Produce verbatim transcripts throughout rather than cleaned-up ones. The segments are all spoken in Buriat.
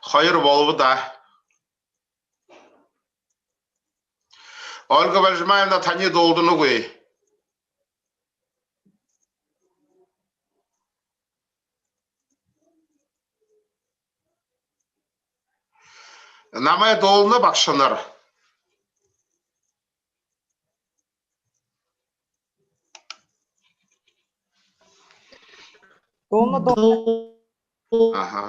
Хоёр болобо даа. Ольга Бальжимаевна, таниие дуулданагүй. Намайе дуулана, багшанар? Дуулана, дуулана. Аха.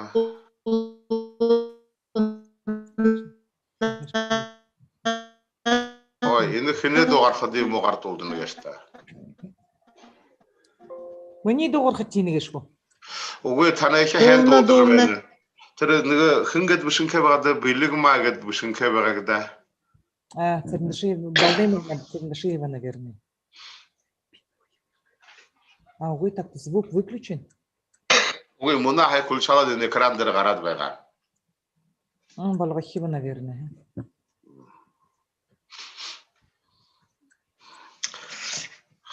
Ой, энэ хэнэй дуугархада юм, угаар дуулдана гээшэ даа. Минии дуугархада тиинэ гээшэ гү? Үгы, танайхи хэн дуулдана байна. Тэрэ нэгэ хэн гээд бэшэнхэй байгаа даа, Бэлигма гээд бэшэнхэй байгаа даа. А, Цырендашиева, Балдымова Цырендашиева, наверное. А, увы, так-то звук выключен. Үгы, мүнөө хай включалаад, энэ экран дээрэ гараад байгаа. А, болгохо юм, наверное.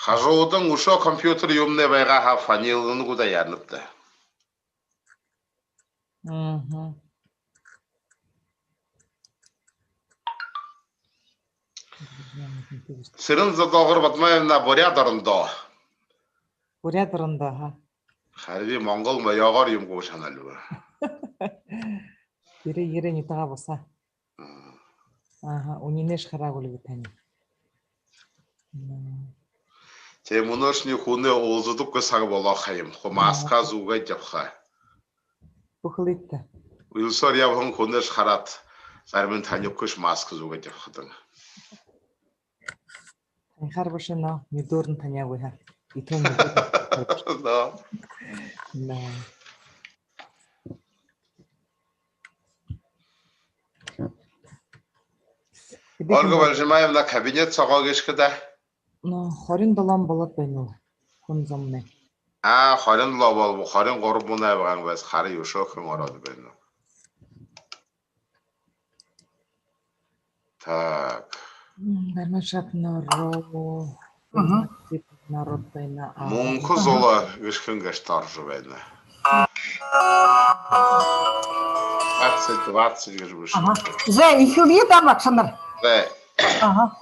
Хажуудань үшөө компьютер юумэнэй байгаа һаа, фанилна гү даа, яанаб даа. Мгм. Цырен-Золгор Бадмаевна, Буряад орондоо. Буряад орондоо, ха. Харин би монгол моёогоор юм гү шаналба. Ерэ, ерэ, нютагаа бусаа. Мм. Аха, үнинэш хараагүй лэ тани. Мм. Тээ, мүнөөшни хүнэй уулзадаггүй саг болоо ха юм. Хуу маска зүүгээд ябаха. Бүхэлдөө. Үйлсөөр ябаһан хүнэйш хараад, заримань таниха хүш маска зүүгээд ябахадань. Танихаар бэшэ, но нюдөөрнь таняагүй ха. Итэн нюдөөрнь. Да. Да. Ольга Бальжимаевна, кабинет соогоо гээшэ даа. Но хорин долоон болоод байна гү, хүн зомнай? А, хорин долоо болбо, хорин гурба мүнөө байгаа юм бэзэ, харин үшөө хүн ороод байна. Так. М, Гармашап народ. Мгм. Народ байна. А, Мүнхэ Зула гэжэ хүн гээшэ орожо байна. Двадцать, двадцать гэжэ бэшэ. Аха. Зэ, эхилэе даа, багшанар. Зэ. Аха.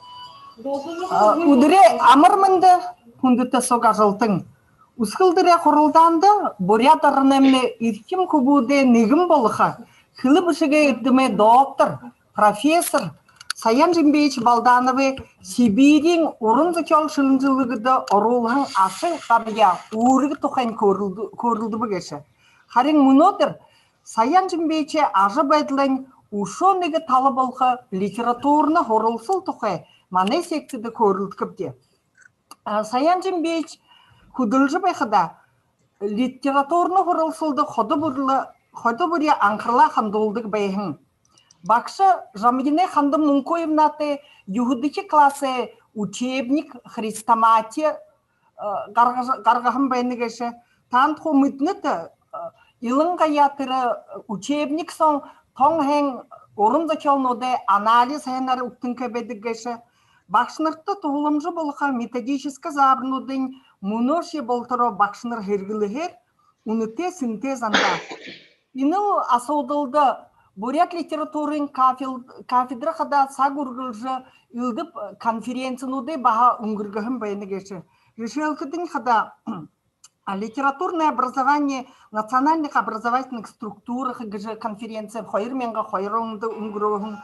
А, үдэрэй амар мэндэ, хүндэтэ суг ажалтан. Үсэгэлдэрэй хуралдаанда Буряад ороноймнай эрхим хүбүүдэй нэгэн болохо, хэлэ бэшэгэй эрдэмэй доктор, профессор Саян Жимбеевич Балдановай Сибириин уран зохёол шэлэнжэлэгтэ оруулһан аша гараяа үүргэ тухайнь хөөрэлд-, хөөрэлдэбэ гээшэ. Харин мүнөөдэр Саян Жимбеевичэй ажабайдалайнь үшөө нэгэ тала болохо литературна һуралсал тухай манай секцидэ хөөрэлдэхэбди. А, Саян Жимбеевич хүдэлжэ байхадаа литературна һуралсалда ходо бүри, ходо бүри анхаралаа хандуулдаг байһан. Багша Жамьянай Ханда Мункуевнатай юһэдэхи классай учебник, хрестоматия, э, гаргаж-, гаргаһан байна гээшэ. Таанад хуу мэдэнэт, э, илангаяа тэрэ, э, учебник соо тон һайн уран зохёолнуудай анализ һайнаар үгтэнхэй байдаг гээшэ. Багшанарта туһаламжа болохо методическа заабарнуудынь мүнөөшье болотороо багшанар һэргэлэһээр үнэтэй, сэнтэй зандаа. Энэ асуудалда буряад литературын кафел-, кафедра хадаа саг үргэлжэ элдэб конференцинуудые баһа үнгэргэһэн байна гээшэ. Жэшээлхэдэнь хадаа, а, литературное образование национальных образовательных структурах гэжэ конференци хоёр мянга хоёр ондо үнгэрөөһэн.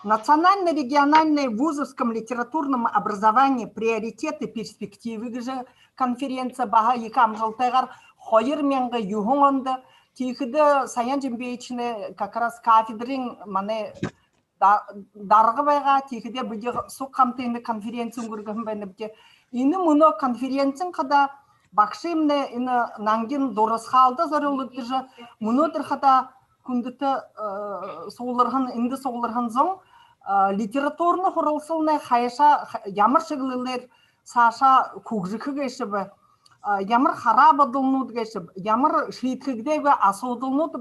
Национально-региональное в вузовском литературном образовании приоритеты, перспективы гэжэ конференци баһа ехэ амжалтайгаар хоёр мянга юһэн ондо. Тиихэдэ Саян Жимбеевичнай как раз кафедрын манай да-, дарга байгаа. Тиихэдэ бидэ суг хамта энэ конференци үнгэргэһэн байнабди. Энэ мүнөө конференцинь хадаа багшымнай энэ нангин дурасхаалда зорюулагдажа, мүнөөдэр хадаа хүндэтэ, э, сугларһан, эндэ сугларһан зон, э, литературна һуралсалнай хайшаа, ха-, ямар шэглэлээр саашаа хүгжэхэ гээшэб, э, ямар хараа бодолнууд гээшэб, ямар шиидхэгдээгүй асуудалнууд,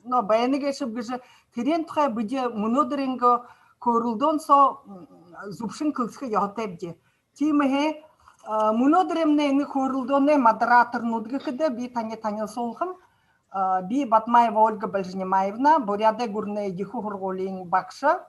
но, байна гээшэб гэжэ, тэрээн тухай бидэ мүнөөдэрэйнгөө хөөрэлдөөн соо, м, зүбшэн хэлсэхэ ёһотойбди. Тиимэһээ, а, мүнөөдэрэймнай энэ хөөрэлдөөнэй модераторнууд гэхэдэ, би таниие танилсуулхам, а, би Бадмаева Ольга Бальжинимаевна, Буряадай гүрэнэй ехэ һургуулиин багша.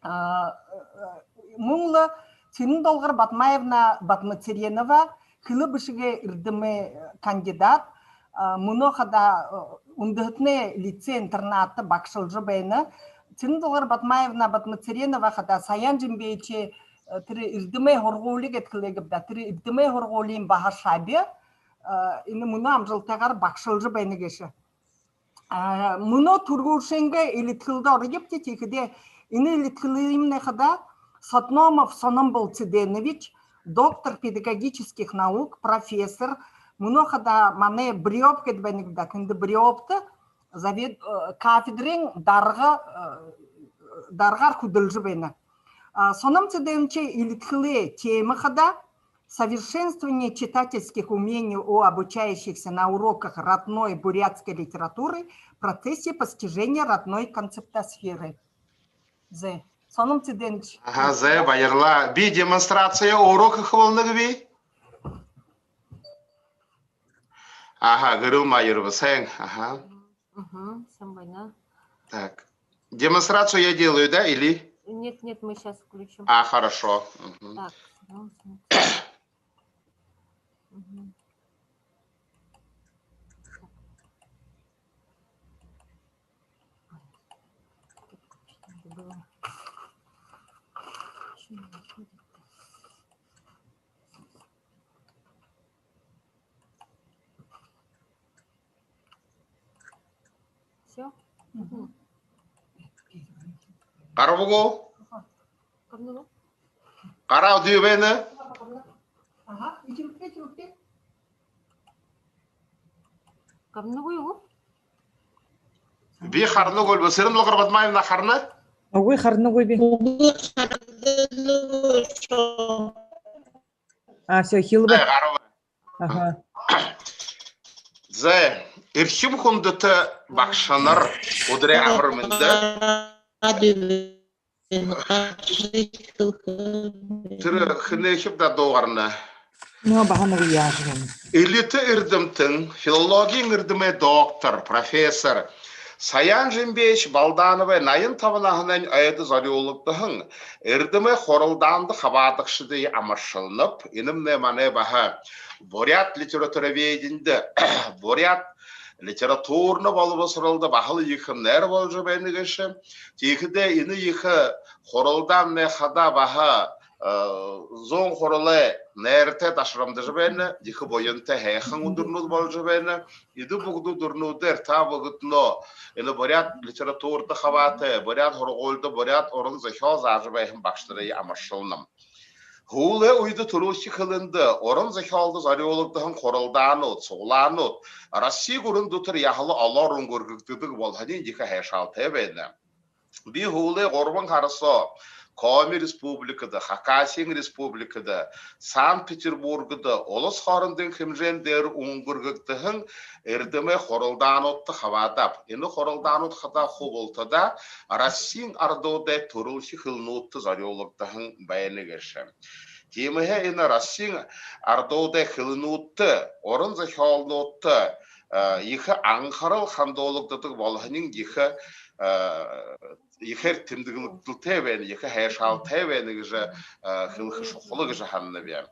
А, э, мүн лэ Цырен-Долгор Бадмаевна Бадмацыренова, хэлэ бэшэгэй эрдэмэй кандидат, а, мүнөө хадаа, э, үндэһэтэнэй лицей-интернатта багшалжа байна. Цырен-Долгор Бадмаевна Бадмацыренова хадаа Саян Жимбеевичэй, э, тэрэ эрдэмэй һургуули гээд хэлээбди даа, тэрэ эрдэмэй һургуулиин баһа шаби, э, энэ мүнөө амжалтайгаар багшалжа байна гээшэ. А, мүнөө түргүүшынгээ элидхэлдэ ороёбди, тиихэдээ энэ элидхэлыемнай хадаа Содномов Сономбол Цыденович, доктор педагогических наук, профессор, мүнөө хадаа манай БРИОП гээд байнабди даа, тэндэ БРИОП-то завед-, э, кафедрын дарга, э, даргаар хүдэлжэ байна. А, Сономбол Цыденовичэй элидхэлэй темэ хадаа совершенствование читательских умений у обучающихся на уроках родной бурятской литературы в процессе постижения родной концептосферы. Зэ. Сонин Цыденович. Аха, зэ, баярлаа. Би демонстрация өөрөө хэхэ болоноб. Аха, Гэрэл Маирова, һайн. Аха. Мгм, һайн байна. Так. Демонстрацию я делаю, да, или? Нет, нет, мы сейчас включим. А, хорошо. Мгм. Так, ну, смотри. Мгм. Ой, тут что-то было. Чё не выходит-то? Всё? Мгм. Гараба гү? Гарана гү? Гараа, үдэ байна. Ага, иди, иди, иди. Гарана гү юу? Би харанагүйлби. Сэрэмлугар Бадмаевна, харана? Үгы, харанагүйб. Үгы, харанагүйб. А, всё, хэлэбэ. Зэ, гараба. Аха. Зэ, эрхим хүндэтэ багшанар, үдэрэй амар мэндэ. Тэрэ хэнэйхиб даа дуугарна. Нөө, баһа нэгэ яажа байна. Элитэ эрдэмтэн, филологиин эрдэмэй доктор, профессор Саян Жимбеевич Балдановай наян табан наһанайнь ойдо зорюулагдаһан эрдэмэй хуралдаанда хабаадагшадые амаршалнаб. Энэмнай манай баһа буряад литературоведенидэ, буряад литературна болбосоролдо баһал ехэ найр боложо байна гээшэ. Тиихэдээ энэ ехэ хуралдаамнай хадаа баһа, э, зуун хуралай найртай дашарамдажа байна. Ехэ буянтай һайхан үдэрнүүд боложо байна. Эдэ бүгэдэ үдэрнүүдээр та бүгэдэнөө энэ буряад литературада хабаатай, буряад һургуулида, буряад уран зохёол заажа байһан багшанарые амаршалнам. Һүүлэй үедэ түрэлхи хэлэндэ, уран зохёолдо зорюулагдаһан хуралдаанууд, суглаанууд Росси гүрэн дүтэр яһала олоор үнгэргэгдэдэг болоһониинь ехэ һайшаалтай байна. Би һүүлэй гурбан һара соо Коми Республикада, Хакасиин Республикада, Санкт-Петербургда улас хоорондын хэмжээн дээрэ үнгэргэгдэһэн эрдэмэй хуралдаануудта хабаадааб. Энэ хуралдаанууд хадаа хубилалтада Россиин арадуудай түрэлхи хэлэнүүдтэ зорюулагдаһан байна гээшэ. Тиимэһээ энэ Россиин арадуудай хэлэнүүдтэ, уран зохёолнуудта, э, ехэ анхарал хандуулагдадаг болоһониинь ехэ, э, ехээр тэмдэглэгдэлтэй байна, ехэ һайшаалтай байна гэжэ, э, хэлэхэ шухала гэжэ һананаб.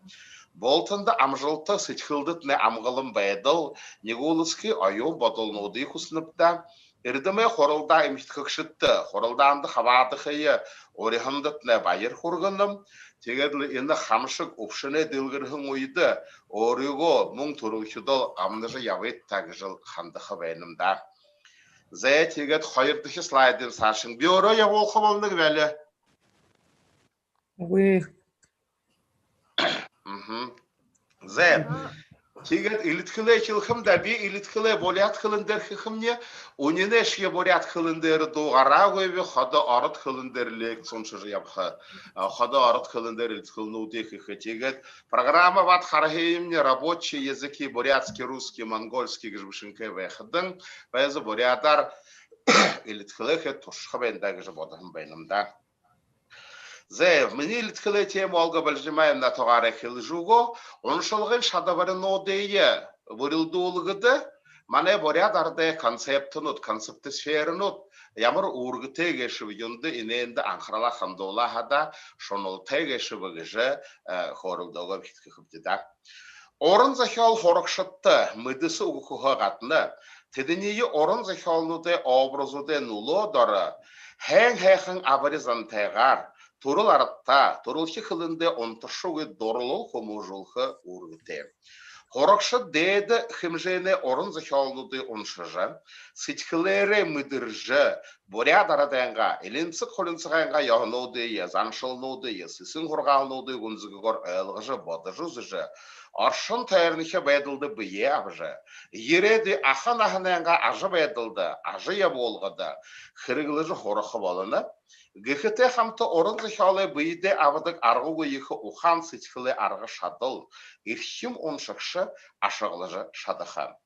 Бултанда амжалта, сэдьхэлдэтнай амгалан байдал, нигүүлэсхы оюун бодолнуудые хүсэнэб даа. Эрдэмэй хуралдаа эмхидхэгшэдтэ хуралдаанда хабаадахые уриһандатнай баяр хүргэнэм. Тиигээд лэ энэ хамшаг үбшэнэй дэлгэрһэн үедэ өөрыгөө мүн түрэлхидөө гамнажа ябыт даа гэжэл хандаха байнам даа. Зэ, тиигээд хоёрдохи слайдын саашань би өөрөө ябуулха болоноб гү, али? Үгы. Мгм. Зэ. Тиигээд элидхэлээ хэлэхэм даа, би элидхэлээ буряад хэлэн дээрэ хэхэмни, үнинэй шье буряад хэлэн дээрэ дуугараагүйб, ходо ород хэлэн дээрэ лекци уншажа ябаха, а, ходо ород хэлэн дээрэ элидхэлнүүдые хэхэ. Тиигээд программа абаад хараһыемни «Рабочие языки: бурятский, русский, монгольский» гэжэ бэшэнхэй байхадань, байза буряадаар элидхэлээ хээд туршаха байна даа гэжэ бодоһон байнам даа. Зэ, минии элидхэлэй тема Ольга Бальжимаевна тугаараа хэлэжэ үгөө. Уншалгын шадабаринуудые бүрилдүүлгэдэ манай буряад арадай концептнүүд, концептосфернүүд ямар үүргэтэй гээшэб, юундэ энээндэ анхаралаа хандуулаа һаа даа шуналтай гээшэб гэжэ, э, хөөрэлдөөгөө бэхитхэхэбди даа. Уран зохёол һурагшадта мэдэсэ үгэхэһөө гадна, тэдэниие уран зохёолнуудай образуудай нүлөө доро һайн һайхан абари зантайгаар, түрэл арадтаа, түрэлхи хэлэндээ унтаршагүй дурлал хүмүүжүүлхэ үүргэтэй. Һурагшад дээдэ хэмжээнэй уран зохёолнуудые уншажа, сэдьхэлээрээ мэдэржэ, буряад арадайнгаа, элинсэг хулинсагайнгаа ёһонуудые, заншалнуудые, сэсэн һургаалнуудые гүнзэгыгөөр ойлгожо, бодожо үзэжэ, оршон тойронхи байдалда бэеэ абажа, ерээдүй аха наһанайнгаа ажабайдалда, ажаябуулгада хэрэглэжэ һураха болоно. Гэхэтэй хамта уран зохёолой бэедээ абадаг аргагүй ехэ ухаан, сэдьхэлэй арга шадал, эрхим уншагша ашаглажа шадаха.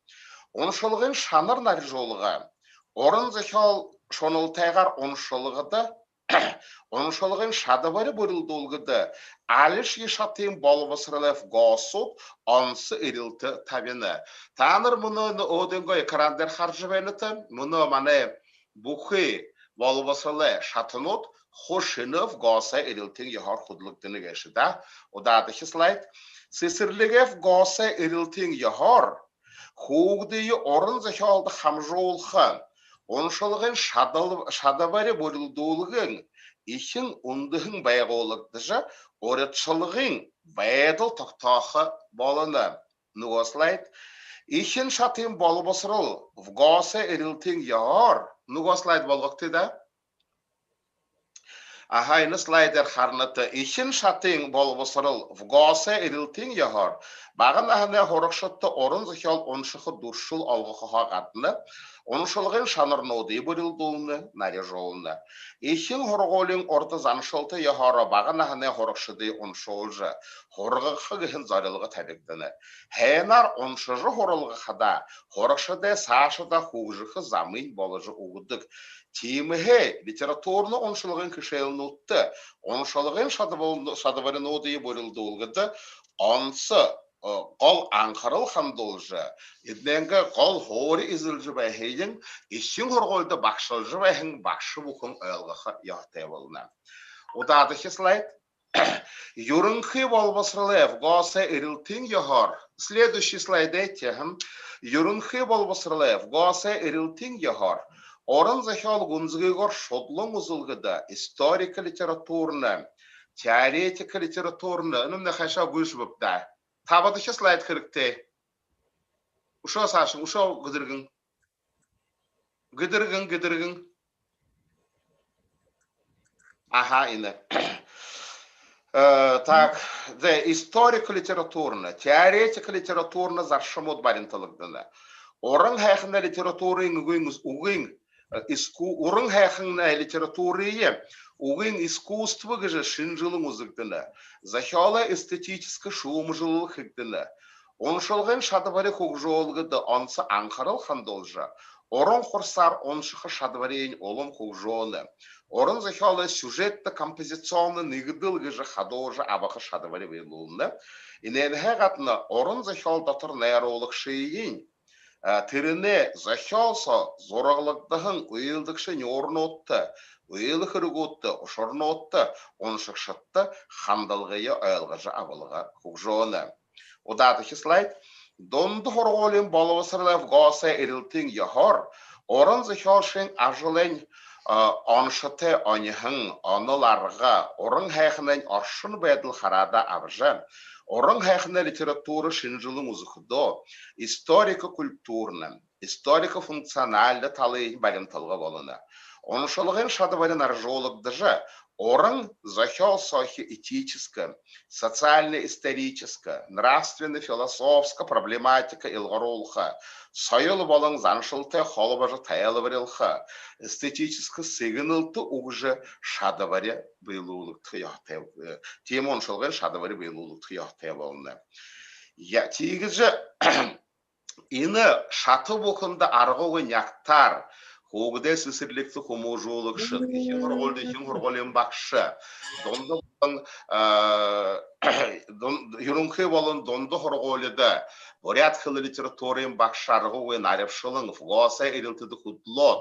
Уншалгын шанар нарижуулга. Уран зохёол шуналтайгаар уншалгада уншалгын шадабари бүрилдүүлгэдэ алишье шатын болбосоролой ФГОС-ууд онсо эрилтэ табина. Таанар мүнөө өөһэдынгөө экран дээрэ хаража байнат. Мүнөө манай бүхы болбосоролой шатанууд хуу шэнэ ФГОС-ой эрилтын ёһоор хүдэлэгдэнэ гээшэ даа. Удаадахи слайд. Сэсэрлигэй ФГОС-ой эрилтын ёһоор хүүгэдые уран зохёолдо хамжуулха, уншалгын шадал-, шадабари бүрилдүүлгын эхин үндэһэн байгуулагдажа, уридшалгын байдал тогтоохо болоно. Нүгөө слайд. Эхин шатын болбосорол ФГОС-ой эрилтын ёһоор. Нүгөө слайд болгогты даа. Аха, энэ слайдаар харанат. Эхин шатын болбосорол ФГОС-ой эрилтын ёһоор бага наһанай һурагшадта уран зохёол уншаха дүршэл олгохоһоо гадна уншалгын шанарнуудые бүрилдүүлнэ, наряжуулна. Эхин һургуулиин урда заншалта ёһоороо бага наһанай һурагшадые уншуулжа һургаха гэһэн зорилго табигдана. Һайнаар уншажа һуралгахадаа һурагшадай саашадаа хүгжэхэ замынь боложо үгэдэг. Тиимэһээ литературна уншалгын хэшээлнүүдтэ уншалгын шадабал-, шадабаринуудые бүрилдүүлгэдэ онсо, э, гол анхарал хандуулжа, эдэнэйнгээ гол һуури эзэлжэ байһыень эхин һургуулида багшалжа байһан багша бүхэн ойлгохо ёһотой болоно. Удаадахи слайд. Юрэнхы болбосоролой ФГОС-ой эрилтын ёһоор. Следующий слайд эти, хм. Юрэнхы болбосоролой ФГОС-ой эрилтын ёһоор уран зохёол гүнзэгыгөөр шудалан үзэлгэдэ историко-литературна, теоретико-литературна, энэмнай хайшаа гүйшэбэб даа. Табадахи слайд хэрэгтэй. Үшөө саашань, үшөө гэдэргэн. Гэдэргэн, гэдэргэн. Аха, энэ. Э, так, зэ, историко-литературна, теоретико-литературна заршамууд баримталагдана. Уран һайханай литературын үгын, үгын, э, иску-, уран һайханай литературые үгын искусство гэжэ шэнжэлэн үзэгдэнэ. Зохёолой эстетическэ шүүмжэлэл хэгдэнэ. Уншалгын шадабари хүгжөөлгэдэ онсо анхарал хандуулжа, уран хурсаар уншаха шадабариень улам хүгжөөнэ. Уран зохёолой сюжетно-композиционно нэгэдэл гэжэ хадуужа абаха шадабари бэелүүлнэ. Энээнһээ гадна уран зохёол дотор найруулагшыень, а, тэрэнэй зохёол соо зураглагдаһан үйлэдэгшэ нюурнуудта, үйлэ хэрэгүүдтэ, ушарнуудта уншагшадта хандалгые ойлгожо абалга хүгжөөнэ. Удаадахи слайд. Дунда һургуулиин болбосоролой ФГОС-ой эрилтын ёһоор уран зохёолшын ажалайнь, а, оншотой оньһон, онол арга, уран һайханайнь оршон байдал хараадаа абажа, уран һайханай литература шэнжэлэн үзэхэдөө историко-культурна, историко-функциональна талыень баримталга болоно. Уншалгын шадабари наряжуулагдажа, уран зохёол соохи этическэ, социально-историческэ, нравственно-философско проблематика илгаруулха, соёл болон заншалтай холбожо тайлбарилха, эстетическэ сэгнэлтэ үгэжэ шадабари бэелүүлэгдэхэ ёһотой, э, тиимэ уншалгын шадабари бэелүүлэгдэхэ ёһотой болоно. Я, тиигэжэ энэ шата бүхэндэ аргагүй нягтаар хүүгэдэй сэсэрлигтэ хүмүүжүүлэгшэд, эхин һургуулида эхин һургуулиин багша, дунда болон, а, дун-, юрэнхы болон дунда һургуулида буряад хэлэ литературын багша аргагүй нарибшалан ФГОС-ой эрилтэдэ хүдэлөөд,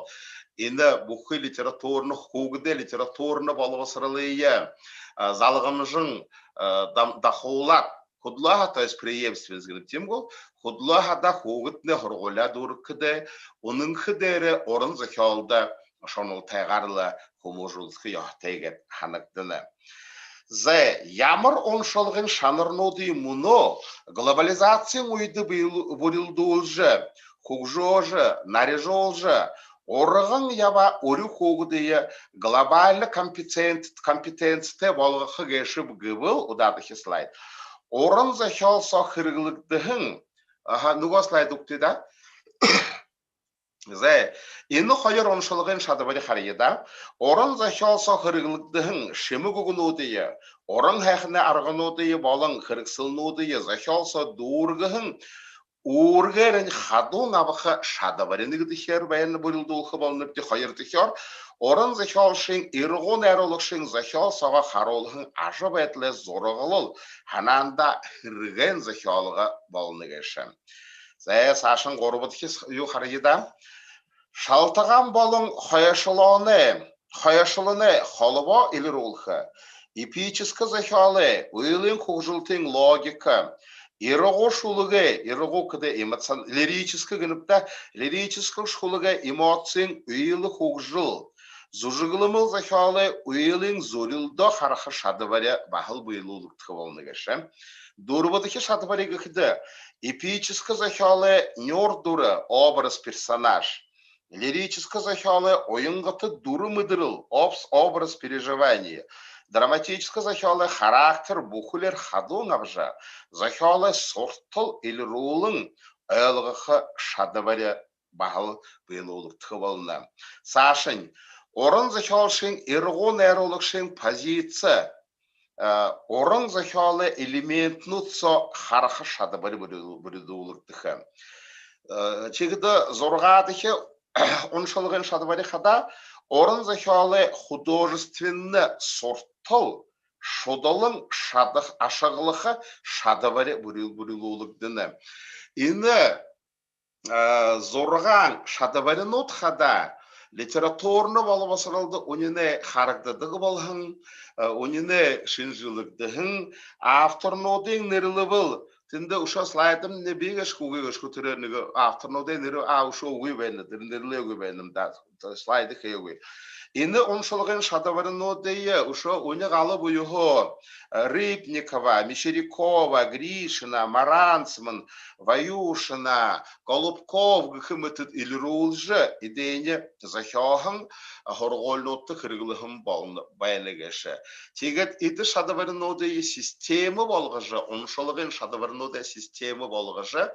энэ бүхы литературна, хүүгэдэй литературна болбосоролые, а, залгамжан, а, дам-, дахуулаад, хүдэлөө һаа, то есть преемственность гэнэб, тиимэ гү? Хүдэлөө һаа даа, хүүгэднай һургуулияа дүүргэхэдээ, үнэнхэ дээрээ уран зохёолдо шуналтайгаар лэ хүмүүжүүлхэ ёһотой гээд һанагдана. Зай, ямар уншалгын шанарнуудые мүнөө глобализациин үедэ бэел-, бүрилдүүлжэ, хүгжөөжэ, наряжуулжа, урган ябаа үри хүүгэдые глобальна компетент-, компетенцитэй болгохо гээшэб гэбэл, удаадахи слайд. Уран зохёол соо хэрэглэгдэһэн, аха, нүгөө слайд үгты даа. Зай, энэ хоёр уншалгын шадабари харая даа. Уран зохёол соо хэрэглэгдэһэн шэмэг үгэнүүдые, уран һайханай аргануудые болон хэрэгсэлнүүдые зохёол соо дүүргэһэн үүргээрнь хадуун абаха шадабари нэгэдэхеэр байна, бүрилдүүлхэ болонобди. Хоёрдохёор, Уран зохёолшын, ирагуу найруулагшын зохёол соогоо харуулһан ажабайдалай зураглал, һанаандаа хэрэгээн зохёолго болоно гээшэ. За, саашань гурбадахи с-, юу харая даа. Шалтагаан болон хойшолооной, хойшолооной холбоо элирүүлхэ, эпическэ зохёолой үйлын хүгжэлтын логика, ирагуу шүлэгэй, ирагуу гэдэг эмоцион-, лирическэ гэнэбди даа, лирическэ шүлэгэй эмоциин үйлэ хүгжэл, зүжэглэмэл зохёолой үйлын зүрилдөө хараха шадабари баһал бэелүүлэгдэхэ болоно гээшэ. Дүрбэдэхи шадабари гэхэдэ, эпическэ зохёолой нюур дүрэ, образ, персонаж, лирическэ зохёолой уянгата дүрэ мэдэрэл, обс-, образ, переживание, драматическэ зохёолой характер бүхэли хадуун абажа, зохёолой суртал элирүүлэн ойлгохо шадабари баһал бэелүүлэгдэхэ болоно. Саашань, уран зохёолшын, ирагуу найруулагшын позици, э, уран зохёолой элементнүүд соо хараха шадабари бэелүү-, бэелүүлэгдэхэ. Э, тиихэдэ зургаадахи уншалгын шадабари хадаа уран зохёолой художественнэ суртал шудалан шадах-, ашаглаха шадабари бэел-, бэелүүлэгдэнэ. Энэ, э, зургаан шадабаринууд хадаа литературна болбосоролдо үнинэй харагдадаг болоһон, э, үнинэй шэнжэлэгдэһэн, авторнуудые нэрлэбэл, тэндэ үшөө слайдамни бии гээшэ гү, үгы гээшэ гү, тэрэ нэгэ авторнуудай нэрэ, а, үшөө үгы байна, тэрэ нэрлээгүй байнам даа, слайд хээгүй. Энэ уншалгын шадабаринуудые үшөө үни гала буюу, э, Рыбникова, Мещерякова, Гришина, Маранцман, Ваюшина, Голубков гэхэ мэтэ элирүүлжэ, эдэнээ зохёоһон һургуулинуудта хэрэглэһэн болоно, байна гээшэ. Тиигээд эдэ шадабаринуудые система болгожо, уншалгын шадабаринуудые система болгожо,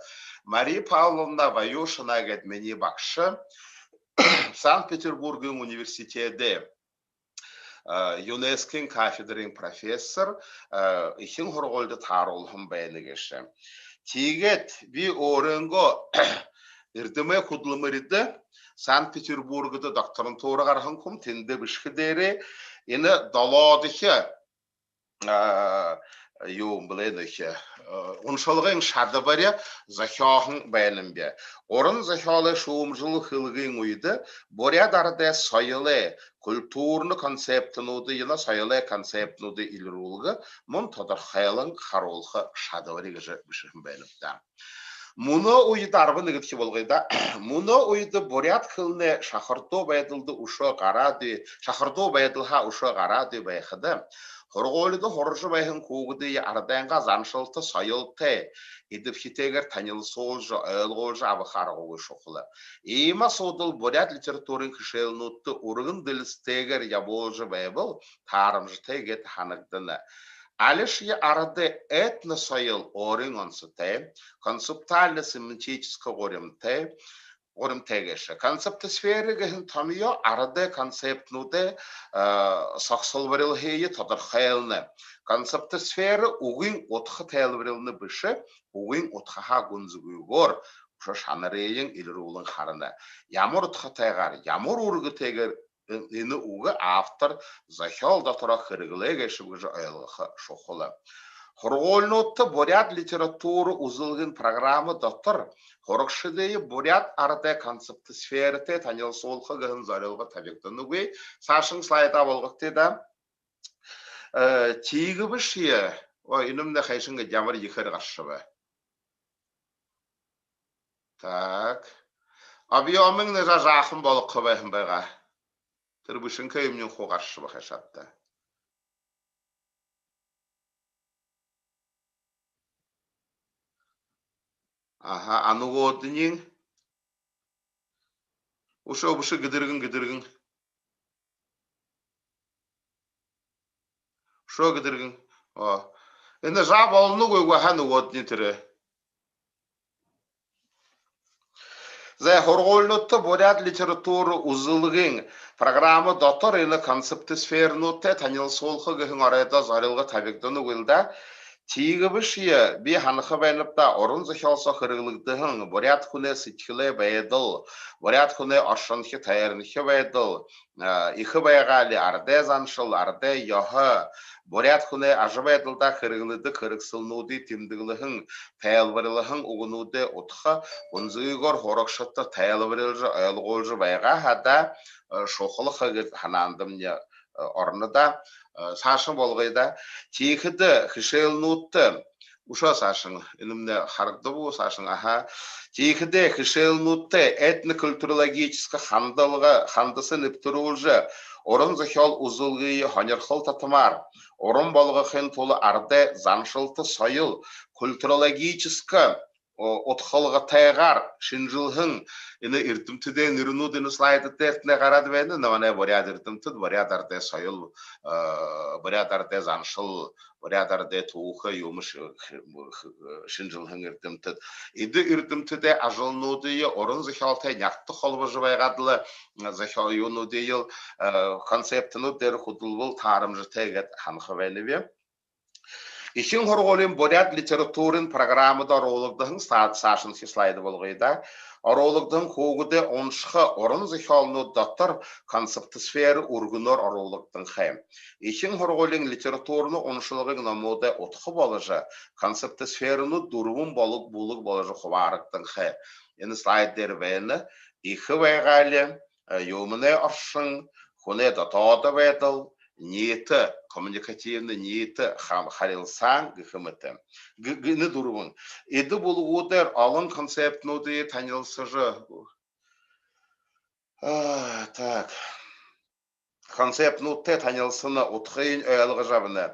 Мария Павловна Ваюшина гээд минии багша, Санкт-Петербургын университедэй, э, ЮНЕСКО-гой кафедрын профессор, э, эхин һургуулида тааруулһан байна гээшэ. Тиигээд би өөрынгөө эрдэмэй хүдэлмэридэ, Санкт-Петербургда докторантура гараһан хүм, тэндэ бэшэхэ дээрээ энэ долоодохи, а, юу юм бэлэй, нэгэ, э, уншалгын шадабари зохёоһон байнам би. Уран зохёолой шүүмжэлэл хэлгын үедэ буряад арадай соёлой, культурна концептнүүдые, энэ соёлой концептнүүдые элирүүлгэ, мүн тодорхойлон харуулха шадабари гэжэ бэшэһэн байнаб даа. Мүнөө үедэ, арбан нэгэдэхи болгыё даа. Мүнөө үедэ буряад хэлэнэй шахардуу байдалда үшөө гараад, шахардуу байдалһаа үшөө гараад байхада, һургуулида һуража байһан хүүгэдые арадайнгаа заншалта соёлтой, эдэбхитэйгээр танилсуулжа, ойлгуулжа абаха аргагүй шухала. Иимэ асуудал буряад литературын хэшээлнүүдтэ үргэн дэлисэтэйгээр ябуулжа байбал таарамжатай гээд һанагдана. Алишье арадай этносоёл өөрын онсотой, концептуально-семантическа гуримтай, гуримтай гээшэ. Концептосфера гэһэн томьёо арадай концептнүүдэй, э, согсолборилһые тодорхойлно. Концептосфера үгын удха тайлбарилна бэшэ, үгын удхаһаа гүнзэгыгөөр үшөө шанарыень элирүүлэн харана. Ямар удхатайгаар, ямар үүргэтэйгээр энэ үгэ автор зохёол дотороо хэрэглээ гээшэб гэжэ ойлгохо шухала. Һургуулинуудта буряад литература үзэлгын программа дотор һурагшадые буряад арадай концептосфератай танилсуулха гэһэн зорилго табигданагүй. Саашань слайдаа болгогты даа. Э, тиигэбэшье, ой, энэмнай хайшан гээд, ямар ехээр гаршаба. Так. Объёмынь нэгэ жаахан болохо байһан байгаа. Тэрэ бэшэнхэй юумэниинь хуу гаршаба, хайшаад даа. Аха, а нүгөөдэниинь? Үшөө, үшөө гэдэргэн, гэдэргэн. Үшөө гэдэргэн. Оо. Энэ жаа болоно гү, үгы гү, һаа, нүгөөдэниинь тэрэ. За, һургуулинуудта буряад литература үзэлгын программа дотор энэ концептосфернүүдтэй танилсуулха гэһэн оройдоо зорилго табигданагүй л даа. Тиигэбэшье, би һанаха байнаб даа, уран зохёол соо хэрэглэгдэһэн буряад хүнэй сэдьхэлэй байдал, буряад хүнэй оршонхи, тойронхи байдал, а, эхэ байгаали, арадай заншал, арадай ёһо, буряад хүнэй ажабайдалда хэрэглэдэг хэрэгсэлнүүдые тэмдэглэһэн, тайлбарилһан үгэнүүдэй удха гүнзэгыгөөр һурагшадта тайлбарилжа, ойлгуулжа байгаа һаа даа, э, шухала ха гээд һанаандамни, э, орно даа. Э, саашань болгоё даа. Тиихэдэ хэшээлнүүдтэ, үшөө саашань, энэмнай харагдаа гү, саашань, аха. Тиихэдэ хэшээлнүүдтэ этнокультурологическа хандалга, хандаса нэбтэрүүлжэ, уран зохёол үзэлгые һонирхол татамаар уран болгохын тула арадай заншалта, соёл, культурологическа, о, удхалгатайгаар шэнжэлһэн энэ эрдэмтэдэй нэрэнүүд энэ слайд дээрэтнай гараад байна. Манай буряад эрдэмтэд, буряад арадай соёл, э, буряад арадай заншал, буряад арадай түүхэ юумэ ш-, х-, х-, шэнжэлһэн эрдэмтэд. Эдэ эрдэмтэдэй ажалнуудые уран зохёолтой нягта холбожо байгаад лэ, э, зохёол юунуудыел, э, концептнүүд дээрэ хүдэлбэл таарамжатай гээд һанаха байнаб. Эхин һургуулиин буряад литературын программада оруулагдаһан, са-, саашанхи слайд болгоё даа. Оруулагдаһан хүүгэдэй уншаха уран зохёолнууд дотор концептосфера үргэнөөр оруулагданхай. Эхин һургуулиин литературна уншалгын номуудай удха боложо, концептосферанууд дүрбэн болог, бүлэг боложо хубаарагданхай. Энэ слайд дээрэ байна. Эхэ байгаали, э, юумэнэй оршон, хүнэй дотоодо байдал, ниитэ, коммуникативна, ниитэ хам-, харилсаан гэхэ мэтэ. Г-, г-, энэ дүрбэн. Эдэ бүлэгүүдээр олон концептнүүдые танилсажа, а, так. Концептнүүдтэй танилсана, удхыень ойлгожо абана.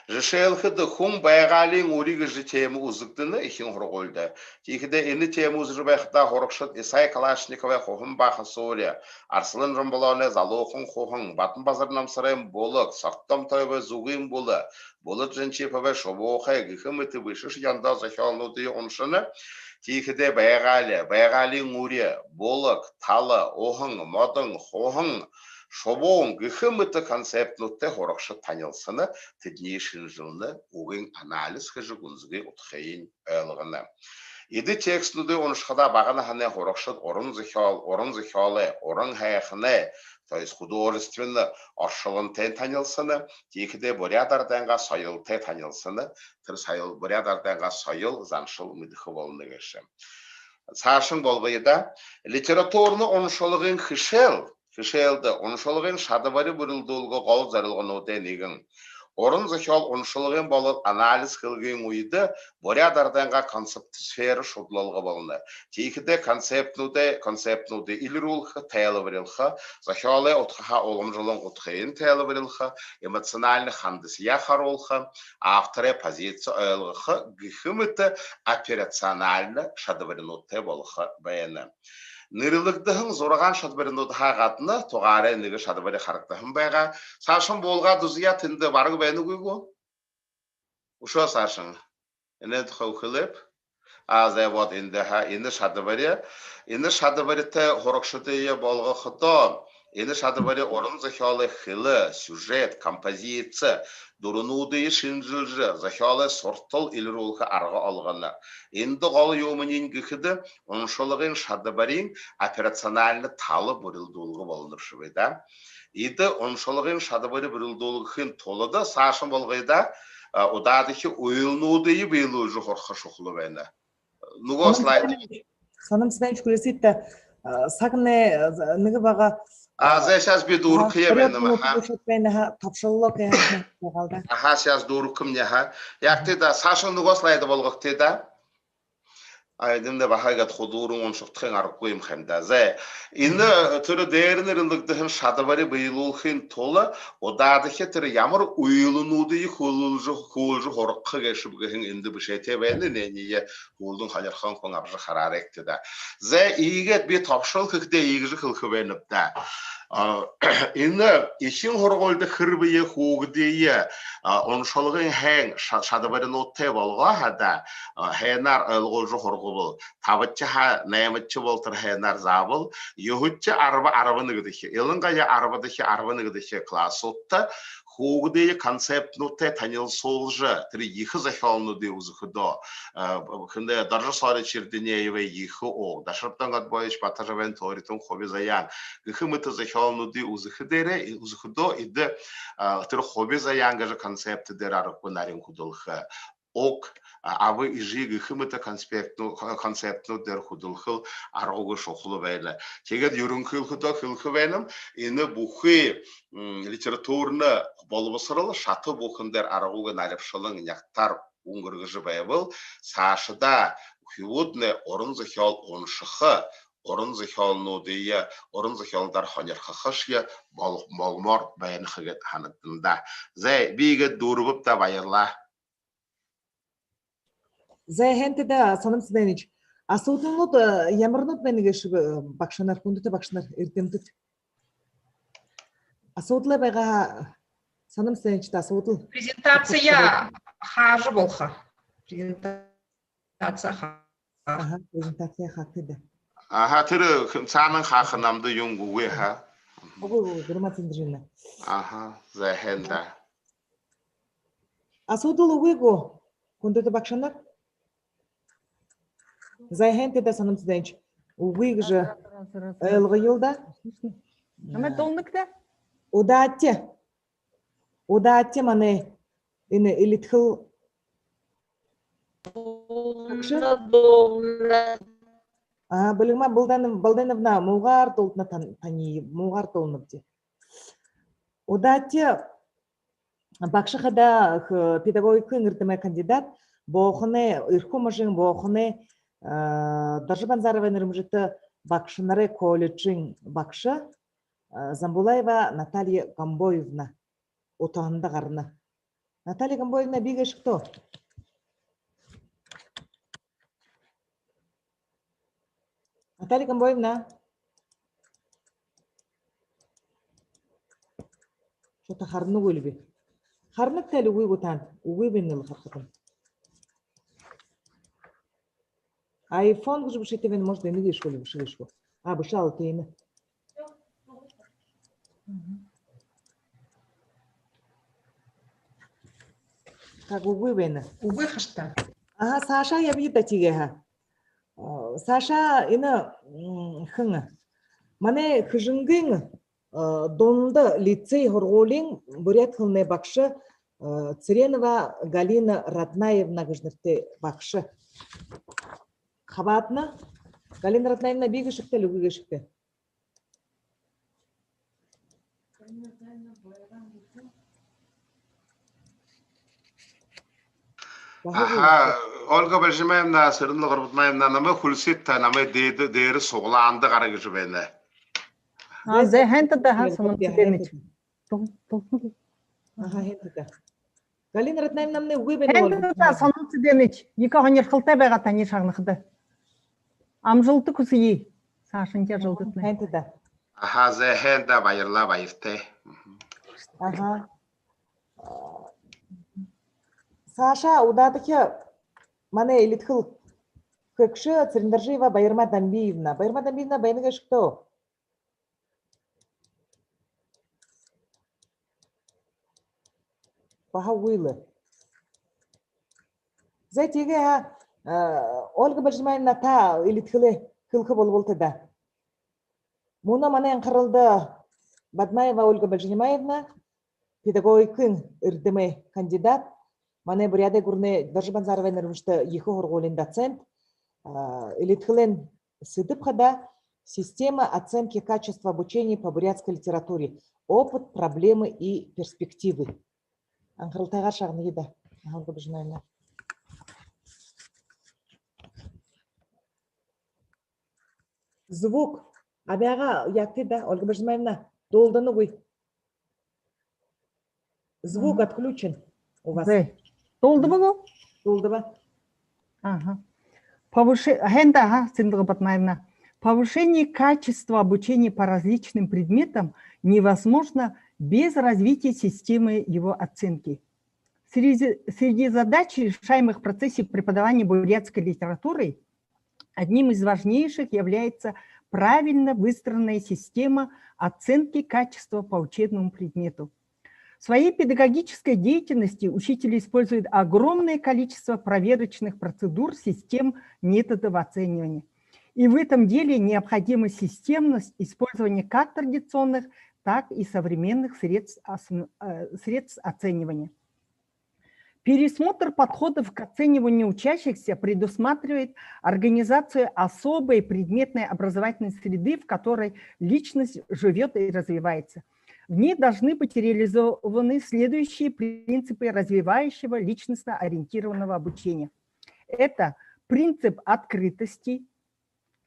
Жэшээлхэдэ, хүн байгаалиин үри гэжэ тема үзэгдэнэ эхин һургуулида. Тиихэдэ энэ тема үзэжэ байхадаа һурагшад Исай Калашниковай «Хуһан баха суури», Арсалан Жамбалоной «Залуухан хуһан», Бадан-Базар Намсарайн «Булаг», Согтом Тойбой «Зүгын бүлэ», Булад Жанчиповай «Шубуухай» гэхэ мэтэ бэшэшье ондоо зохёолнуудые уншана. Тиихэдэ байгаали, байгаалиин үри, булаг, тала, уһан, модон, хуһан, шубуун гэхэ мэтэ концептнүүдтэй һурагшад танилсана, тэдэниие шэнжэлнэ, үгын анализ хэжэ, гүнзэгы удхыень ойлгоно. Эдэ текстнүүдые уншахадаа бага наһанай һурагшад уран зохёол, уран зохёолой, уран һайханай, то есть художественна оршолонтой танилсана, тиихэдэ буряад арадайнгаа соёлтой танилсана, тэрэ соёл, буряад арадайнгаа соёл, заншал мэдэхэ болоно гээшэ. Саашань болгоё даа. Литературна уншалгын хэшээл, хэшээлдэ уншалгын шадабари бүрилдүүлгэ гол зорилгонуудай нэгэн. Уран зохёол уншалгын болон анализ хэлгын үедэ буряад арадайнгаа концептосфера шудалалга болоно. Тиихэдэ концептнүүдэй, концептнүүдые элирүүлхэ, тайлбарилха, зохёолой удхаһаа уламжалан удхыень тайлбарилха, эмоциональна хандасаяа харуулха, авторай позици ойлгохо гэхэ мэтэ операциональна шадабаринуудтай болохо байна. Нэрлэгдэһэн зургаан шадабаринуудһаа гадна тугаарай нэгэ шадабари харагдаһан байгаа. Саашань буулгаад үзэе, тэндэ бараг байнагүй гү? Үшөө саашань. Энээн тухай хэлээб. А, зай, вот эндэ, ха, энэ шадабари. Энэ шадабаритай һурагшадые болгоходоо, энэ шадабари уран зохёолой хэлэ, сюжет, композици, дүрэнүүдые шэнжэлжэ, зохёолой суртал элирүүлхэ арга олгоно. Эндэ гол юумэниинь гэхэдэ, уншалгын шадабариин операциональна тала бүрилдүүлгэ болоно бшуу даа. Эдэ уншалгын шадабари бүрилдүүлгэхын тулада, саашань болгоё даа, а, удаадахи үйлэнүүдые бэелүүлжэ һураха шухала байна. Нүгөө слайд. Сономсдэнч, хүлеэсыт даа, а, сагнай, а, нэгэ бага, а, зай, сейчас би дүүргэхэеэ байнам, аха. Тобшоллоо гэһэн байгаа даа. Аха, сейчас дүүргэхэмни, аха. Ягты даа, саашань нүгөө слайд болгогты даа. А, эдэмнай баһа иигээд худууран уншагдахын аргагүй юм ха юм даа. Зай, энэ, э, тэрэ дээрэ нэрлэгдэһэн шадабари бэелүүлхын тула удаадахи тэрэ ямар үйлэнүүдые хүүлжэ, хүүлжэ һургаха гээшэб гэһэн эндэ бэшээтэй байна. Энээниие һүүлдэнь һонирхон хүн абажа хараарайгты даа. Зай, иигээд би тобшолол хэхэдээ иигэжэ хэлэхэ байнаб даа. А, энэ эхин һургуулида хэрбээ хүүгэдые, а, уншалгын һайн ша-, шадабаринуудтай болгоо һаа даа, а, һайнаар ойлгуулжа һургабал, табадахи, наймадахи болотор һайнаар заабал, юһэдэхи, арба, арбан нэгэдэхи, илангаяа арбадахи, арбан нэгэдэхи классуудта хүүгэдые концептнүүдтэй танилсуулжа, тэрэ ехэ зохёолнуудые үзэхэдөө, а, хэнэй Доржо Соорович Эрдынеевэй «Ехэ ууг», Даширабдан Годбоевич Батожабайн «Төөритэн хуби заяан» гэхэ мэтэ зохёолнуудые үзэхэ дээрээ, үзэхэдөө эдэ, а, тэрэ хуби заяан гэжэ концепт дээрэ аргагүй нарин хүдэлхэ. Уг, а, аба эжы гэхэ мэтэ конспектнүү-, концептнүүд дээрэ хүдэлхэл аргагүй шухала байна. Тиигээд юрэнхылхэдөө хэлэхэ байнам, энэ бүхы, м, литературна болбосорол шата бүхэн дээрэ аргагүй нарибшалан нягтаар үнгэргэжэ байбал, саашадаа үхибүүднай уран зохёол уншаха, уран зохёолнуудые, уран зохёолдо һонирхохошье бол-, болмоор байна ха гээд һанагдана даа. Зай, би иигээд дүүрэбэб даа, баярлаа. Зай, һайн даа, Санам Цыденович. Асуудалнууд, э, ямарнууд байна гээшэб, э, багшанар, хүндэтэ багшанар, эрдэмтэд? Асуудал байгаа һаа, Санам Цыденович, та асуудал. Презентация хаажа болохо. Презентация хаа. Аха, презентация хаагдаа. Аха, тэрэ хэн-, саанань хааха намда юун үгы, ха? Үгы, үгы, грамма цэндэржэнэ. Аха, зай, һайн даа. Асуудал үгы гү, хүндэтэ багшанар? Зай, һайн даа, Санам Цыденович. Үгы гэжэ ойлгоёл даа. Намайе дуулнагты даа. Удаадти. Удаадти манай энэ элидхэл. Дуулна, дуулна. А, Бэлигма Балдан-, Балдановна, муугаар дуулдана тан-, таниие, муугаар дуулнабди. Удаадти багша хадаа, х-, педагогикын эрдэмэй кандидат, Боохоной, Эрхүү можын Боохоной, а, Доржо Банзаровай нэрэмжэтэ багшанарай колледжын багша, а, Замбулаева Наталья Гомбоевна. Утаһанда гарана. Наталья Гомбоевна, бии гээшэ гүт? Наталья Гомбоевна. Что-то харанагүйл би. Харанагты али, үгы гү таанад? Үгы байна лэ харахадам. Айфон гэжэ бэшээтэй байна, может, энэ гээшэ гү, бэшэ гээшэ гү. А, бэшэ, алта энэ. Так, үгы байна. Үгы хаш даа. Аха, саашаа ябая даа тиигээ һаа. О, саашаа энэ, м, хэн? Манай Хэжэнгын, э, дунда лицей һургуулиин буряад хэлэнэй багша, э, Цыренова Галина Раднаевна гэжэ нэрэтэй багша. Хабаадана. Галина Раднаевна, бии гээшэ гүт али, үгы гээшэ гүт? Аха, Ольга Бальжимаевна, Сэрэнлэ Горбатмаевна, намайе хүлисыт даа, намайе дээдэ, дээрэ суглаанда гарая гэжэ байна. А, зай, һайн даа, ха, Санам Цыденович. Тул-, тул-, тул-. Аха, һайн даа. Галина Раднаевнамнай үгы байна. Һайн даа, Санам Цыденович, ехэ һонирхолтой байгаа таниие шагнахада. Амжалта хүсэе. Саашанхи ажалдатнай. Һайн даа. Аха, зай, һайн даа, баярлаа, баяртай. Аха. Саашаа удаадахи манай элидхэл хэгшэ Цырендоржиева Баярма Дамбиевна. Баярма Дамбиевна, байна гээшэ гүт? Баһа үгы лэ. Зай, тиигээ һаа, э, Ольга Бальжимаевна, та элидхэлээ хэлэхэ болобол даа. Мүнөө манай анхаралда Бадмаева Ольга Бальжимаевна, педагогикын эрдэмэй кандидат, манай Буряадай гүрэнэй Доржо Банзаровай нэрэмжэтэ ехэ һургуулиин доцент, а, элидхэлэй сэдэб хадаа «Система оценки качества обучения по бурятской литературе. Опыт, проблемы и перспективы». Анхаралтайгаар шагная даа. Ольга Бальжимаевна. Звук. Абяагаа яагты даа, Ольга Бальжимаевна, дуулданагүй. Звук отключен у вас. Зай. Дуулдаба гү? Дуулдаба. Ага. Повыше-, һайн даа, ха, Сэрэнлэ Горбатмаевна. Повышение качества обучения по различным предметам невозможно без развития системы его оценки. Среди, среди задач, решаемых в процессе преподавания бурятской литературы, одним из важнейших является правильно выстроенная система оценки качества по учебному предмету. В своей педагогической деятельности учитель использует огромное количество проверочных процедур, систем, методов оценивания. И в этом деле необходима системность использования как традиционных, так и современных средств, средств оценивания. Пересмотр подходов к оцениванию учащихся предусматривает организацию особой предметной образовательной среды, в которой личность живёт и развивается. В ней должны быть реализованы следующие принципы развивающего личностно ориентированного обучения. Это принцип открытости,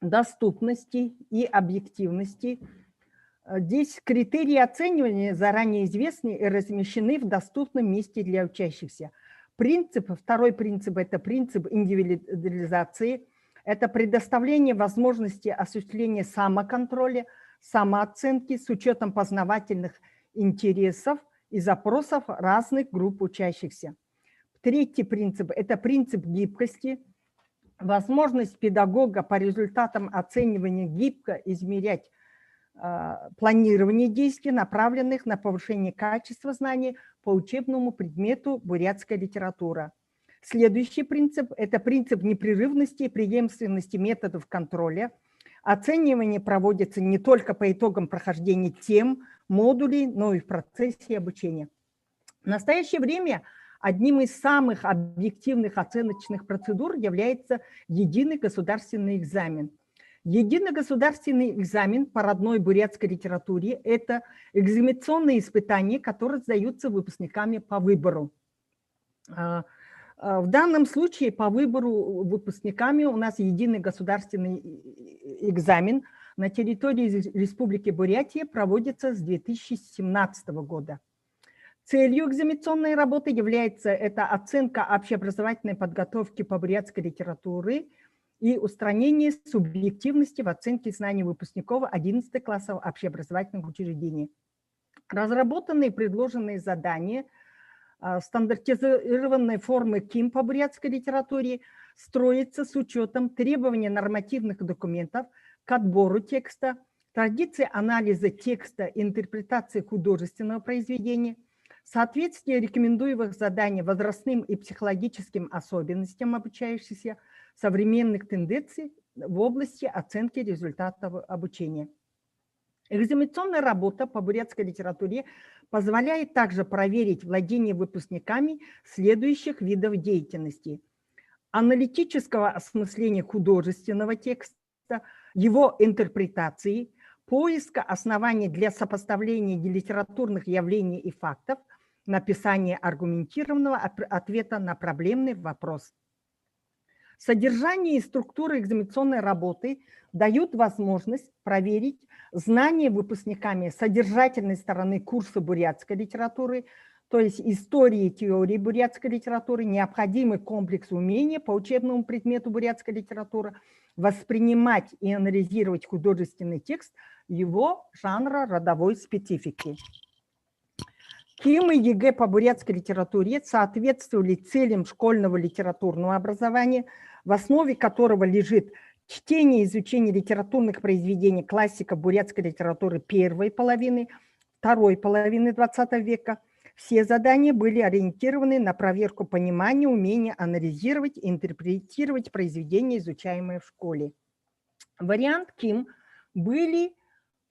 доступности и объективности. Здесь критерии оценивания заранее известны и размещены в доступном месте для учащихся. Принцип, второй принцип, это принцип индивидуализации. Это предоставление возможности осуществления самоконтроля, самооценки с учётом познавательных интересов и запросов разных групп учащихся. Третий принцип, это принцип гибкости. Возможность педагога по результатам оценивания гибко измерять планирование действий, направленных на повышение качества знаний по учебному предмету бурятская литература. Следующий принцип, это принцип непрерывности и преемственности методов контроля. Оценивание проводится не только по итогам прохождения тем, модулей, но и в процессе обучения. В настоящее время одним из самых объективных оценочных процедур является единый государственный экзамен. Единый государственный экзамен по родной бурятской литературе — это экзаменационные испытания, которые сдаются выпускниками по выбору. В данном случае по выбору выпускниками у нас единый государственный экзамен на территории Республики Бурятия проводится с две тысячи семнадцатого года. Целью экзаменационной работы является это оценка общеобразовательной подготовки по бурятской литературе и устранение субъективности в оценке знаний выпускников одиннадцатых классов общеобразовательных учреждений. Разработанные и предложенные задания стандартизированной формы КИМ по бурятской литературе строятся с учётом требований нормативных документов к отбору текста, традиции анализа текста и интерпретации художественного произведения, соответствие рекомендуемых заданий возрастным и психологическим особенностям обучающихся, современных тенденций в области оценки результатов обучения. Экзаменационная работа по бурятской литературе позволяет также проверить владение выпускниками следующих видов деятельности: аналитического осмысления художественного текста, его интерпретации, поиска оснований для сопоставления литературных явлений и фактов, написания аргументированного ответа на проблемный вопрос. Содержание и структура экзаменационной работы дают возможность проверить знания выпускниками содержательной стороны курса бурятской литературы, то есть истории и теории бурятской литературы, необходимый комплекс умений по учебному предмету бурятская литература, воспринимать и анализировать художественный текст, его жанра, родовой специфики. КИМ и ЕГЭ по бурятской литературе соответствовали целям школьного литературного образования, в основе которого лежит чтение и изучение литературных произведений классиков бурятской литературы первой половины, второй половины двадцатого века. Все задания были ориентированы на проверку понимания, умения анализировать и интерпретировать произведения, изучаемые в школе. В вариант КИМ были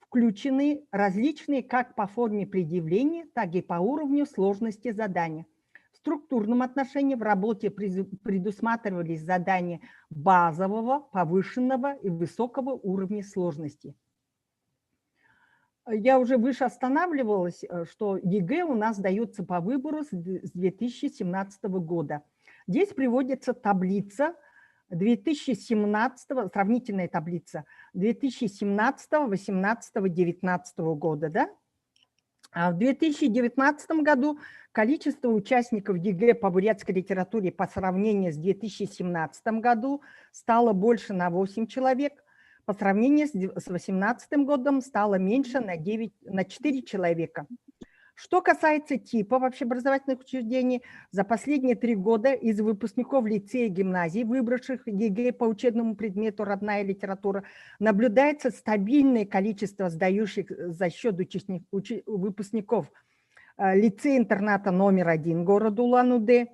включены различные как по форме предъявления, так и по уровню сложности задания. В структурном отношении в работе предусматривались задания базового, повышенного и высокого уровня сложности. Я уже выше останавливалась, что ЕГЭ у нас сдаются по выбору с две тысячи семнадцатого года. Здесь приводится таблица две тысячи семнадцатого, сравнительная таблица две тысячи семнадцатого, восемнадцатого, девятнадцатого года, да? А в две тысячи девятнадцатом году количество участников ЕГЭ по бурятской литературе по сравнению с две тысячи семнадцатым году стало больше на восемь человек, по сравнению с восемнадцатым годом стало меньше на девять, на четыре человека. Что касается типа общеобразовательных учреждений, за последние три года из выпускников лицея и гимназий, выбравших ЕГЭ по учебному предмету «Родная литература», наблюдается стабильное количество сдающих за счёт выпускников э, лицей-интерната номер один города Улан-Удэ.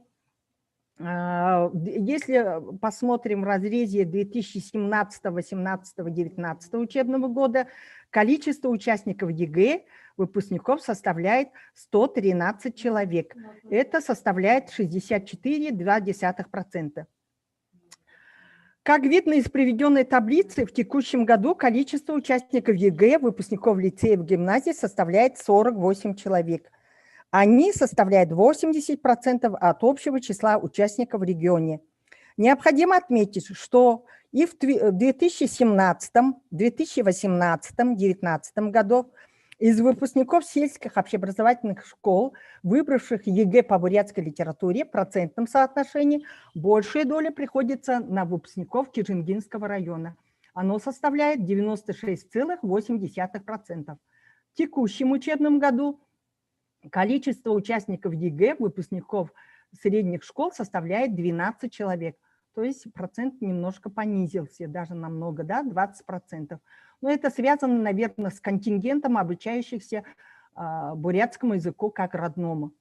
А, д-, если посмотрим в разрезе две тысячи семнадцатого, восемнадцатого, девятнадцатого учебного года, количество участников ЕГЭ выпускников составляет сто тринадцать человек. Это составляет шестьдесят четыре и две десятых процента. Как видно из приведённой таблицы, в текущем году количество участников ЕГЭ выпускников лицеев и гимназий составляет сорок восемь человек. Они составляют восемьдесят процентов от общего числа участников в регионе. Необходимо отметить, что и в тви-, в две тысячи семнадцатом, две тысячи восемнадцатом, девятнадцатом годах из выпускников сельских общеобразовательных школ, выбравших ЕГЭ по бурятской литературе, в процентном соотношении большая доля приходится на выпускников Кижингинского района. Оно составляет девяносто шесть целых восемь десятых процента. В текущем учебном году количество участников ЕГЭ, выпускников средних школ, составляет двенадцать человек. То есть процент немножко понизился, даже намного, да, двадцать процентов. Но это связано, наверное, с контингентом обучающихся, а, бурятскому языку как родному.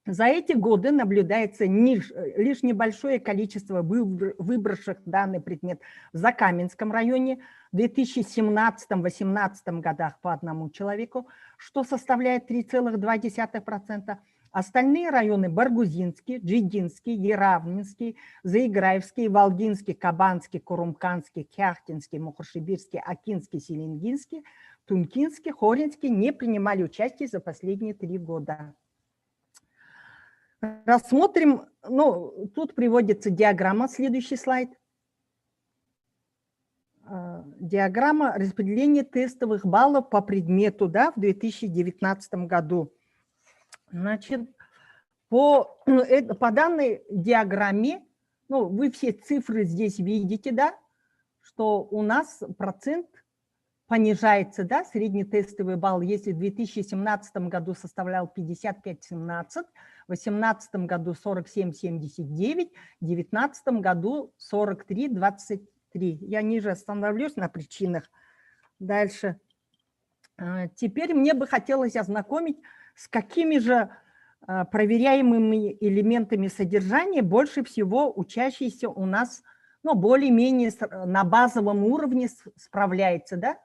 За эти годы наблюдается ниж-, э, лишь небольшое количество выбр-, выбравших данный предмет в Закаменском районе, в две тысячи семнадцатом, восемнадцатом годах по одному человеку, что составляет три целых два десятых процента. Остальные районы: Баргузинский, Джидинский, Яровнинский, Заиграевский, Волгинский, Кабанский, Курумканский, Кяхтинский, Мухоршибирский, Акинский, Селенгинский, Тункинский, Хоринский, не принимали участие за последние три года. Рассмотрим, ну, тут приводится диаграмма, следующий слайд. А, диаграмма распределения тестовых баллов по предмету, да, в две тысячи девятнадцатом году. Значит, по, э, по данной диаграмме, ну, вы все цифры здесь видите, да, что у нас процент понижается, да, средний тестовый балл, если в две тысячи семнадцатом году составлял пятьдесят пять семнадцать, в восемнадцатом году сорок семь семьдесят девять, в девятнадцатом году сорок три двадцать три. Я ниже остановлюсь на причинах. Дальше. А, теперь мне бы хотелось ознакомить, с какими же, а, проверяемыми элементами содержания больше всего учащийся у нас, ну, более-менее с-, на базовом уровне с-, справляется, да?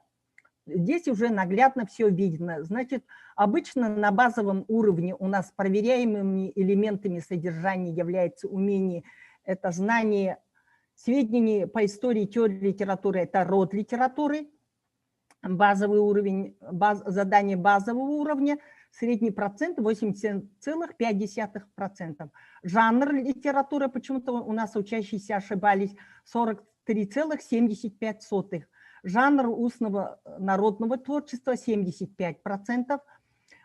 Здесь уже наглядно всё видно. Значит, обычно на базовом уровне у нас проверяемыми элементами содержания является умение, это знание сведений по истории, теории литературы, это род литературы, базовый уровень, баз-, задание базового уровня, средний процент восемьдесят целых пять десятых процента. Жанр литературы, почему-то у нас учащиеся ошибались, сорок три целых семьдесят пять сотых. Жанр устного, э, народного творчества семьдесят пять процентов.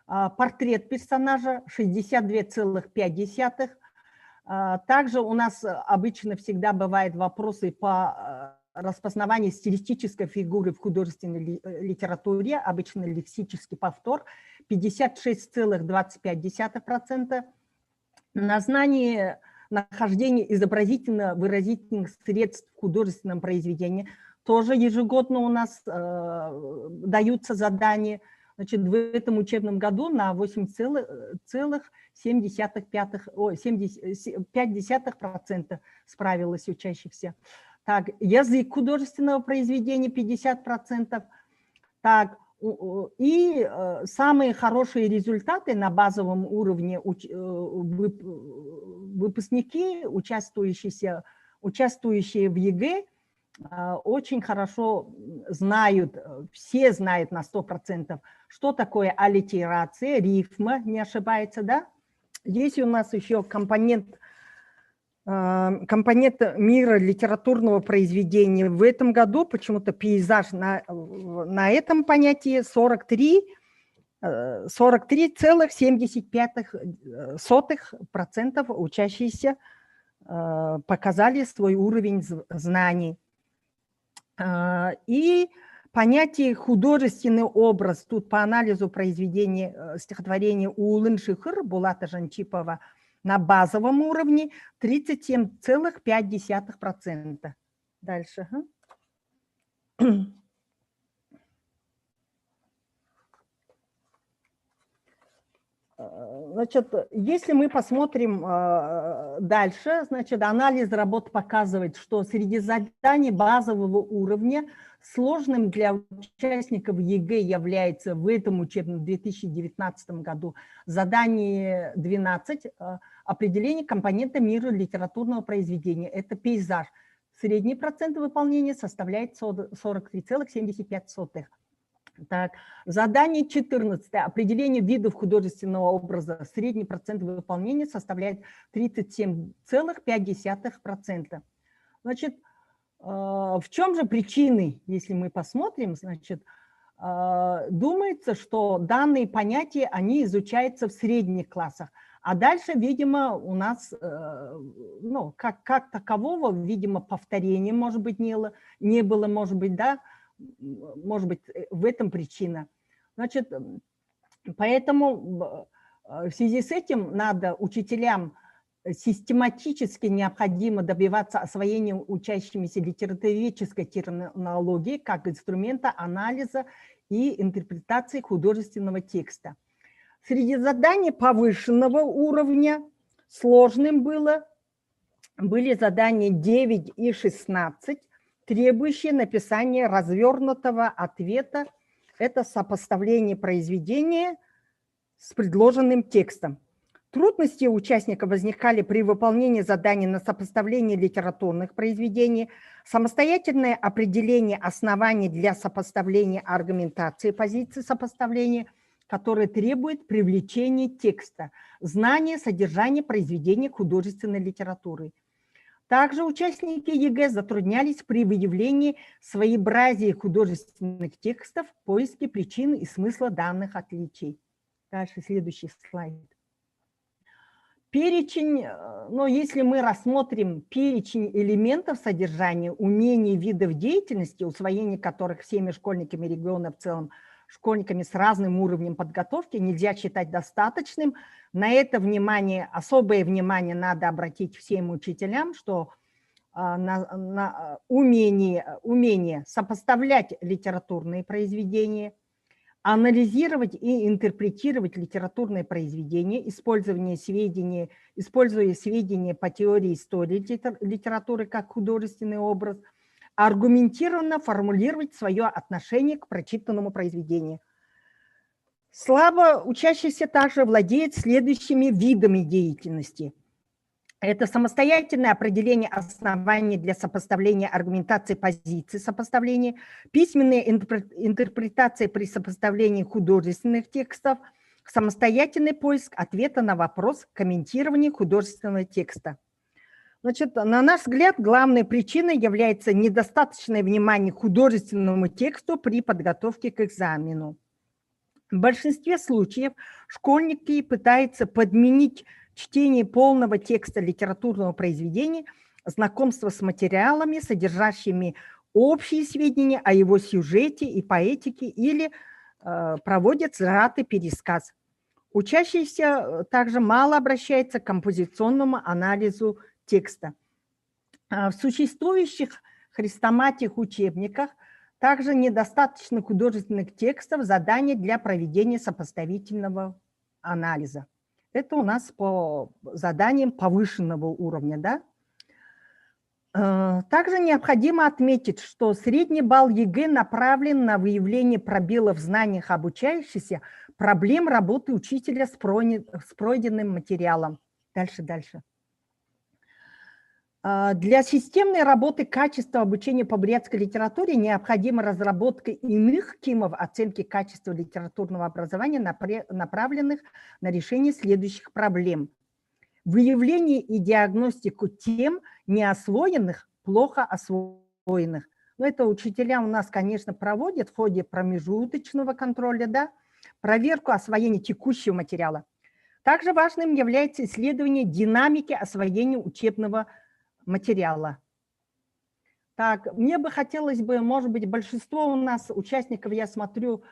А, портрет персонажа шестьдесят две целых пять десятых. А, также у нас, э, обычно всегда бывают вопросы по, э, распознаванию стилистической фигуры в художественной ли-, э, литературе, обычно лексический повтор, пятьдесят шесть целых двадцать пять десятых процента. На знание нахождения изобразительно-выразительных средств в художественном произведении тоже ежегодно у нас, э, даются задания. Значит, в этом учебном году на восемь целых, э, целых семь десятых, пятых, ой, семьдесят, э, се-, пять десятых процента справилось учащихся. Так, язык художественного произведения пятьдесят процентов. Так, у-, у-, и, э, самые хорошие результаты на базовом уровне уч-, э, вып-, э, выпускники, участвующиеся, участвующие в ЕГЭ, а, очень хорошо, м, знают, э, все знают на сто процентов, что такое аллитерация, рифма, не ошибается, да? Есть у нас ещё компонент, а, компонент мира литературного произведения. В этом году почему-то пейзаж на, на этом понятии сорок три, э, сорок три целых семьдесят пять, э, сотых процентов учащиеся, э, показали свой уровень з-, знаний. А, и понятие художественный образ. Тут по анализу произведения, э, стихотворения «Уулын шэхэр» Булата Жанчипова на базовом уровне тридцать семь целых пять десятых процента. Дальше, ага. Э, Значит, если мы посмотрим э, дальше, значит, анализ работ показывает, что среди заданий базового уровня сложным для участников ЕГЭ является в этом учебном две тысячи девятнадцатом году задание двенадцать, э, определение компонента мира литературного произведения. Это пейзаж. Средний процент выполнения составляет сорок три целых семьдесят пять сотых. Так, задание четырнадцатое. Определение видов художественного образа. Средний процент выполнения составляет тридцать семь целых пять десятых процента. Значит, э, в чем же причины, если мы посмотрим, значит, э, думается, что данные понятия, они изучаются в средних классах. А дальше, видимо, у нас, э, ну, как, как такового, видимо, повторения, может быть, не, ло- не было, может быть, да, м, может быть, э, в этом причина. Значит, м, поэтому э, в связи с этим надо учителям э, систематически необходимо добиваться освоения учащимися литературоведческой терминологии как инструмента анализа и интерпретации художественного текста. Среди заданий повышенного уровня сложным было, были задания девять и шестнадцать, требующие написания развёрнутого ответа. Это сопоставление произведения с предложенным текстом. Трудности у участников возникали при выполнении заданий на сопоставление литературных произведений, самостоятельное определение оснований для сопоставления, аргументации позиции сопоставления, которые требуют привлечения текста, знания содержания произведения художественной литературы. Также участники ЕГЭ затруднялись при выявлении своеобразия художественных текстов, поиске причин и смысла данных отличий. Дальше следующий слайд. Перечень, э, но если мы рассмотрим перечень элементов содержания, умений, видов деятельности, усвоение которых всеми школьниками региона, в целом школьниками с разным уровнем подготовки, нельзя считать достаточным. На это внимание, особое внимание надо обратить всем учителям, что а, на, на, а, умение, умение сопоставлять литературные произведения, анализировать и интерпретировать литературные произведения, использование сведений, используя сведения по теории истории литер- литературы как художественный образ, аргументированно формулировать свое отношение к прочитанному произведению. Слабо учащийся также владеет следующими видами деятельности. Это самостоятельное определение оснований для сопоставления, аргументации позиций сопоставления, письменные интерпре- интерпретации при сопоставлении художественных текстов, самостоятельный поиск ответа на вопрос комментирования художественного текста. Значит, на наш взгляд, главной причиной является недостаточное внимание к художественному тексту при подготовке к экзамену. В большинстве случаев школьники пытаются подменить чтение полного текста литературного произведения, знакомство с материалами, содержащими общие сведения о его сюжете и поэтике, или э, проводят сжатый пересказ. Учащиеся э, также мало обращаются к композиционному анализу текста. А, В существующих хрестоматийных учебниках также недостаточно художественных текстов заданий для проведения сопоставительного анализа. Это у нас по заданиям повышенного уровня, да? Э, Также необходимо отметить, что средний балл ЕГЭ направлен на выявление пробелов в знаниях обучающихся, проблем работы учителя с пройне- с пройденным материалом. Дальше, дальше. А, Для системной работы качества обучения по бурятской литературе необходима разработка иных кимов оценки качества литературного образования, напре- направленных на решение следующих проблем. Выявление и диагностику тем, не освоенных, плохо освоенных. Но это учителя у нас, конечно, проводят в ходе промежуточного контроля, да, проверку освоения текущего материала. Также важным является исследование динамики освоения учебного материала. Так, мне бы хотелось бы, может быть, большинство у нас участников, я смотрю,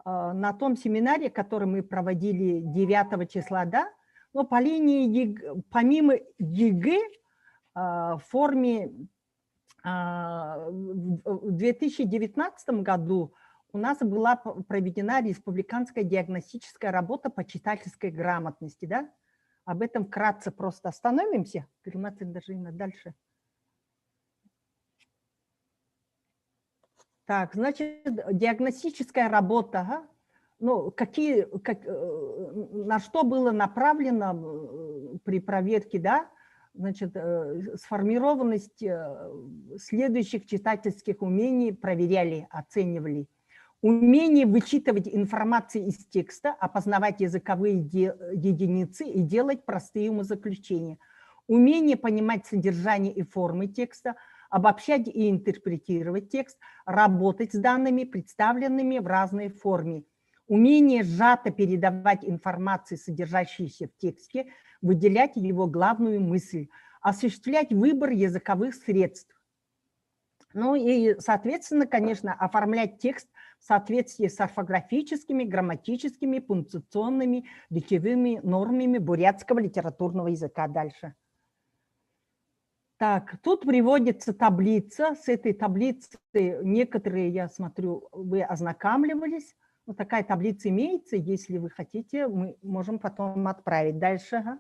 э, на том семинаре, который мы проводили девятого числа, да, но по линии ЕГЭ, помимо ЕГЭ, э, в форме а, в в две тысячи девятнадцатом году у нас была п- проведена республиканская диагностическая работа по читательской грамотности, да? Об этом вкратце просто остановимся. Гүлмаз Эндиржиевна, дальше. Так, значит, диагностическая работа, ага. Ну, какие, как, э, на что было направлено э, при проверке, да? Значит, э, сформированность э, следующих читательских умений проверяли, оценивали. Умение вычитывать информацию из текста, опознавать языковые де- единицы и делать простые умозаключения. Умение понимать содержание и формы текста, обобщать и интерпретировать текст, работать с данными, представленными в разной форме. Умение сжато передавать информацию, содержащуюся в тексте, выделять его главную мысль, осуществлять выбор языковых средств. Ну и, соответственно, конечно, оформлять текст в соответствии с орфографическими, грамматическими, пунктуационными, речевыми нормами бурятского литературного языка. Дальше. Так, тут приводится таблица. С этой таблицей некоторые, я смотрю, вы ознакомливались. Вот такая таблица имеется. Если вы хотите, мы можем потом отправить. Дальше. Ага.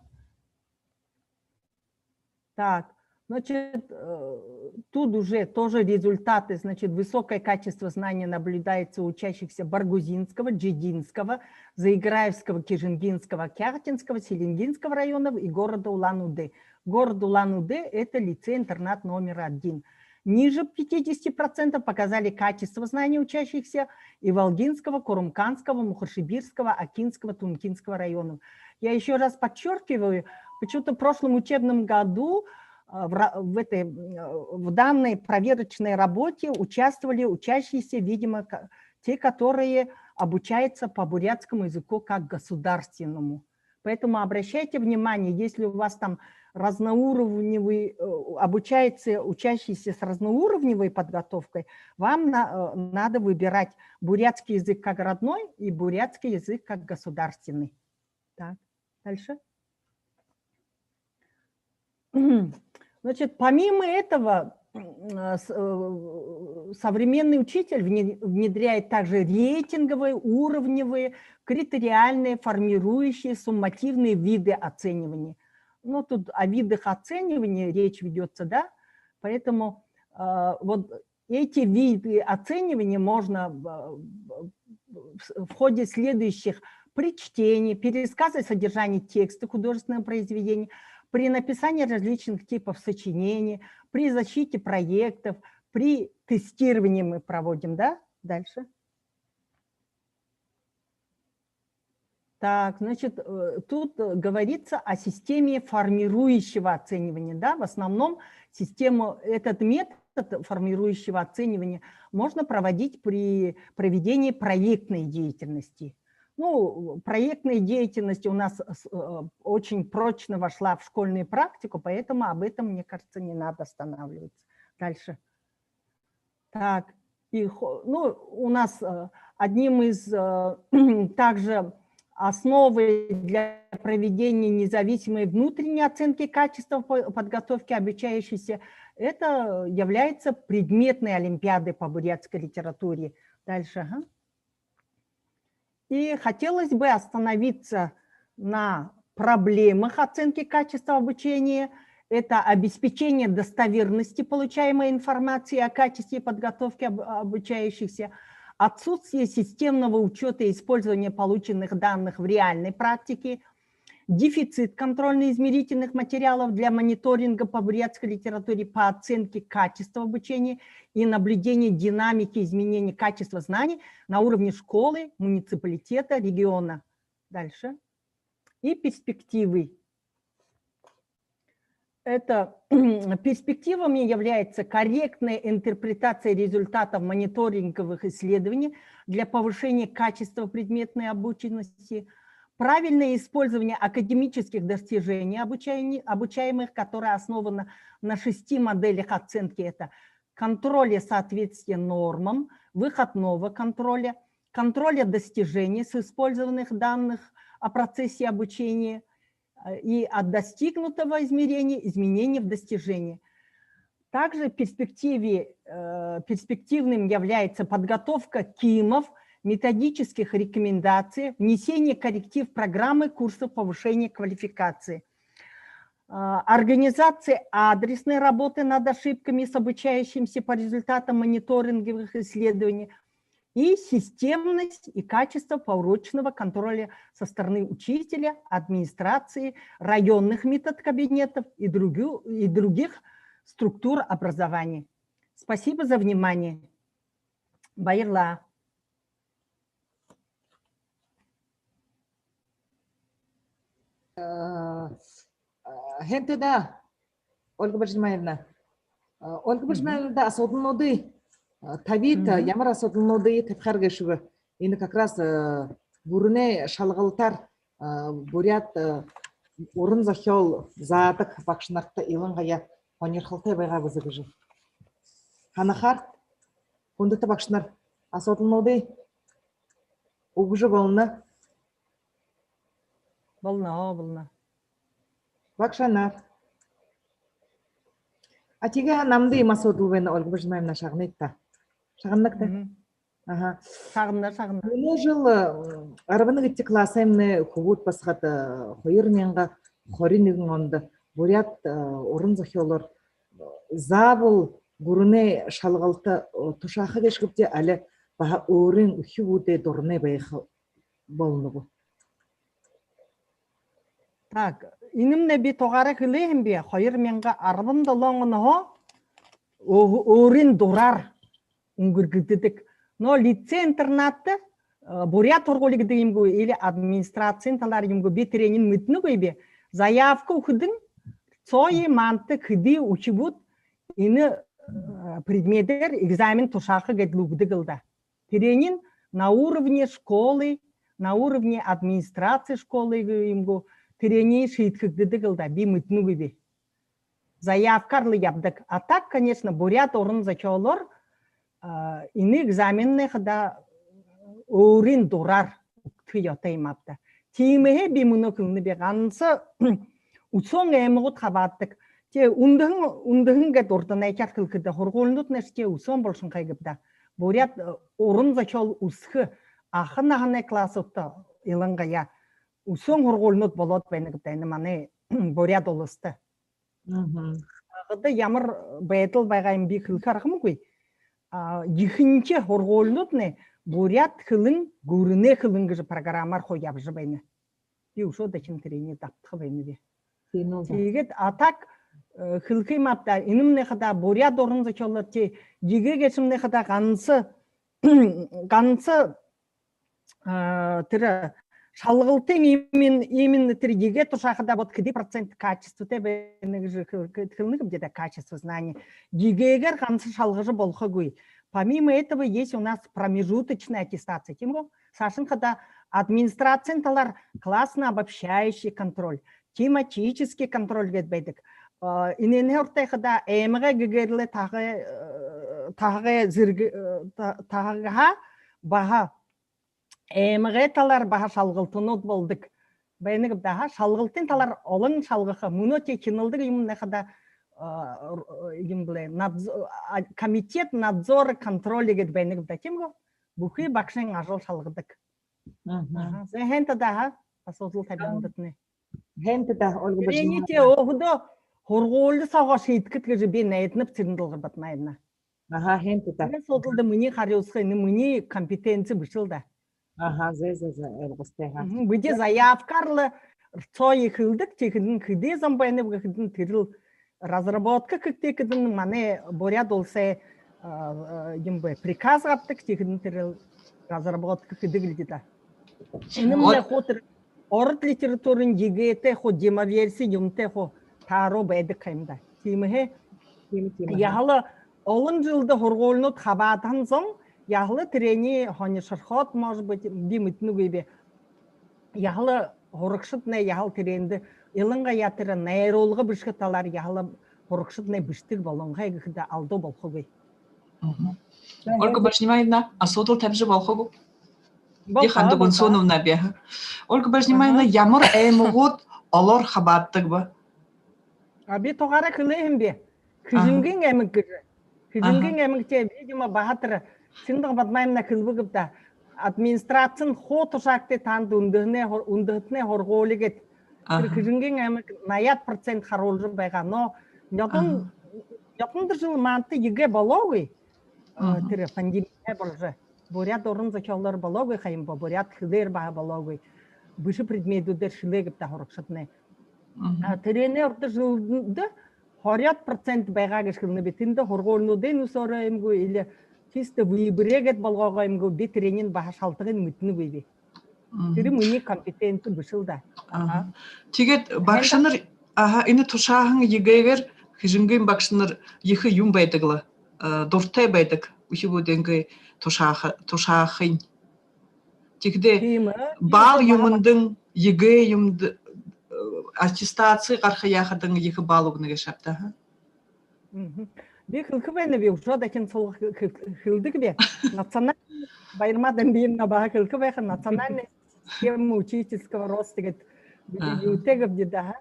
Так, значит, э, тут уже тоже результаты. Значит, высокое качество знаний наблюдается у учащихся Баргузинского, Джидинского, Заиграевского, Кижингинского, Кяхтинского, Селенгинского районов и города Улан-Удэ. Город Улан-Удэ — это лицей-интернат номер один. Ниже пятидесяти процентов показали качество знаний учащихся Иволгинского, Курумканского, Мухоршибирского, Окинского, Тункинского районов. Я еще раз подчеркиваю, почему-то в прошлом учебном году а, в, ра- в этой, м, в данной проверочной работе участвовали учащиеся, видимо, ка- те, которые обучаются по бурятскому языку как государственному. Поэтому обращайте внимание, если у вас там разноуровневый, э, обучается учащийся с разноуровневой подготовкой, вам на- э, надо выбирать бурятский язык как родной и бурятский язык как государственный. Так, дальше. Значит, помимо этого, м, а, с- э, современный учитель вне- внедряет также рейтинговые, уровневые, критериальные, формирующие, суммативные виды оценивания. Ну, тут о видах оценивания речь ведется, да? Поэтому а, вот эти виды оценивания можно в в- в ходе следующих: при чтении, пересказе содержания текста художественного произведения, при написании различных типов сочинений, при защите проектов, при тестировании мы проводим, да? Дальше. Так, значит, э, тут э, говорится о системе формирующего оценивания, да, в основном систему, этот метод формирующего оценивания можно проводить при проведении проектной деятельности. Ну, проектная деятельность у нас с- э, очень прочно вошла в школьную практику, поэтому об этом, мне кажется, не надо останавливаться. Дальше. Так, и, хо- ну, у нас э, одним из э, также основы для проведения независимой внутренней оценки качества по- подготовки обучающихся это является предметной олимпиадой по бурятской литературе. Дальше. Ага. И хотелось бы остановиться на проблемах оценки качества обучения. Это обеспечение достоверности получаемой информации о качестве подготовки об- обучающихся, отсутствие системного учета и использования полученных данных в реальной практике, дефицит контрольно-измерительных материалов для мониторинга по бурятской литературе, по оценке качества обучения и наблюдения динамики изменений качества знаний на уровне школы, муниципалитета, региона. Дальше. И перспективы. Это перспективами является корректная интерпретация результатов мониторинговых исследований для повышения качества предметной обученности, правильное использование академических достижений обучаемых, которое основано на шести моделях оценки. Это контроля соответствия нормам, выходного контроля, контроля достижений с использованных данных о процессе обучения, и от достигнутого измерения изменений в достижении. Также в перспективе, э, перспективным является подготовка КИМов, методических рекомендаций, внесение корректив программы курсов повышения квалификации, а, организация адресной работы над ошибками с обучающимися по результатам мониторинговых исследований и системность и качество поурочного контроля со стороны учителя, администрации, районных методкабинетов и других, и других структур образования. Спасибо за внимание. Баярлаа. Э, э, һайн даа, Ольга Бажинимаевна. Э, Ольга Бажинимаевна, да, асуудалнуудые, э, табита, ямар асуудалнуудые табихаар гээшэб? Энэ как раз, э, гүрэнэй шалгалтаар, э, буряад, э, уран зохёол заадаг багшанарта илангаяа һонирхолтой байгаа бэзэ гэжэ һанахаар, хүндэтэ багшанар, асуудалнуудые үгэжэ болоно. Болоно, болоно. Багшанар. А тиигээ намда иимэ асуудал байна, Ольга Бажинимаевна, шагныт даа. Шагнагты. Аха. Шагна, шагна. Мүнөө жэл, э, арбан нэгэдэхи классаймнай хүбүүд басагад, э, хоёр мянга хорин нэгэн ондо буряад, э, уран зохёолоор, э, заабол гүрэнэй шалгалта, э, тушааха гээшэ гүбди, али баһа өөрын үхибүүдэй дуранай байха болоно гү? Так, энэмнай би тугаараа хэлээ һэм би, хоёр мянга арбан долоон онһоо өө-, өөрын дураар үнгэргэгдэдэг. Но лицей-интернатта, э, буряад һургуули гэдэг юм гү, или администрациин талаар юм гү, би тэрээниие мэдэнэгүйб. Заявка үгэхэдэнь, соо манда хэды үхибүүд энэ, э, предметээр экзамен тушааха гээд лэ үгэдэг лэ даа. Тэрээниие на уровне школы, на уровне администрации школы юм гү, тэрээниие шиидхэгдэдэг лэ даа, би мэдэнэгүйб. Заявкаар лэ ябадаг. А так, конечно, буряад уран зохёолоор, а, энэ экзаменнай хадаа өөрын дураар үгтэхэ ёһотой юм ааб даа. Тиимэһээ би мүнөө хэлэнэб, ганса үсөөн аймагууд хабаададаг. Тэ үндэһэн, үндэһэн гээд урданайхяар хэлэхэдэ, һургуулинууднай тэ үсөөн болошонхой гээб даа. Буряад, э, уран зохёол үзэхэ аха наһанай классуудта илангаяа үсөөн һургуулинууд болоод байна гээб даа энэ манай Буряад Уласта. Мгм. Хадаа ямар байдал байгаа юм, би хэлэхэ аргамгүй. А, ехэнхи һургуулинууднай буряад хэлэн гүрэнэй хэлэн гэжэ программаар хуу ябажа байна. Би үшөө дахин тэрээниие дабтаха байнаб. Тиимэ даа. Тиигээд а так, э, хэлэхэ юм ааб даа, энэмнай хадаа буряад уран зохёолоор тэ ЕГЭ гээшэмнай хадаа ганса, ганса, а, тэрэ шалгалтын именно, именно тэрэ ЕГЭ тушаахада вот хэды процент качествотой байна гэжэ хэл-, хэл-, хэлэнэ гээбди даа, качество знаний. ЕГЭ-гээр ганса шалгажа болохогүй. Помимо этого есть у нас промежуточная аттестация, тиимэ гү? Саашань хадаа администрациин талаар классно-обобщающий контроль, тематический контроль гээд байдаг. А, энээнһээ урда хадаа аймагай гэгээр лэ таһагай, э, таһагай зэргэ-, э, та-, таһагһаа баһа аймагай талаар баһа шалгалтанууд болодог. Байна гээб даа, шалгалтын талаар олон шалгаха. Мүнөө тэ хиналдаг юмнай хадаа, а, р-, юм бэлэй, надз-, а, комитет надзора контроля гээд байна гээб даа, тиимэ гү? Бүхы багшын ажал шалгадаг. Мгм. Аха. Зэ, һайн даа, ха? Асуудал табиһандатнай. Һайн даа, Ольга Бажинимаевна. Тэрээниие тэ өөһэдөө һургуули соогоо шиидхэхэ гэжэ би найданаб, Цырен-Долгор Батамаевна. Аха, һайн даа. Энэ асуудалда минии харюусаха, энэ минии компетенци бэшэ лэ даа. Аха, зэ, зэ, зэ, ойлгостой, ха. Мгм, бидэ заявкаар лэ соо хэлэдэг, тиихэдэнь хэды зон байнаб гэхэдэнь, тэрэл разработка хэгты гэхэдэнь манай Буряад Уласай, а, а, юм бэ, приказ гарадаг, тиихэдэнь тэрэл разработка хэдэг лэ даа. Энэмнай хуу тэрэ ород литературын ЕГЭ-тэ хуу, демоверсиин юумэтэй хуу тааруу байдаг ха юм даа. Тиимэһээ тиимэ, тиимэ, ха. Яһала олон жэлдэ һургуулинууд хабаадаһан зон, яһала тэрээниие һонирхоод, может быть, би мэдэнэгүйб, яһала һурагшаднай яһала тэрээндэ илангаяа тэрэ найруулга бэшэхэ талаар яһала һурагшаднай бэшэдэг болонхой гэхэдэ алдуу болохогүй. Мгм. Ольга Бажинимаевна, асуудал табижа болохо гү? Болохо, би Ханда болохо. Гунсуновна би, ха. Ольга Бажинимаевна, аха, ямар аймагууд олоор хабааддаг бэ? А, би тугаараа хэлээ һэм би. Хэжэнгын аймаг гэжэ. Хэжэнгын аймаг тээ, видимо, баһа тэрэ Шэнэдэ Бадмаевна хэлэбэ гээб даа. Администрациин хуу тушаагты, таанад үндэһэнэй һур-, үндэһэтэнэй һургуули гээд. Тэрэ Хэжэнгын аймаг наяад процент харуулжа байгаа. Но нёдон, нёдондо жэл манда ЕГЭ болоогүй. Э, тэрэ пандемия боложо. Буряад уран зохёолоор болоогүй ха юм ба, буряад хэлээр баһа болоогүй. Бэшэ предметүүдээр шэлээ гээб даа һурагшаднай. А, тэрэнэй урда жэлдэ хорёод процент байгаа гэжэ хэлэнэ би. Тэндэ һургуулинуудынь үсөөрөө юм гү, или чисто выбор гээд болгоогоо юм гү, би тэрэниинь баһа шалтагынь мэдэнэгүйб. Тэрэ минии компетенци бэшэл даа. Тиигээд багшанар, аха, энэ тушааһан ЕГЭ-гэр Хэжэнгын багшанар ехэ юм байдаг лэ, э, дуратай байдаг. Үхибүүдэйнгээ тушааха-, тушаахань. Тиихэдээ балл юумэндэнь, ЕГЭ юумэндэнь, э, аттестаци гараха яахадань ехэ балл үгэнэ гээшэ ааб даа, аха? Би хэлэхэ байнаб, би үшөө дахин сул хэ-, хэ-, хэлэдэгби. Национальный, Баярма Дамбиевна баһа хэлэхэ байха, национальная система учительского роста гээд, юутэй гээбди даа,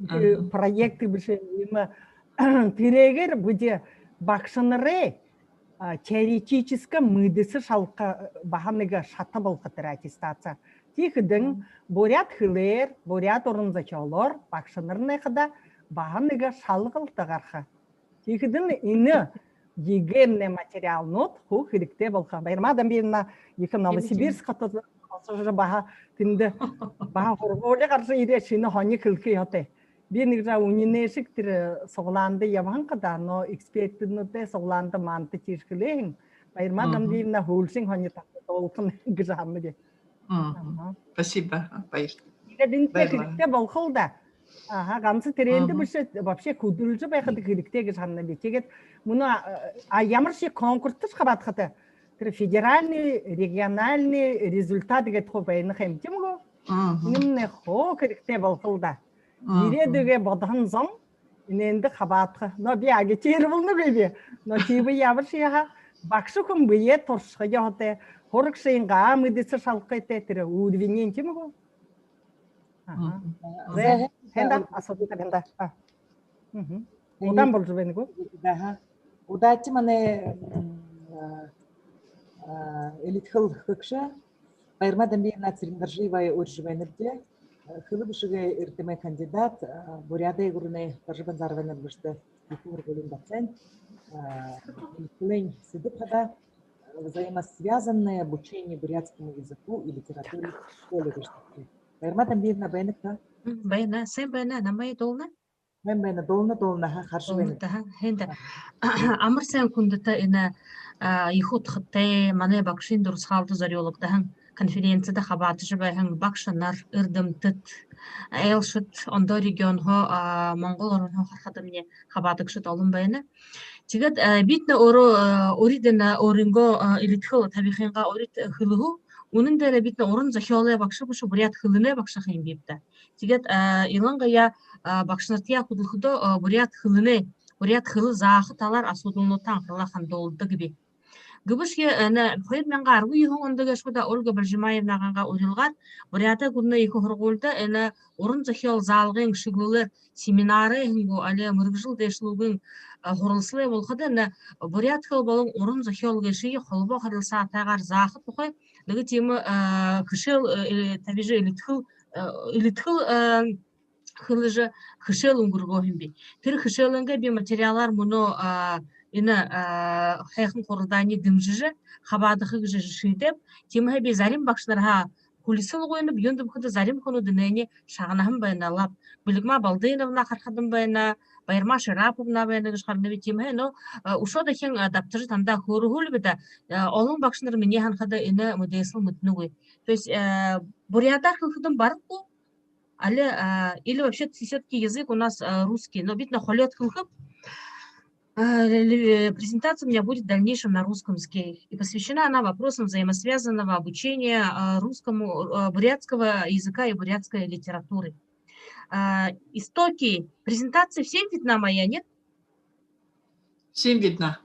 аха? Проект бэшэ юм. Тэрээгээр бидэ багшанарай, а, теоретическэ мэдэсэ шалгаха баһа нэгэ шата болохо тэрэ аттестаци. Тиихэдэнь буряад хэлээр, буряад уран зохёолоор багшанарнай хадаа баһа нэгэ шалгалта гараха. Тиихэдэнь энэ ЕГЭ-нэй материалнууд хуу хэрэгтэй болохо. Баярма Дамбиевна ехэ Новосибирск хотодо ошожо баһа тэндэ баһа һургуули гаража ерээ, шэнэ һонин хэлэхэ ёһотой. Би нэгэ жаа үнинэй шэг тэрэ суглаанда ябаһан хадаа, но экспертнүүдэй суглаанда манда тиижэ хэлээ һэн. Баярма Дамбиевна һүүлшын һонин танда дуулаха гэжэ һананаб. Спасибо, баяр. Тиигээд энэ хэрэгтэй болохол даа. Аха, ганса тэрээндэ бэшэ, вообще хүдэлжэ байхада хэрэгтэй гэжэ һананаб би. Тиигээд мүнөө, а, а, ямаршье конкурсташье хабаадахада, тэрэ федеральный, региональный результат гээд хуу байна ха юм, тиимэ гү? Энэмнай хуу хэрэгтэй болохол даа. Ерээдүйгөө бодоһон зон энээндэ хабаадаха. Но би агитировалнагүйб. Но тиибэ ябашье һаа, багша хүн бэеэ туршаха ёһотой. Һурагшынгаа мэдэсэ шалгаха ёһотой, тэрэ уровень, тиимэ гү? Аха. Зэ, хэн даа, асуудал табиһан даа. А. Удаан боложо байна гү? Аха. Удаатайшан манай, м, а, а, элидхэл хэгшэ Баярма Дамбиевна Цырендоржиеваа уряжа байнабди. Хэлэ бэшэгэй эрдэмэй кандидат, а, Буряадай гүрэнэй Доржо Банзаровай нэрэмжэтэ ехэ һургуулиин доцент, а, хэлэнэй сэдэб хадаа «Взаимосвязанное обучение бурятскому языку и литературе в школе» гэжэ. Баярма Дамбиевна, байна гүт? М, байна. Сайн байна. Намайе дуулна? Байна, байна. Дуулна, дуулна. Аха, хаража байна. Дуулна, аха. Һайн даа. Амар сайн, хүндэтэ энэ, а, ехэ удхатай, манай багшын дурасхаалда зорюулагдаһан конференцида хабаадажа байһан багшанар, эрдэмтэд, айлшад, ондоо регионһоо, а, Монгол ороһоо харахадамни хабаадагшад олон байна. Тиигээд, а, бидэ нэ өөрөө, а, урид энэ өөрынгөө, а, элидхэл табихынгаа урид хэлэһүү. Үнэн дээрээ бидэ нэ уран зохёолой багша бэшэ, буряад хэлэнэй багша ха юм бибди. Тиигээд, а, илангаяа, а, багшанартаяа хүдэлхэдөө, а, буряад хэлэнэй, буряад хэлэ зааха талаар асуудалнуудта анхаралаа хандуулдаг би. Гэбэшье, э, нэ, хоёр мянга арбан юһэн ондо гээшэ гү даа, Ольга Бальжимаевнагайнгаа урилгаар Буряадай гүрэнэй ехэ һургуулида энэ уран зохёол заалгын шэглэлээр семинарай һэн гү, али мэргэжэл дээшэлүүлгын, а, һуралсалай болоходо, энэ буряад хэлэ болон уран зохёол гээшые холбоо харилсаатайгаар зааха тухай нэгэ тиимэ, а, хэшээл, э, э, табижа, элидхэл, э, элидхэл, э, хэлэжэ, хэшээл үнгэргөө һэм би. Тэрэ хэшээлэйнгээ би материалаар мүнөө, а, энэ, а, һайхан хуралдаание дэмжэжэ хабаадаха гэжэ шиидээб. Тиимэһээ би зарим багшанарһаа хүлисэл гуйнаб, юундэб гэхэдэ зарим хүнүүд энээниие шагнаһан байна лаб. Бэлигма Балдыновна харахадам байна, Баярма Шираповна байна гэжэ харанаб би, тиимэһээ, но, а, үшөө дахин, а, дабтажа танда хөөрэлүүлбэб даа, а, олон багшанар минии һанахада энэ мэдээсэл мэдэнэгүй. То есть, а, буряадаар хэлэхэдэм бараг гү, али, а, или вообще всё-таки язык у нас, а, русский, но бидэ нэ холёод хэлэхэб. А, ле-, ле-, презентация у меня будет в дальнейшем на русском языке. И посвящена она вопросам взаимосвязанного обучения, а, русскому, а, бурятского языка и бурятской литературы. А, истоки презентации всем видна моя, нет? Всем видна.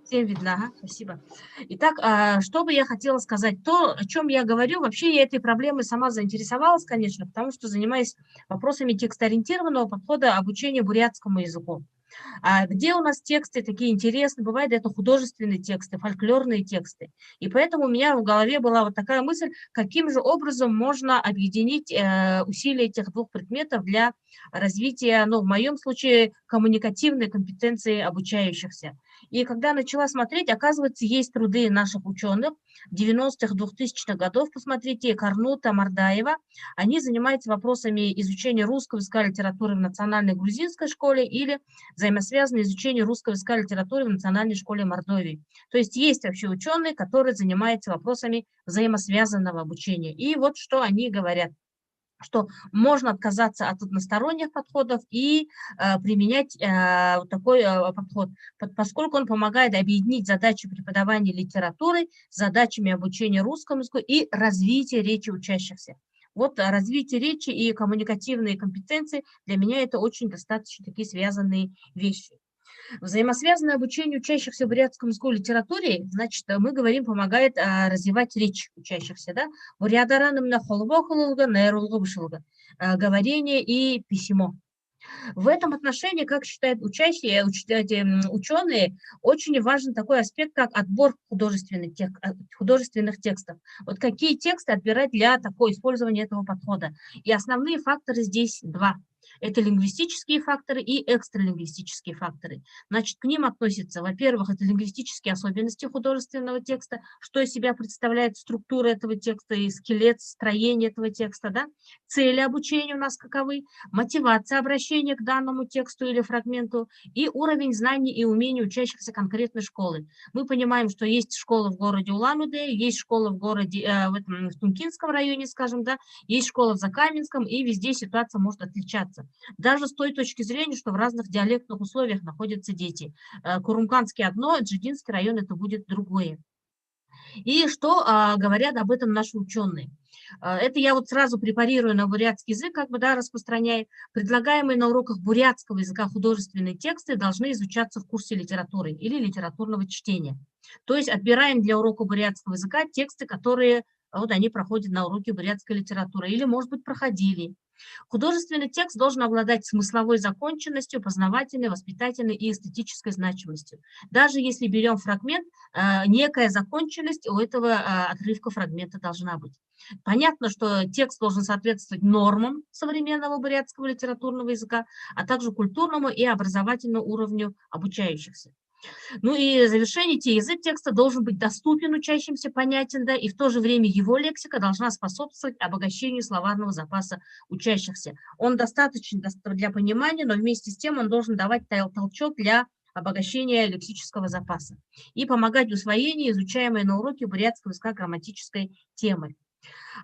Всем видна, ага, спасибо. Итак, а, что бы я хотела сказать? То, о чём я говорю, вообще я этой проблемой сама заинтересовалась, конечно, потому что занимаюсь вопросами текстоориентированного подхода обучения бурятскому языку. А где у нас тексты такие интересные бывают, это художественные тексты, фольклорные тексты. И поэтому у меня в голове была вот такая мысль, каким же образом можно объединить э, усилия этих двух предметов для развития, ну, в моем случае, коммуникативной компетенции обучающихся. И когда начала смотреть, оказывается, есть труды наших ученых девяностых, двухтысячных годов, посмотрите, Корнута, Мардаева, они занимаются вопросами изучения русского языка и литературы в национальной грузинской школе или взаимосвязанное изучение русского языка и литературы в национальной школе Мордовии. То есть есть вообще ученые, которые занимаются вопросами взаимосвязанного обучения. И вот что они говорят, что можно отказаться от односторонних подходов и э, применять э, вот такой э, подход, под- поскольку он помогает объединить задачи преподавания литературы с задачами обучения русскому языку и развития речи учащихся. Вот э, развитие речи и коммуникативные компетенции для меня это очень достаточно такие связанные вещи. Взаимосвязанное обучение учащихся бурятскому языку и литературе, значит, мы говорим, помогает а, развивать речь учащихся, да? Буряадаараа нэмнэ холбоо хэлүүлгэ, найруулга бэшэлгэ, а, говорение и письмо. В этом отношении, как считают учащие, уч- эти, м, ученые, очень важен такой аспект, как отбор художественных, тек- а, художественных текстов. Вот какие тексты отбирать для такого использования этого подхода. И основные факторы здесь два. Это лингвистические факторы и экстралингвистические факторы. Значит, к ним относятся, во-первых, это лингвистические особенности художественного текста, что из себя представляет структура этого текста и скелет, строение этого текста, да, цели обучения у нас каковы, мотивация обращения к данному тексту или фрагменту и уровень знаний и умений учащихся конкретной школы. Мы понимаем, что есть школа в городе Улан-Удэ, есть школа в городе, э, в, этом, в Тункинском районе, скажем, да, есть школа в Закаменском, и везде ситуация может отличаться. Даже с той точки зрения, что в разных диалектных условиях находятся дети. Э, Курумканске одно, Джидинский район это будет другое. И что а, говорят об этом наши ученые? А, Это я вот сразу препарирую на бурятский язык, как бы, да, распространяю. Предлагаемые на уроках бурятского языка художественные тексты должны изучаться в курсе литературы или литературного чтения. То есть отбираем для урока бурятского языка тексты, которые а, вот они проходят на уроке бурятской литературы или, может быть, проходили. Художественный текст должен обладать смысловой законченностью, познавательной, воспитательной и эстетической значимостью. Даже если берём фрагмент, э, некая законченность у этого э, отрывка фрагмента должна быть. Понятно, что текст должен соответствовать нормам современного бурятского литературного языка, а также культурному и образовательному уровню обучающихся. Ну и завершение, те язык текста должен быть доступен учащимся, понятен, да, и в то же время его лексика должна способствовать обогащению словарного запаса учащихся. Он достаточен дос- для понимания, но вместе с тем он должен давать тол- толчок для обогащения лексического запаса и помогать в усвоении изучаемой на уроке бурятского языка грамматической темы.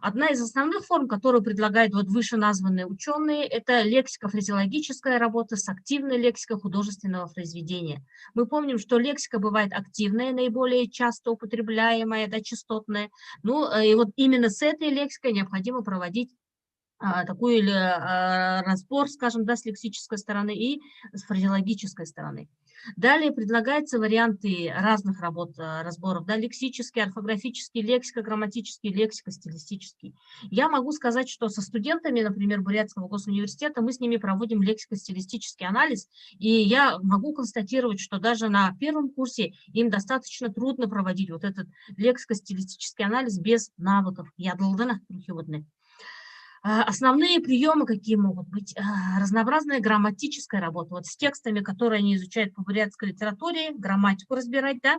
Одна из основных форм, которую предлагают вот вышеназванные ученые, это лексико-фразеологическая работа с активной лексикой художественного произведения. Мы помним, что лексика бывает активная, наиболее часто употребляемая, да, частотная. Ну, э, и вот именно с этой лексикой необходимо проводить а, такой или а, разбор, скажем, да, с лексической стороны и с фразеологической стороны. Далее предлагаются варианты разных работ, а, разборов, да, лексический, орфографический, лексико-грамматический, лексико-стилистический. Я могу сказать, что со студентами, например, Бурятского госуниверситета, мы с ними проводим лексико-стилистический анализ, и я могу констатировать, что даже на первом курсе им достаточно трудно проводить вот этот лексико-стилистический анализ без навыков. Я должна их. А, Основные приемы какие могут быть? А, Разнообразная грамматическая работа. Вот с текстами, которые они изучают по бурятской литературе, грамматику разбирать, да?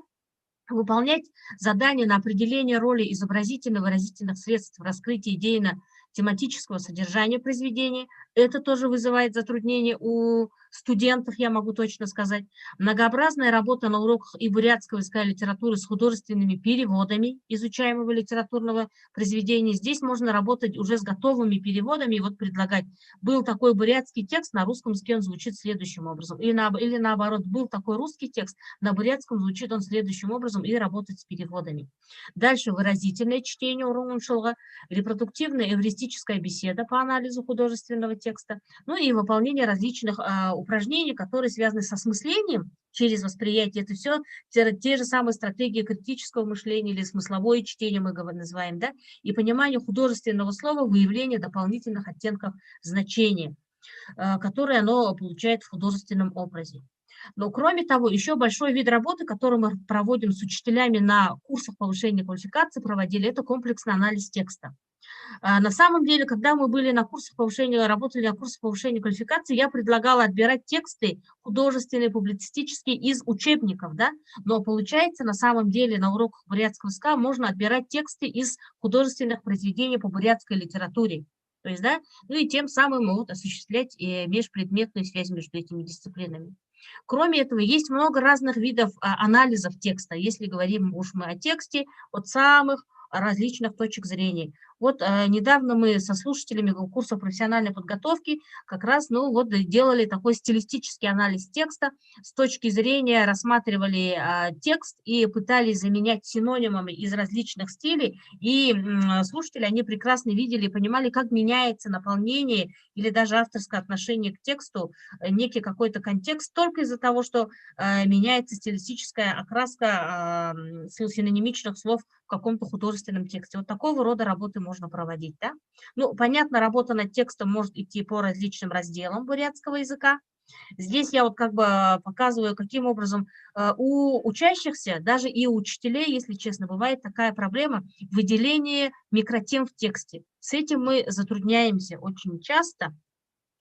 Выполнять задания на определение роли изобразительно-выразительных средств в раскрытии идейно-тематического содержания произведения. Это тоже вызывает затруднения у студентов, я могу точно сказать. Многообразная работа на уроках и бурятского языка и литературы с художественными переводами изучаемого литературного произведения. Здесь можно работать уже с готовыми переводами и вот предлагать. Был такой бурятский текст, на русском языке он звучит следующим образом. И на, или наоборот, был такой русский текст, на бурятском звучит он следующим образом, и работать с переводами. Дальше выразительное чтение уран уншалга, репродуктивная эвристическая беседа по анализу художественного текста, ну и выполнение различных а, упражнений, которые связаны с осмыслением через восприятие. Это все те, те же самые стратегии критического мышления или смысловое чтение мы говорим, называем, да, и понимание художественного слова, выявление дополнительных оттенков значения, э, которые оно получает в художественном образе. Но, кроме того, ещё большой вид работы, который мы проводим с учителями на курсах повышения квалификации, проводили, это комплексный анализ текста. А, на самом деле, когда мы были на курсах повышения, работали на курсах повышения квалификации, я предлагала отбирать тексты художественные, публицистические из учебников, да, но получается, на самом деле, на уроках бурятского языка можно отбирать тексты из художественных произведений по бурятской литературе. То есть, да, ну и тем самым вот осуществлять, э, межпредметную связь между этими дисциплинами. Кроме этого, есть много разных видов, а, анализов текста, если говорим уж мы о тексте, от самых различных точек зрения. Вот, э, недавно мы со слушателями курса профессиональной подготовки как раз, ну, вот, э, делали такой стилистический анализ текста, с точки зрения рассматривали, а, текст и пытались заменять синонимами из различных стилей, и, м, слушатели, они прекрасно видели и понимали, как меняется наполнение или даже авторское отношение к тексту, э, некий какой-то контекст только из-за того, что, э, меняется стилистическая окраска, а, м, сил-, синонимичных слов в каком-то художественном тексте. Вот такого рода работы можно проводить, да? Ну, понятно, работа над текстом может идти по различным разделам бурятского языка. Здесь я вот как бы, а, показываю, каким образом, э, у учащихся, даже и у учителей, если честно, бывает такая проблема — выделение микротем в тексте. С этим мы затрудняемся очень часто.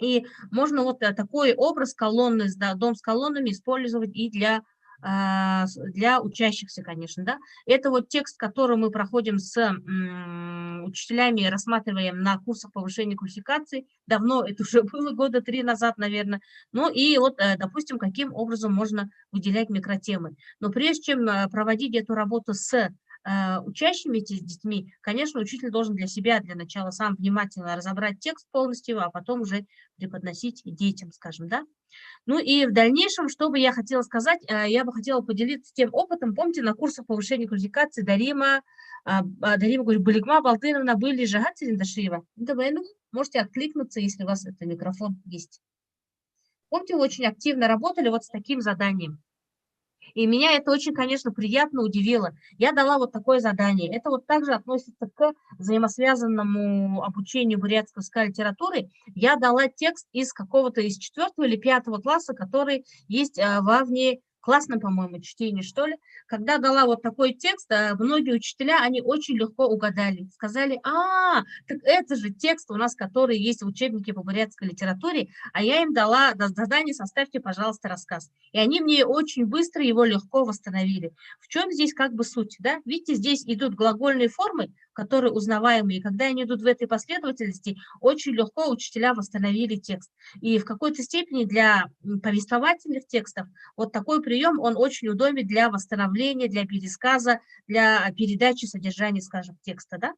И можно вот, э, такой образ колонны, с-, да, дом с колоннами использовать и для, а, с-, для учащихся, конечно, да. Это вот текст, который мы проходим с, м, учителями, рассматриваем на курсах повышения квалификации. Давно это уже было, года три назад, наверное. Ну и вот, э, допустим, каким образом можно выделять микротемы. Но прежде чем, э, проводить эту работу с, э, учащимися детьми, конечно, учитель должен для себя для начала сам внимательно разобрать текст полностью, а потом уже преподносить детям, скажем, да. Ну и в дальнейшем, что бы я хотела сказать, э, я бы хотела поделиться тем опытом. Помните, на курсах повышения квалификации Дарима, а, а, Дарима, говорю, Булигма Балтыновна были же, ага, Цырендашиева. Это вы, ну, можете откликнуться, если у вас этот микрофон есть. Помните, вы очень активно работали вот с таким заданием. И меня это очень, конечно, приятно удивило. Я дала вот такое задание. Это вот также относится к взаимосвязанному обучению бурятской языка и литературы. Я дала текст из какого-то, из четвёртого или пятого класса, который есть, а, во внеклассном, по-моему, чтении, что ли. Когда дала вот такой текст, а, многие учителя, они очень легко угадали. Сказали: «А, так это же текст у нас, который есть в учебнике по бурятской литературе». А я им дала, да, задание: «Составьте, пожалуйста, рассказ». И они мне очень быстро его легко восстановили. В чём здесь как бы суть, да? Видите, здесь идут глагольные формы, которые узнаваемые. Когда они идут в этой последовательности, очень легко учителя восстановили текст. И в какой-то степени для, м, повествовательных текстов вот такой приём, он очень удобен для восстановления, для пересказа, для передачи содержания, скажем, текста, да?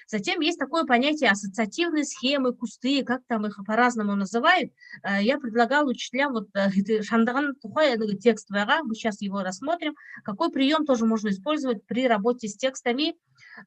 Затем есть такое понятие ассоциативные схемы, кусты, как там их по-разному называют. Э, я предлагала учителям, вот, э, это «Шандаган» тухай, э, текст байгаа, мы сейчас его рассмотрим, какой приём тоже можно использовать при работе с текстами,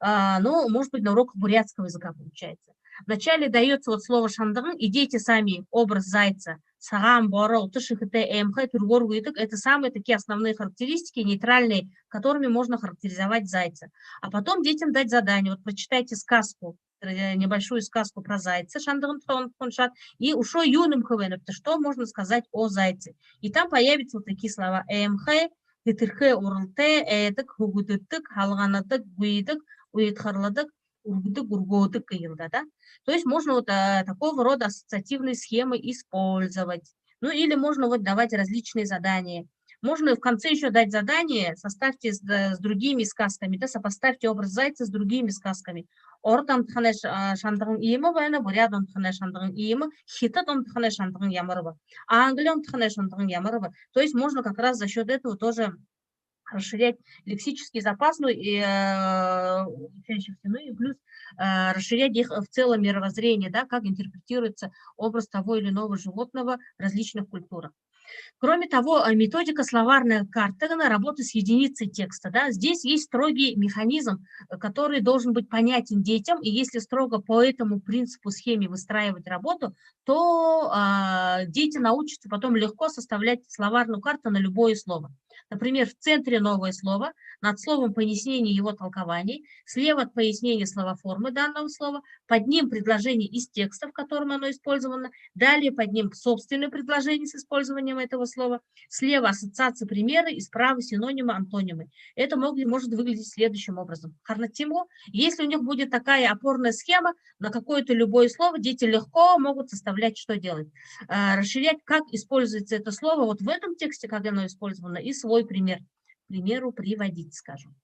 а, ну, может быть, на уроках бурятского языка получается. Вначале даётся вот слово «шандаган», и дети сами образ зайца, сагаан боро, уташа хэтэй, эмхэ, түргөөр гүйдэг. Это самые такие основные характеристики, нейтральные, которыми можно характеризовать зайца. А потом детям дать задание. Вот прочитайте сказку, э, небольшую сказку про зайца, шандаган тухай уншаад, и үшөө юун эмхэ байнабта, что можно сказать о зайце. И там появятся вот такие слова: эмхэ, хэтэрхэ уралтай, эдэг, хүгдэдэг, халганадаг, гүйдэг, уйдхарладаг, үргэдэг, үргөөдэг гэе л даа, да? То есть можно вот, э, такого рода ассоциативные схемы использовать. Ну, или можно вот давать различные задания. Можно в конце ещё дать задание: составьте с, э, с другими сказками, да, сопоставьте образ зайца с другими сказками. Ород онтохоной ш-, а, шандаган иимэ байна, буряад онтохоной шандаган иимэ, хитад онтохоной шандаган ямар бэ, англи онтохоной шандаган ямар бэ. То есть можно как раз за счёт этого тоже расширять лексический запас, ну, и, э, учащихся, ну и плюс, э, расширять их в целом мировоззрение, да, как интерпретируется образ того или иного животного в различных культурах. Кроме того, э, методика словарная карта, она работа с единицей текста, да, здесь есть строгий механизм, э, который должен быть понятен детям, и если строго по этому принципу, схеме выстраивать работу, то, а, дети научатся потом легко составлять словарную карту на любое слово. Например, в центре новое слово, над словом пояснение его толкований, слева от пояснения словоформы данного слова, под ним предложение из текста, в котором оно использовано, далее под ним собственное предложение с использованием этого слова, слева ассоциации, примеры, и справа синонимы, антонимы. Это мог, может выглядеть следующим образом. Харагданат гү? Если у них будет такая опорная схема, на какое-то любое слово дети легко могут составлять, что делать. Расширять, как используется это слово вот в этом тексте, как оно использовано, и свой пример, к примеру, приводить, скажем.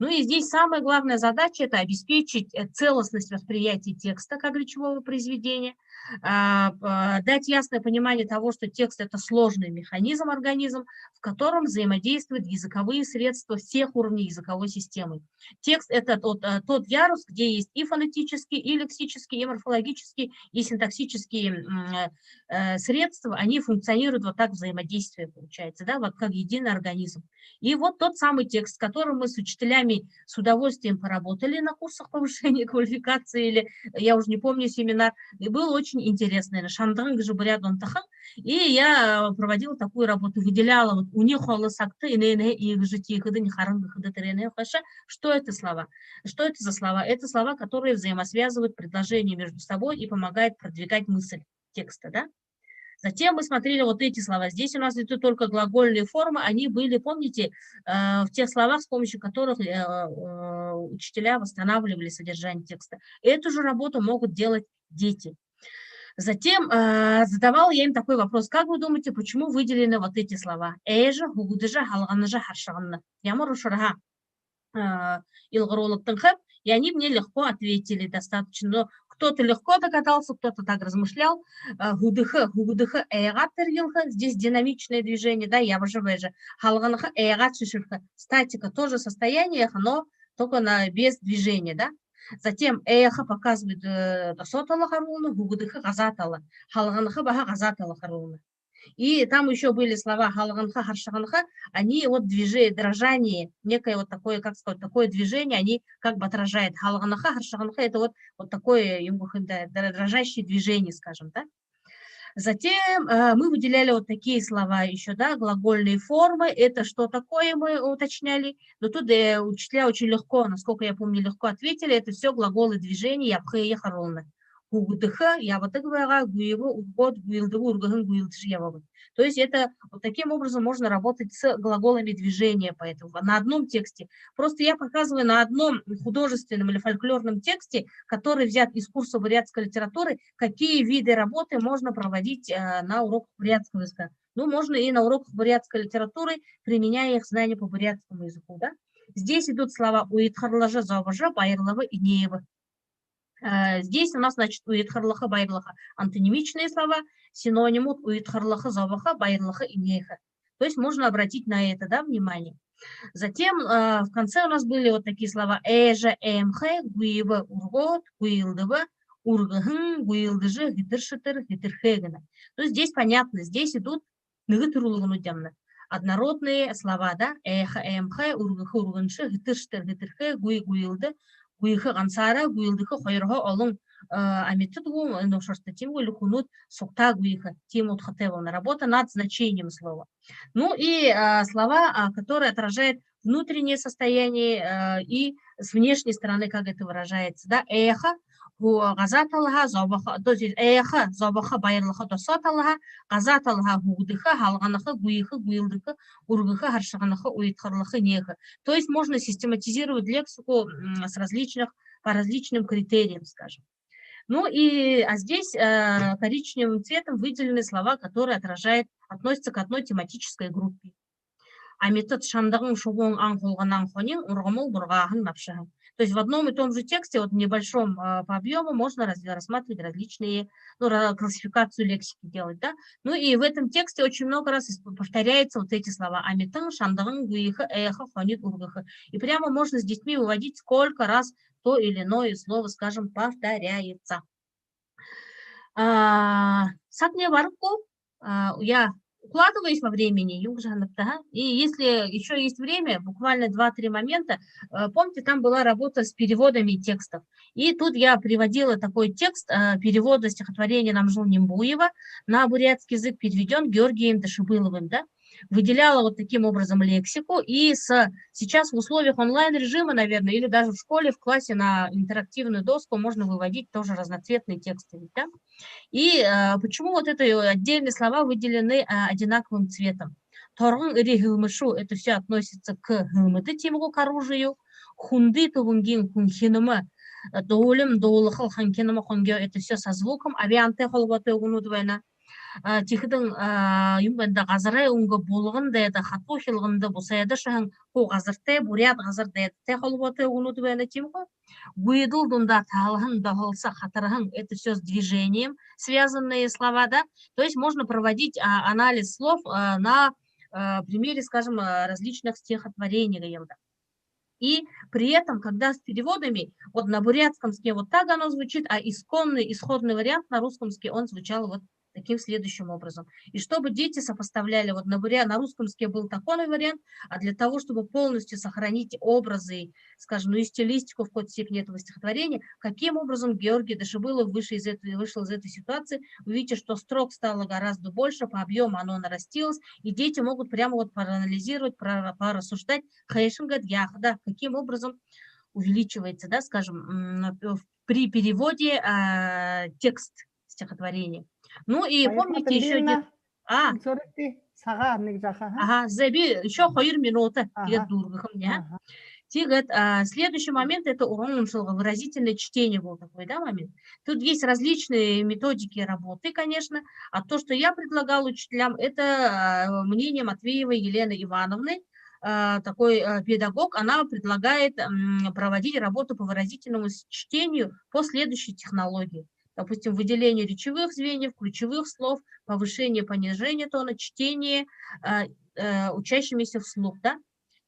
Ну и здесь самая главная задача — это обеспечить э, целостность восприятия текста как речевого произведения, а, а, дать ясное понимание того, что текст — это сложный механизм, организм, в котором взаимодействуют языковые средства всех уровней языковой системы. Текст — это тот, э, тот ярус, где есть и фонетические, и лексические, и морфологические, и синтаксические м, э, э, средства, они функционируют вот так, взаимодействие получается, да, вот как единый организм. И вот тот самый текст, с которым мы с учителями с удовольствием поработали на курсах повышения квалификации, или я уже не помню семинар, и было очень интересно. Шандаган гэжэ буряад онтохон. И я проводила такую работу, выделяла вот у них холо сагта, и не, не, и гэжэ тиихэдэнь харан гэхэдэ тэрэнээ хаша, что это слова, что это за слова? Это слова, которые взаимосвязывают предложения между собой и помогают продвигать мысль текста, да? Затем мы смотрели вот эти слова. Здесь у нас идут только глагольные формы. Они были, помните, э, в тех словах, с помощью которых э, э, учителя восстанавливали содержание текста. Эту же работу могут делать дети. Затем э, задавала я им такой вопрос. Как вы думаете, почему выделены вот эти слова? Ээжэ, һүгэдэжэ, һалганажа, һаршаганна. Ямар ушарһаа э, илгаруулагдана һэм, и они мне легко ответили достаточно. Но кто-то легко догадался, кто-то так размышлял. Э, һүдэхэ, һүгэдэхэ, айгаад тэрьелхэ, здесь динамичное движение, да, ябажа байжа. Һалганаха, айгаад шэшэрхэ. Статика, тоже состояние, но только на, без движения, да. Затем айха показывает э, досоо тала харуулна, һүгэдэхэ газаа тала, һалганаха баһа газаа тала харуулна. И там ещё были слова һалганаха, һаршаганаха, они вот движение, дрожание, некое вот такое, как сказать, такое движение, они как бы отражают. Һалганаха, һаршаганаха, это вот, вот такое, юун гэхэм даа, дра-, дрожащее движение, скажем, да. Затем э, мы выделяли вот такие слова ещё, да, глагольные формы. Это что такое, мы уточняли. Но тут э, учителя очень легко, насколько я помню, легко ответили. Это всё глаголы движения, ябахые харуулна. Һүгэдэхэ, ябадаг байгаа, гүйбэ, үргөөд, гүйлдэбэ, үргэһэн, гүйлдэжэ ябабад. То есть это вот таким образом можно работать с глаголами движения, поэтому на одном тексте. Просто я показываю на одном художественном или фольклорном тексте, который взят из курса бурятской литературы, какие виды работы можно проводить э, на уроках бурятского языка. Ну, можно и на уроках бурятской литературы, применяя их знания по бурятскому языку, да? Здесь идут слова уйдхарлажа, зобожо, баярлаба, энеэбэ. Э, здесь у нас, значит, уйдхарлаха, баярлаха — антонимичные слова, синонимууд — уйдхарлаха, зобохо, баярлаха, энеэхэ. То есть можно обратить на это, да, внимание. Затем э, в конце у нас были вот такие слова: ээжэ, ээмхэ, гүйбэ, үргөөд, гүйлдэбэ, үргэһэн, гүйлдэжэ, хэтэр, шэтэр, хэтэрхэ гэнэ. То есть здесь понятно, здесь идут нэгэ түрэлгэнүүд юм. Однородные слова, да? Ээхэ, ээмхэ, үргэхэ, үргэншэ, хэтэр, шэтэр, хэтэрхэ, гүй, гүйлдэ, гүйхэ гансаараа, гүйлдэхэ хоёрһоо олон э, амитад гү, энэ ушарта тиимэ гү, или хүнүүд сугтаа гүйхэ, тиимэ удхатай болоно. Работа над значением слова. Ну и э, слова, а, которые отражают внутреннее состояние э, и с внешней стороны, как это выражается, да, ээхэ, газаа талаһаа зобохо, то есть ээхэ, зобохо, баярлаха, досоо талаһаа, газаа талаһаа һүгэдэхэ, һалганаха, гүйхэ, гүйлдэхэ, үргэхэ, һаршаганаха, уйдхарлаха, энеэхэ. То есть можно систематизировать лексику м, с различных, по различным критериям, скажем. Ну и а здесь э, коричневым цветом выделены слова, которые отражают, относятся к одной тематической группе. Амитад, шандаган, шубуун, ан хулгана, хонин, ургамал, бургааһан, набшаһан. То есть в одном и том же тексте, вот в небольшом э, по объему, можно раз- рассматривать различные, ну, ра- классификацию лексики делать, да. Ну и в этом тексте очень много раз исп- повторяются вот эти слова: амитан, шандаган, гүйхэ, ээхэ, хонид, үргэхэ. И прямо можно с детьми выводить, сколько раз то или иное слово, скажем, повторяется. А, сагни бараг гү, а, я укладываюсь во времени, юун гэжэ һанагта, ага. И если ещё есть время, буквально два-три момента, э, помните, там была работа с переводами текстов. И тут я приводила такой текст э, перевода стихотворения Намжил Нимбуева на бурятский язык, переведён Георгием Дашибыловым, да. выделяла вот таким образом лексику, и с, сейчас в условиях онлайн-режима, наверное, или даже в школе, в классе на интерактивную доску можно выводить тоже разноцветные тексты, ведь, да? И э, почему вот это отдельные слова выделены э, одинаковым цветом? Торгон эри һэлмэ шуу, это все относится к һэлмэдэ, тиимэ гү, к оружию. Хүндэ түбэнгын хүнхинэмэ, э, дуулим, дуулахал, хонхинамы, хонгёо, это все со звуком, абяантай холбоотой үгэнүүд байна. А, тиихэдэнь, а, юм байна даа, газарай үнгэ, булган дайда, хатуу хилганда, бусайда шаһан, хуу газартай, буряад газар дайдатай холбоотой үгэнүүд байна, тиимэ гү? Гүйдэл дундаа талаһан, доһолсо, хатарһан, это все с движением связанные слова, да? То есть можно проводить а, анализ слов а, на а, примере, скажем, а, различных стихотворений, гээл даа. И при этом, когда с переводами, вот на бурятском языке вот так оно звучит, а исконный, исходный вариант на русском языке, он звучал вот таким следующим образом. И чтобы дети сопоставляли вот на, буря... на русском языке был такой вариант, а для того, чтобы полностью сохранить образы, скажем, ну и стилистику в какой-то степени этого стихотворения, каким образом Георгий Дашибылов вышел из этой, вышел из этой ситуации, вы видите, что строк стало гораздо больше, по объему оно нарастилось, и дети могут прямо вот проанализировать, про... порассуждать, хайшан гээд яахадаа, каким образом увеличивается, да, скажем, при переводе а, текст стихотворения. Ну и помните еще... А, Сорити, сагаа нэгэ жаахан. Ага, зэ, би еще хоёр минута, тиигээд дүүргэхэмни, а. Тиигээд а, следующий момент, это уран уншалга, выразительное чтение был такой, да, момент. Тут есть различные методики работы, конечно, а то, что я предлагала учителям, это а, мнение Матвеевой Елены Ивановны, а, такой а, педагог, она предлагает м, проводить работу по выразительному с- чтению по следующей технологии. Допустим, выделение речевых звеньев, ключевых слов, повышение, понижение тона, чтение э, э, учащимися вслух, да?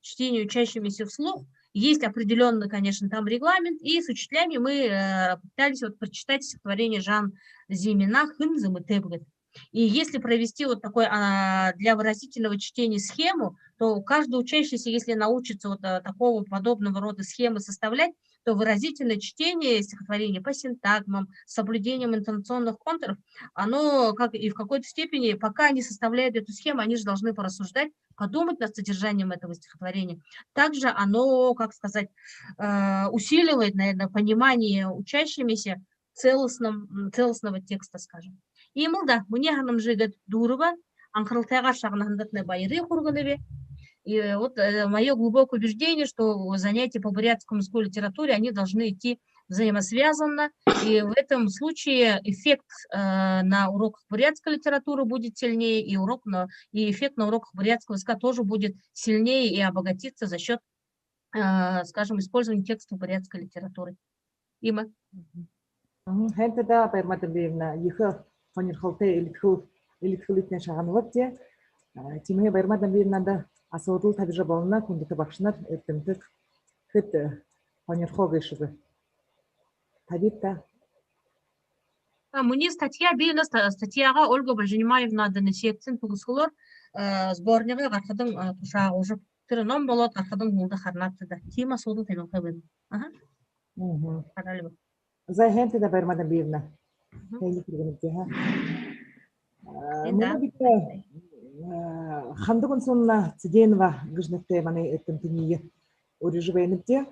Чтение учащимися вслух. Есть определенный, конечно, там регламент, и с учителями мы э, пытались вот прочитать стихотворение Жан Зимина «Хэн зэмэтэй бэ» гээд. И если провести вот такой а, для выразительного чтения схему, то каждый учащийся, если научится вот а, такого подобного рода схемы составлять, то выразительное чтение стихотворения по синтагмам, с соблюдением интонационных контуров, оно как и в какой-то степени, пока они составляют эту схему, они же должны порассуждать, подумать над содержанием этого стихотворения. Также оно, как сказать, э, усиливает, наверное, понимание учащимися целостном, м, целостного текста, скажем. Иимэл даа, минии һанамжа иигээд дүүрэбэ, анхаралтайгаар шагнаһандатнай баярые хүргэнэб. И вот э, мое глубокое убеждение, что занятия по бурятскому языку и литературе, они должны идти взаимосвязанно, и в этом случае эффект э, на уроках бурятской литературы будет сильнее, и урок на, и эффект на уроках бурятского языка тоже будет сильнее и обогатится за счет, э, скажем, использования текстов бурятской литературы. Иимэ. Мгм. Һайн даа, Баярма Дамбиевна, ехэ һонирхолтой элидхэл, элидхэлыетнай шагнабабди. А, тиимэһээ Баярма Дамбиевнада асуудал табижа болоно, хүндэтэ багшанар, эрдэмтэд, хэд э, һонирхоо гээшэб. Табита. А, минии статья, би энэ ста- статьягаа Ольга Бальжинимаевнада, энэ секцинь түгэсхэлөөр э, сборнигай гарахадань э, тушаагуулжа, тэрэ ном болоод гарахадань һүүлдэ харанабди даа. Тиимэ асуудал табилхай байна. Аха. Мгм. Хараалби. Зай, һайн даа, Баярма Дамбиевна. Мгм. Һайн, хүргэнэбди, ха. А, һайн даа. Мүнөө бидэ э, Ханда-Гунсуна Цыденова гэжэ нэрэтэй манай эрдэмтэниие урижа байнабди.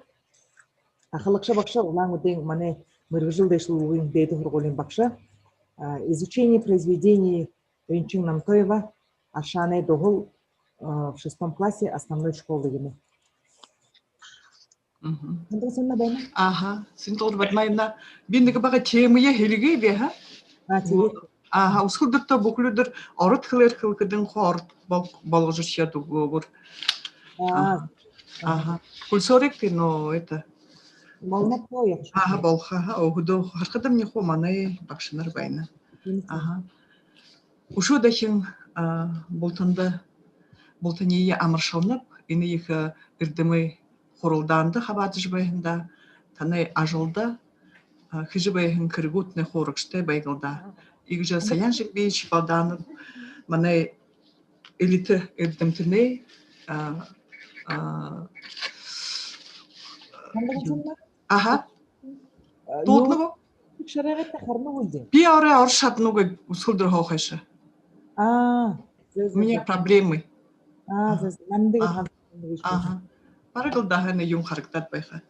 Ахалагша багша, Улаан-Үдын манай мэргэжэл дээшэлүүлгын дээдэ һургуулиин багша. А, изучение произведений Ринчин Намтоева «Аршаанай дуһал», э, в шестом классе основной школы юм. Мгм. Ханда-Гунсуна байна. Аха, Синтол Бадмаевна, би нэгэ бага темэеэ хэлэхэб, ха? А, тиигээд. Аха, үсэгэлдэртөө бүхэли үдэр ород хэлээр хэлэхэдэнь хуу ород бол- болгожо шье дүүгүүр. А. Аха. Аха. Хүлсөөрэгты, но это. Болоно хуу яахаш. Аха, болохо, аха. Өөһэдөө харахадамни хуу манай багшанар байна. Мгм. Аха. Үшөө дахин а, бултанда, бултаниие амаршалнаб, энэ ехэ эрдэмэй хуралдаанда хабаадажа байһандаа, танай ажалда а, хэжэ байһан хэрэгүүдтнай хуу урагшатай байг лэ даа. Иигэжэ Саян Жигбиевич Балданов манай элитэ эрдэмтэнэй а, а, Ханда-Гунсуна? Аха. Э, дуудана гү? Шарайгаатай харанагүйб даа. Би орой орожо шаданагүй, үсэгэлдэр хойшо. А, зэ, зэ, зэ. У меня проблемы. Аа, за, за. Намда иигээд һанагдана. Аха. Бараг л даа, һайн юм харагдаад байха.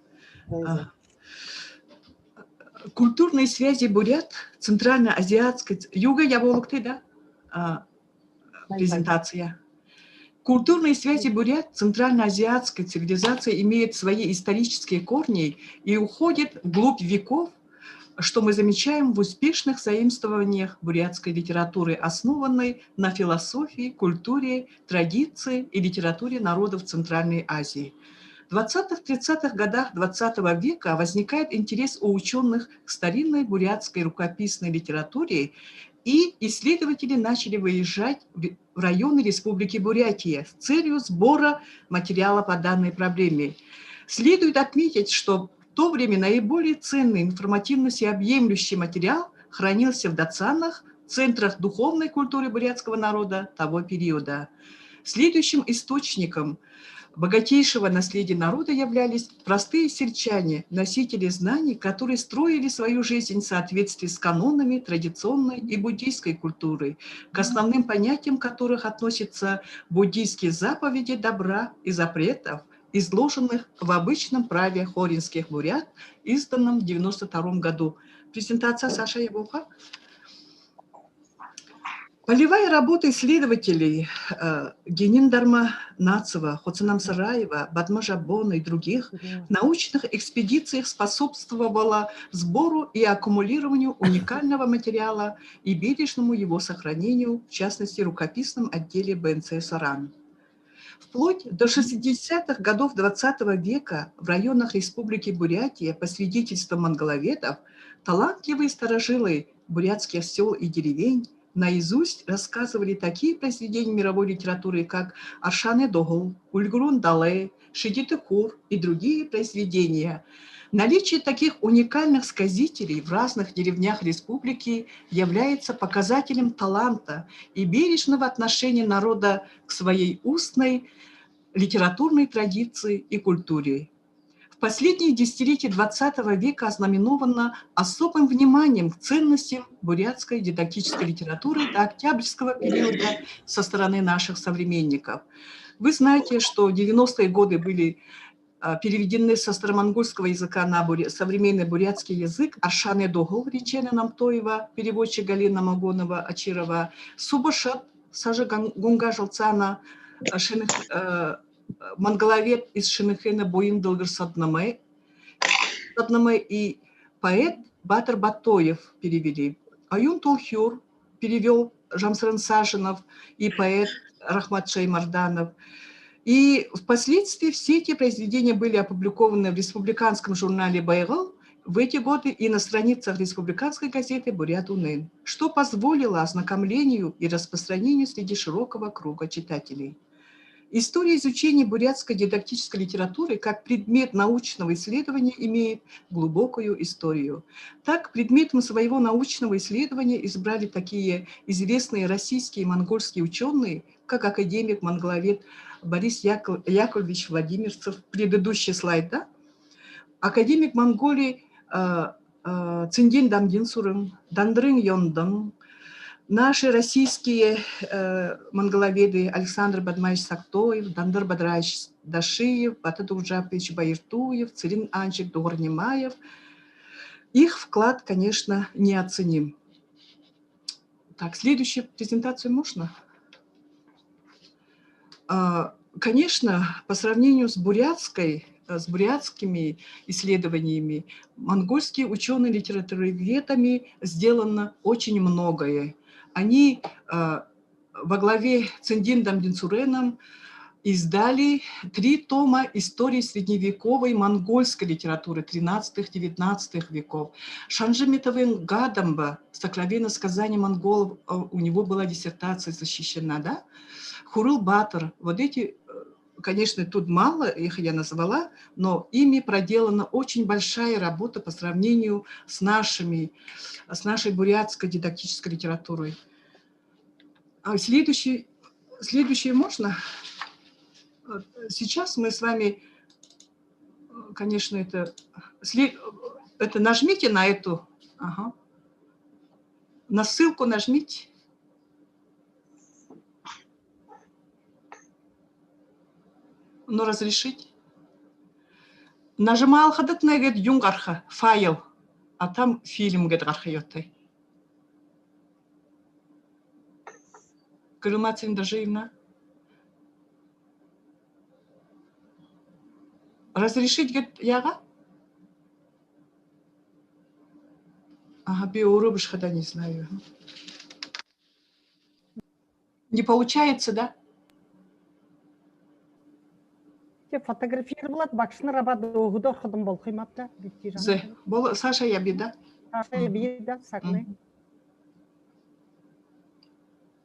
Культурные связи бурят, центральноазиатской ц-, юугээ ябуулыт, да? А, презентация. Культурные связи бурят, центральноазиатской цивилизации имеют свои исторические корни и уходят вглубь веков, что мы замечаем в успешных заимствованиях бурятской литературы, основанной на философии, культуре, традиции и литературе народов Центральной Азии. В двадцатых-тридцатых годах двадцатого века возникает интерес у учёных к старинной бурятской рукописной литературе, и исследователи начали выезжать в, в районы Республики Бурятия с целью сбора материала по данной проблеме. Следует отметить, что в то время наиболее ценный, информативно всеобъемлющий материал хранился в дацанах, центрах духовной культуры бурятского народа того периода. Следующим источником богатейшего наследия народа являлись простые сельчане, носители знаний, которые строили свою жизнь в соответствии с канонами традиционной и буддийской культуры, к основным понятиям которых относятся буддийские заповеди добра и запретов, изложенных в обычном праве хоринских бурят, изданном в девяносто втором году. Презентация Саша Ивуха. Полевая работа исследователей, э, Генин Дарма Нацева, Хоца Намсараева, Бадма Жабона и других в научных экспедициях способствовала сбору и аккумулированию уникального материала и бережному его сохранению, в частности, в рукописном отделе Б Н Ц «Саран». Вплоть до шестидесятых годов двадцатого века в районах Республики Бурятия, по свидетельству монголоведов, талантливые старожилы бурятских сёл и деревень наизусть рассказывали такие произведения мировой литературы, как «Аршаанай дугал», «Үльгэрүүн далай», «Шэдитэ хуур» и другие произведения. Наличие таких уникальных сказителей в разных деревнях республики является показателем таланта и бережного отношения народа к своей устной литературной традиции и культуре. В последние десятилетия двадцатого века ознаменовано особым вниманием к ценностям бурятской дидактической литературы до октябрьского периода со стороны наших современников. Вы знаете, что в девяностые годы были, а, переведены со старомонгольского языка на буре-, современный бурятский язык «Аршаанай дугал» Ричена Намтоева, переводчик Галина Магонова-Очирова, «Суба шад» Сажа Гун-, Гунга Жалцана, а, Шэнэ-, э, монголовед из Шэнэхээнэй Буян Дэлгэр Содномой, Содномой и поэт Батор Батоев перевели. «Оюун түлхюур» перевёл Жамсаран Саженов и поэт Рахмат Шаймарданов. И впоследствии все эти произведения были опубликованы в республиканском журнале «Байгал» в эти годы и на страницах республиканской газеты «Буряад үнэн», что позволило ознакомлению и распространению среди широкого круга читателей. История изучения бурятской дидактической литературы как предмет научного исследования имеет глубокую историю. Так, предметом своего научного исследования избрали такие известные российские и монгольские учёные, как академик монголовед Борис Яков-, Яковлевич Владимирцев, предыдущий слайд, да? Академик Монголии, э, э, Цэндин Дамдин Сүрэн, Дандрын Ёндон, наши российские, э, монголоведы Александр Бадмаевич Сактоев, Дандар Бадраевич Дашиев, Бата Дугжапович Баиртуев, Цырен Анчик Дугарнимаев. Их вклад, конечно, неоценим. Так, следующую презентацию можно? А, конечно, по сравнению с бурятской, э, с бурятскими исследованиями, монгольские учёные-литературоведами сделано очень многое. Они, э, во главе Цэндин Дамдин Сүрэном издали три тома истории средневековой монгольской литературы тринадцатых-девятнадцатых веков. Шанжи Метовен Гадамба, «Сокровенное сказание монголов», э, у него была диссертация защищена, да? Хурыл Батор. Вот эти, э, конечно, тут мало, их я назвала, но ими проделана очень большая работа по сравнению с нашими, с нашей бурятской дидактической литературой. А следующий, следующее можно? Вот, сейчас мы с вами, э, конечно, это, сле-, это нажмите на эту, ага. На ссылку нажмите. Ну, разрешить? Нажималхадатнай гээд юун гараха, файл, а там фильм гээд гараха ёһотой. Галина Цыденжиевна. Разрешить гээд яагаа? Ага, би өөрөө бэшэхэдээ не знаю. Не получается, да? Тэ фотографировалаад, багшанар абаад, өөһэдөө орходонь болохо юм ааб даа, битти жан. Зэ, бол, Саша, я би, да? Саша, я би, да, сагнай. Мгм.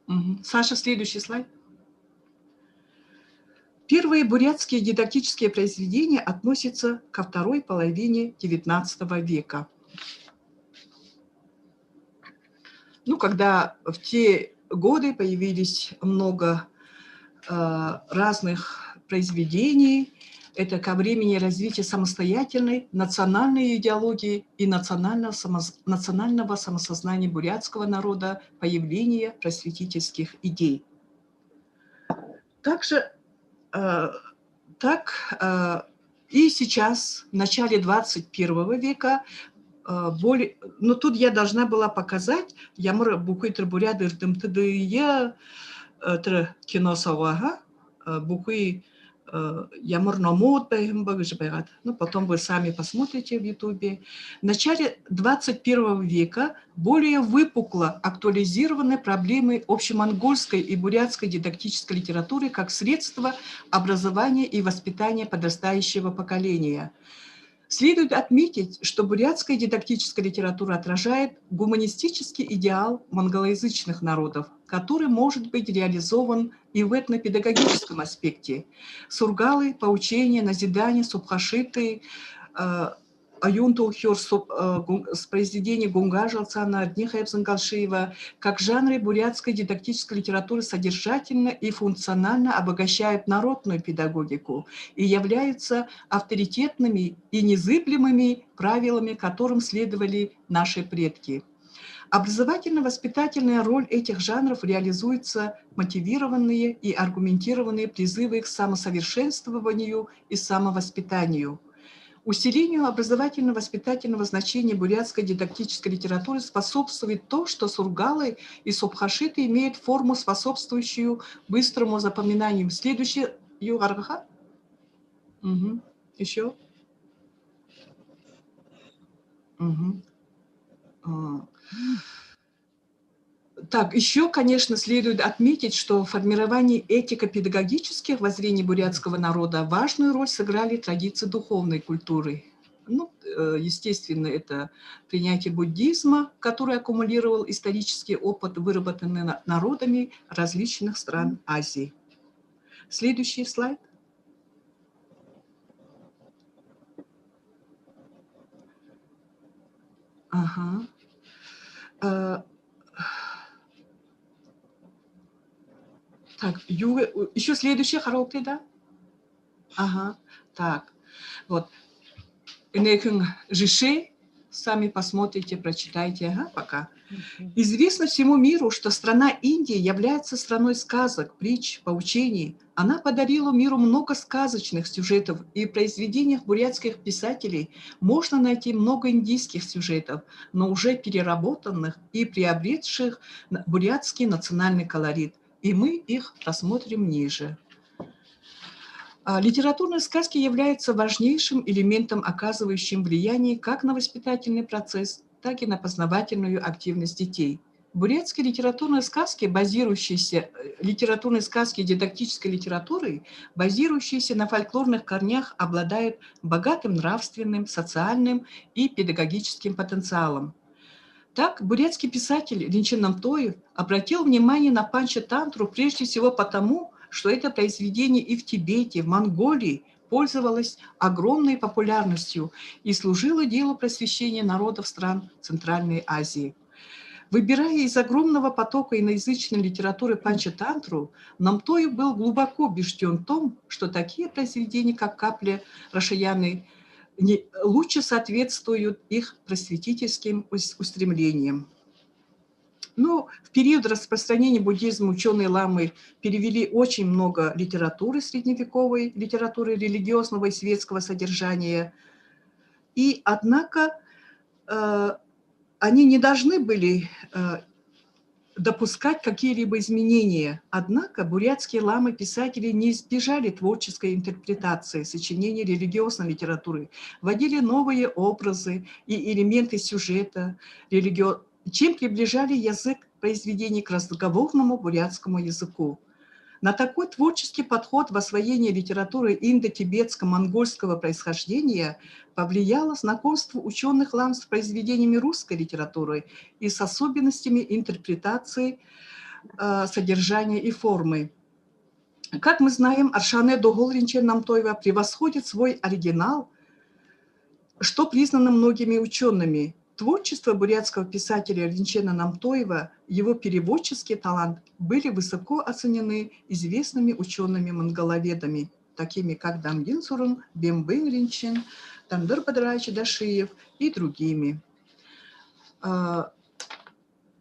Мгм. Саша, следующий слайд. Первые бурятские дидактические произведения относятся ко второй половине девятнадцатого века. Ну, когда в те годы появились много, э, разных произведений, это ко времени развития самостоятельной национальной идеологии и национального самос-, национального самосознания бурятского народа, появления просветительских идей. Также, э, так, э, и сейчас, в начале двадцать первого века, э, более, но тут я должна была показать, ямар бүхы тэрэ буряад эрдэмтэдые, э, тэрэ кино соогоо, э, бүхы, э, ямар номууд байһан бэ гэжэ байгаад. Ну, потом вы сами посмотрите в Ютубе. В начале двадцать первого века более выпукло актуализированы проблемы общемонгольской и бурятской дидактической литературы как средство образования и воспитания подрастающего поколения. Следует отметить, что бурятская дидактическая литература отражает гуманистический идеал монголоязычных народов, который может быть реализован и в этнопедагогическом аспекте. Сургалы, поучение, назидание, субхашиты, э, Оюун түлхюур, суб-, э, гун-, с произведений Гунга Жалцана, Эрдэни Хайбзан Галшиева, как жанры бурятской дидактической литературы содержательно и функционально обогащают народную педагогику и являются авторитетными и незыблемыми правилами, которым следовали наши предки. Образовательно-воспитательная роль этих жанров реализуется мотивированные и аргументированные призывы к самосовершенствованию и самовоспитанию. Усилению образовательно-воспитательного значения бурятской дидактической литературы способствует то, что сургалы и субхашиты имеют форму, способствующую быстрому запоминанию. Следующий, юу гаргаха. Мгм. Ещё. Мгм. А. Так, ещё, конечно, следует отметить, что в формировании этико-педагогических воззрений бурятского народа важную роль сыграли традиции духовной культуры. Ну, э, естественно, это принятие буддизма, который аккумулировал исторический опыт, выработанный на-, народами различных стран Азии. Следующий слайд. Ага. Э, так, ю-, ещё следующий, харуулагты, да? Ага. Так. Вот. Энэхэн жэшээ, сами посмотрите, прочитайте. Ага, пока. Мгм. Известно всему миру, что страна Индия является страной сказок, притч, поучений. Она подарила миру много сказочных сюжетов, и в произведениях бурятских писателей можно найти много индийских сюжетов, но уже переработанных и приобретших на-, бурятский национальный колорит. И мы их рассмотрим ниже. А, литературные сказки являются важнейшим элементом, оказывающим влияние как на воспитательный процесс, так и на познавательную активность детей. Бурятские литературные сказки, базирующиеся, э, литературные сказки дидактической литературы, базирующиеся на фольклорных корнях, обладают богатым нравственным, социальным и педагогическим потенциалом. Так, бурятский писатель Ринче Намтоев обратил внимание на Панчатантру прежде всего потому, что это произведение и в Тибете, в Монголии пользовалось огромной популярностью и служило делу просвещения народов стран Центральной Азии. Выбирая из огромного потока иноязычной литературы Панчатантру, Намтоев был глубоко убеждён в том, что такие произведения, как «Капля Рашаяны», не, лучше соответствуют их просветительским ус-, устремлениям. Ну, в период распространения буддизма учёные ламы перевели очень много литературы, средневековой литературы религиозного и светского содержания. И, однако, э, они не должны были, э, допускать какие-либо изменения. Однако бурятские ламы-писатели не избежали творческой интерпретации сочинений религиозной литературы, вводили новые образы и элементы сюжета, религио-, чем приближали язык произведений к разговорному бурятскому языку. На такой творческий подход в освоении литературы индо-тибетско-монгольского происхождения повлияло знакомство учёных лам с произведениями русской литературы и с особенностями интерпретации, э, содержания и формы. Как мы знаем, Аршаанай дуһал Ринчен Намтоева превосходит свой оригинал, что признано многими учёными. Творчество бурятского писателя Ринчена Намтоева, его переводческий талант были высоко оценены известными учёными-монголоведами, такими как Дамдин Сурун, Бембын Ринчен, Тандыр Бадараевич Дашиев и другими. А,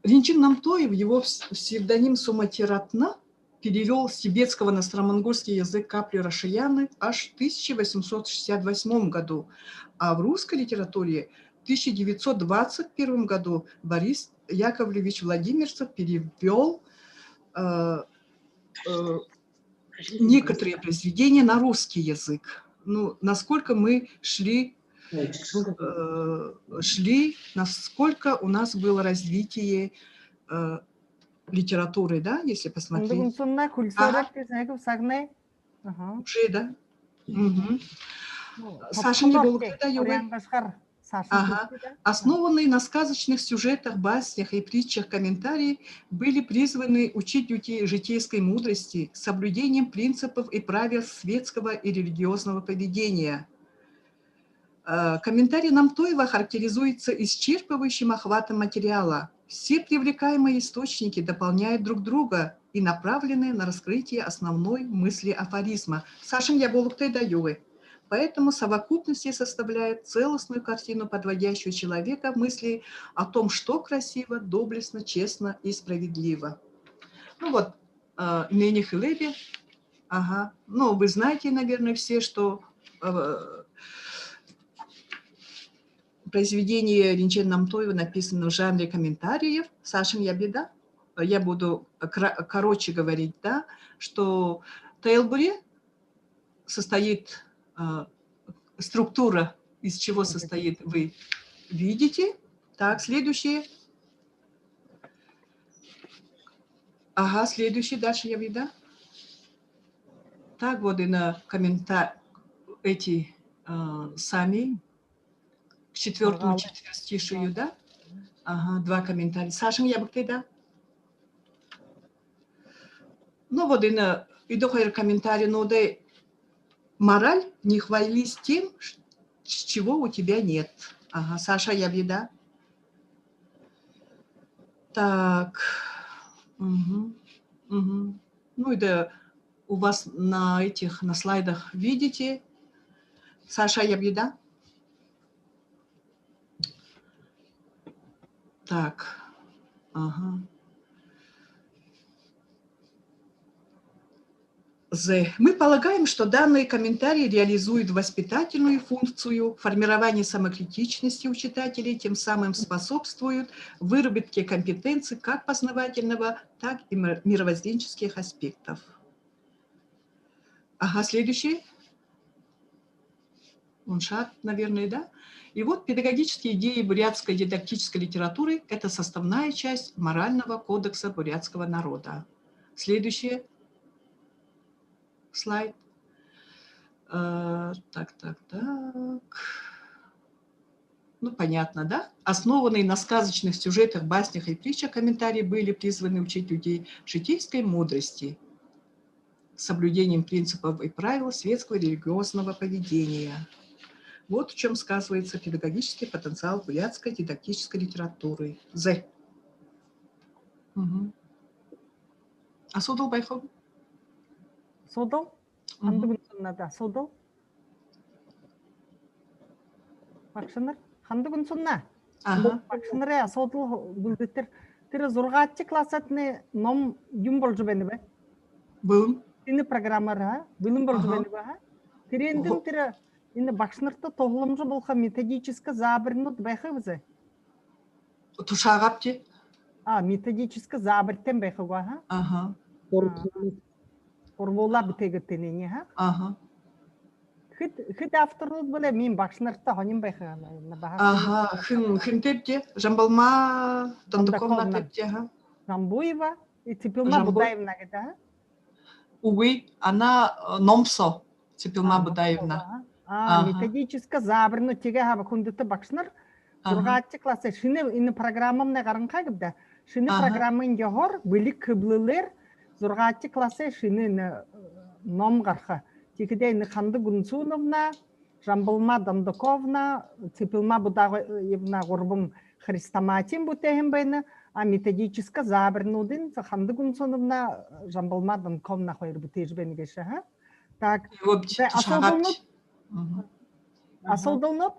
Ринчен Намтоев, его пс-, псевдоним Суматиратна, перевёл с тибетского на старомонгольский язык каплю Рашаяны аж в тысяча восемьсот шестьдесят восьмом году, а в русской литературе в тысяча девятьсот двадцать первом году Борис Яковлевич Владимирцев перевёл, э, э, некоторые произведения на русский язык. Ну, насколько мы шли, э, шли, насколько у нас было развитие, э, литературы, да, если посмотреть. Хүндэ хүнсүннэ, хүлсөөрэгты, ага, зайгу сагнай. Ага. Уже, да? Мгм. Ну, саашань ябуулгатайдаа юугээ? Ага. Основанные на сказочных сюжетах, баснях и притчах комментарии были призваны учить детей житейской мудрости, соблюдением принципов и правил светского и религиозного поведения. Э, комментарий Намтоева характеризуется исчерпывающим охватом материала. Все привлекаемые источники дополняют друг друга и направлены на раскрытие основной мысли афоризма. Саашань ябуулгатайдаа юугээ? Поэтому совокупность и составляет целостную картину подводящую человека в мысли о том, что красиво, доблестно, честно и справедливо. Ну вот, э, энээниие хэлээб. Ага. Ну, вы знаете, наверное, все, что, э, произведение Ринчен Намтоева написано в жанре комментариев. Саашань ябая, да? Я буду кра-, короче говорить, да, что тайлбари состоит, э, структура, из чего состоит, вы видите. Так, следующее. Ага, следующий, дальше ябая, да? Так, вот и на коммента-, эти, э, сами, к четвёртому четверостишию, да? Ага, два комментария. Саашань ябагты, да? Ну вот и на, эдэ хоёр комментарий, ну да, мораль: не хвались тем, ш-, чего у тебя нет. Ага, Саша, ябая, да? Так. Мгм. Мгм. Ну и да, у вас на этих, на слайдах видите. Саша, ябая, да? Так. Ага. З. Мы полагаем, что данные комментарии реализуют воспитательную функцию, формирование самокритичности у читателей, тем самым способствуют выработке компетенций как познавательного, так и мир-, мировоззренческих аспектов. Ага, следующий. Уншаад, наверное, да? И вот педагогические идеи бурятской дидактической литературы — это составная часть морального кодекса бурятского народа. Следующий слайд. Э, так, так, так. Ну, понятно, да? Основанные на сказочных сюжетах, баснях и притчах комментарии были призваны учить людей житейской мудрости, соблюдением принципов и правил светского религиозного поведения. Вот в чём сказывается педагогический потенциал бурятской дидактической литературы. З. Мгм. Асуудал байха гү? Асуудал? Мгм. Хандагүнсүннэ, да, асуудал. Багшанар, хандагүнсүннэ. Ага. Багшанарай асуудал гүлдэтэр. Тэрэ зургаадахи классһаа ном юун болжо байна бэ? Бэлэн. Энэ программаар, а? Бэлэн болжо байна бэ, а? Тэрээндэнь тэрэ энэ багшанарта туһаламжа болохо методическа заабаринууд байха бэзэ? Тушаагаабди. А, методическа заабаритай байха гү, а? Аха. Һургуулаа бүтээгээд тэнэниие, а? Аха. Хэд, хэд авторнууд бэлэй, минии багшанарта һонин байха, наверное, баһа. Аха, хэн, хэнтэйбди? Жамбалма Дондоковнатайбди, аха. Жамбуева и Цыпилма Будаевна гэдэг, а? Үгы, она, э, ном соо, Цыпилма Будаевна. А, методическа заабаринууд. Тиигээ хаа, хүндэтэ багшанар, зургаадахи классһаа шэнэ энэ программамнай гаранхай гээбди даа. Шэнэ программын ёһоор, бэлиг хэблэлээр зургаадахи классһаа шэнэ энэ, э, ном гараха. Тиихэдээ энэ Ханда Гунсуновна, Жамбалма Дондоковна, Цыпилма Будаевна гурбан хрестоматиин бүтээһэн байна. А методическа заабаринуудынь Ханда Гунсуновна, Жамбалма Дондоковна хоёр бүтээжэ байна гээшэ, аха. Так. Тиигээбди, тушаагаабди. Асуудалнууд?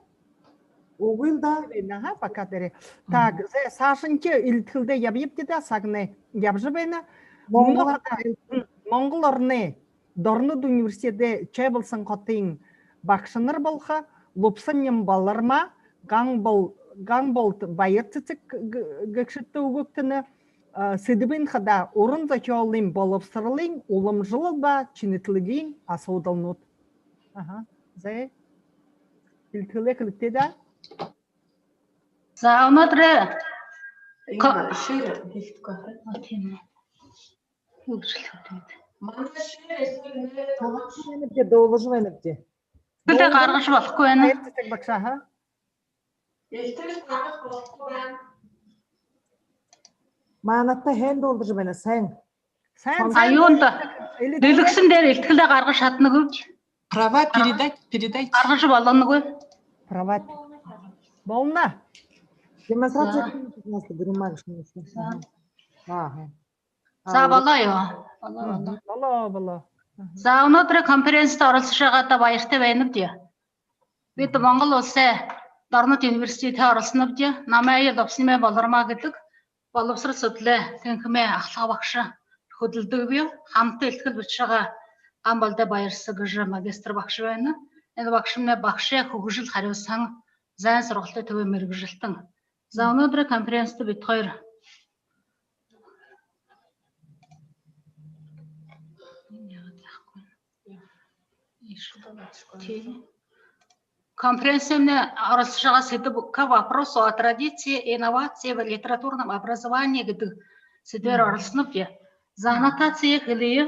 Үгы л даа. Байна, аха, пока дээрээ. Так, зэ, саашанхи элидхэлдээ ябаябди даа, сагнай ябажа байна. Мүнөө хадаа Монгол ороной Дорнод университедэй Чойбалсан хотын багшанар болохо Лубсанин Баларма, Гамбол-, Гамболт Баяр Цэцэг гэ-, гэгшэдтэ үгэгдэнэ, а, сэдэбынь хадаа уран зохёолой болбосоролой уламжалал ба шэнэдхэлгын асуудалнууд. Аха, зэ. Элидхэлээ хэлэгты даа. За, өнөөдрөө ко-, шэр хэлэхэгүй. А, тиимэ. Үйлчилгэдэ. Манай шэр хэлэхэгүй. Дуулажа байнабди, дуулажа байнабди. Тэлдэ гаргажа болохогүй байна. Баяр Цэцэг багша, аха. Элидхэл гаргажа болохогүй байна. Манайда хэн дуулдажа байна, хэн? Сайн, сайн. А, юундэ? Дэлгэсэн дээрэ элидхэлээ гаргажа шаданагүй. Права передать, передать. Гаргажа болоногүй. Права. Болоно. Демонстрация. За. Аха. За, болоо ёо. Болоо, болоо. Болоо, болоо. За, өнөөдрэй конференцидэ оролсожо байгаадаа баяртай байнабди. Бидэ Монгол уласай Дорнод университедһээ оролсонобди. Намайе Лубсанин Баларма гэдэг болбосорол судлалай тэнхимэй ахалга багша хүдэлдэгби. Хамта элидхэл бэшэжэ байгаа Гамболдой Баярсаг гэжэ магистр багша байна. Энэ багшамнай багшын хүгжэл харюусаһан, зайн сургаалтай түбэй мэргэжэлтэн. За, өнөөдрэй конференцидэ бидэ хоёр Конференцидэ оролсожо байгаа сэдэб «К вопросу о традиции и инновации в литературном образовании» гэдэг сэдэбээр оролсонобди. За, аннотаци хэлэе.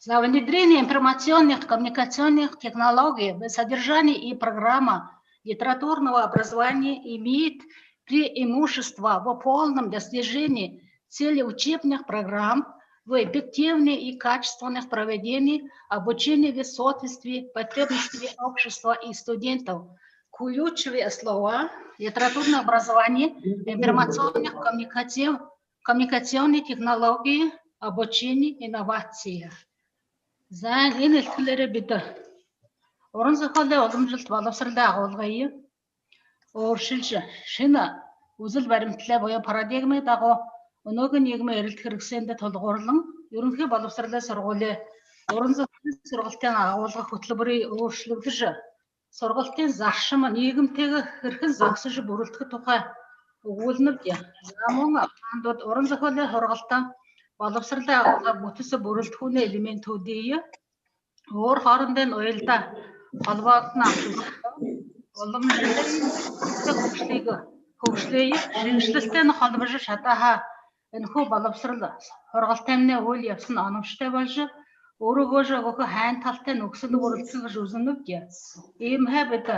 За, внедрение информационных коммуникационных технологий в содержание и программа литературного образования имеет преимущество в полном достижении целей учебных программ, в эффективном и качественном проведении обучения в соответствии потребностями общества и студентов. Ключевые слова: литературное образование, информационных коммуникатив-, коммуникационные технологии, обучение, инновации. За, энэ элидхэлээрээ бидэ уран зохёолой уламжалалта, болбосоролой агуулгые өөршөлжэ, шэнэ үзэл баримталай буюу парадигмын дагуу өнөөгийн нийгэмэй эрилтэ хэрэгсээндэ тулгуурлан, юрэнхы болбосоролой һургуулиин уран зохёолой һургаалтын агуулга хүтэлбэри өөршөлөгдөжэ, һургаалтын заршам нийгэмтэйгээ хэрхэн зогсожо бүрилдэхэ тухай үгүүлнэбди. За, мүн маанадууд уран зохёолой һургаалта, болбосоролой агуулга бүтэсэ бүрилдэхүүнэй элементүүдые өөр хоорондын уялдаа холбоотон абшалта, уламжлалтай хүгжэлые, хүгжэлые шэнжэлэлтэйнь холбожо шадахаар, энэхүү болбосорол һургаалтаймнай үйл ябсан ононгшотой болжо, өөрыгөө үгэхэ һайн талтайнь үгсэдэ бүрилдэхэ гэжэ үзэнэбди. Иимэһээ бидэ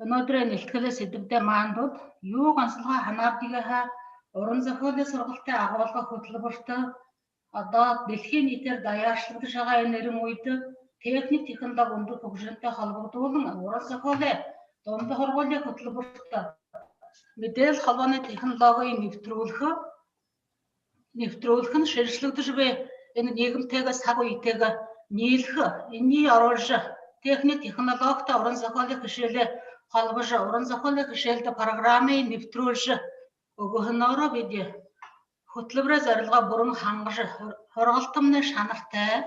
өнөөдрэй элидхэлэй сэдэбдээ маанадууд юу гансалгаа һанаабди гэхэдэ, уран зохёолой һургаалтын агуулга хүтэлбэртэ одоо дэлхэй ниитээр даяаршалагдажа байгаа энэ эрын үедэ техник технологи үндэр хүгжэнтэй холбогдуулан, уран зохёолой дунда һургуулиин хүтэлбэртэ мэдээлэл холбооной технологиие нэбтрүүлхэ, нэбтрүүлхэнь шэнжэлэгдэжэ буй энэ нийгэмтэйгээ, саг үетэйгээ ниилэхэ, энээниие оруулжа, техник технологитой уран зохёолой хэшээлээ холбожо, уран зохёолой хэшээлдэ программые нэбтэрүүлжэ үгэһөөрөө бидэ хүтэлбэрэй зорилгоо бүрэн хангажа, һур-, һургалтамнай шанартай.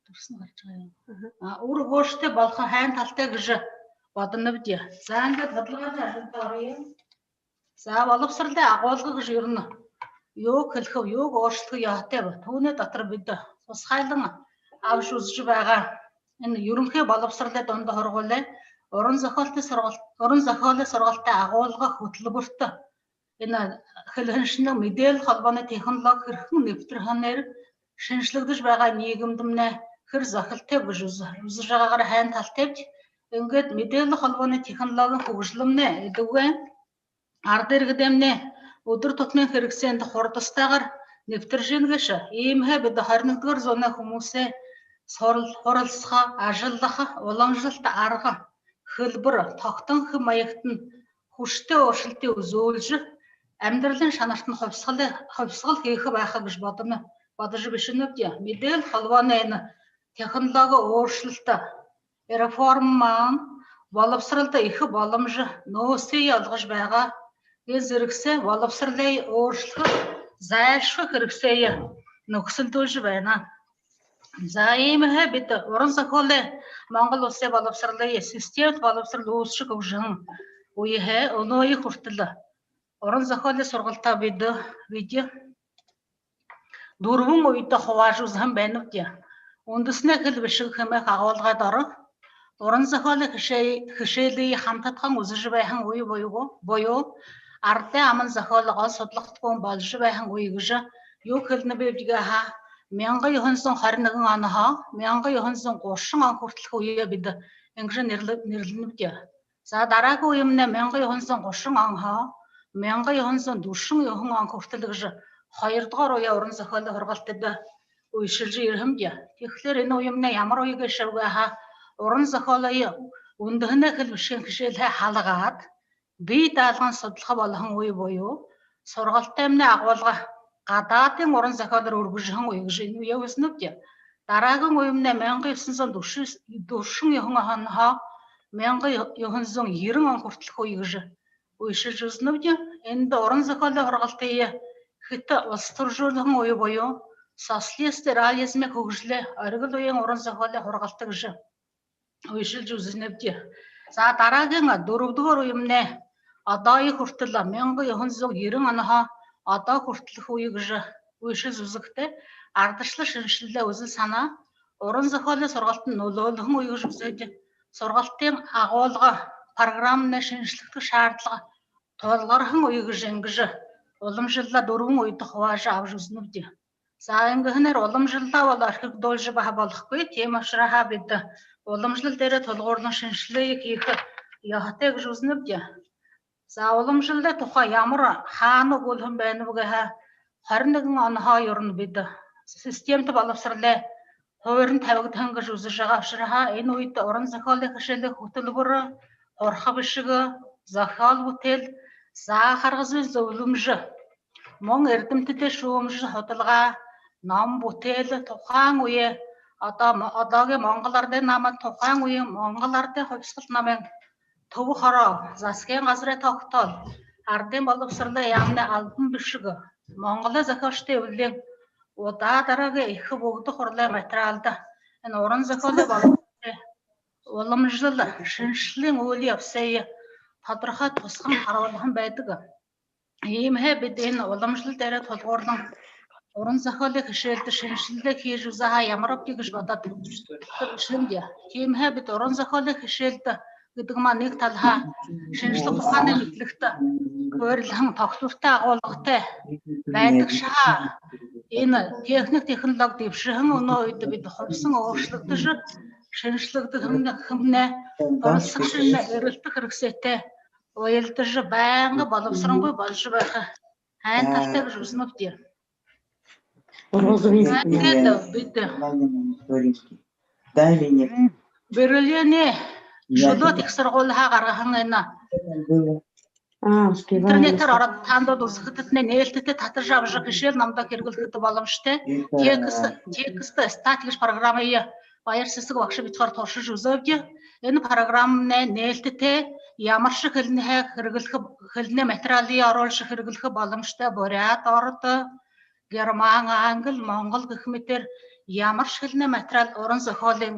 Дүрсэнь гаража байгаа юм. Аха. А, үр өгөөштэй болохо һайн талатай гэжэ бодонобди. За, ингээд бодлоготой ажалда оръё. За, боловсролой агуулга гэжэ ерэнэ. Юуг хэлэхэб, юуг өөршэлдэхэ ёһотойб, түүнэй дотор бидэ тусхайлан абажа үзэжэ байгаа. Энэ юрэнхы боловсролой дунда һургуулиин уран зохёолтой һургал-, уран зохёолой һургалтын агуулга хүтэлбэртэ энэ хэлэһэн шэнги мэдээлэл холбооной технологи хэрхэн нэбтэрһэнээр шэнжлэгдэжэ байгаа ниигэмдэмнай хэр зохилтойб гэжэ үзэ-, үзэжэ байгаагаараа һайн талатайбди. Ингээд мэдээлэл холбооной технологиин хүгжэлэмнай эдэбхитэй арад иргэдэмнай үдэр тутмын хэрэгсээндэ хурдастайгаар нэбтэржэ байна гээшэ. Иимэһээ бидэ хорин нэгдүгээр зууна хүмүүсэй һурал-, һуралсаха, ажаллаха, уламжалалта арга, хэлбэр, тогтохон хэм маягтань хүсэтэй өөршэлтые үзүүлжэ, амидаралай шанартань хубисхал, хубисхал хэхэ байха гэжэ бодоно, бодожо бэшэнэбди. Мэдээлэл холбооной энэ технологи өөршэлтэ, реформа боловсролдо ехэ боломжо, нөөсые олгожо байгаа. Энэ зэргэсээ боловсролые өөршөлдөхэ, зайлшалха хэрэгсээ нөхөсөлдүүлжэ байна. За, иимэһээ бидэ уран зохёолой Монгол Уласай боловсролые системтэ боловсрол үүсэжэ хүгжэһэн үеһээ үнөө хүрэтэр уран зохёолой һургалтаа бидэ, бидэ дүрбэн үедэ хубаажа үзэһэн байнабди. Үндэһэнэй хэл бэшэг хэмээх агуулгада ороо уран зохёолой хэшээ-, хэшээлые хамтадхан үзэжэ байһан үе буюу, буюу арадай аман зохёолой гол судлаха түхээн боложо байһан үе гэжэ юу хэлэнэ бэбди гэхэдэ, мянга юһэн зуун хорин нэгэн онһоо мянга юһэн зуун гушан он хүрэтэрхи үеэ бидэ иигэжэ нэрлэ-, нэрлэнэбди. За, дараагаа үемнай мянга юһэн зуун гушан онһоо мянга юһэн зуун дүшэн юһэн он хүрэтэр гэжэ хоёрдугаар үеэ уран зохёолой һургалтада үйлэшэжэ ерэһэмди. Тиихэдээ энэ үемнай ямар үе гээшэб гэхэдэ, уран зохёолые үндэһэнэй хэл бэшэгэй хэшээлһээ халгаад, бии даалган судлаха болоһон үе буюу һургалтаймнай агуулга гадаадын уран зохёолоор үргэлжэһэн үе гэжэ энэ үеэ үзэнэбди. Дараагаа үемнай мянга юһэн зуун дүшэн, дүшэн юһэн онһоо мянга юһэн зуун ерэн он хүрэтэрхи үе гэжэ үйлэшэжэ үзэнэбди. Эндэ уран зохёолой һургалтые хэтэ уластуржуулһан үе буюу социалистик реализмэй хүгжэлэй оргил үеын уран зохёолой һургалта гэжэ үйлэшэжэ үзэнэбди. За, дараагаа дүрбэдүгээр үемнай одоогоо хүрэтэр, мянга юһэн зуун ерэн онһоо одоо хүрэтэрхи үе гэжэ үйлэшэжэ үзэхэдэ, арадшалан шэнжэлэлэй үзэл санаа уран зохёолой һургалтада нүлөөлһэн үе гэжэ үзөөд, һургалтын агуулга, программнай шэнжэлэгдэхэ шаардлага тулгарһан үе гэжэ иигэжэ уламжалалаа дүрбэн үедэ хубаажа абажа үзэнэбди. За, иигэһэнээр уламжалалаа бол орхигдуулжа байха болохогүй. Тиимэ ушарһаа бидэ уламжалал дээрээ тулгуурлан шэнжэлэлые хэхэ ёһотой гэжэ үзэнэбди. За, уламжалалай тухай ямар, хаана үгүүлһэн байнаб гэхэдэ, хорин нэгэн онһоо ерэн бидэ системтэ боловсролой һуурин табигдаһан гэжэ үзэжэ байгаа ушарһаа, энэ үедэ уран зохёолой хэшээлэй хүтэлбэри, һурха бэшэг, зохёол бүтээл, заа харгын зүй, зөвлөмжэ, мүн эрдэмтэдэй шүүмжэ, һудалга, ном бүтээл, тухайн үеын, одоо мо-, одоогийн монгол арадай намай, тухайн үеын монгол арадай хубисхал намай, түб хороо, засгийн газарай тогтоол, арадай боловсролой яаманай албан бэшэг, Монголой зохёолшодой эблэлэй удаа дараагаа ехэ, бүгэдэ хуралай материалда энэ уран зохёолой боловсролой уламжалал, шэнжэлэлэй үйл ябсые тодорхой тусхан харуулһан байдаг. Иимэһээ бидэ энэ уламжалал дээрээ тулгуурлан уран зохёолой хэшээлдэ шэнжэлэл хэжэ үзэхэ ямарбди гэжэ бодоод бэшэнэбди. Тиимэһээ бидэ уран зохёолой хэшээлдэ гэдэг маань нэгэ талаһаа шэнжэлэл ухаанай мэдлэгтэ хөөрэлдэһэн, тогтвортой агуулгатай байдаг шагаа. Энэ техник, технологи дэбшэһэн үнөө үедэ бидэ хубисан өөршэлэгдэжэ, шэнжэлэгдэхэмнай, хэмнай, оролсогшомнай эрэлтэ хэрэгсээтэй уялдажа, байнга боловсронгүй боложо байха һайн талатай гэжэ үзэнэбди. Розовенький. Ай, тиигээд бидэ Дай мне. Бэрилиинэй шүлөө ехэ һургуулиһаа гаргаһан энэ. А, успеваем. Интернетээр ороод, таанад үзэхэдэтнай нээлттэй татажа абажа, хэшээл номдо хэрэглэхэдэ боломжотой. Текст, текст стат гэжэ программые Баяр Сэсэг багша бидэ хоёр туршажа үзөөбди. Энэ программанай нээлттэй, ямаршье хэлэнһээ хэрэглэхэ, хэлэнэй материалые оруулжа хэрэглэхэ боломжотой буряад, ород, герман, англи, монгол гэхэ мэтээр ямаршье хэлэнэй материал, уран зохёолой,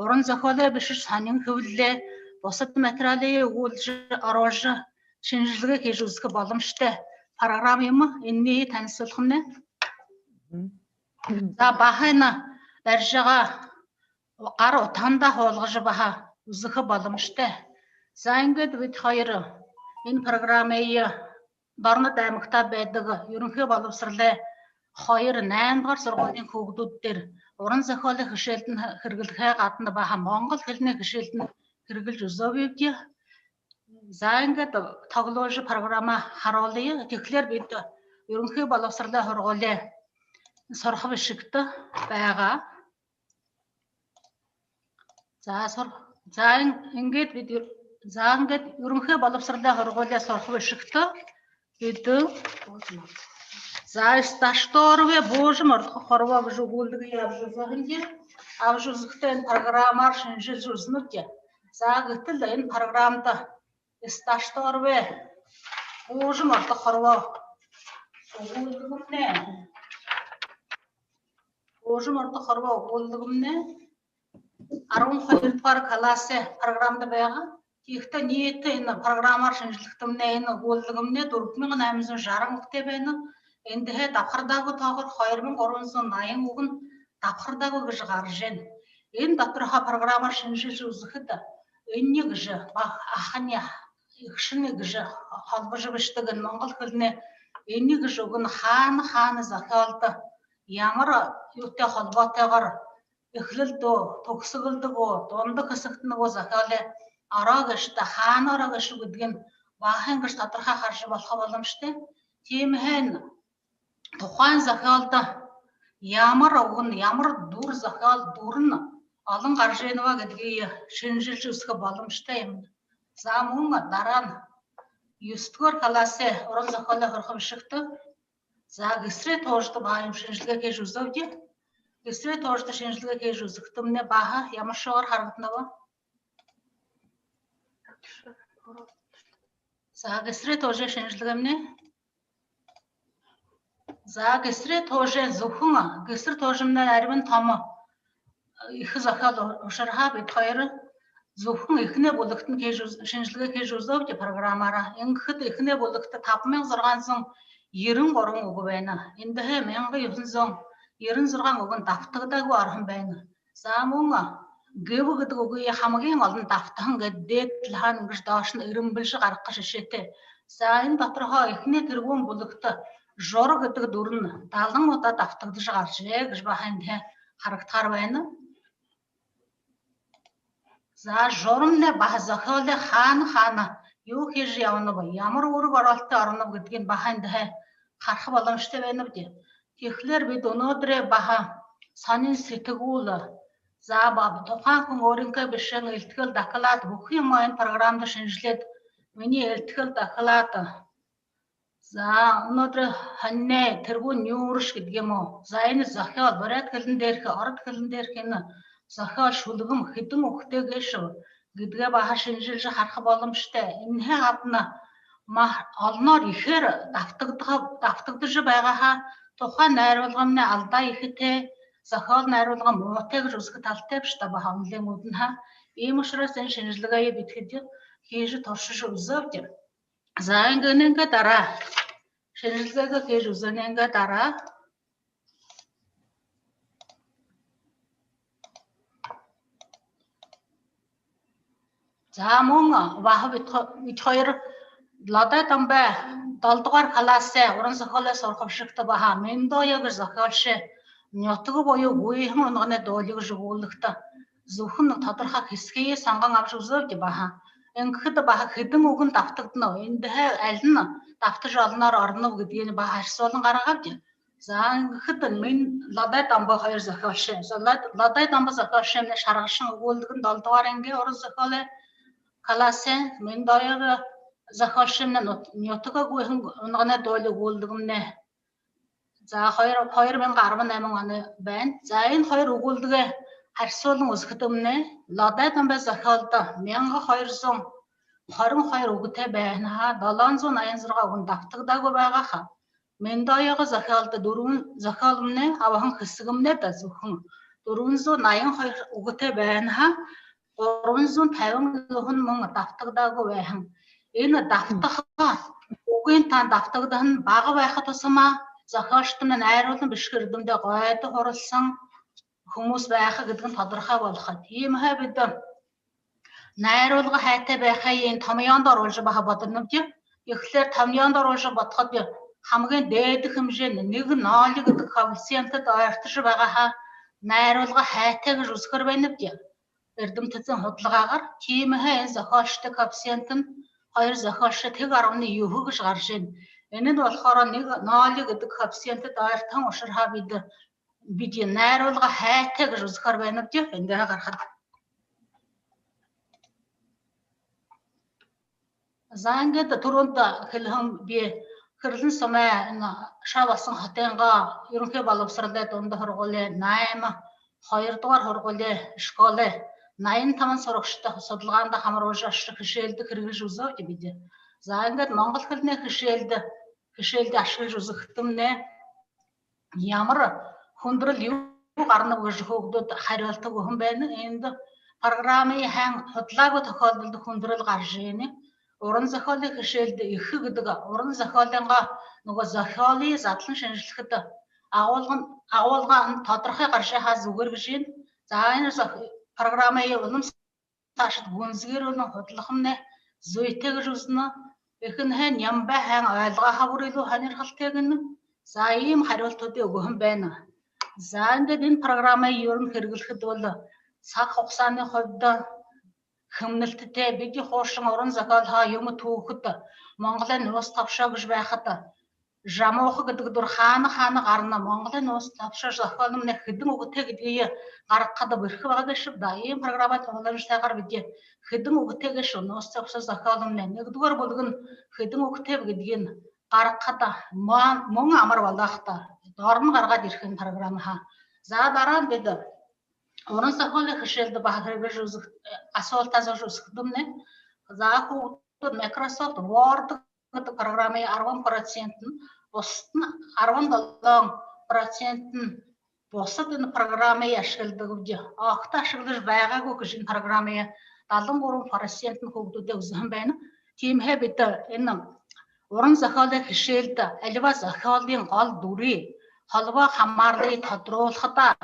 уран зохёолой бэшэ һонин хэблэлэй бусад материалые үгүүлжэ оруулжа шэнжэлгэ хэжэ үзэхэ боломжотой программа юм. Энэниие танилсуулхамнай. За, баһа энэ барижа байгаа гар утаһандаа һуулгажа баһа үзэхэ боломжотой. За, ингээд бидэ хоёр энэ программые Дорнод аймагта байдаг Юрэнхы болбосоролой хоёр, наймадугаар һургуулиин хүүгэдүүд дээрэ уран зохёолой хэшээлдэнь хэрэглэхэһээ гадна баһа монгол хэлэнэй хэшээлдэнь хэрэглэжэ үзөөбибди. За, ингээд тоглуулжа программа харуулая. Тиихэдээ бидэ Юрэнхы болбосоролой һургуулиин һурха бэшэгтэ байгаа. За, һур-, за, ин-, ингээд бидэ Юр-, за, ингээд Юрэнхы болбосоролой һургуулиин һурха бэшэгтэ бидэ, за, стационарвэ буужам ородохи хорбоо гэжэ үгүүлэлгэ абажа үзэһэн даа. Абажа үзэхэдэ энэ программаар шэнжэлжэ үзэнэбди. За, гэтэл энэ программада стационарвэ буужам ородохи хорбоо үгүүлэлгэмнай. Буужам ородохи хорбоо үгүүлэлгэмнай арбан хоёрдугаар классай программада байгаа. Тиихэдээ нийтэ энэ программаар шэнжэлхэтэмнай, энэ үгүүлэлгэмнай дүрбэн мянга найман зуун жаран үгтэй байна. Эндэһээ дабхардаагүй тоогоор хоёр мянга гурбан зуун наян үгэнь дабхардаагүй гэжэ гаража байна. Энэ доторһоо программаар шэнжэлжэ үзэхэдэ, энэни гэжэ, баһа, ахани, эгшэни гэжэ холбожо бэшэдэг энэ монгол хэлэнэй энэни гэжэ үгэнь хаана, хаана зохёолдо, ямар юутэй холбоотойгоор эхилэлдэ гү, түгэсэгэлдэ гү, дунда хэсэгтэнь гү зохёолой ороо гээшэ даа, хаана ороо гээшэб гэдгийг баһа иигэжэ тодорхой хаража болохо боломжотой. Тиимэһээ тухайн зохёолдо ямар үгэнь, ямар дүр, зохёол дүрэнь олон гаража байна бэ гэдгийг шэнжэлжэ үзэхэ боломжотой юм. За, мүн дараань юһэдэгээр классай уран зохёолой һурха бэшэгтэ. За, Гэсэрэй туужада баһа юм шэнжэлгэ хэжэ үзөөбди. Гэсэрэй туужада шэнжэлгэ хэжэ үзэхэдэмнай баһа ямаршьегаар харагданаб? За, Гэсэрэй туужын шэнжэлгэмнай. За, Гэсэрэй туужын, зүбхэн Гэсэр туужамнай арьбан томо, ехэ зохёол ушарһаа бидэ хоёр зүбхэн эхэнэй бүлэгтэнь хэжэ үз-, шэнжэлгэ хэжэ үзөөбди программаараа. Иигээд эхэнэй бүлэгтэ табан мянга зургаан зуун ерэн гурбан үгэ байна. Эндэһээ мянга юһэн зуун ерэн зургаан үгэнь дабтагдаагүй ороһон байна. За, мүн гэбэ гэдэг үгые хамагынь олон дабтаһан гээд дээдэ талаһаань иигэжэ доошонь эрэмбэлжэ гараха жэшээтэй. За, энэ доторһоо эхэнэй тэргүүн бүлэгтэ жура гэдэг дүрэнь далан удаа дабтагдажа гаража байһан гэжэ баһа эндэһээ харагдахаар байна. За, журамнай баһа зохёолой хаана, хаана юу хэжэ ябанаб, ямар үүргэ ороолтодо ороноб гэдгийг баһа эндэһээ хараха боломжотой байнабди. Тиихэдээ бидэ мүнөөдэрөө баһа һонин сэтгүүл, за, баһа тухайн хүн өөрынхөө бэшэһэн эльгэдэл, доклад, бүхы юумэ энэ программада шэнжэлээд, минии эльгэдэл, доклад, за, мүнөөдэрэй һонин тэргүүн нюуршаг гэдэг юм гү. За, энэ зохёол буряад хэлэн дээрэ хэ, ород хэлэн дээрэ хэ, энэ зохёол шүлгэм хэдэн үгэтэй гээшэб гэдгээ баһа шэнжэлжэ хараха боломжотой. Энэһээ гадна ма-, олоноор ехээр дабтагдаха, дабтагдажа байгаа һаа, тухайн найруулгамнай алдаа ехэтэй, зохёол найруулга муутай гэжэ үзэхэ талатай бшуу даа баһа онлайн үүдэнһээ. Иимэ ушарһаа энэ шэнжэлгэеэ бидэ хэды хэжэ туршажа үзөөбди. За, энээнэйнгээ дараа. Шэнжэлгэеэ хэжэ үзөөнэйнгээ дараа. За, мүн баһа бидэ хо-, бидэ хоёр Лодой Домбой долоодугаар классай уран зохёолой һурха бэшэгтэ баһа Миндоя гэжэ зохёолшын «Нютаг буюу гүйһэн унаганай дуули» гэжэ үгүүлэлгэтэ зүбхэн тодорхой хэсэгые сонгон абажа үзөөбди баһа. Энэхэдэ баһа хэдэн үгэнь дабтагданаб, эндэһээ алинь дабтажа олоноор ороноб гэдгийг баһа харьсуулан гаргаабди. За, энэхэдэ Мин-, Лодой Домбой хоёр зохёолшын. За, Лод-, Лодой Домбой зохёолшын «Шаргашан» үгүүлэлгэнь долоодугаар ангиин уран зохёолой классай, Миндоя зохёолшын «Нют-, нютаг гүйһэн унаганай дуули» үгүүлэлгэмнай. За, хоёр, хоёр мянга арбан найман оной байна. За, энэ хоёр үгүүлэлгэеэ харьсуулан үзэхэдэмнай, Лодой Домбой зохёолдо мянга хоёр зуун хорин хоёр үгэтэй байһанһаа долоон зуун наян зургаа үгэ нь дабтагдаагүй байгаа ха. Мэндэ оёогоо зохёолдо дүрбэн зохёолнай абаһан хэсэгнай даа, зүб дүрбэн зуун наян хоёр үгэтэй байһанһаа гурбан зуун табин юһэн мүн дабтагдаагүй байһан. Энэ дабтаха үгын таан дабтагдаһан бага байха тусамаа зохёолшодтомнай найруулгын бэшэ эрдэмдэ гойто һуралһан хүмүүс байха гэдэг нь тодорхой болохо. Тиимэһээ бидэ найруулга һайтай байхыень томьёондо оруулжа баһа бодонобди. Эхлээд томьёондо оруулжа бодоходо, хамагай дээдэ хэмжээнь нэгэ ноль гэдэг коэффициентдэ ойртожо байгаа һаа, найруулга һайтай гэжэ үзэхэр байнабди. Эрдэмтэдэй һудалгаагаар. Тиимэһээ энэ зохёолшодой коэффициент нь хоёр зохёолшод тэг арбан юһэ гэжэ гаража байна. Энэ нь болохоор нэгэ ноль гэдэг коэффициентдэ ойртоһон ушарһаа бидэ, бидэ найруулга һайтай гэжэ үзэхэр байнабди, эндээһээ гарахада. За, ингээд түрүүндэ хэлэһэн би, Хэрэлэн сумай энэ Шаба-Алсан хотынгоо ерэнхы болбосоролой дунда һургуули найма, хоёрдугаар һургуули школой наян табан һурагшада һудалгаанда хамаруулжа, ашажа хэшээлдэ хэрэглэжэ үзөөбди бидэ. За, ингээд монгол хэлэнэй хэшээлдэ, хэшээлдэ ашаглажа үзэхэдэмнай ямар хүндэрэл юу гаранаб гэжэ хүүгэдүүд харюулта үгэһэн байна. Эндэ программые һайн һудалаагүй тохёолдолдо хүндэрэл гаража байна. Уран зохёолой хэшээлдэ эхэ гэдэг уран зохёолойнгоо нүгөө зохёолые задлан шэнжэлхэдэ агуулга, агуулга нь тодорхой гаража байхаа зүгөөр гэжэ байна. За, энэ зох-, программые улам саашадаа гүнзэгыróнь һудалхамнай зүйтэй гэжэ үзэнэ. Эхинһээнь нямбай һайн ойлгоһон бүри илүү һонирхолтой гэнэ. За, иимэ харюултуудые үгэһэн байна. За, ингээд энэ программые юрэнь хэрэглэхэдэ бол саг хугасаанай хувьда хэмнэлтэтэй, бидэ хуушан уран зохёолһоо юумэ түүхэдэ, Монголой нугас тобшоо гэжэ байхада, жамууха гэдэг дүрэ хаана хаана гарана, Монголой нугас тобшоо зохёолнай хэдэн үгэтэй гэдгые гаргахада бэрхэ байгаа гээшэб даа. Иимэ программын туһаламжтайгаар бидэ хэдэн үгэтэй гээшэб нугас тобшоо зохёолнай, нэгдүгээр бүлэг нь хэдэн үгэтэй бэ гэдгийг гаргахада ма-, мүн амар болохо даа. Доронь гаргаад ерэхэнь программаһаа. За, дараа нь бидэ уран зохёолой хэшээлдэ баһа хэрэглэжэ үзэх-, асуултаа зөөжэ үзэхэдэмнай. За, хүүгэд Microsoft Word гэдэг программые арбан процент нь, бусад нь арбан долоон процент нь бусад энэ программые ашагладагбди. Огто ашаглажа байгаагүй гэжэ энэ программые далан гурбан процент нь хүүгэдүүдэй үзэһэн байна. Тиимэһээ бидэ энэ уран зохёолой хэшээлдэ аливаа зохёолой гол дүрые, холбоо хамаарлые тодоруулхада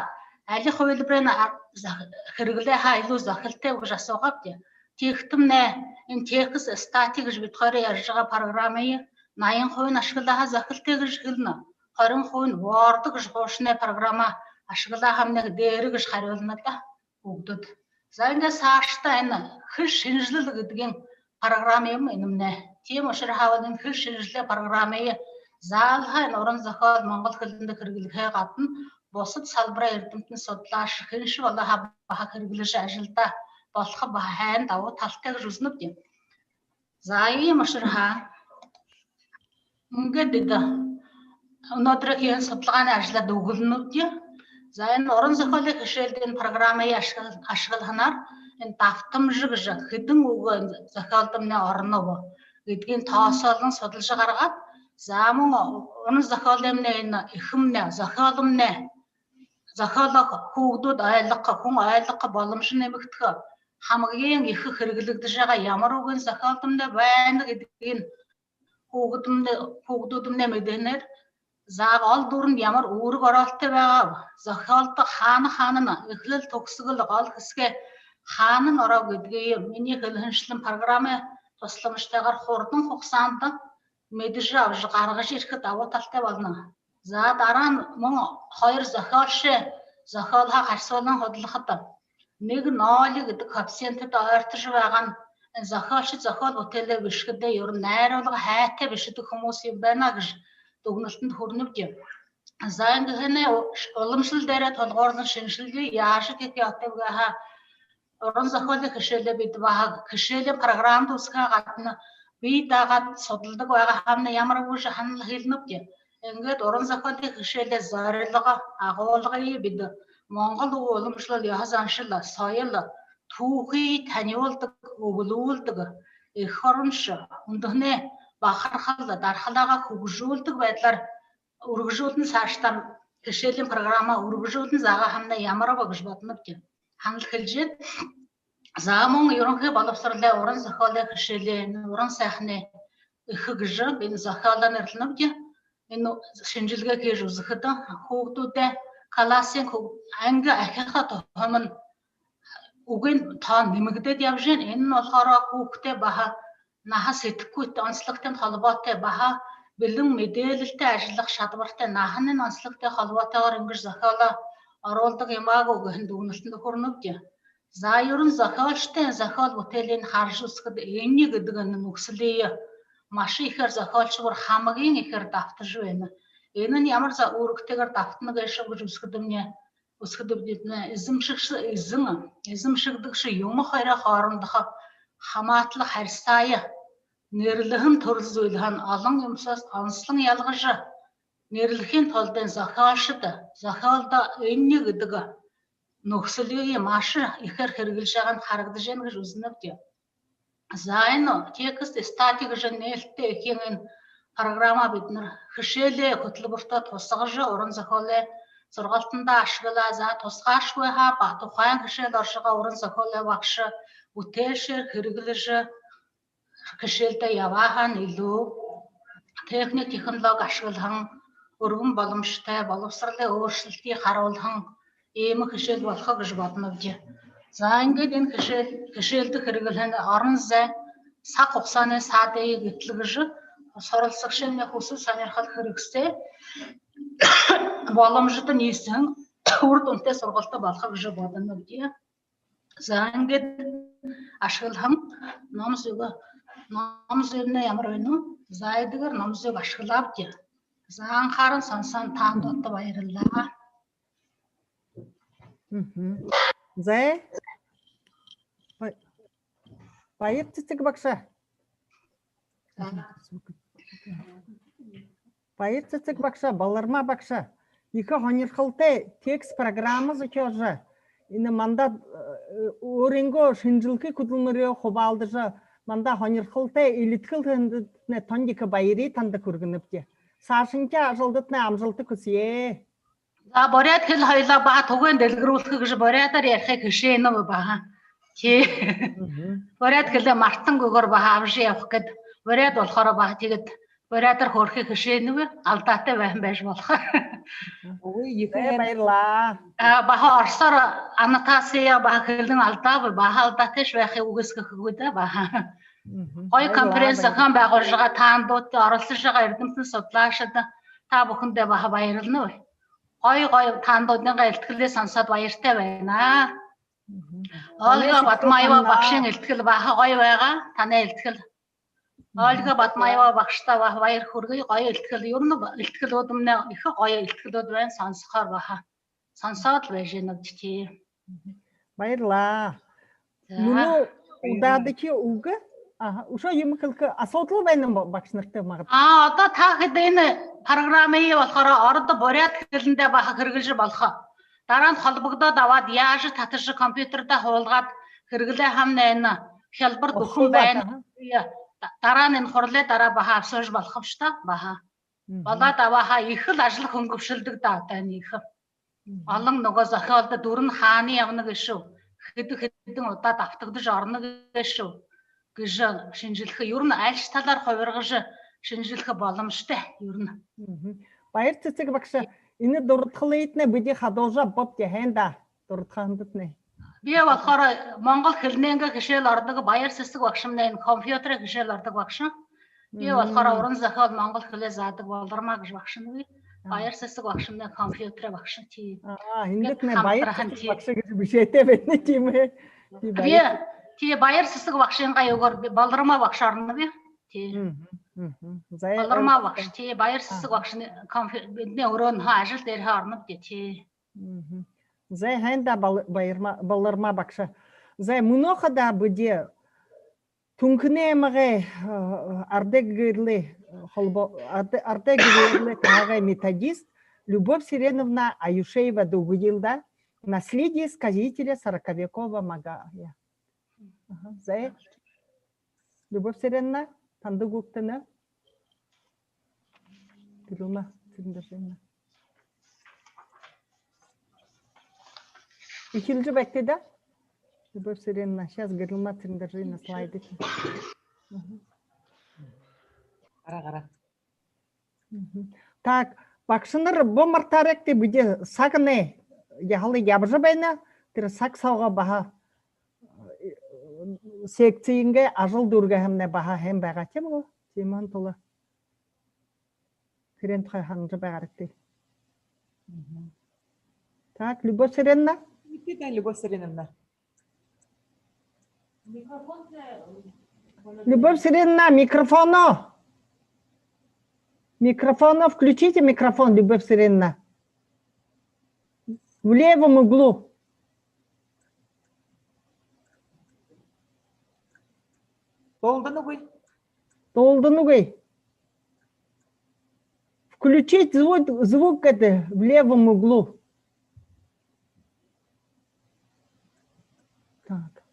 али хувилбариие а-, за-, хэрэглээ һаа илүү зохилтойб гэжэ асуугаабди. Тиихэдэмнай энэ текст стати гэжэ бидэ хоёрой ярьжа байгаа программые наян хувиень ашаглаа һаа зохилтойб гэжэ хэлэнэ. Хорин хувиень Word гэжэ хуушанай программа ашаглаа һаамнай дээрэ гэжэ харюулна даа хүүгэдүүд. За, ингээд саашадаа энэ хэл шэнжэлэл гэдэгынь программа юм энэмнай. Тиимэ ушарһаа энэ хэл шэнжэлэлэй программые заалһаа энэ уран зохёол монгол хэлэндэ хэрэглэхээ гадна бусад салбарай эрдэмтэн, судлааш хэншье болоо һаа баһа хэрэглэжэ ажалдаа болохо баһа һайн давуу талатай гэжэ үзэнэбди. За, иимэ ушарһаа ингээд бидэ мүнөөдэр хэһэн судалгаанай ажалаа үгэлнэбди. За, энэ уран зохёолой хэшээлдэ энэ программые ашагла-, ашаглаханаар энэ давтамжа гэжэ хэдэн үгэ зохёолдомнай ороноб гэдгийг тоосоолон судалжа гаргаад, за, мүн уран зохёолоймнай энэ эхэмнай, зохёоломнай, зохёолоо хүүгэдүүд ойлгохо, хүн ойлгохо боломжо нэмэгдэхэ, хамагай ехэ хэрэглэгдэжэ байгаа ямар үгэнь зохёолдомнай байна гэдгийг хүүгэдүүднай, хүүгэдүүднай мэдэһэнээр, за, гол дүрэнь ямар үүргэ ороолтой байгааб, зохёолдо хаана хаанань эхлэл, түгэсхэл, гол хэсэгэй хаанань орооб гэдгийг минии хэлэһэншэлэн программын тусламжатайгаар хурдан хугасаанда мэдэжэ абажа гаргажа ерэхэдэ давуу талатай болоно. За, дараа нь мүн хоёр зохёолшын зохёолһоо харьсуулан һудалхада, нэгэ ноль гэдэг коэффициентдэ ойртожо байгаа нь зохёолшод зохёол бүтээлээ бэшэхэдээ юрэнь найруулга һайтай бэшэдэг хүмүүс юм байна гэжэ дүгнэлтэндэ хүрэнэбди. За, энээнэй уламжлал дээрээ тулгуурлан шэнжэлэлые яажа хэхэ ёһотойб гэхэ һаа, уран зохёолой хэшээлээ бидэ баһа хэшээлийн программада үзэхээ гадна бэе даагаад судалдаг байгаа һаамнай ямар үгы һанал хэлэнэбди. Ингээд уран зохёолой хэшээлэй зорилго, агуулгые бидэ монгол үгэ, уламжлал, ёһо заншал, соёл, түүхые таниулдаг, үгэлүүлдэг, эх ороншье үндэһэнэй бахархал, дархалаагаа хүгжүүлдэг байдлаар үргэлжэлүүлэн, саашадаа хэшээлийн программа үргэлжэлүүлэн заагаа һаамнай ямар бэ гэжэ бодонобди. Һанал хэлэжэ, за, мүн юрэнхы болбосоролой уран зохёолой хэшээлэй, уран сайханай эхэ гэжэ би энэ зохёолоо нэрлэнэбди. Энэ шэнжэлгэ хэжэ үзэхэдэ, хүүгэдүүдэй классын хүүг-, анги ахиха туһамнай үгын тоон нэмэгдээд ябажа байна. Энэ нь болохоор хүүгэдтэй баһа наһа сэдэхэгүй онсологтой холбоотой, баһа бэлэн мэдээлэлтэй ажаллаха шадабартай, наһанай онсологтой холбоотойгоор иигэжэ зохёолоо оруулдаг юм аа гү гэһэн дүгнэлтэндэ хүрэнэбди. За, юрэнь зохёолшодой зохёол бүтээлые хаража үзэхэдэ, энэ гэдэг энэ нүхсэлые маша ехээр зохёолшо бүри хамагынь ехээр дабтажа байна. Энэ нь ямар за үүрэгтэйгээр дабтана гээшэб гэжэ үзэхэдэмнай, үзэхэдэ бидэнэй эзэмшэгшэ эзэн, эзэмшэгдэгшэ юумэ хоёрой хоорондохо хамаатала харисаае нэрлэһэн түрэл зүйлһээн олон юумэ соос онсолон ялгажа нэрлэхын тулад зохёолшодо, зохёолдо энэ гэдэг нүхсэлые маша ехээр хэрэглэжэ байгаа нь харагдажа байна гэжэ үзэнэбди. За, энэ текст статик гэжэ нээлттэй эхин энэ программа бидэнэр хэшээлэй хүтэлбэртэ тусгажа, уран зохёолой сургаалтанда ашаглаа. За, тусгаашье һаа, ба тухайн хэшээл орожо байгаа уран зохёолой багша бүтээшээр хэрэглэжэ, хэшээлдэ ябаһан, илүү техник технологи ашаглаһан, үргэн боломжотой, болбосоролой өөршэлтые харуулһан иимэ хэшээл болохо гэжэ бодонобди. За, иигээд энэ хэшээл, хэшээлдэ хэрэглэһэн орон зай, саг хугасаанай саадые гэтлэгэжэ, суралсагшын хүсэл сонирхол хэрэгсээ боломжодо ниисэн, үри дүнтэй сургаалта болохо гэжэ бодонобди. За, иигээд ашаглаһан ном зүгөө, ном зүгөөр ямар байна гү? За, эдгээр ном зүгөө ашаглаабди. За, анхаран сонсон таанадта баярлаа. Мгм. За. Ба-, Баяр Цэцэг багша. Баяр Цэцэг багша, Баларма багша. Ехэ һонирхолтой текст программа зохёожо, энэ манда, э, өөрынгөө шэнжэлхы хүдэлмэреэ хубаалдажа, манда һонирхолтой элидхэл хэһэндэтнай тон ехэ баярые танда хүргэнэбди. Саашанхи ажалдатнай амжалта хүсэе. За, буряад хэл хоёлоо баһа түгээн дэлгэрүүлхэ гэжэ буряадаар ярихые хэшээнэб баһа. Тии. Мгм. Буряад хэлээ мартангүйгөөр баһа абажа ябаха гээд. Буряад болохоор баһа тиигээд буряадаар хөөрхые хэшээнэб, алдаатай байһан байжа болохо. Үгы, ехэ баярлаа. А, баһа оросоор аннотация баһа хэлэн алдааб, баһа алдаатайшье байхые үгы гэхэгүй даа баһа. Мгм. Гоё конференц зохёон байгуулжа байгаа таанадуудта, оролсожо байгаа эрдэмтэн судлаашадта, та бүхэндэ баһа баярланаб. Гоё, гоё, таанадуудынгаа элидхэлээ сонсоод баяртай байна. Мгм. Ольга Бадмаева багшын элидхэл баһа гоё байгаа. Танай элидхэл. Мгм. Ольга Бадмаева багшадта баһа баяр хүргэе. Гоё элидхэл. Юрэнь ба-, элидхэлүүдымнай ехэ гоё элидхэлүүд байна. Сонсохоор баһа. Сонсоод л байжа байнабди, тии. Мгм. Баярлаа. За. Мүнөө удаадахи үгэ. Аха, үшөө юумэ хэлэхэ асуудал байна ба-, багшанарта магад. А, одоо та хэды энэ программые болохоор ород, буряад хэлэндээ баһа хэрэглэжэ болохо. Дараа нь холбогдоод абаад, яажа татажа, компьютердэ хуулгаад хэрэглээ һаамнай, энэ хялбар, оршуулаад, дүүрэн байна. Аха. Тии, да-, дараа нь энэ хуралай дараа баһа абсуужа болохо бшуу даа, баһа. Мгм. Болоод абаха, ехэл ажал хүнгэршэлдэг даа, одоо энэ ехэ. Мгм. Олон нүгөө зохёолдо дүүрэн хаана ябана гээшэб, хэды хэдэн удаа дабтагдажа ороно гээшэб гэжэ шэнжэлхэ, юрэнь альшье талаар хубиргажа шэнжэлхэ боломжотой, юрэнь. Мгм. Баяр Цэцэг багша, энэ дурадхалыетнай бидэ хадуужа абабди, һайн даа, дурадхаһандатнай. Би болохоор монгол хэлэнэйнгээ хэшээл ородог, Баяр Цэцэг багшамнай энэ компьютерэй хэшээл ородог багша. Би болохоор уран зохёол, монгол хэлээ заадаг Баларма гэжэ багшанаб. Аа. Баяр Цэцэг багшамнай компьютерэй багша, тии. Аа, эндэтнай Баяр Цэцэг багша гэжэ бэшээтэй байна, тиимэ. Тии, Баяр Цэцэг багшынгаа үгөөр би Баларма багша ороноб. Тии. Мгм, мгм. За, Баларма багша, тии, Баяр Цэцэг багшын компью-, бидэнэй өрөөнһөө ажал дээрэһээ оронобди, тии. Мгм. За, һайн даа, Бал-, Баярма-, Баларма багша. За, мүнөө хадаа бидэ Түнхэнэй аймагай, э, арадай гэгээрэлэй, э, холбо-, арадай, арадай гэгээрэлэй таһагай методист Любовь Сереновна Аюшеева дуугыел даа. «Наследие сказителя сороковекового Магая». Аха, за. Любовь Цыреновна, танда үгэ үгтэнэ. Гэрэлма Цырендоржиевна. Эхилжэ байгты даа. Любовь Цыреновна, сейчас Гэрэлма Цырендоржиевна слайды. Мгм. Гараа, гараа. Мгм. Так, багшанар, бү мартаарагты, бидэ сагнай яһала ябажа байна. Тэрэ саг соогоо баһа, э, секциингээ ажал дүүргэхэмнай баһа һайн байгаа, тиимэ гү? Тиимэһэн тула. Тэрээн тухай һанажа байгаарагты. Мгм. Так, Любовь Цыреновна? Никита, Любовь Цыреновна. Любовь Цыреновна, микрофоно. Микрофоно включите, микрофон, Любовь Цыреновна. В левом углу. Дуулданагүй. Дуулданагүй. Включить звук, звук это в левом углу. Так.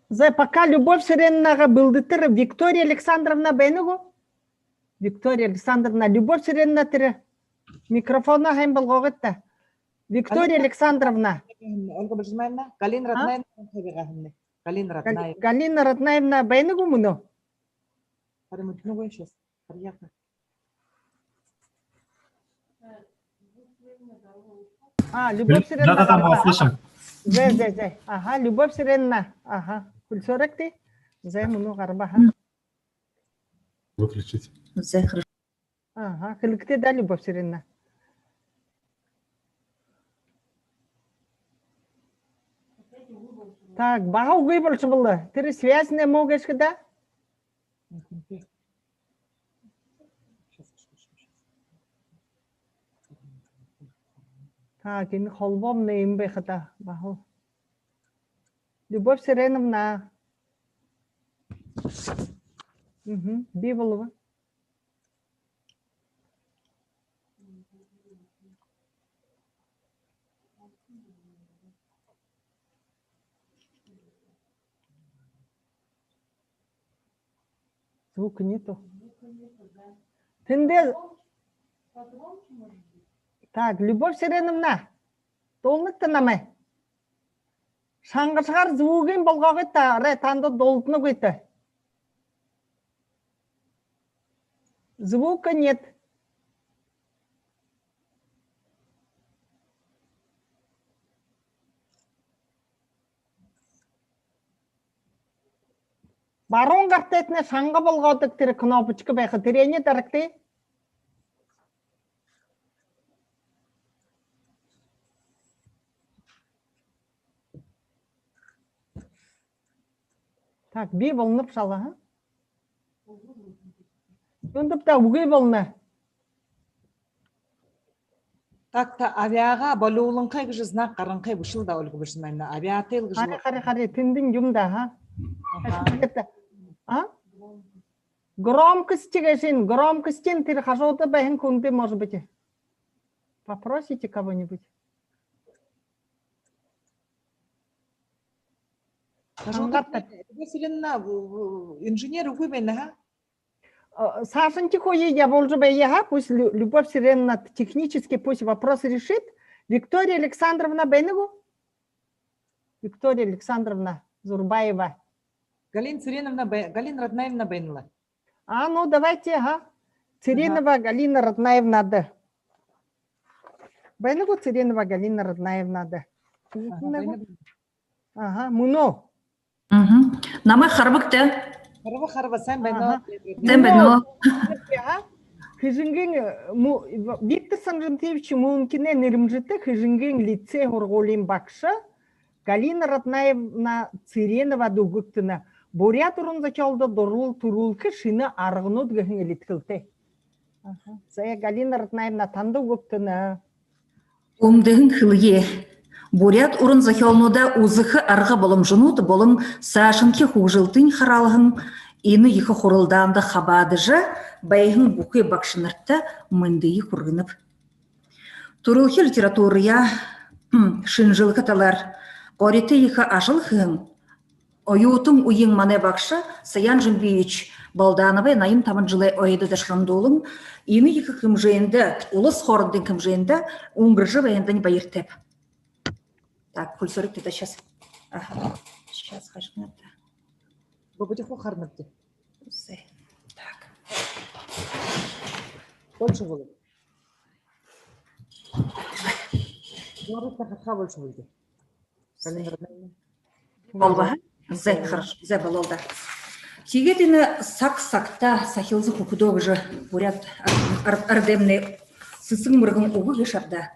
Зэ, пока Любовь Цыреновнагаа бэлдэтэр, Виктория Александровна байна гү? Виктория Александровна, Любовь Цыреновна, тэрэ микрофоно һайн болгогты. Виктория Александровна. Ольга Бальжинаевна, Галина Раднаевна. Галина Раднаевна байна гү мүнөө? Харин мүнөө сейчас. Приятно. А, Любовь Цыреновна. Да, да, да, мы вас слышим. Зэ, зэ, зэ. Аха, Любовь Цыреновна. Аха, хүлисөөрэгты. Зэ, мүнөө гараба, аха. Выключить. Зэ, хорошо. Аха, хэлэгты даа, Любовь Цыреновна. Так, баһа үгы болошобол даа. Тэрэ связьнай муу гээшэ гү даа? Так, энэ холбоомнай юм байха даа, баһал. Любовь Цыреновна. Мгм, бии болобо. Звука нету. Тэндэ. Так, Любовь Цыреновна, дуулнагты намай. Шангашагаар звугынь болгогты, арай танда дуулданагүйт. Звука нет. Баруун гартайтнай шанга болгодог тэрэ кнопочка байха, тэрээниие дарагты. Так, бии болоноб шалаа, а? Юундэб даа, үгы болоно. Так, та авиагаа болюуланхай гэжэ знак гаранхай бэшэл даа, Ольга Бальжинаевна, авиатай л гэжэ. Хари, хари, хари, тэндэнь юм даа, ха? Аха. А? Громкость гээшэнь, громкостинь тэрэ хажууда байһан хүндэ, может быть. Попросите кого-нибудь. Хажууда. Любовь Цыреновна, инженер үгы байна, ха? Э, саашанхи хуу ябуулжа байя, ха? Пусть Лю-, Любовь Цыреновна технически пусть вопрос решит. Виктория Александровна байна гү? Виктория Александровна Зурбаева. Галина Цыреновна бай-, Галина Раднаевна байна лэ. А, ну, давайте, ага. Цыренова Галина Раднаевнада. Байна гү Цыренова Галина Раднаевнада? Ага, байна. Ага, мүнөө. Мгм. Намайе харабагты. Хараба, хараба, сайн байна. Ага. Сайн байна. Мүнөө. Ага. Хэжэнгын, э, Му-, Виктор Санжимтеевич Мункинэй нэрэмжэтэ Хэжэнгын лицей һургуулиин багша Галина Раднаевна Цыреновада үгэ үгтэнэ. Буряад уран зохёолдо дуруул-, түрүүлхэ шэнэ арганууд гэһэн элидхэлтэй. Аха. Зэ, Галина Раднаевна, танда үгэ үгтэнэ. Үмдэһэн хэлэе. Буряад уран зохёолнуудаа үзэхэ арга боломжонууд болон саашанхи хүгжэлтынь хараалһан энэ ехэ хуралдаанда хабаадажа байһан бүхы багшанарта мэндые хүргэнэб. Түрэлхи литератураяа, м, шэнжэлхэ талаар Горитой ехэ ажал хэһэн оюутан үеын манай багша Саян Жимбиевич Балдановай наян табан жэлэй ойдо дашарандуулан, энэ ехэ хэмжээндэ, улас хоорондын хэмжээндэ үнгэржэ байһандань баяртайб. Так, пульсорик тогда сейчас. Ага, сейчас хажигнада. Бабадиху харнабди. Так. Больше было. Может, так, больше будет. Болбо. Зэ, хорошо, зэ, болоо даа. Тиигээд энэ саг сагта сахилза хүхэдөө гэжэ буряад ар-, ар-, арадаймнай сэсэн мэргэн үгэ гээшэ ааб даа.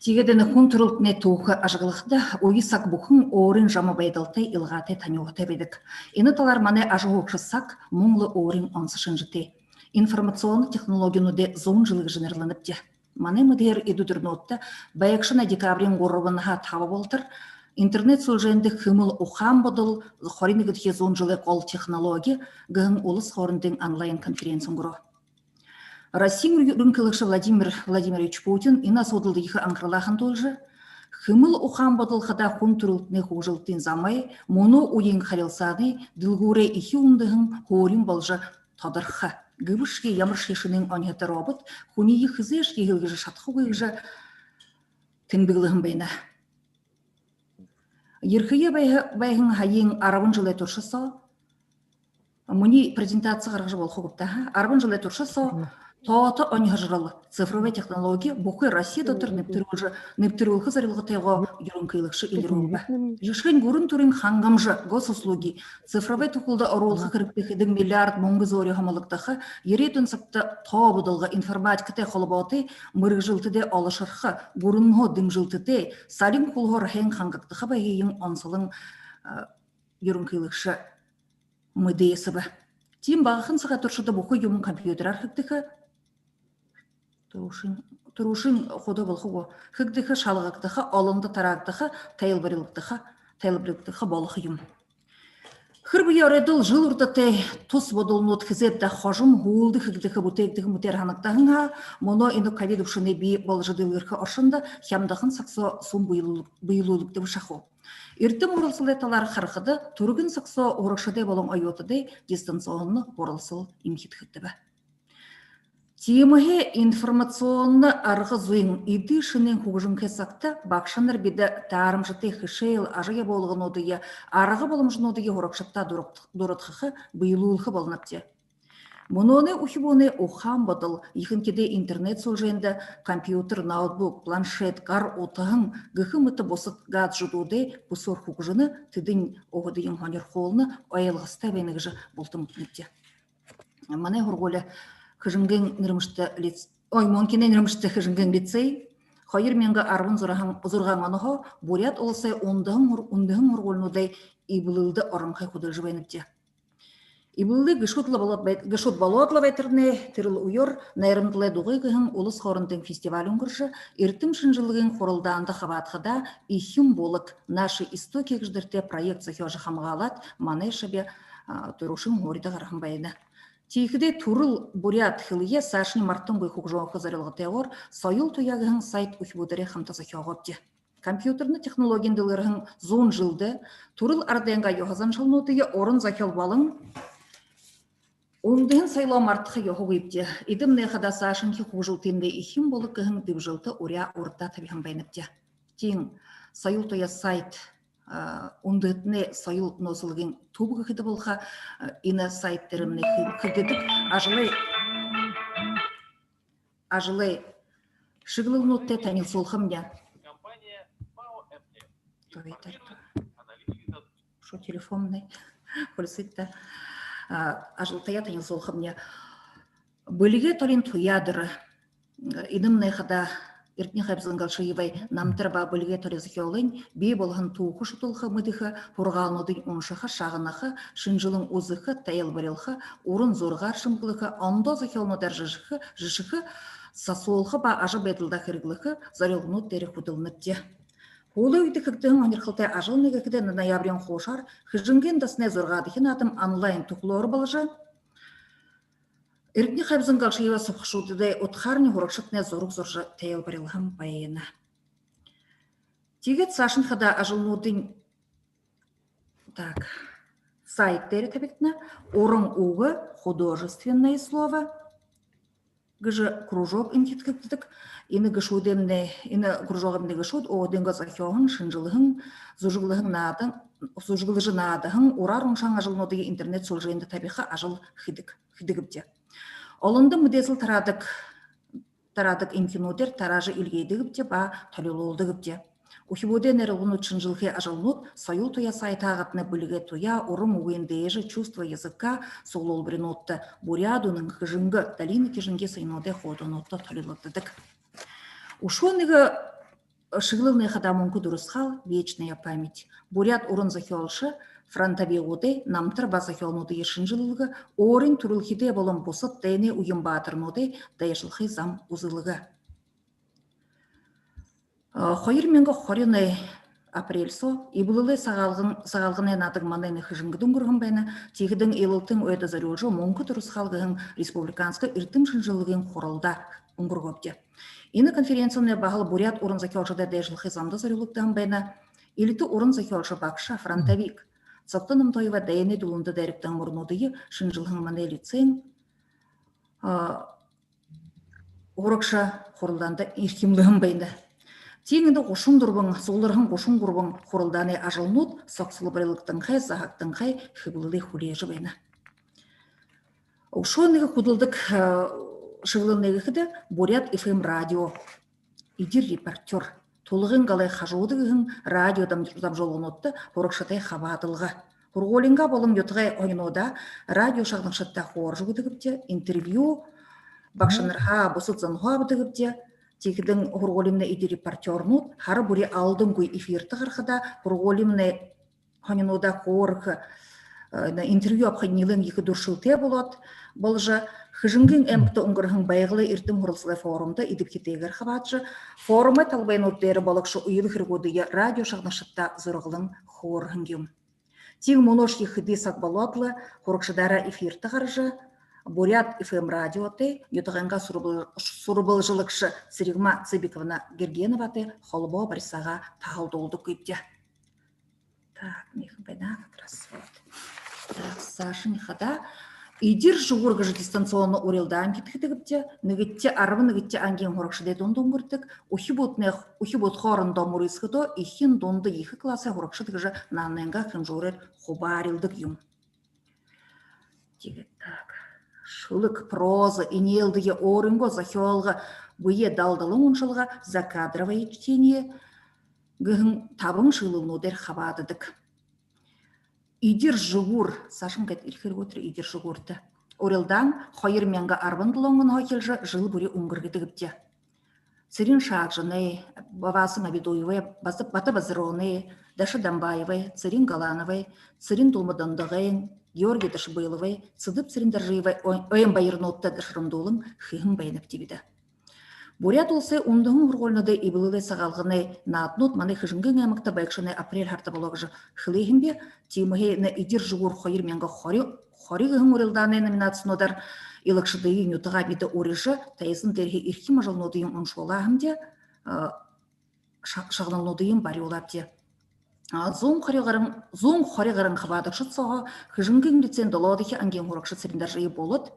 Тиигээд энэ хүн түрэлтэнэй түүхэ ажаглахада, үе саг бүхэн өөрын жама байдалтай, илгаатай, танюуһатай байдаг. Энэ талаар манай ажаһуугша саг мүн лэ өөрын онсо шэнжэтэй. Информационно технологинуудай зуун жэл гэжэ нэрлэнэбди. Манай мэдэһээр эдэ үдэрнүүдтэ байгша на декабриин гурбанһаа таба болотор интернет сүлжээндэ «Хэмэл ухаан бодол хорин нэгэдэхи зуун жэлэй гол технологи» гэһэн улас хоорондын онлайн конференци үнгэрөө. Россиин юрэнхылэгшэ Владимир Владимирович Путин энэ асуудалда ехэ анхаралаа хандуулжа, хэмэл ухаан бодол хадаа хүн түрэлтэнэй хүгжэлтын замай, мүнөө үеын харилсаанай дэлгүүрэй эхин үндэһэн һуури боложо тодорхо. Гэбэшье ямаршье шэнын оньһото робот хүниие хэзээшье һэлгэжэ шадахагүй гэжэ тэмдэглэһэн байна. Ерэхэеэ байһа-, байһан һаяын арбан жэлэй турша соо, минии презентаци гаргажа болохо гүб даа, ха? Арбан жэлэй турша соо тоото оньһожорол, цифровой технологи бүхы Россия дотор нэбтэрүүлжэ, нэбтэрүүлхэ зорилготойгоо юрэнхылэгшэ элирүүлбэ. Жэшээнь, гүрэн түрын хангамжа, госуслуги, цифровой түхэлдэ оруулха хэрэгтэй хэдэн миллиард мүнгэ зөөри һомологдохо, ерээдүйн сагта тоо бодолго, информатикатай холбоотой мэргэжэлтэдэй олошорхо, гүрэнһөө дэмжэлтэтэй, салин хүлһөөр һайн хангагдаха байһыень онсолон, а, юрэнхылэгшэ мэдээсэбэ. Тиимэ багахан сагай туршада бүхы юумэн компьютераар хэгдэхэ. Түрүүшын, түрүүшын худа болохо гү? Хэгдэхэ, шалгагдаха, олондо тараагдаха, тайлбарилгдаха, тайлбарилгдаха болохо юм. Хэрбээ оройдоол жэл урда тээ тус бодолнууд хэзээб даа хожом һүүлдэ хэгдэхэ, бүтээгдэхэ мэтээр һанагдаһан һаа, мүнөө энэ ковид үбшэнэй бии боложо дэлгэрхэ оршондо хямдахан саг соо сүм бэелүүл-, бэелүүлэгдэбэ шахуу. Эрдэм һуралсалай талаар харахада, түргэн саг соо һурагшадай болон оюутадай дистанционно һуралсал эмхидхэгдэбэ. Тиимэһээ информационно арга зүйн эдэ шэнын хүгжэнхэй сагта багшанар бидэ таарамжатай хэшээл, ажал ябуулгануудые, арга боломжонуудые һурагшадтаа дурад-, дурадхаха, бэелүүлхэ болонобди. Мүнөөнэй үхибүүнэй ухаан бодол ехэнхидээ интернет сүлжээндэ компьютер, ноутбук, планшет, гар утаһан гэхэ мэтэ бусад гаджетуудые бүсөөр хүгжэнэ, тэдэнь өөһэдыень һонирхуулна, ойлгостой байна гэжэ булта мэдэнэбди. Манай һургуули Хэжэнгын нэрэмжэтэ лиц-, ой, Монкинай нэрэмжэтэ Хэжэнгын лицей хоёр мянга арбан зургаан, зургаан онһоо Буряад Уласай үндэһэн һур-, үндэһэн һургуулинуудай эблэлдэ оронхой хүдэлжэ байнабди. Эблэлэй «Гэшүүд лэ болоод бай-, гэшүүд болоод лэ байтарнай» тэрэл үеэр «Найрамдалай дугы» гэһэн улас хоорондын фестиваль үнгэржэ, эрдэм шэнжэлгын хуралдаанда хабаадахадаа, «Эхин булаг», «Наши истоки» гэжэ нэрэтэй проект зохёожо хамгаалаад, манай шэбэ, а, түрүүшын һуурида гараһан байна. Тиихэдээ түрэл буряад хэлэеэ саашань мартангүй хүгжөөхэ зорилготойгоор «Соёл туяа» гэһэн сайт үхибүүдээрээ хамта зохёогообди. Компьютернэ технологиин дэлгэрһэн зуун жэлдэ түрэл арадайнгаа ёһо заншалнуудые уран зохёол болон үндэһэн соёлоо мартаха ёһогүйбди. Эдэмнай хадаа саашанхи хүгжэлтымнай эхин булаг гэһэн дэбжэлтэ уряа урдаа табиһан байнабди. Тиин «Соёл туяа» сайт, а, үндэһэтэнэй соёл нөөсэлгын түб гэхэдэ болохо, а, энэ сайт дээрэмнай хэ-, хэгдэдэг ажалай ажалай шэглэлнүүдтэй танилсуулхамни. Ой, тарта. Шо телефоннай хулисыт даа. А, ажалтаяа танилсуулхамни. «Бэлигэй толин туяа» дээрэ. Энэмнай хадаа Эрдэни Хайбзан Галшиевай намтар ба бэлигэй тори зохёолынь бии болоһон түүхэ шудалха, мэдэхэ, һургаалнуудынь уншаха, шагнаха, шэнжэлэн үзэхэ, тайлбарилха, уран зурагаар шэмэглэхэ, ондоо зохёолнуудаар жэшэхэ, жэшэхэ, сасуулха ба ажабайдалдаа хэрэглэхэ зорилгонууд дээрэ хүдэлнэбди. Һүүлэй үедэ хэгдэһэн һонирхолтой ажалнай гэхэдэ, ноябриин хуушаар Хэжэнгын дасанай зургаадахи наадам онлайн түхэлөөр боложо, Эрдэни Хайбзан Галшиевай субхашуудадай удхаарни һурагшаднай зураг зуража тайлбарилһан байна. Тиигээд саашань хадаа ажалнуудынь, так, сайт дээрэ табигдана. «Уран үгэ, художественное слово» гэжэ кружок эмхидхэгдэдэг. Энэ гэшүүдэмнай, энэ кружогомнай гэшүүд өөһэдынгөө зохёоһон, шэнжэлһэн, зүжэглэһэн наадан, зүжэглэжэ наадаһан, ураар уншаһан ажалнуудые интернет сүлжээндэ табиха ажал хэдэг, хэдэгбди. Олондо мэдээсэл тараадаг, тараадаг эмхинүүдээр тараажа эльгээдэгбди ба толилуулдагбди. Үхибүүдэй найруулганууд шэнжэлхэй ажалнууд соёл туяа сайтаа гадна бэлигэй туяа, уран үгын дээжэ, чувство языка суглуулбаринуудта, буряад үнэн, Хэжэнгэ, долина Хэжэнгын соёнуудай хуудануудта толилогдодог. Үшөө нэгэ шэглэлнай хадаа мүнхэ дурасхаал, вечная память. Буряад уран зохёолшо, фронтовигуудай намтар ба зохёолнуудые шэнжэлэлгэ, өөрын түрэлхидэй болон бусад дайнай үеын баатарнуудай дайшалхы зам үзэлгэ. Хоёр мянга хорин апрель соо Эблэлэй Сагаалган, Сагаалганай наадан манай энэ Хэжэнгэдэ үнгэрһэн байна. Тиихэдэнь Илалтын ойдо зорюулжа «Мүнхэ дурасхаал» гэһэн республиканска эрдэм шэнжэлэлгын хуралдаа үнгэргөөбди. Энэ конференцимнай баһал буряад уран зохёолшодой дайшалхы замда зорюулагдаһан байна. Элитэ уран зохёолшо, багша, фронтовик Цогто Номтоевай дайнай дүлэндэ дайрагдаһан мүрнүүдые шэнжэлһэн манай лицейн һурагша хуралдаанда эрхимлэһэн байна. Тиигээд гушан дүрбэн, сугларһан гушан гурбан хуралдаанай ажалнууд согсолборилагданхай, заһагданхай хэблэлые хүлеэжэ байна. Үшөө нэгэ хүдэлдэг шэглэлнай гэхэдэ, Буряад ФМ радио, «Эдир репортёр», «Тулгын галай хажууда» гэһэн радио дам-, дамжуулгануудта һурагшадай хабаадалга. Һургуулиингаа болон нютагай һонинуудаа радио шагнагшадта хөөрэжэ үгэдэгбди, интервью багшанарһаа, бусад зонһоо абадагбди. Тиихэдэнь һургуулимнай эдир репортёрнууд һара бүри алдангүй эфиртэ гарахадаа, һургуулимнай һонинуудаа хөөрэхэ, интервью абаха нилээн ехэ дүршэлтэй болоод, боложо, Хэжэнгын аймагта үнгэрһэн «Байгалай эрдэм» һуралсалай форумда эдэбхитэйгээр хабаадажа, форумай талбайнууд дээрэ бологшо үйлэ хэрэгүүдые радио шагнагшадта зураглан хөөрэһэн юм. Тиин мүнөөшье хэды саг болоод лэ, һурагшадаараа эфиртэ гаража, Буряад ФМ радиотой, нютагайнгаа сурбал-, сурбалжалагша Цэрэгма Цыбиковна Гергеноватай холбоо барисаагаа таһалдуулдаггүйбди. Так, михэн байна как раз, вот. Так, саашань хадаа «Эдир жэгүүр» гэжэ дистанционно урилдаан эмхидхэгдэдэг. Нэгэдэхи, арбан нэгэдэхи ангиин һурагшадай дунда үнгэрдэг. Үхибүүднай, үхибүүд хоорондоо мүрысхэдөө, эхин, дунда, ехэ классай һурагшад гэжэ наанайнгаа хэмжүүрээр хубаарилдаг юм. Тиигээд, так, шүлэг, проза, энеэлдэе, өөрынгөө зохёолго, бэеэ далдалан уншалга, закадровое чтение гэһэн табан шэглэлнүүдээр хабаададаг. «Эдир жэгүүр», саашань гээд эльхэ хэрэггүй тэрэ «Эдир жэгүүртэ». Урилдаан хоёр мянга арбан долоон онһоо эхилжэ жэл бүри үнгэргэгдэдэг. Цырен Шагжинай, Бавасан Абидуевай, База-, Бата Базароной, Даша Дамбаевай, Цырен Галановай, Цырен Дулмадондогойн, Георгий Дашабыловай, Цыдып Цырендоржиевай ой-, ойн баярнуудта дашарамдуулан хэһэн байнабди бидэ. Буряад Уласай үндэһэн һургуулинуудай Эблэлэй Сагаалганай нааданууд манай Хэжэнгын аймагта байгша апрель һарада болоо гэжэ хэлээ һэм би. Тиимэһээ энэ «Эдир жэгүүр хоёр мянга хори», хори гэһэн урилдаанай номинацинуудаар илагшадые нютагаа бидэ урижа, тайзан дээрэһээ эрхим ажалнуудыень уншуулаа һэмди, ша-, шагналнуудыень бариулаабди. А, зуун хори гаран, зуун хори гаран хабаадагшад сооһоо Хэжэнгын лицейн долоодохи ангиин һурагша Цырендоржиев Болот,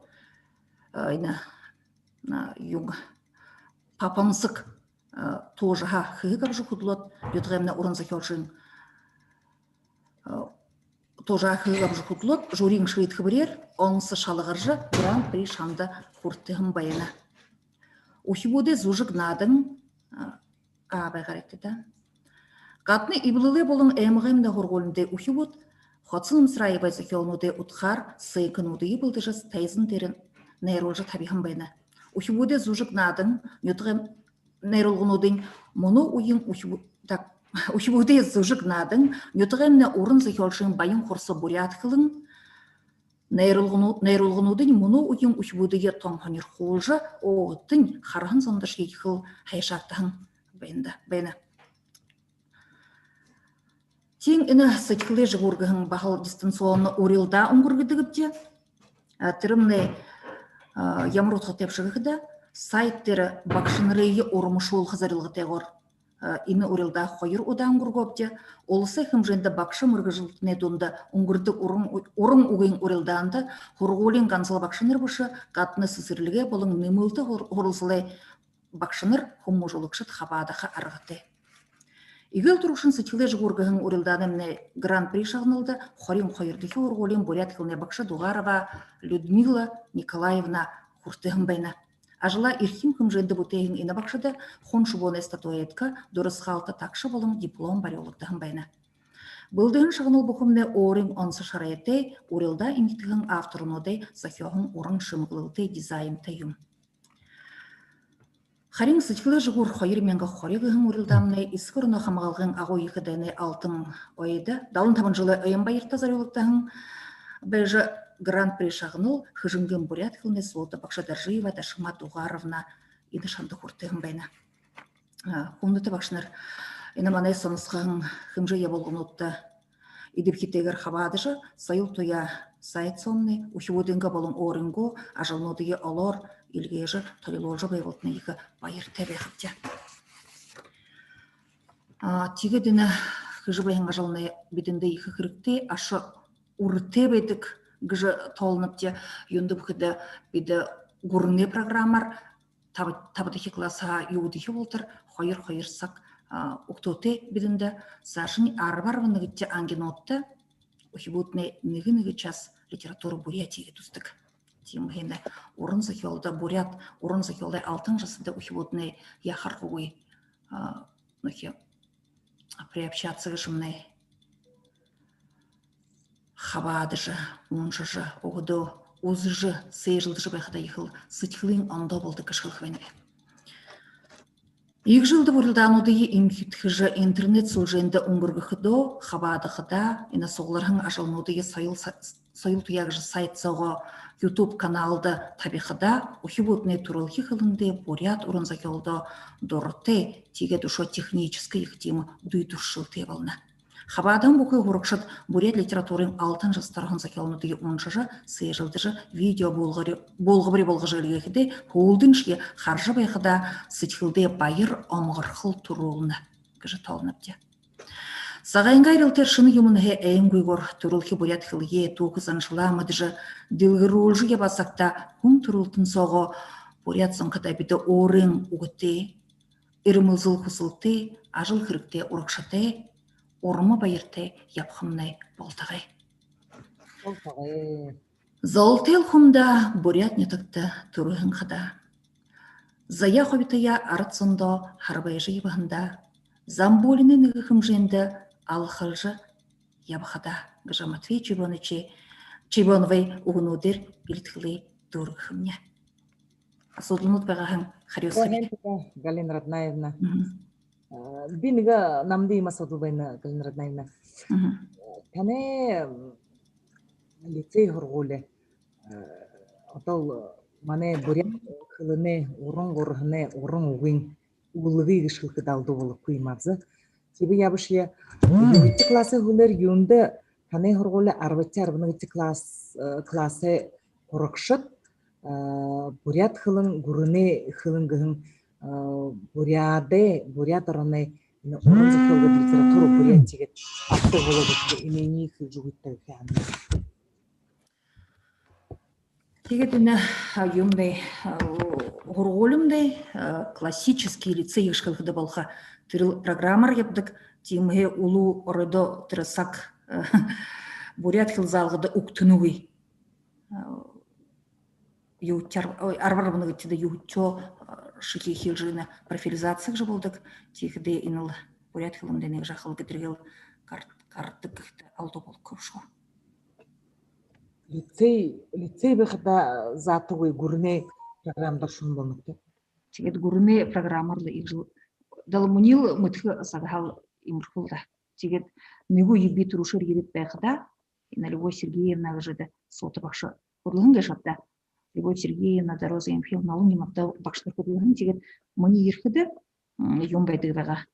а, энэ, а, юун, папамсаг, а, туужаһаа хэһэг абажа хүдэлөөд, нютагаймнай уран зохёолшын, а, туужаһаа хэһэг абажа хүдэлөөд, жюриин шиидхэбэреэр онсо шалгаржа, гран-при шанда хүртэһэн байна. Үхибүүдэй зүжэг наадан, а, а, байгаарайгты даа. Гадна Эблэлэй болон аймагаймнай һургуулинуудай үхибүүд Хоца Намсараевай зохёолнуудай удхаар сэкэнүүдые бэлдэжэ, тайзан дээрэ найруулжа табиһан байна. Үхибүүдэй зүжэг наадан нютагай найруулгануудынь мүнөө үеын үхибүү-, так, үхибүүдэй зүжэг наадан нютагаймнай уран зохёолшын баян хурса буряад хэлэн найруулганууд, найруулгануудынь мүнөө үеын үхибүүдые тон һонирхуулжа, өөһэдтэнь хараһан зондошье ехэл хайшаагдаһан байна, байна. Тиин энэ «Сэдьхэлэй жэгүүр» гэһэн баһал дистанционно урилдаа үнгэргэгдэдэг. А, тэрэмнай, а, ямар удхатайб гэхэдэ, сайт дээрэ багшанарые урмашуулха зорилготойгоор, энэ урилдаа хоёр удаа үнгэргөөбди. Уласай хэмжээндэ багша мэргэжэлтэнэй дунда үнгэрдэг уран, уран үгын урилдаанда һургуулиин гансал багшанар бэшэ, гадна сэсэрлигэй болон нэмэлтэ һур-, һуралсалай багшанар, хүмүүжүүлэгшэд хабаадаха аргатай. «Эгээл түрүүшын сэдьхэлэй жэгүүр» гэһэн урилдаанаймнай гран-при шагналда хорин хоёрдохи һургуулиин буряад хэлэнэй багша Дугарова Людмила Николаевна хүртэһэн байна. Ажалаа эрхим хэмжээндэ бүтээһэн энэ багшада хун шубуунай статуэтка, дурасхаалта тагша болон диплом барюулагдаһан байна. Бэлдэһэн шагнал бүхэмнай өөрын онсо шарайтай, урилдаа эмхидхэһэн авторнуудай зохёоһон уран шэмэглэлтэй, дизайнтай юм. Харин «Сэдьхэлэй жэгүүр хоёр мянга хори» гэһэн урилдаамнай Эсэгэ ороноо хамгаалгын Агуу Ехэ дайнай алтан ойдо далан табан жэлэй ойн баярта зорюулагдаһан байжа, гран-при шагнал Хэжэнгын буряад хэлэнэй суута багша Доржиева Дашима Дугаровна энэ шанда хүртэһэн байна. А, хүндэтэ багшанар, энэ манай соносхоһон хэмжээ ябуулгануудта эдэбхитэйгээр хабаадажа, «Соёл туяа» сайт соомнай үхибүүдэйнгээ болон өөрынгөө ажалнуудые олоор эльгээжэ, толилуулжа байбалтнай ехэ баяртай байхабди. А, тиигээд энэ хэжэ байһан ажалнай бидэндэ ехэ хэрэгтэй, аша үрэтэй байдаг гэжэ тоолонобди. Юундэб гэхэдэ, бидэ гүрэнэй программаар таб-, табадахи классһаа юһэдэхи болотор хоёр-хоёр саг, а, үгтөөтэй бидэндэ. Саашань арба-арбан нэгэдэхи ангинуудта үхибүүднай нэгэ-нэгэ час литература Бурятии гээд үздэг. Тиимэһээ уран зохёолдо, буряад уран зохёолой алтан жасада үхибүүднай яахархагүй, а, нөөхи приобщаться гээшэмнай хабаадажа, уншажа, үгэдөө үзэжэ, сээжэлдэжэ байхада ехэл сэдьхэлынь ондоо болодог гэжэ хэлэхэ байнаб. Иигэжэ элдэб урилдаануудые эмхидхэжэ, интернет сүлжээндэ үнгэргэхэдөө, хабаадахадаа, энэ сугларһан ажалнуудые «Соёл са-, Соёл туяа» гэжэ сайт соогоо YouTube каналда табихадаа, үхибүүднай түрэлхи хэлэндээ, буряад уран зохёолдо дуратай, тиигээд үшөө техническэ ехэ тиимэ дүй дүршэлтэй болоно. Хабаадаһан бүхы һурагшад буряад литературын алтан жасада ороһон зохёолнуудые уншажа, сээжэлдэжэ, видео буулгари-, буулгабари болгожо эльгээхэдээ, һүүлдэнь шье хаража байхадаа сэдьхэлдээ баяр омогорхол түрүүлнэ гэжэ тоолонобди. Сагайнгаа эрилтээр шэнэ юумэнһээ айнгүйгөөр түрэлхи буряад хэлэеэ, түүхэ заншалаа мэдэжэ, дэлгэрүүлжэ ябаа сагта хүн түрэлтэн соогоо Буряад Зон хадаа бидэ өөрын үгэтэй, эрмэлзэл хүсэлтэй, ажал хэрэгтээ урагшатай, урма баяртай ябахамнай болтогой. Болтогой. Золтой л хүм даа буряад нютагта түрэһэн хадаа. Заяа хубитаяа арад зондоо харбайжа ябаһандаа, замбуулинай нэгэ хэмжээндэ алхалжа ябахадаа гэжэ Матвей Чибонович, Чибоновай үгэнүүдээр бэлэдхэлээ дүүргэхэмни. Асуудалнууд байгаа һаань, харюусхаб. Галина Раднаевна. Мгм. А, би нэгэ намда иимэ асуудал байна, Галина Раднаевна. Мгм. Танай, м, лицей һургуули, а, одоол манай буряад хэлэнэй, уран гурһанай, уран үгын үлгы гэжэ хэлэхэдэ алдуу болохогүй юм аабза. Тиибэ ябашье, юһэдэхи классай һүүлээр юундэ танай һургуули арбадахи, арбан нэгэдэхи класс, э, классай һурагшад, э, буряад хэлэн гүрэнэй хэлэн гэһэн, э, буряадай, буряад ороной энэ уран зохёол гээд литература Бурятии гээд абтадаг болоо гэхэдэ, энээниие хэлэжэ үгыт даа гэхэ һаамни. Тиигээд энэ, а, юумнай, а, һургуулимнай, а, классический лицей гэжэ хэлэхэдэ болохо. Тэрэл программаар ябадаг, тиимэһээ үлүү оройдоо тэрэ саг, а, буряад хэлэ заалгада үгтэнэгүй. А, юу, чар-, ой, арбан арбан нэгэдэхидэ юһэдэхеэ, а, шэхээ хилжэ, энэ профилизация гэжэ болодог. Тиихэдээ энэл буряад хэлэндээ нэгэ жаахан гэдэргээл гар-, гарадаг гэхэдэ алдуу болохогүй бшуу. Лицей, лицей байхада заатагүй гүрэнэй программада оршоһон болоно гүт? Тиигээд гүрэнэй программаар лэ иигэжэл, дал мүнөөл мэдэхэ сагһаал иимэрхүүл даа. Тиигээд нэгэ үе би түрүүшээр ерээд байхада, энэ Любовь Сергеевна гэжэ даа суута багша хүдэлһэн гээшэ ааб даа. Любовь Сергеевна, Дороза Емхиловна, олон юм ааб даа, багшанар хүдэлһэн. Тиигээд минии ерэхэдэ, м, юм байдаг байгаа.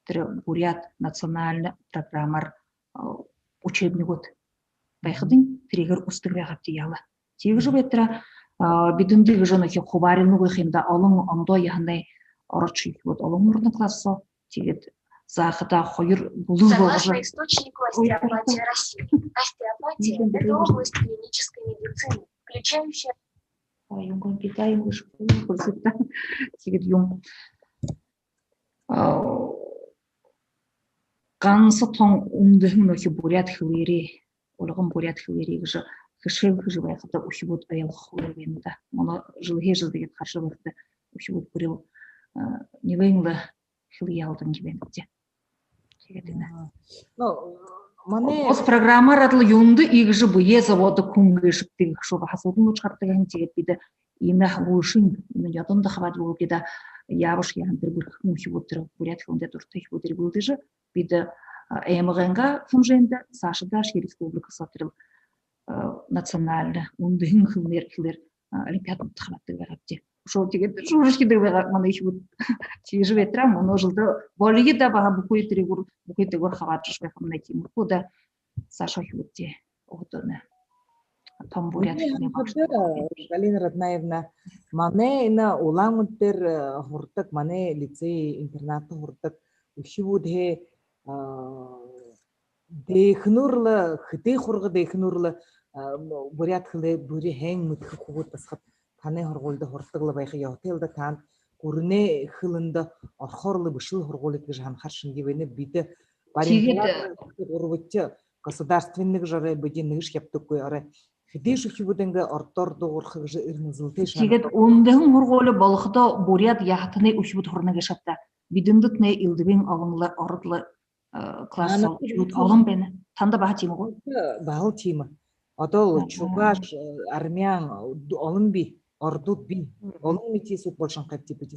Тэрэ буряад национальна программаар, а, учебнигүүд байхадань, тэрэгээр үзэдэг байгаабди яала. Тиигэжэ байтараа, а, бидэндэ гэжэ нөөхи хубаарилнагүй юм даа, олон ондоо яһанай ород үхибүүд, олон уран класс соо. Тиигээд заахадаа хоёр бүлэг болгожо. Согласно источнику остеопатия России, остеопатия — это область клинической медицины, включающая... Ой, юм гү, Китай юм гү, шүлхүүл хурсагта. Тиигээд юм, а, ганса тон үндэһэн нүхи буряад хэлээрээ, улган буряад хэлээрээ гэжэ хэшээл хэжэ байхада үхибүүд ойлгохогүй байна даа. Мүнөө жэлһээ жэл тиигээд хаража байхада үхибүүд бүри, а, нэгэн лэ хэлэеэ алдана байна гээшэ. Тиигээд энэ. А, ну, манай гос программаар адли юундэ иигэжэ бэеэ зобоодог хүн гээшэб гэжэ шууд асуудал нуужа гарадаг һэн. Тиигээд бидэ энэ һүүлшын, энэ ядуундаа хабаадалгүйбди даа, яабашье яаһан тэрэ бэрхэ үхибүүд, тэрэ буряад хэлэндээ дуратай үхибүүдые бэлдэжэ, бидэ, а, аймагайнгаа хэмжээндэ, саашадаашье республика соо тэрэ, а, национальна, үндэһэн хэлэнээр, хэлээр, а, олимпиадада хабаададаг байгаабди. Шууд тиигээд шүүжэшье гэдэг байгаа манай үхибүүд. Тиижэ байтараа, мүнөө жэлдэ болиё даа, баһа бүхы тэрэгүүр, бүхы дээгүүр хабаадажа байхамнай, тиимэрхүү даа. Саашаа үхибүүдтээ үгтэнэ. Тон буряад хэлэнэй багшанар. Галина Раднаевна, манай энэ Улаан-Үдэдэ, э, һурадаг, манай лицей-интернатта һурадаг үхибүүдһээ, а, дээхэнүүр лэ, хэды хурга дээхэнүүр лэ, а, буряад хэлээ бүри һайн мэдэхэ хүбүүд басагад танай һургуулида һурадаг лэ байха ёһотой лэ даа. Таанад гүрэнэй хэлэндэ орохоор лэ бэшэл һургуулида гэжэ һанахаар шэнги байна. Бидэ баримталаад, тиигээд гурбадахи государственный гэжэ орой бидэ нэгэшье ябадаггүй, орой хэдышье үхибүүд иигээд ородоор дуугарха гэжэ эрмэлзэлтэй шэнги. Тиигээд үндэһэн һургуули болоходоо буряад яһатанай үхибүүд һурана гээшэ ааб даа. Бидэндэтнай элдэбын олон лэ, ород лэ, э, класс соо үхибүүд олон байна. Танда баһа тиимэ гү? Баһал тиимэ. Одоол чугаш, э, армян, д-, олон бии, ородууд бии. Олон метисүүд болошонхойбди, тиибэ,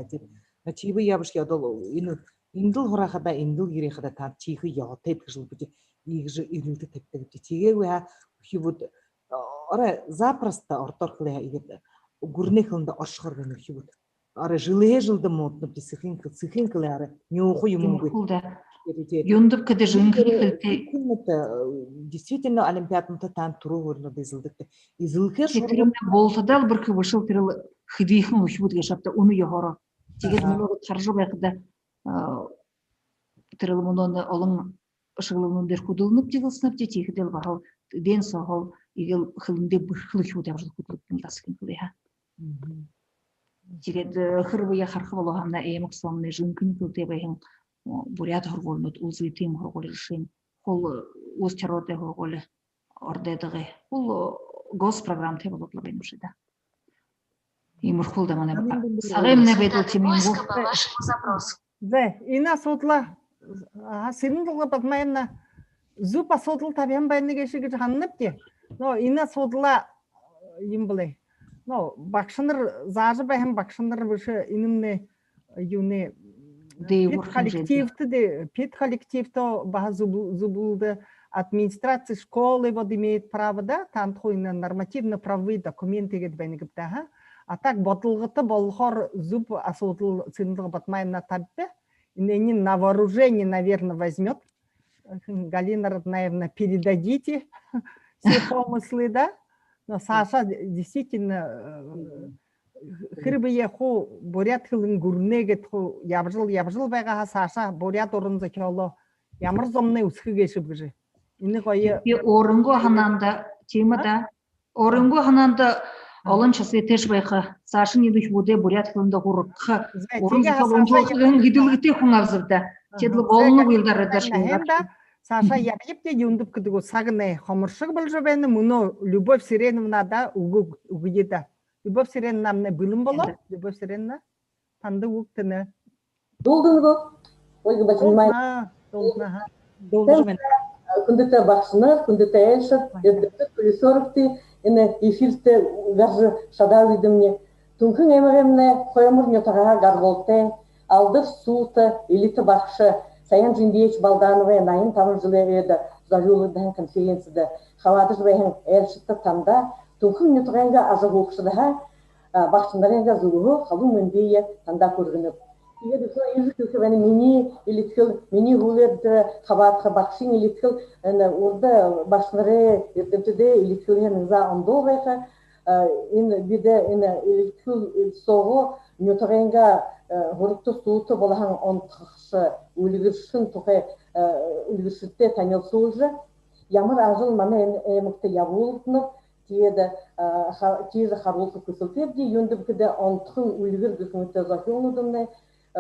тиибэ. Но тиибэ яабашье одоол энэ, эндэл һураха даа, эндэл ерэхэ даа, таанад тиихэ ёһотойт гэжэл бидэ иигэжэ эрмэлзэл табидагбди. Тиигээгүй һаа, үхибүүд, э, орой запросто ородоор хэлээ һаа, иигээд гүрэнэй хэлэндэ оршохоор байна үхибүүд. Орой жэлһээ жэлдэ муудана, сэхын хэл-, сэхын хэлээ орой нюуха юумэнгүй. Тиимэрхүү даа. Юундэб гэхэдэ жэнхэни хэлэтэй. Хүн мэт, э, действительно олимпиадта таанад түрүү һуурида эзэлдэгты. Эзэлхээр шуурга. Тэрэмнай бултадаа лэ бэрхэ бэшэл, тэрэл хэдыхэн үхибүүд гээшэ ааб даа, үнэн ёһоороо. Тиигээд мүнөө хаража байхада, а, тэрэл мүнөө олон шэглэлнүүдээр хүдэлнэбди, тиигэлсэнэбди, тиихэдээл баһал эдээн соогоо иигээд хэлэндээ бэрхэл үхибүүд ябажа хүдэлэгдэнэл даа, сэхын хэлээ һаа. Тиигээд, э, хэрбээ хараха болоо һаамнай, аймаг соомнай жэнхэни хэлэтэй байһан, э, буряад һургуулинууд, улзытын һургуули жэшээнь, хуу, э, Усть-Ородой һургуули ородой даа. Хуу, э, госпрограмматай болоод лэ байна бшуу даа. Иимэрхүү лэ даа манай. Сагаймнай байдал тиимэ юм гү? Зэ, энэ асуудалаа, аха, Сэрэн-Долго Бадмаевна, зүб асуудал табиһан байна гээшэ гэжэ һананабди. Но энэ асуудалаа, э, юм бэлэй. Но багшанар, заажа байһан багшанар бэшэ, энэмнай, юунэй, педколлективтэ даа, педколлективтэ баһа зүб-, зүблэлдэ, администрация школы вот имеет право, да, таанад хуу энэ нормативно-правовые документы гээд байна гээб даа, аха. А так бодолгото болохоор зүб асуудал Сэрэн-Долго Бадмаевна табиба. Энээнээ на вооружение, наверно, возьмёт. Галина Раднаевна, передадите все помыслы, да? Но саашаа действительно, э, хэрбээ хуу буряад хэлэн гүрэнэй гээд хуу ябажал, ябажал байгаа һаа, саашаа буряад уран зохёолоо ямар зомнай үзэхэ гээшэб гэжэ. Энэ гоё. Би өөрынгөө һанаанда, тиимэ даа. Өөрынгөө һанаанда олон часай тээшэ байха, саашань үхибүүдээ буряад хэлэндэ һургаха, уран зохёол уншуулха гэһэн гэдэлгэтэй хүн аабзаб даа. Тиигээд лэ болоно гү, илдараа даа шэнги. Саашаа ябаябди, юундэб гэхэдэ сагнай хоморшог болжо байна, мүнөө Любовь Сиреновнада үгэ үгыт даа. Любовь Сиреновнамнай бэлэн болоо. Любовь Сиреновна, танда үгэ үгтэнэ. Дуулдана гү? Ольга Бачинмай. Дуулдана, дуулдана, аха. Дуулдажа байна. Хүндэтэ багшанар, хүндэтэ айлшад, эрдэмтэд, режиссёрты, энэ эфиртэ гаража шадаалыдамни. Түнхэн аймагаймнай Хоймор нютагһаа гарбалтай, алдар суута, элитэ багша Саян Жимбиевич Балдановай наян табан жэлэй ойдо зорюулагдаһан конференцидэ хабаадажа байһан айлшадта, танда, Түнхэн нютагайнгаа ажаһуугшадһаа, а, багшанарайнгаа зүгһөө халуун мэндые танда хүргэнэб. Тиигээд үшөө иигэжэ хэлэхэ байна: минии элидхэл, минии һүүлээр хабаадаха багшын элидхэл, энэ урда багшанарай, эрдэмтэдэй элидхэлһээ нэгэ заа ондоо байха, а, энэ бидэ энэ элидхэл соогоо нютагайнгаа, э, һурагта суута болоһон онтохо үльгэршэн тухай, э, үльгэршэдтэй танилсуулжа, ямар ажал манай энэ аймагта ябуулагдана, тиигээд, э, ха-, тиижэ харуулха хүсэлтэйбди. Юундэб гэхэдэ, онтохын үльгэр гэхэ мэтэ зохёолнуудынь, э,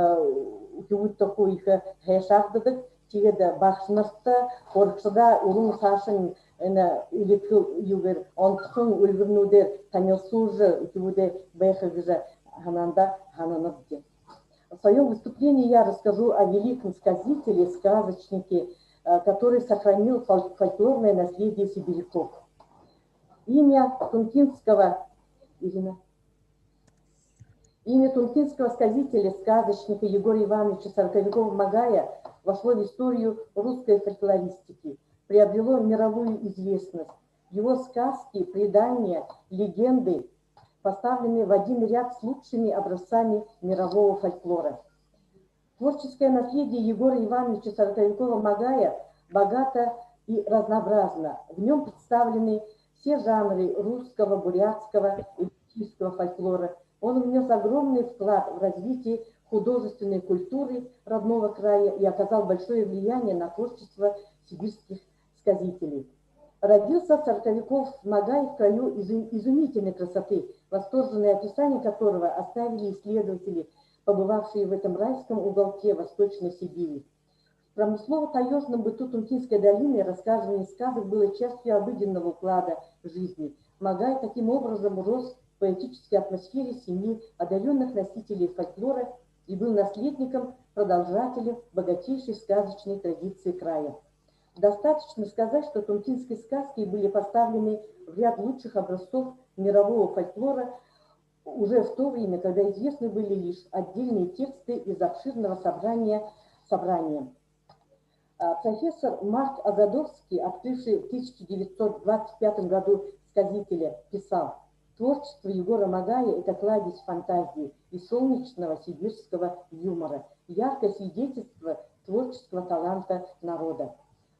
хүбүүдтэ хуу ехэ һайшаагдадаг. Тиигээд багшанарта, һурагшадаа уран саашань энэ элидхэл юугээр, онтохын үльгэрнүүдээр танилсуулжа, хүбүүдээ байха гэжэ һанаанда һананабди. В своём выступлении я расскажу о великом сказителе, сказочнике, э, который сохранил фол-, фольклорное наследие сибиряков. Имя Тункинского, Ирина. Имя тункинского сказителя, сказочника Егора Ивановича Сороковикова-Магая вошло в историю русской фольклористики, приобрело мировую известность. Его сказки, предания, легенды поставлены в один ряд с лучшими образцами мирового фольклора. Творческое наследие Егора Ивановича Сороковикова-Магая богато и разнообразно. В нём представлены все жанры русского, бурятского и лезгинского фольклора. Он внёс огромный вклад в развитие художественной культуры родного края и оказал большое влияние на творчество сибирских сказителей. Родился Сороковиков-Магай в краю изу-, изумительной красоты, восторженные описания которого оставили исследователи, побывавшие в этом райском уголке Восточной Сибири. В промыслово-таёжном быту Тункинской долины рассказывание сказок было частью обыденного уклада жизни. Магай таким образом рос в поэтической атмосфере семьи одарённых носителей фольклора и был наследником, продолжателем богатейшей сказочной традиции края. Достаточно сказать, что тункинские сказки были поставлены в ряд лучших образцов мирового фольклора уже в то время, когда известны были лишь отдельные тексты из обширного собрания, собрания. А, профессор Марк Азадовский, открывший в тысяча девятьсот двадцать пятом году «Сказителя», писал: «Творчество Егора Магая — это кладезь фантазии и солнечного сибирского юмора, яркое свидетельство творческого таланта народа».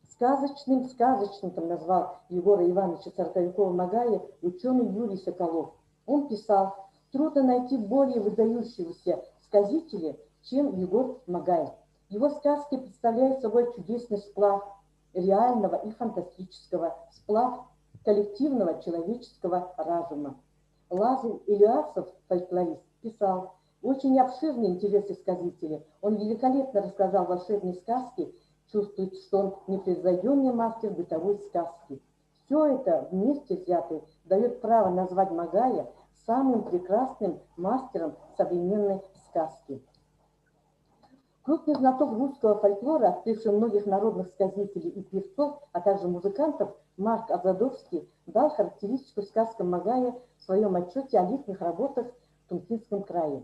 Сказочным сказочником назвал Егора Ивановича Сороковикова-Магая учёный Юрий Соколов. Он писал: «Трудно найти более выдающегося сказителя, чем Егор Магай. Его сказки представляют собой чудесный сплав реального и фантастического, сплав коллективного человеческого разума». Лазарь Ильясов, фольклорист, писал: «Очень обширны интересы сказителя. Он великолепно рассказал волшебные сказки. Чувствуется, что он непревзойдённый мастер бытовой сказки». Всё это вместе взятое даёт право назвать Магая самым прекрасным мастером современной сказки. Крупный знаток русского фольклора, открывший многих народных сказителей и певцов, а также музыкантов, Марк Азадовский дал характеристику сказкам Магая в своём отчёте о летних работах в Тункинском крае.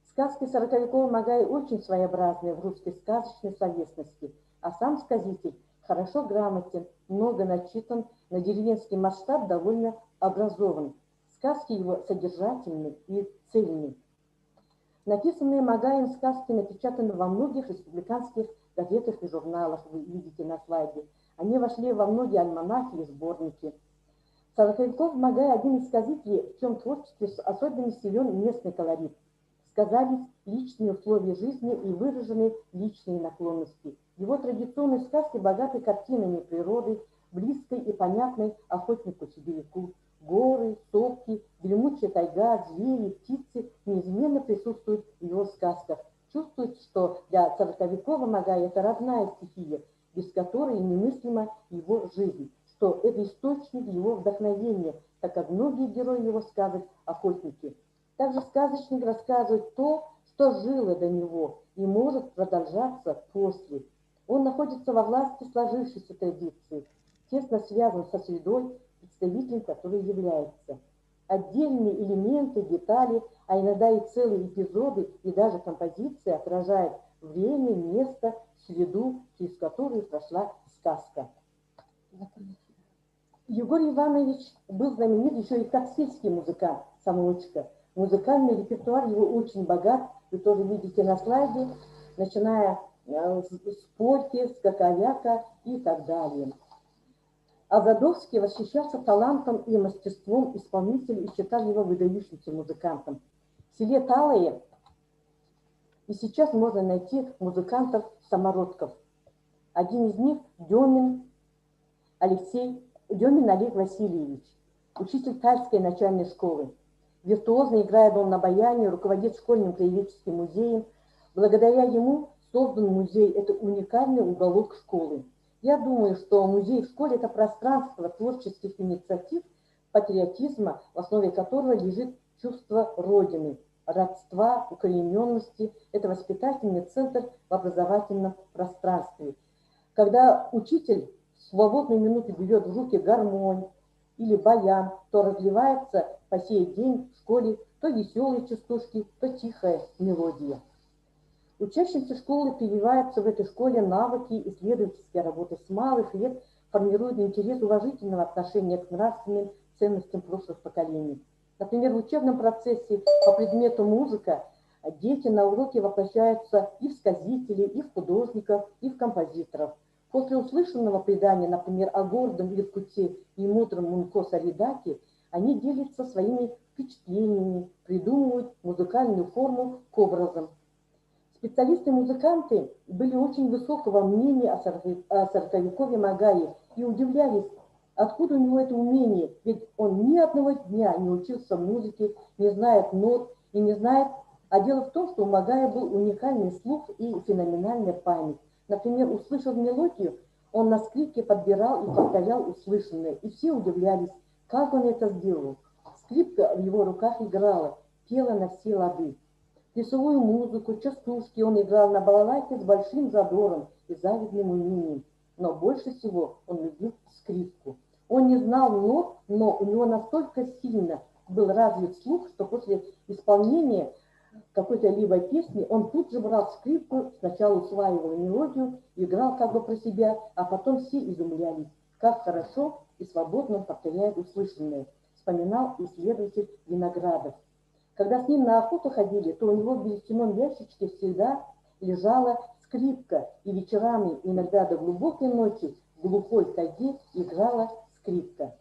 Сказки Сороковикова-Магая очень своеобразные в русской сказочной словесности, а сам сказитель хорошо грамотен, много начитан, на деревенский масштаб довольно образован. Сказки его содержательны и цельны. Написанные Магаем сказки напечатаны во многих республиканских газетах и журналах, вы видите на слайде. Они вошли во многие альманахи и сборники. Сороковиков-Магай — один из сказителей, в чьём творчестве с-, особенно силён местный колорит. Сказались личные условия жизни и выражены личные наклонности. Его традиционные сказки богаты картинами природы, близкой и понятной охотнику-сибиряку. Горы, сопки, дремучая тайга, звери, птицы неизменно присутствуют в его сказках. Чувствуется, что для Сороковикова-Магая это родная стихия, без которой немыслима его жизнь, что это источник его вдохновения, так как многие герои его сказок — охотники. Также сказочник рассказывает то, что жило до него и может продолжаться после. Он находится во власти сложившейся традиции, тесно связан со средой, представителем которой является. Отдельные элементы, детали, а иногда и целые эпизоды, и даже композиции отражают время, место, среду, через которую прошла сказка. Егор Иванович был знаменит ещё и как сельский музыкант, самоучка. Музыкальный репертуар его очень богат, вы тоже видите на слайде, начиная, э, с, с польки, скаковяка и так далее. Азадовский восхищался талантом и мастерством исполнителя и считал его выдающимся музыкантом. В селе Талое И сейчас можно найти музыкантов-самородков. Один из них — Дёмин Алексей, Дёмин Олег Васильевич, учитель Тальской начальной школы. Виртуозно играет он на баяне, руководит школьным краеведческим музеем. Благодаря ему создан музей. Это уникальный уголок школы. Я думаю, что музей в школе — это пространство творческих инициатив, патриотизма, в основе которого лежит чувство Родины, родства, укоренённости. Это воспитательный центр в образовательном пространстве. Когда учитель в свободные минуты берёт в руки гармонь или баян, то разливается по сей день в школе то весёлые частушки, то тихая мелодия. Учащимся школы прививаются в этой школе навыки исследовательской работы. С малых лет формируют интерес уважительного отношения к нравственным ценностям прошлых поколений. Например, в учебном процессе по предмету музыка дети на уроке воплощаются и в сказителей, и в художников, и в композиторов. После услышанного предания, например, о гордом Иркуте и мудром Мунко Саридате, они делятся своими впечатлениями, придумывают музыкальную форму к образам. Специалисты-музыканты были очень высокого мнения о сорока-, о сороковикове Магае и удивлялись, откуда у него это умение, ведь он ни одного дня не учился музыке, не знает нот и не знает. А дело в том, что у Магая был уникальный слух и феноменальная память. Например, услышав мелодию, он на скрипке подбирал и повторял услышанное, и все удивлялись, как он это сделал. Скрипка в его руках играла, пела на все лады. Плясовую музыку, частушки он играл на балалайке с большим задором и завидным умением, но больше всего он любил скрипку. Он не знал нот, но у него настолько сильно был развит слух, что после исполнения какой-то либо песни он тут же брал скрипку, сначала усваивал мелодию, играл как бы про себя, а потом все изумлялись, как хорошо и свободно он повторяет услышанное, вспоминал исследователь Виноградов. Когда с ним на охоту ходили, то у него в берестяном ящичке всегда лежала скрипка, и вечерами, иногда до глубокой ночи, в глухой тайге играла скрипка.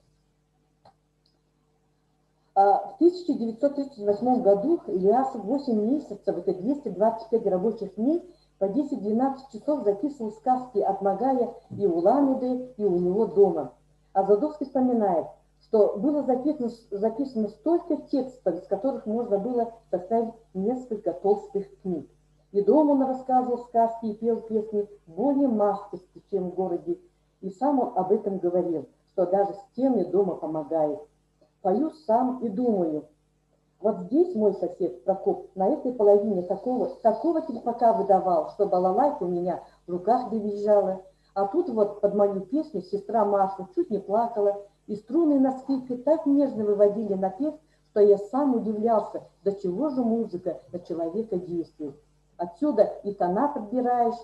А в тысяча девятьсот тридцать восьмом году Ильясов восемь месяцев, это двести двадцать пять рабочих дней, по десять-двенадцать часов записывал сказки от Магая и Улан-Удэ, и у него дома. А Задовский вспоминает, что было записано, записано столько текстов, из которых можно было составить несколько толстых книг. И дома он рассказывал сказки и пел песни более мастерски, чем в городе. И сам он об этом говорил, что даже стены дома помогают. Пою сам и думаю: вот здесь мой сосед Прокоп, на этой половине такого, такого трепака выдавал, что балалайка у меня в руках дребезжала. А тут вот под мою песню сестра Маша чуть не плакала, и струны на скрипке так нежно выводили напев, что я сам удивлялся, до чего же музыка на человека действует. Отсюда и тона подбираешь,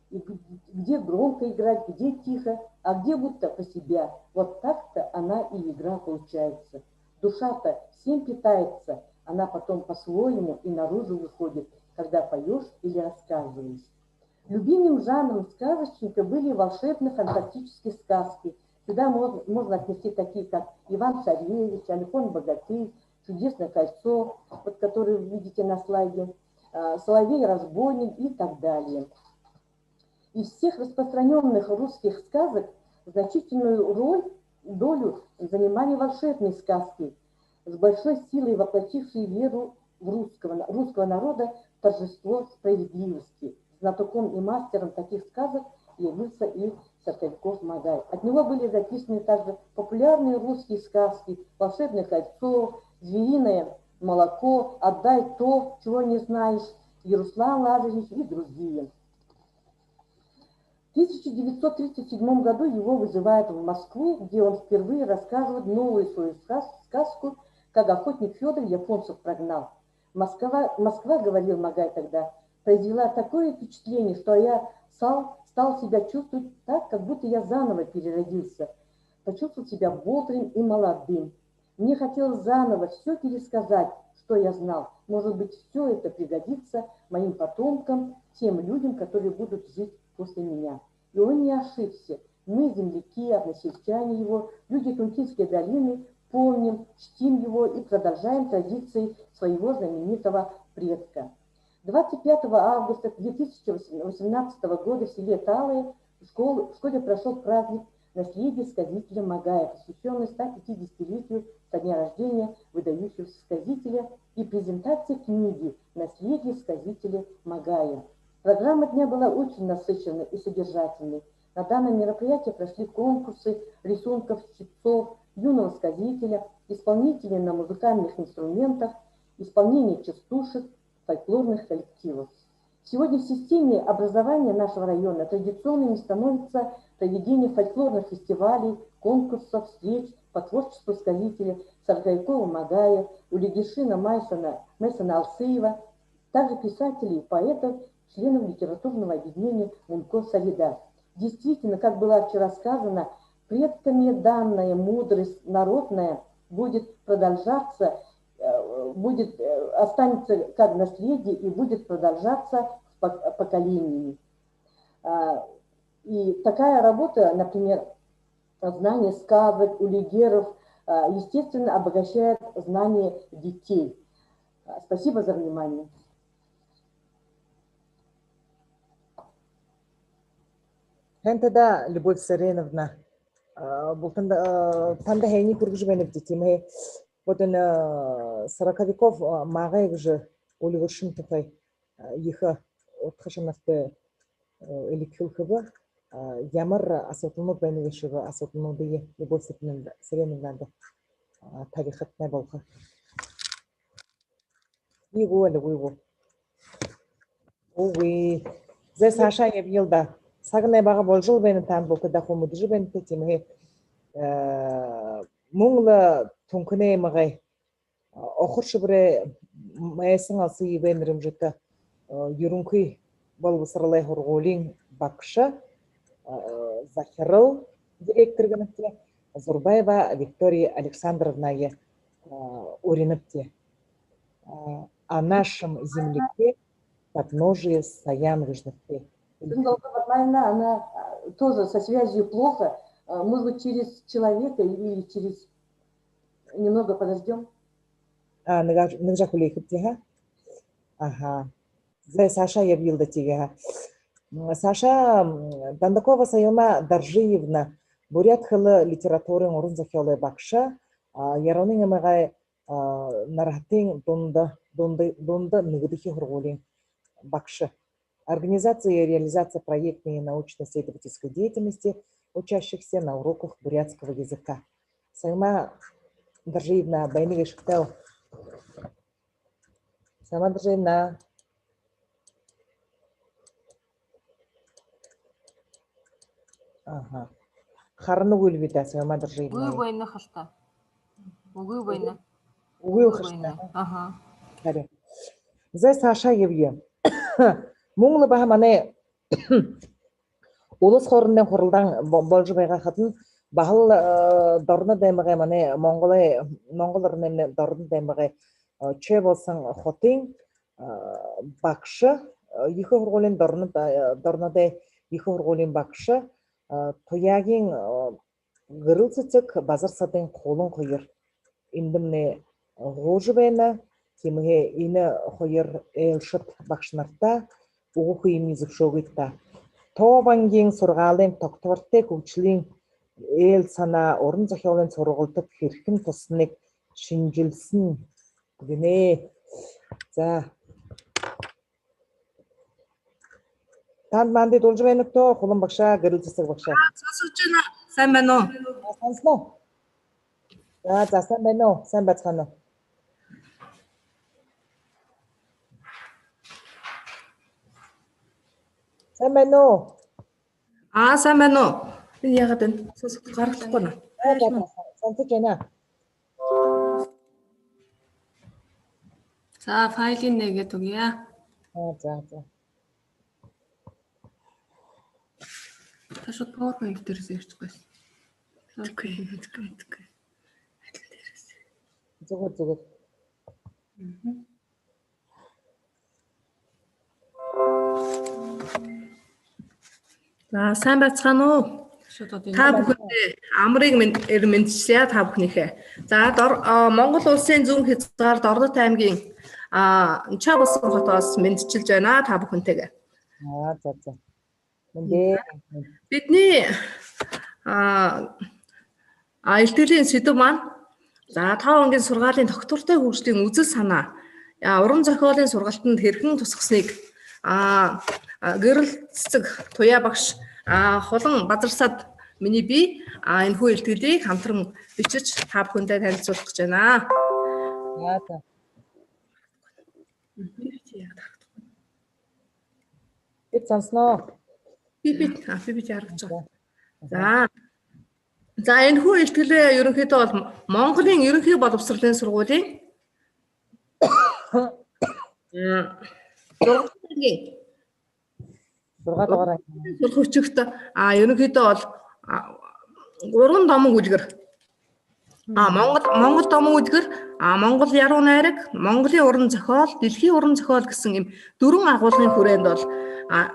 и г-, где громко играть, где тихо, а где будто про себя. Вот так-то она и игра получается. Душа-то всем питается, она потом по-своему и наружу выходит, когда поёшь или рассказываешь. Любимым жанром сказочника были волшебно-фантастические сказки. Сюда мож-, можно отнести такие, как «Иван-царевич», «Альхон-богатырь», «Чудесное кольцо», вот, которое вы видите на слайде, а, «Соловей-разбойник» и так далее. Из всех распространённых русских сказок значительную роль, долю занимали волшебные сказки, с большой силой воплотившие веру в русского, русского народа в торжество справедливости. Знатоком и мастером таких сказок явился и Сартовиков Магай. От него были записаны также популярные русские сказки «Волшебное кольцо», «Звериное молоко», «Отдай то, чего не знаешь», «Яруслан Лазаревич» и другие. В тысяча девятьсот тридцать седьмом году его вызывают в Москву, где он впервые рассказывает новую свою сказ-, сказку, как охотник Фёдор японцев прогнал. «Москва, Москва, говорил Магай тогда, произвела такое впечатление, что я стал, стал себя чувствовать так, как будто я заново переродился. Почувствовал себя бодрым и молодым. Мне хотелось заново всё пересказать, что я знал. Может быть, всё это пригодится моим потомкам, тем людям, которые будут жить после меня». И он не ошибся. Мы, земляки, односельчане его, люди Тунтинской долины, помним, чтим его и продолжаем традиции своего знаменитого предка. Двадцать пятого августа две тысячи восемнадцатого года в селе Талое в школ-, в школе прошёл праздник «Наследие сказителя Магая», посвящённый ста пятидесятилетию со дня рождения выдающегося сказителя и презентации книги «Наследие сказителя Магая». Программа дня была очень насыщенной и содержательной. На данном мероприятии прошли конкурсы рисунков чтецов, юного сказителя, исполнителей на музыкальных инструментах, исполнение частушек, фольклорных коллективов. Сегодня в системе образования нашего района традиционными становится проведение фольклорных фестивалей, конкурсов, встреч по творчеству сказителя Саргайкова Магая, Улигишина Майсона, Майсона Алсыева, также писателей и поэтов, членов литературного объединения «Мунко Сарида». Действительно, как было вчера сказано, предками данная мудрость народная будет продолжаться, э, будет, э, останется как наследие и будет продолжаться в пок-, поколениями. А, и такая работа, например, знание сказок, улигеров, а, естественно, обогащает знание детей. А, спасибо за внимание. Һайн даа, Любовь Цыреновна. А, бултанда, а, танда һайниие хүргэжэ байнабди, тиимэ. Вот энэ, а, Сороковиков, а, Магай гэжэ үльгэршэн тухай, а, ехэ удха шанартай, а, элигхэл хэбэ. А, ямар асуудалнууд байна гээшэб, асуудалнуудые Любовь Цыреновнада, а, табихатнай болохо. Үгы гү, али үгы гү? Үгы. Зай, саашаа ябаял даа. Сагнай бага боложол байна, тан булта дахин мэдэжэ байнат, тиимэ. Э, мүн лэ Түнхэнэй аймагай, э, Охор-Шэбэрэй Майсан Алсыевай нэрэмжэтэ, э, юрэнхы болбосоролой һургуулиин багша, э, захирал директор гэнэбди, Зурбаева Виктория Александровнае, э, уринабди. Э, «О нашем земляке, подножие Саян» гэжэ нэрэтэй. Зурбаева Виктория Александровна, она, э, тоже со связью плохо. Э, может быть, через человека или через... Немного подождём. А, нэгэ, нэгэ жаа хүлеэхэбди, ха? Аха. Зай, саашаа ябаял даа тиигээ, ха. М, саашаа, м, Дондокова Саяна Доржиевна, буряад хэлэ литературын уран зохёолой багша, а, Яруунын аймагай, а, Нарһатын дунда, дунда, дунда нэгэдэхи һургуулиин багша. Организация и реализация проектной и научно-исследовательской деятельности учащихся на уроках бурятского языка. Саяна Доржиевна, байна гээшэ гүт? Саяна Доржиевна. Аха. Харанагүйл би даа, Саяна Доржиевна. Үгы байна хаш даа. Үгы байна. Үгы хаш даа. Аха. Харин. Зай, саашаа ябая. Мүн лэ баһа манай Улас хоорондын хуралдаан бо-, боложо байгаа хадань баһал, э, Дорнод аймагай, манай Монголой, Монгол ороноймнай Дорнод аймагай, э, Чойбалсан хотын, э, багша, э, ехэ һургуулиин Дорнод, э, Дорнодой ехэ һургуулиин багша, э, Туяагин, э, Гэрэлцэцэг, Базарсадын Кулан хоёр эндэмнай һуужа байна. Тиимэһээ энэ хоёр айлшад багшанартаа үгэ хүймэниие зүбшөөгыт даа. Тоо Вангиин сургаалайн тогтвортой хүгжэлэй айл санаа уран зохёолой сургалтад хэрхэн туһанааб шэнжэлһэн гэнэ. За. Танда мандаа дуулажа байна гүт, Кулан багша, Гэрэлцэцэг багша? Аа, сонсож байна. Сайн байна уу? Аа, сонсноо. За, за, сайн байна уу? Сайн байцгаана уу? Сайн байна уу? Аа, сайн байна уу? Би яагаад энэ сонсож гаргадаггүй байна? За, за, за, сонсож байна. За, файлаа нээгээд үгыё. Аа, за, за. Та шууд PowerPoint дээрээ ирчихгүй. Үгүй, үгүй, үгүй. Адил дээрээс. Зүгөөр, зүгөөр. Мгм. За, сайн байцгаана уу? Та бүхэндээ амарыг мэнд-, эр мэндшэлье та бүхэнийхээ. За, Дор-, а, Монгол улсын зүүн хязгаар Дорнод аймгийн А, Чабалсан хотоос мэндчилжэ байна та бүхэнтэйгээ. Аа, за, за. Мэндэ. Бидний, а, а, эльгээлийн сэдэб маань, за, тоо онгийн сургаалиин тогтвортой хүгжэлтын үзэл санаа, а, уран зохёолын сургалтанд хэрхэн тусхаһаныг, а, а, гэрэл цэцэг Туяа багш, а, Хулан Базарсад, минии бии, а, энэхүү эльгээлийг хамтаран бэшэжэ, та бүхэндэ танилсуулха гэжэ байна. Яата. Бибит яагаад харагдахгүй? Би сонсноо. Бибит, а, бибит харагдаж байна. За. За, энэхүү эльгээлээ ерөнхийдөө бол Монголын ерөнхий боловсролын сургуулиин, а, зургаадугаар анги. Зургаадугаар анги. Сурах үедээ, а, ерөнхийдөө бол, а, гурбан домог үлгэр. А, Монгол, Монгол домог үлгэр, а, Монгол яруу найраг, Монголын уран зохёол, дэлхийн уран зохёол гэсэн юм дөрвөн агуулгын хүрээнд бол, а,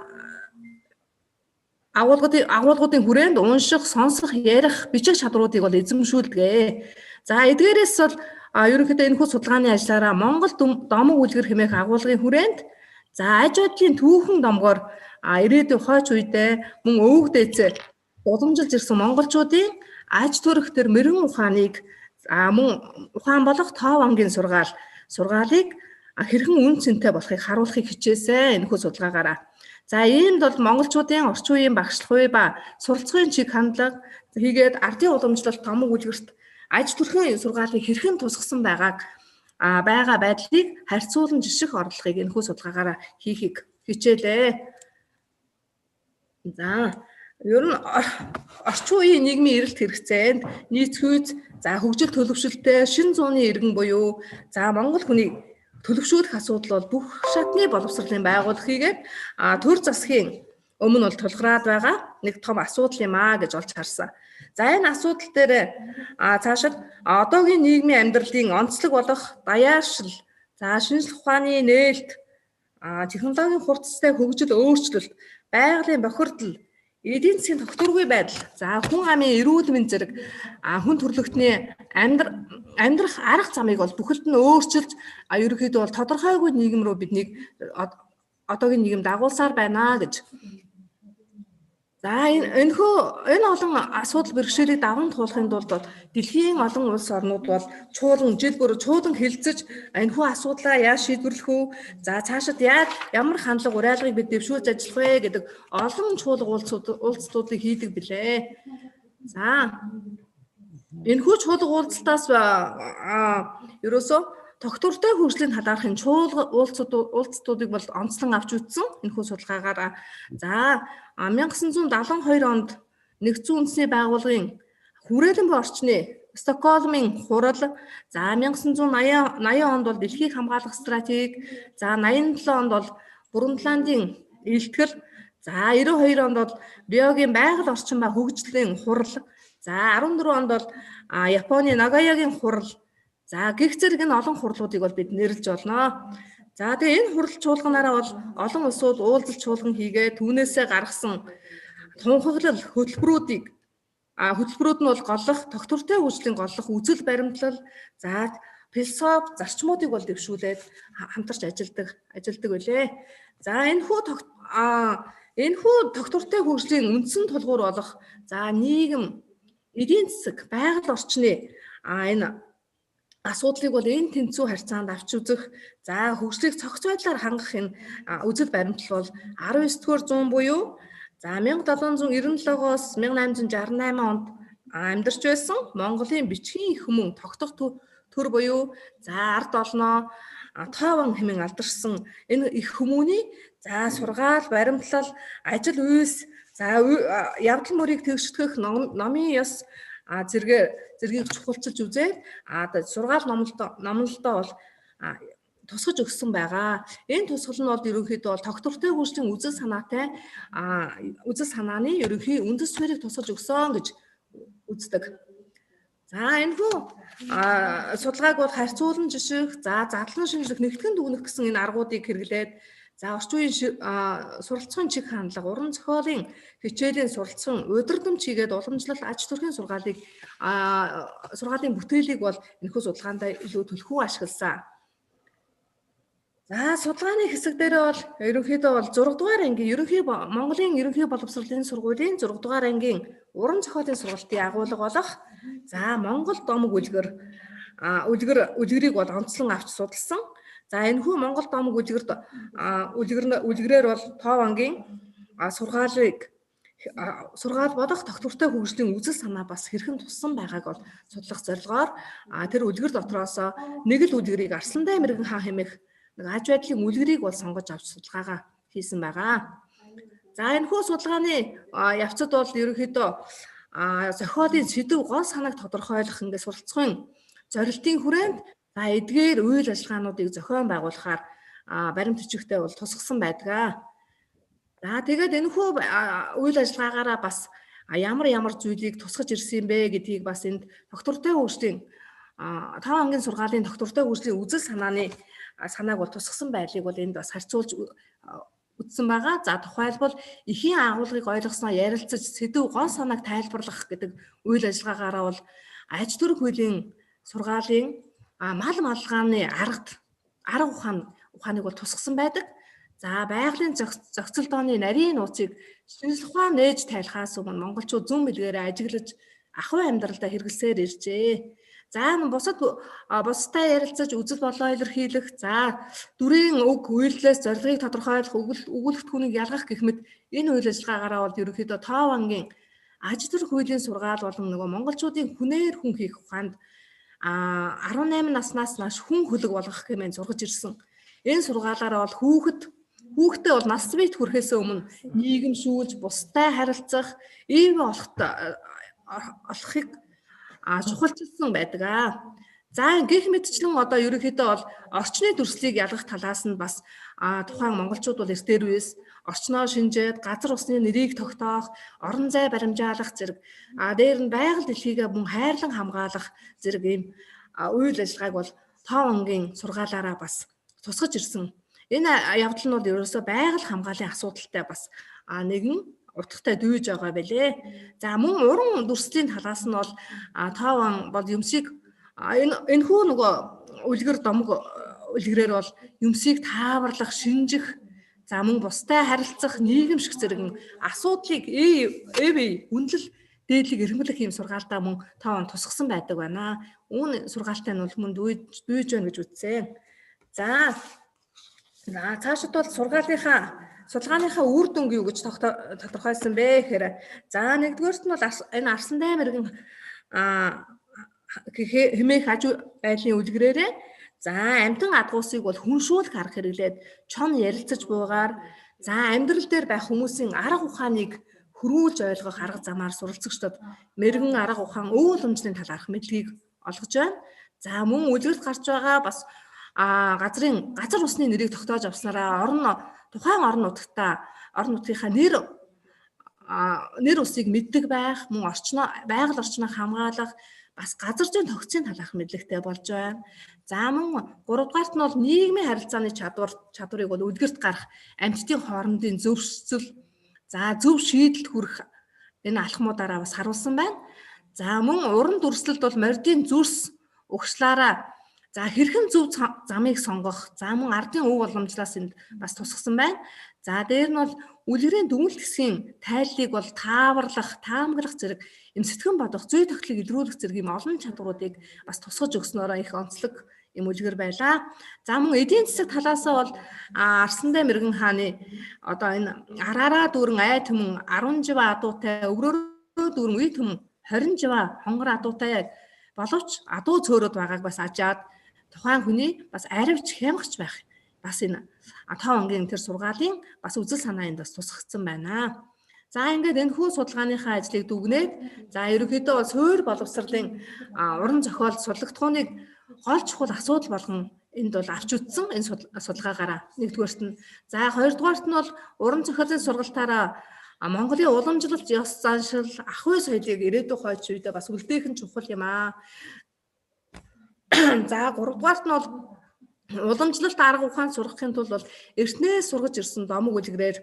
агуулгуудын, агуулгуудын хүрээнд унших, сонсох, ярих, бичих чадваруудыг бол эзэмшүүлдэг. За, эдгээрээс бол, а, ерөнхийдөө энэхүү судалгааны ажлаараа Монгол дом-, домог үлгэр хэмээх агуулгын хүрээнд, за, аж ажлын түүхэн домогоор, а, ирээдүйн хойш үедээ мөн өвөг дээдсээ уламжилж ирсэн монголчуудын аж түрэх тэр мэргэн ухааныг, а, мөн ухаан болох тоо онгийн сургаал, сургаалыг, а, хэрхэн үн цэнтэй болохыг харуулхыг хичээсэн энэхүү судалгаагаараа. За, иймд бол монголчуудын орчин үеийн багшлахуй ба суралцахуйн чиг хандлага, хийгээд ардын уламжлалт, домог үлгэрт аж түрхын сургаалыг хэрхэн тусгасан байгааг, а, байгаа байдлыг харьцуулан жэшэхэ оролдлогыг энэхүү судалгаагаараа хийхийг хичээлээ. За, ер нь ор-, орчин үеийн нийгмийн эрэлт хэрэгцээнд нийцхүүц, за, хөгжил төлөвшөлттэй шин зууны иргэн буюу, за, монгол хүнийг төлөвшүүлэх асуудал бол бүх шатны боловсролын байгууллага хийгээд, а, төр засгийн өмнө бол тулгараад байгаа нэг том асуудал юм аа гэж олж харсан. За, энэ асуудал дээр, а, цаашид, а, одоогийн нийгмийн амьдралын онцлог болох даяаршал, за, шинжлэх ухааны нээлт, а, технологийн хурдтай хөгжил, өөрчлөлт, байгалийн бохирдол, эдийн засгийн тогтворгүй байдал, за, хүн амын эрүүл мэнд зэрэг, а, хүн төрөлхтөний амьдр-, амьдрах арга замыг бол бүхэлд нь өөрчилж, а, ерөнхийдөө бол тодорхойгүй нийгэм рүү биднийг од-, одоогийн нийгэмдэ дагуулсаар байна гэж. За, энэ, энэхүү, энэ олон асуудал бэрхэшээлийг даван туулахын тулд бол дэлхийн олон улс орнууд бол чуулган, жэл бүр чуулган хэлэлцэж, энэхүү асуудлаа яаж шийдвэрлэх вэ? За, цаашид яаж, ямар хандлага, уряалгыг бид дэвшүүлж ажиллах вэ гэдэг олон чуулга уулзалт-, уулзалтуудыг хийдэг билээ. За, энэхүү чуулга уулзалтаас, а, а, ерөөсөө тогтвортой хөгжлийн талаархын чуулга уулзалт-, уулзалтуудыг бол онцлон авч үзсэн энэхүү судалгаагаараа. За, а, мянга юһэн зуун далан хоёр онд Нэгдсэн Үндэсний Байгууллагын Хүрээлэн ба Орчны Стокгольмын хурал, за, мянга юһэн зуун наян, наян онд бол Дэлхийг хамгаалах стратеги, за, наян долоон онд бол Бурундаландын элтгэл, за, ерэн хоёр онд бол Риогийн байгаль орчин ба хөгжлийн хурал, за, арбан дүрбэн онд бол, а, Японы Нагоягийн хурал, за, гих зэрэг олон хурлуудыг бол бид нэрлэж болно. За, тэгээ энэ хурал чуулганаараа бол олон улсууд уулзалт чуулган хийгээд, түүнээсээ гаргасан тунхаглал хөтөлбөрүүдийг, а, хөтөлбөрүүд нь бол голлох, тогтвортой хөгжлийн голлох үзэл баримтлал, за, философи зарчмуудыг бол дэвшүүлээд ха-, хамтарч ажилладаг, ажилладаг үлээ. За, энэхүү тог-, а, энэхүү тогтвортой хөгжлийн үндсэн тулгуур болох, за, нийгэм, эдийн засаг, байгаль орчны, а, энэ асуудлыг бол энэ тэнцүү харьцаанд авч үзэх, за, хөгжлийг зохицуулалаар хангах энэ, а, үзэл баримтлал бол арбан юһэдүгээр зуун буюу, за, мянга долоон зуун ерэн долоогоос мянга найман зуун жаран найман онд, а, амьдарч байсан Монголын бичгийн эх хүмүүн тогтоох тө-, төр буюу, за, ард олоноо, а, тоовон хэмээн алдаршсан энэ эх хүмүүний, за, сургаал, баримтлал, ажил үйлс, за, ү-, а, явдал мөрийг тэгшэдхэхэ ном-, номын ёс, а, зэргэ-, зэргийг чухалчилж үзээд, а, одоо сургаал номлолто-, номлолтоо бол, а, тусгаж өгсөн байгаа. Энэ тусгал нь бол ерөнхийдөө бол тогтвортой хөгжлийн үзэл санаатай, а, үзэл санааны ерөнхий үндэс суурийг тусгаж өгсөн гэж үздэг. За, энэхүү, а, судалгааг бол харьцуулан жэшэхэ, за, задлан шинжлэх, нэгтгэн дүгнэх гэсэн энэ аргуудыг хэрэглээд, за, орчин үеийн ши-, а, суралцахын чиг хандлага, уран зохиолын хичээлийн суралцахын удирдамж хийгээд, уламжлалт, аж түрхын сургаалыг, а, сургаалын бүтээлийг бол энэхүү судалгаанда илүү түлхүү ашигласан. За, судалгаанай хэсэг дээрээ бол ерөнхийдөө бол зургаадугаар ангиин ерөнхий бо-, Монголой ерөнхий боловсролой сургуулиин зургаадугаар ангиин уран зохиолой сургалтын агуулга болох. За, Монгол домог үльгэр, а, үльгэр, үльгэрийг бол онцлон авч судалсан. За, энэхүү Монгол домог үльгэрт, а, үльгэр, үльгэрээр бол тоо ангиин, а, сургаалыг, а, сургаал бодох тогтвортой хүгжлийн үзэл санаа бас хэрхэн туссан байгааг бол судлах зорилгоор, а, тэр үльгэр дотроос нэг л үльгэрийг Арсантай Мэргэн хаан хэмээх нэг аж байдлын үльгэрийг бол сонгож авч судалгаагаа хийсэн байгаа. За, энэхүү судалгаанай, а, явцад бол ерөнхийдөө, а, зохиолын сэдэв, гол санааг тодорхойлох ингээд суралцахын зорилтын хүрээнд, за, эдгээр үйл ажиллагаануудыг зохион байгуулахаар, а, баримт бичигтэй бол тусгасан байдаг. За, тэгээд энэхүү, а, үйл ажиллагаагаараа бас, а, ямар ямар зүйлийг тусгаж ирсэн бэ гэдгийг бас энд тогтвортой хүгжлийн, а, тоо ангиин сургаалын тогтвортой хүгжлийн үзэл санааны, а, санааг бол тусгасан байдлыг бол энд бас харьцуулж ү-, а, үзсэн байгаа. За, тухайлбал, эхин агуулгыг ойлгосоноо ярилцаж, сэдэв, гол санааг тайлбарлах гэдэг үйл ажиллагаагаараа бол аж түрк хуулийн сургаалын, а, мал маллалгааны арга, арга ухаан, ухааныг бол тусгасан байдаг. За, байгалийн зох-, зохицолдооны нарийн нууцыг шинжлэх ухаан нээжэ тайлахаас өмнө монголчууд зүүн бэлгээрээ ажиглаж, ахуй амьдралдаа хэрэглэсээр иржээ. За, бусад, а, бусадтай ярилцаж, үзэл бодолоо илэрхийлэх. За, дүрийн үг үйлдэлээс зорилгыг тодорхойлох, үгэл-, үгүүлэгдэхүүнийг ялгах гэх мэт энэ үйл ажиллагаагаараа бол ерөнхийдөө тоо ангиин аж түрк хуулийн сургаал болон нөгөө монголчуудын хүнээр хүн хийх ухаанд, а, арбан найман наснаас нааш хүн хүлэг болгох хэмээн сургаж ирсэн. Энэ сургаалаараа бол хүүхэд, хүүхэдтэй бол нас бийт хүрэхээс өмнө нийгэмшүүлж, бусадтай харилцах, ий болоход, а, олохыг, а, чухалчилсан байдаг. За, гэх мэтчлэн одоо ерөнхийдөө бол орчны дүрслэлийг ялгах талаас нь бас, а, тухайн монголчууд бол эртээр үеэс орчноо шинжээд, газар усны нэрийг тогтоох, орон зай баримжаалах зэрэг, а, дээр нь байгаль дэлхийгээ мөн хайрлан хамгаалах зэрэг ийм, а, үйл ажиллагааг бол тоо ангиин сургаалаараа бас тусгаж ирсэн. Энэ, а, явдал нь бол ерөөсөө байгаль хамгааллын асуудалтай бас, а, нэгэн утгатай дүйж байгаа бэлээ. За, мөн уран дүрслэлийн талаас нь бол, а, тоо анги бол юмсыг, а, энэ, энэхүү нөгөө үльгэр домог, а, үльгэрээр бол юмсыг таабарлах, шинжэх, за, мөн бусадтай харилцах, нийгэмшэх зэрэг асуудлыг эй, эй, үнэлэл дээдлийг эрхэмлэх ийм сургаалдаа мөн тоо анги тусгасан байдаг байна. Үүн сургаалтай нь бол мөн дүй-, дүйж байна гэж үзсэн. За, за, цаашид бол сургаалынхаа, судалгааныхаа үр дүнг юу гэж тогто-, тодорхойлсон бэ гэхээр, за, нэгдүгээрт нь бол Арс-, энэ Арсантай Мэргэн, а, гэхэ-, хэмээх аж байдлын үльгэрээрээ, за, амтан адгуусыг бол хүншүүлэх арга хэрэглээд, чон ярилцаж буугаар, за, амьдрал дээр байх хүмүүсийн арга ухааныг хөрүүлж ойлгох арга замаар суралцагчдад мэргэн арга ухаан, үйл уламжлалын талаарх мэдлэгийг олгож байна. За, мөн үльгэрт гарч байгаа бас, а, газрын, газар усны нэрийг тогтоож авснараа орон, тухайн орон нутгатаа, орон нутгийнхаа нэр, а, нэр усыг мэддэг байх, мөн орчноо, байгаль орчноо хамгаалах, бас газар зүйн тогтолцооной талаарх мэдлэгтэй болж байна. За, мөн гуравдугаарт нь бол нийгмийн харилцааны чадвар, чадварыг бол үльгэрт гарах, амьтдын хоорондын зөвшөлт, за, зөв шийдэлд хүрэх энэ алхмуудаараа бас харуулсан байна. За, мөн уран дүрслэлд бол моридын зүрс, угшалаараа, за, хэрхэн зөв ца-, замыг сонгох, за, мөн ардын үйл уламжлалаас энд бас тусгасан байна. За, дээр нь бол үльгэрийн дүгнэлт хэсгийн тайллыг бол таабарлах, таамаглах зэрэг, эмсэдхэн бодох, зүй тогтолыг илрүүлэх зэрэг ийм олон чадваруудыг бас тусгаж өгснөөрөө их онцлог юм үльгэр байлаа. За, мөн эдийн засаг талаасаа бол, а, Арсантай Мэргэн хааны одоо энэ араараа дүүрэн ай түмэн арбан жива адуутай, үглөөрөө дүүрэн үе түмэн хорин жива хонгор адуутай боловч адуу цөөрөөд байгааг бас ажаад, тухайн хүний бас аривч хямгач байх, бас энэ, а, тоо ангийн тэр сургаалын бас үзэл санаа энд бас тусгагдсан байна. За, ингээд энэхүү судалгааныхаа ажлыг дүгнээд, за, ерөнхийдөө бол суурь боловсролын, а, уран зохиол сурлагдахууныг гол чухал асуудал болгон энд бол авч үзсэн энэ судал-, судалгаагаараа нэгдүгээрт нь. За, хоёрдугаарт нь бол уран зохиолын сургалтаараа, а, Монголын уламжлалт, ёс заншал, ахуй соёлыг ирээдүйн хойч үедээ бас үлдээх нь чухал юм аа. За, гуравдугаарт нь бол уламжлалт арга ухаан сургахын тулд бол эртнээс сургаж ирсэн домог үлгэрээр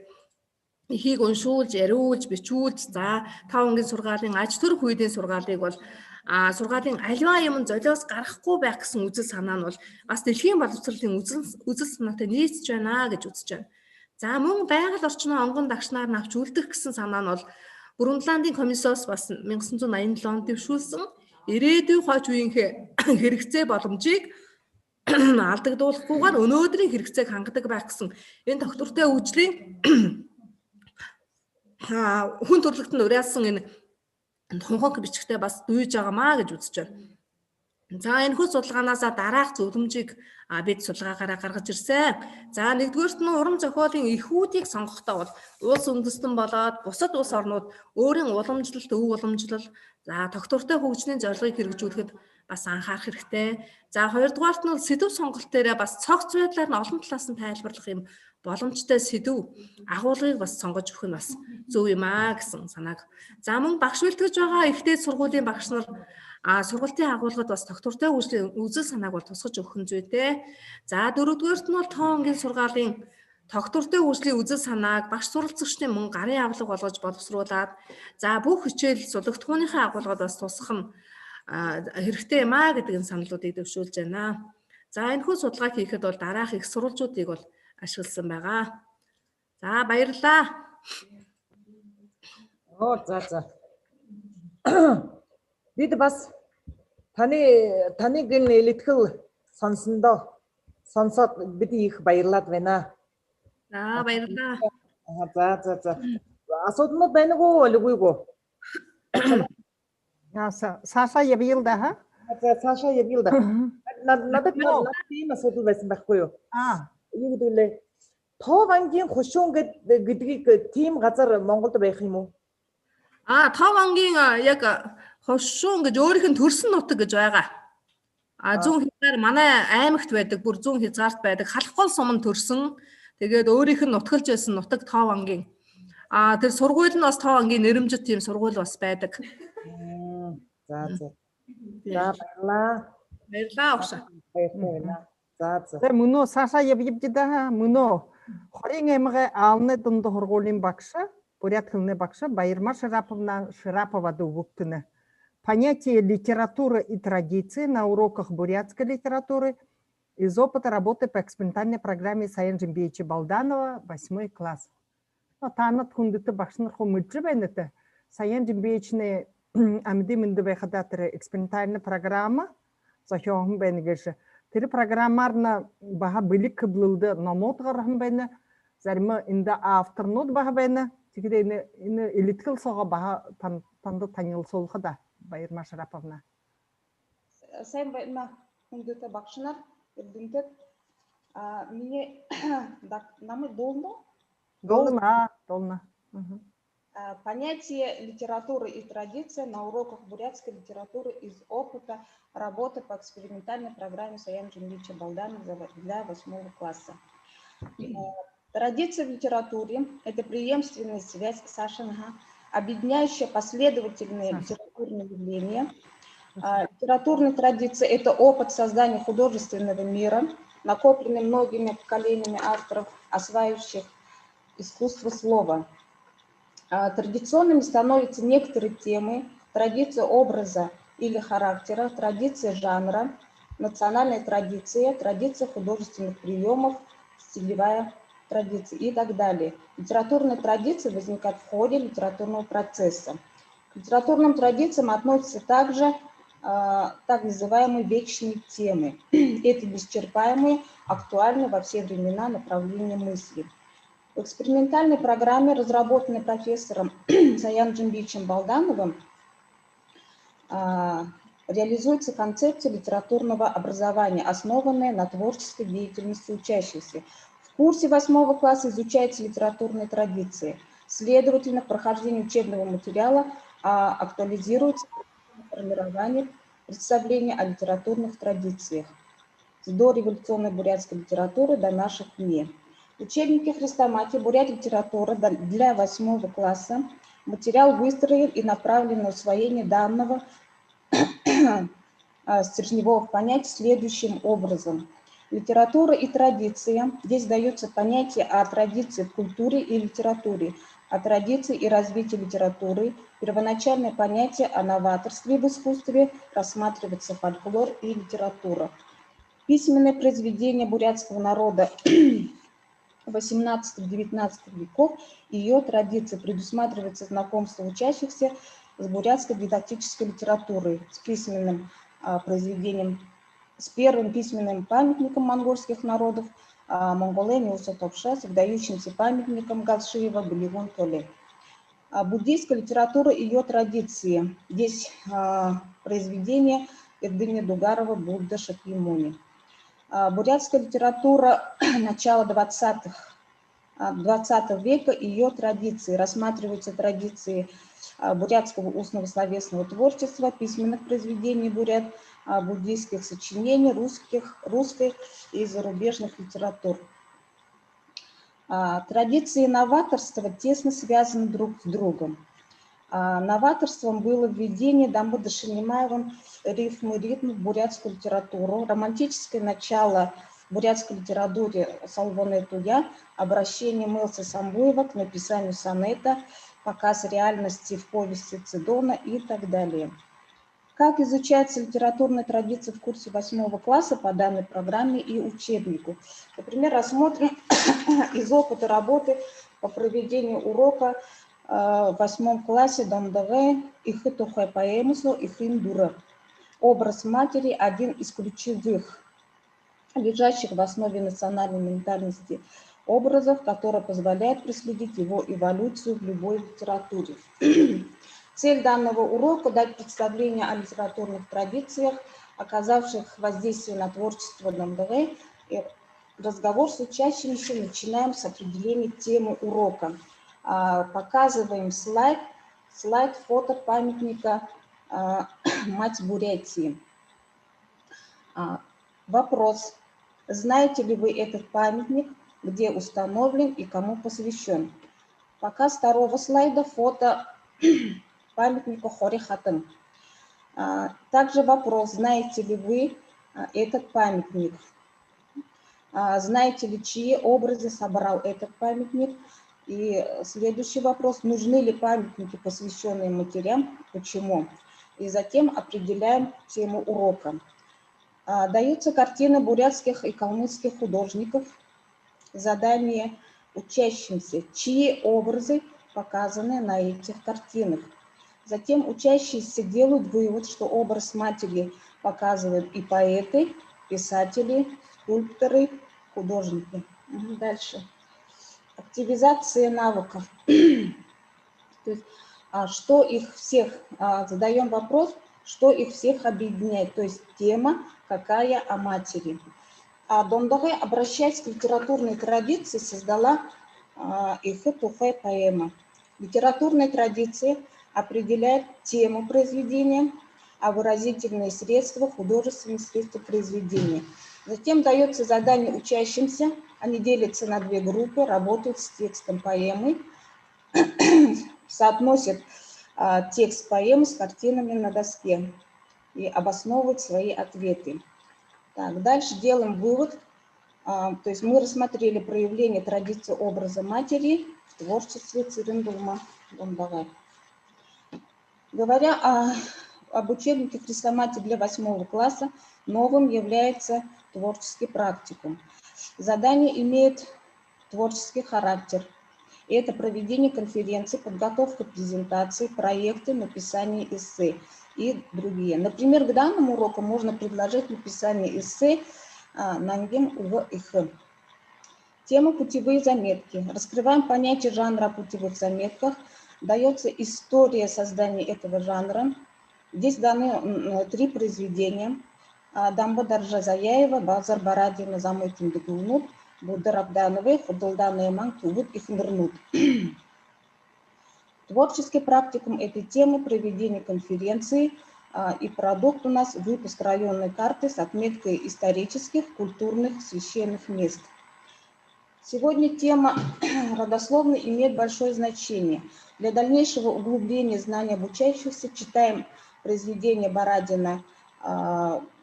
эхийг уншуулж, яриулж, бичүүлж, за, тоо ангийн сургаалын аж түрк хүйдийн сургаалыг бол, а, сургаалын альва юумэн золиос гарахагүй байха гэсэн үзэл санаа нь бол бас дэлхийн боловсролын үзэл, үзэл санаатай нийцэж байна гэж үзэж байна. За, мүн Байгал орчино онгон дагшанаар навч үлдэх гэсэн санаа нь бол Бурундландын комиссиос бас мянга юһэн зуун наян долоонд дэвшүүлсэн ирээдүй хойш үеынхээ хэрэгцээ боломжийг алдагдуулахгүйгээр өнөөдрийн хэрэгцээг хангадаг байх гэсэн энэ тогтвортой үйлчлийн, а, хүн төрөлхтөнд уриалсан энэ тунхаг бичигтээ бас дүүжэж байгаамаа гэж үзэж байна. За, энэхүү судалгаанаас дараах зөвлөмжийг, а, бид судалгаагаараа гаргаж ирсэн. За, нэгдүгээрт нь уран зохиолын эхүүдийг сонгохдоо бол улс үндэстэн болоод бусад улс орнууд өөрийн уламжлалт, өв уламжлал, за, тогтвортой хөгжлийн зорилгыг хэрэгжүүлэхэд бас анхаарах хэрэгтэй. За, хоёрдугаарт нь бол сэдэв сонголт дээрээ бас цогц байдлаар нь олон талаас нь тайлбарлах юм боломжтой сэдэв агуулгыг бас сонгож өгөх нь бас зөв юм аа гэсэн санааг. За, мүн багш бэлтгэж байгаа ихтэй сургуулийн багш нар, а, сургалтын агуулгад бас тогтвортой үйлчлийн үзэл санааг бол тусгаж өгөх нь зүйтэй. За, дөрөвдүгээрт нь бол тоо ангийн сургаалын тогтвортой үйлчлийн үзэл санааг багш суралцагшын мүн гарын абалга болгож боловсруулад, за, бүх хичээл зулагдахууныхаа агуулгад бас тусгах нь, а, хэрэгтэй юм аа гэдэг энэ саналуудыг дэвшүүлж байна. За, энэхүү судалгаа хийхэд бол дараах их сурвалжуудыг бол ашигласан байгаа. За, баярлалаа. Оо, за, за. Бид бас таны, таны гэн элидхэл соносондоо, сонсоод бид их баярлаад байна. За, баярлалаа. Аха, за, за, за. Асуудалнууд байна гү, үгы гү? А, Са-, Саша ябаял даа, ха? А, за, Саша ябаял даа. Мгм. На-, надад, ну, надад тиимэ асуудал байсан байхгүй юу? А. Юу гэдэг лээ? Тоо ангийн хушуун гэд-, гэдгийг тиимэ газар Монголдо байх юм гү? А, тоо ангийн, а, яг, а, хушуун гэж өөрийнх нь төрсөн нутаг гэж байгаа. А, а, зүүн хязгаар манай аймагт байдаг, бүр зүүн хязгаарт байдаг. Халхагол суманд төрсөн. Тэгээд өөрийнх нь нутаглаж байсан нутаг тоо ангийн. А, тэр сургууль нь бас тоо ангийн нэрэмжэт тиимэ сургууль бас байдаг. Мм, за, за. За, баярлаа. Баярлаа, багшаа. Баяртай байна. За, за. За, мүнөө Саша ябаял даа, мүнөө Хориин аймагай Аалнай дунда һургуулиин багша, буряад хэлэнэй багша Баярма Шараповна Шараповада үгэ үгтэнэ. Понятие литература и традиции на уроках бурятской литературы из опыта работы по экспериментальной программе Саяна Жимбиевича Балданова, восьмой класс. Но таанад, хүндэтэ багшанар, хуу мэдэжэ байнат. Саяна Жимбиевичнай амиды мэндэ байхадаа тэрэ экспериментальна программа зохёоһон байна гээшэ. Тэрэ программаар баһа бэлиг хэблэлдэ номууд гараһан байна. Зарима эндэ авторнууд баһа байна. Тиихэдэ энэ, энэ элидхэл соогоо баһа тан-, танда танилсуулха даа, Баярма Шараповна. Сайн байна, хүндэтэ багшанар, эрдэмтэд. А, минии даг-, намайг дуулна гү? Дуулна, дуулна. Мгм. А, понятие литература и традиция на уроках бурятской литературы из опыта работы по экспериментальной программе Саяна Жимбиевича Балданова для восьмого класса. А, традиция в литературе — это преемственная связь, Сашенька, объединяющая последовательные литературные явления. А, литературная традиция — это опыт создания художественного мира, накопленный многими поколениями авторов, осваивающих искусство слова. А, традиционными становятся некоторые темы: традиция образа или характера, традиция жанра, национальная традиция, традиция художественных приёмов, стилевая традиция и так далее. Литературная традиция возникает в ходе литературного процесса. К литературным традициям относятся также, а, так называемые вечные темы. Это неисчерпаемые, актуальные во все времена направления мысли. В экспериментальной программе, разработанной профессором Саяном Джимбиевичем Балдановым, а, реализуется концепция литературного образования, основанная на творческой деятельности учащихся. В курсе восьмого класса изучаются литературные традиции. Следовательно, в прохождении учебного материала, а, актуализируется формирование представления о литературных традициях с дореволюционной бурятской литературы до наших дней. Учебники хрестоматии «Бурят литература» для восьмого класса. Материал выстроен и направлен на усвоение данного, а, стержневого понятия следующим образом. Литература и традиция. Здесь даётся понятие о традиции в культуре и литературе. о традиции и развитии литературы, первоначальное понятие о новаторстве в искусстве, рассматривается фольклор и литература. Письменные произведения бурятского народа восемнадцатого-девятнадцатого веков и её традиции, предусматривается знакомство учащихся с бурятской дидактической литературой, с письменным произведением, с первым письменным памятником монгольских народов Монголэй Нюуса Топша, с выдающимся памятником Галшиева Билигун Толе. Буддийская литература и её традиции. Здесь произведение Эрдэни Дугарова «Будда Шакьямуни». Бурятская литература начала двадцатых двадцатого века и её традиции. Рассматриваются традиции бурятского устного словесного творчества, письменных произведений бурят, буддийских сочинений, русских, русской и зарубежных литератур. Традиции и новаторство тесно связаны друг с другом. Новаторством было введение Дамбы Дашинимаевым рифмы, ритм в бурятскую литературу, романтическое начало в бурятской литературе Солбонэй Туя, обращение Мэлса Самбуева к написанию сонета, показ реальности в повести Цидона и так далее. Как изучается литературная традиция в курсе восьмого класса по данной программе и учебнику? Например, рассмотрим из опыта работы по проведению урока в восьмом классе Дондогой «Эхэ тухай» поэмы соо «Эхын дура». Образ матери — один из ключевых, лежащих в основе национальной ментальности образов, которые позволяют проследить его эволюцию в любой литературе. Цель данного урока — дать представление о литературных традициях, оказавших воздействие на творчество Дондогой. И разговор с учащимися начинаем с определения темы урока. Показываем слайд, слайд фото памятника «Мать Бурятии». Вопрос. Знаете ли вы этот памятник, где установлен и кому посвящён? Показ второго слайда, фото памятника Хори Хатан. Также вопрос. Знаете ли вы этот памятник? Знаете ли, чьи образы собрал этот памятник? И следующий вопрос. Нужны ли памятники, посвящённые матерям? Почему? И затем определяем тему урока. Даются картины бурятских и калмыцких художников. Задание учащимся. Чьи образы показаны на этих картинах? Затем учащиеся делают вывод, что образ матери показывают и поэты, писатели, скульпторы, художники. Дальше. Активизация навыков. То есть, что их всех, задаём вопрос, что их всех объединяет, то есть тема какая о матери. Дондогой, обращаясь к литературной традиции, создала «Эхэ тухай» поэму. Литературная традиция определяет тему произведения, а выразительные средства — художественные средства произведения. Затем даётся задание учащимся, они делятся на две группы, работают с текстом поэмы, соотносят текст поэмы с картинами на доске и обосновывают свои ответы. Так, дальше делаем вывод. То есть мы рассмотрели проявление традиции образа матери в творчестве Цырен-Дулма Дондогой. Говоря о, об учебнике хрестоматии для восьмого класса, новым является творческий практикум. Задание имеет творческий характер. Это проведение конференций, подготовка презентаций, проекты, написание эссе и другие. Например, к данному уроку можно предложить написание эссе «Нангин уга эхэ». Тема — путевые заметки. Раскрываем понятие жанра о путевых заметках. Даётся история создания этого жанра. Здесь даны три произведения. Дамба Даржазаяева «Базар Барадина замытын дэгүүлнүүд», Будда Рабдановой «Худалдаанай маан түбэд эхэнэрнүүд». Творческий практикум этой темы — проведение конференции, и продукт у нас — выпуск районной карты с отметкой исторических, культурных, священных мест. Сегодня тема родословной имеет большое значение. Для дальнейшего углубления знаний обучающихся читаем произведения Барадина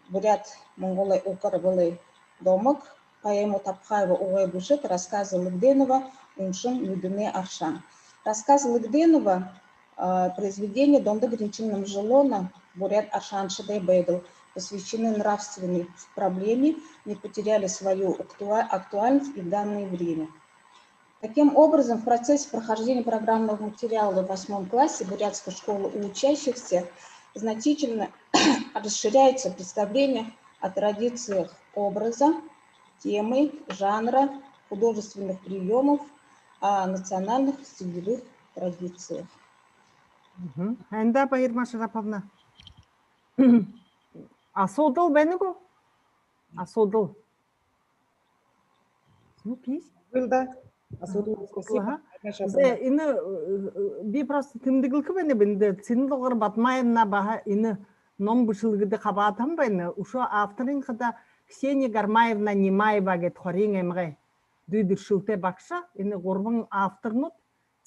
«Буряад-монголой укар бэлэй домог», поэму Тапхаева «Угай бэшэг», рассказы Лыгденова «Уншан нюдэнэй аршаан». Рассказ Лыгденова, а, произведение Дондог Ринчин Намжилона «Буряад аршааншадай байдал» посвящены нравственной проблеме, не потеряли свою актуа-, актуальность и в данное время. Таким образом, в процессе прохождения программного материала в восьмом классе бурятской школы у учащихся значительно расширяется представление о традициях образа, темы, жанра, художественных приёмов, о национальных стилевых традициях. Мгм. Анда, Баярма Шараповна. Асуудал байна гү? Асуудал. Ну, please. Үгы л даа. Асуудал. Аха, спасибо. Аха. Баярма Шараповна. Зэ, энэ, э, э, би просто тэмдэглэхэ байнаб, эндэ Цырен-Дугар Бадмаевна баһа энэ ном бэшэлгэдэ хабаадаһан байна. Үшөө авторынь хадаа Ксения Гармаевна Нимаева гээд Хориин аймагай дүй дүршэлтэй багша. Энэ гурбан авторнууд.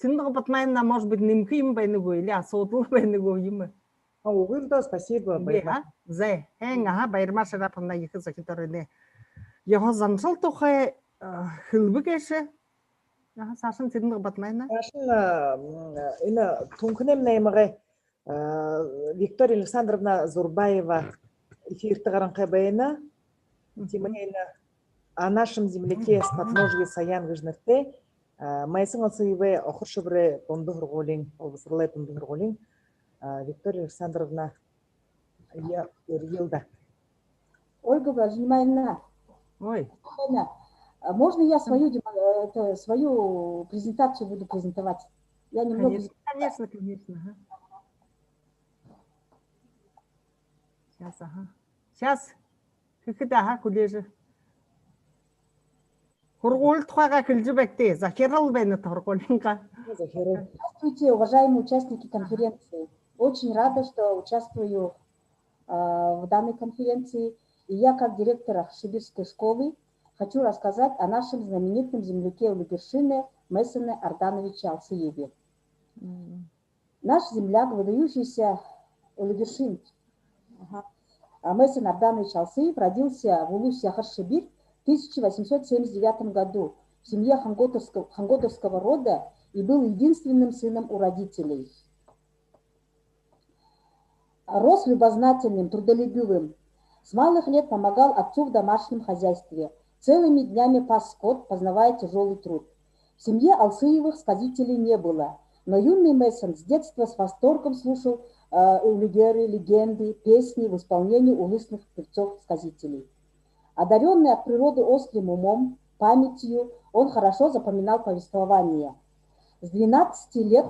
Цырен-Дугар Бадмаевна, может быть, нэмэхэ юм байна гү, или асуудал байна гү юм? А, үгы л даа, спасибо, үгы, Баярма. А? Зэ, хэн, аха, Баярма Шараповна, ехэ зохидоор энэ ёһо заншал тухай, э, хэлэбэ гээшэ. Аха, саашань, Цырен-Дугар Бадмаевна. Саашань, а, м, энэ Түнхэнэймнай аймагай, а, Виктория Александровна Зурбаева эфиртэ гаранхай байна. Мгм. Тиимэ энэ «О нашем земляке с подножья Саян» гэжэ нэрэтэй, а, Майсан Алсыевай Охор-Шэбэрэй дунда һургуулиин, болбосоролой дунда һургуулиин, а, Виктория Александровна, я, ерэгты даа. Ольга Владимировна. Ой. Владимировна, а можно я свою демо-, э, это, свою презентацию буду презентовать? Я немного... Конечно, конечно, конечно, ага. Сейчас, ага. Сейчас. Хэхэдэ, аха, хүлеэжэ. Һургуули тухайгаа хэлэжэ байгты. Захирал байна һургуулиингаа. Захирал. Здравствуйте, уважаемые участники конференции. Очень рада, что участвую, а, в данной конференции. И я, как директор Охор-Шэбэрской школы, хочу рассказать о нашем знаменитом земляке Улугершына Майсане Ардановиче Алсыеве. Мгм. Наш земляк, выдающийся Улугершын, ага, а, Майсан Арданович Алсыев родился в улусе Охор-Шэбэр в тысяча восемьсот семьдесят девятом году в семье ханготовского, ханготовского рода и был единственным сыном у родителей. Рос любознательным, трудолюбивым. С малых лет помогал отцу в домашнем хозяйстве. Целыми днями пас скот, познавая тяжёлый труд. В семье Алсыевых сказителей не было, но юный Майсан с детства с восторгом слушал, э, улугеры, легенды, песни в исполнении улусных певцов-сказителей. Одарённый от природы острым умом, памятью, он хорошо запоминал повествования. С двенадцати лет,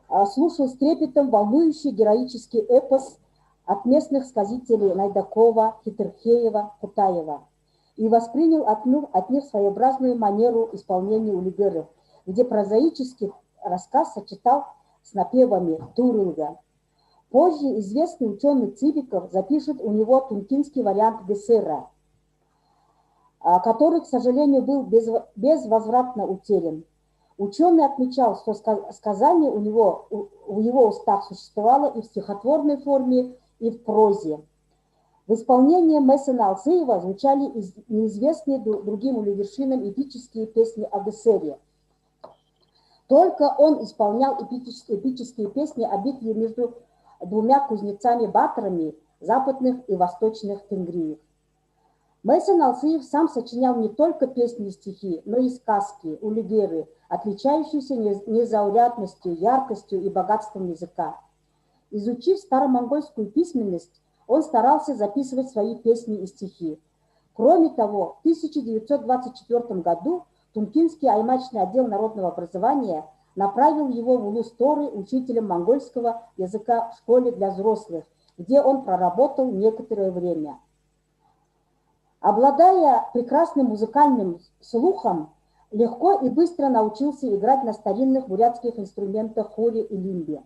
а, слушал с трепетом волнующий героический эпос от местных сказителей Найдакова, Хитрхеева, Кутаева и воспринял от них, от них своеобразную манеру исполнения улугеров, где прозаический рассказ сочетал с напевами, турылга. Позже известный учёный Цыбиков запишет у него тункинский вариант Гессера, а, который, к сожалению, был безв-, безвозвратно утерян. Учёный отмечал, что ска-, сказание у него, у, в его устах существовало и в стихотворной форме, и в прозе. В исполнении Майсана Алсыева звучали из-, неизвестные ду-, другим Улугершынам эпические песни о Гессере. Только он исполнял эпичес-, эпические песни о битве между двумя кузнецами-баторами западных и восточных тенгриев. Майсан Алсыев сам сочинял не только песни и стихи, но и сказки, улугеры, отличающиеся не-, незаурядностью, яркостью и богатством языка. Изучив старомонгольскую письменность, он старался записывать свои песни и стихи. Кроме того, в тысяча девятьсот двадцать четвёртом году Тункинский аймачный отдел народного образования направил его в улус Торы учителем монгольского языка в школе для взрослых, где он проработал некоторое время. Обладая прекрасным музыкальным слухом, легко и быстро научился играть на старинных бурятских инструментах хоре и лимбе.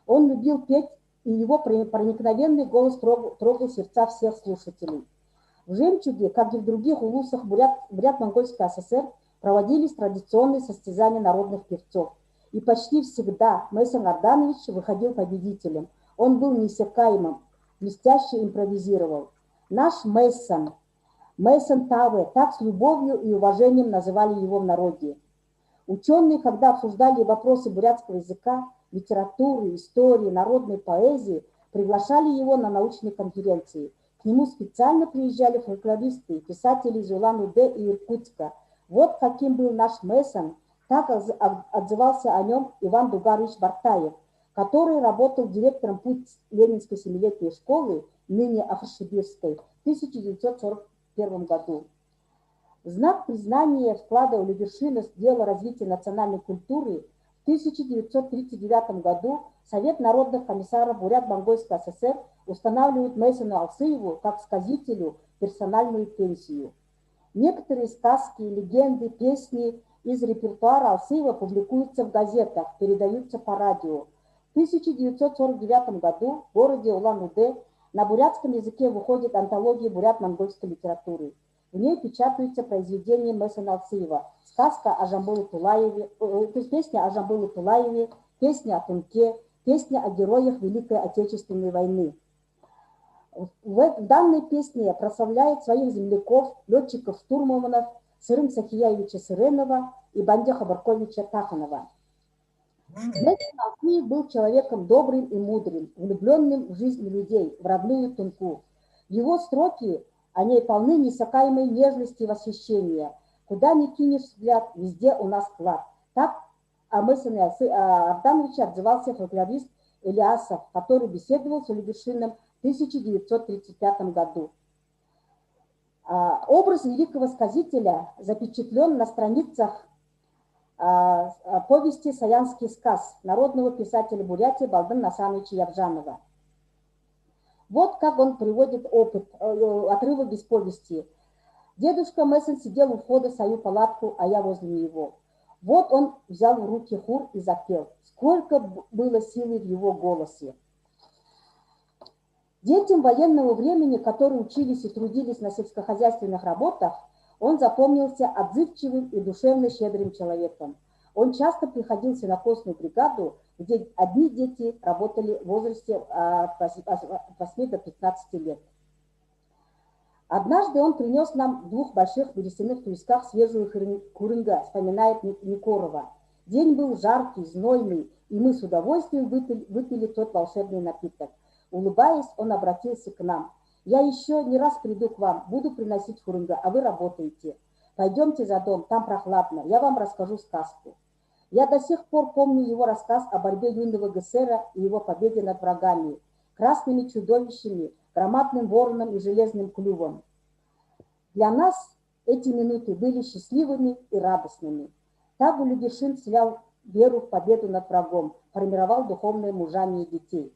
Он любил петь, и его про-, проникновенный голос трог-, трогал сердца всех слушателей. В «Жемчуге», как и в других улусах Бурят-, Бурят-Монгольской АССР, проводились традиционные состязания народных певцов. И почти всегда Майсан Арданович выходил победителем. Он был неиссякаемым, блестяще импровизировал. Наш Майсан, Майсан Тавэ, так с любовью и уважением называли его в народе. Учёные, когда обсуждали вопросы бурятского языка, литературы, истории, народной поэзии, приглашали его на научные конференции. К нему специально приезжали фольклористы и писатели из Улан-Удэ и Иркутска. Вот каким был наш Мессон, так отзывался о нём Иван Дугарович Бартаев, который работал директором Путь Ленинской семилетней школы, ныне Ахршибирской, в тысяча девятьсот сорок первом году. В знак признания вклада Улюгершина в дело развития национальной культуры в тысяча девятьсот тридцать девятом году Совет народных комиссаров Бурят-Монгольской ССР устанавливает Мессону Алсыеву как сказителю персональную пенсию. Некоторые сказки, легенды, песни из репертуара Алсыева публикуются в газетах, передаются по радио. В тысяча девятьсот сорок девятом году в городе Улан-Удэ на бурятском языке выходит антология бурят-монгольской литературы. В ней печатаются произведения Мессона Алсыева: сказка о Жамбылы Тулаеве, э, то есть песня о Жамбылы Тулаеве, песня о Тунке, песня о героях Великой Отечественной войны. В, в данной песне прославляет своих земляков, лётчиков-штурманов Сырым Сахияевича Сыренова и Банди Хабарковича Таханова. Мессон Алсыев был человеком добрым и мудрым, влюблённым в жизнь людей, в родную Тунку. Его строки о ней полны неиссякаемой нежности и восхищения. «Куда ни кинешь взгляд, везде у нас клад». Так о Мессоне Алсы-, а, Ардановиче отзывался фольклорист Элясов, который беседовал с Улюгершиным в тысяча девятьсот тридцать пятом году. А, образ великого сказителя запечатлён на страницах, а, а, повести «Саянский сказ» народного писателя Бурятии Балдын Насановича Явжанова. Вот как он приводит опыт, э, отрывок из повести. Дедушка Мессон сидел у входа в свою палатку, а я возле него. Вот он взял в руки хур и запел. Сколько б-, было силы в его голосе. Детям военного времени, которые учились и трудились на сельскохозяйственных работах, он запомнился отзывчивым и душевно щедрым человеком. Он часто приходил в сенокосную бригаду, где одни дети работали в возрасте, а, от восьми до пятнадцати лет. Однажды он принёс нам в двух больших берестяных туисках свежую хрен-, хурынга, вспоминает Ни-, Никорова. День был жаркий, знойный, и мы с удовольствием выпили, выпили тот волшебный напиток. Улыбаясь, он обратился к нам: «Я ещё не раз приду к вам, буду приносить хурынга, а вы работайте. Пойдёмте за дом, там прохладно, я вам расскажу сказку». Я до сих пор помню его рассказ о борьбе юного эсэра и его победе над врагами, красными чудовищами, громадным вороном и железным клювом. Для нас эти минуты были счастливыми и радостными. Так Улюгершин вселял веру в победу над врагом, формировал духовное мужание детей.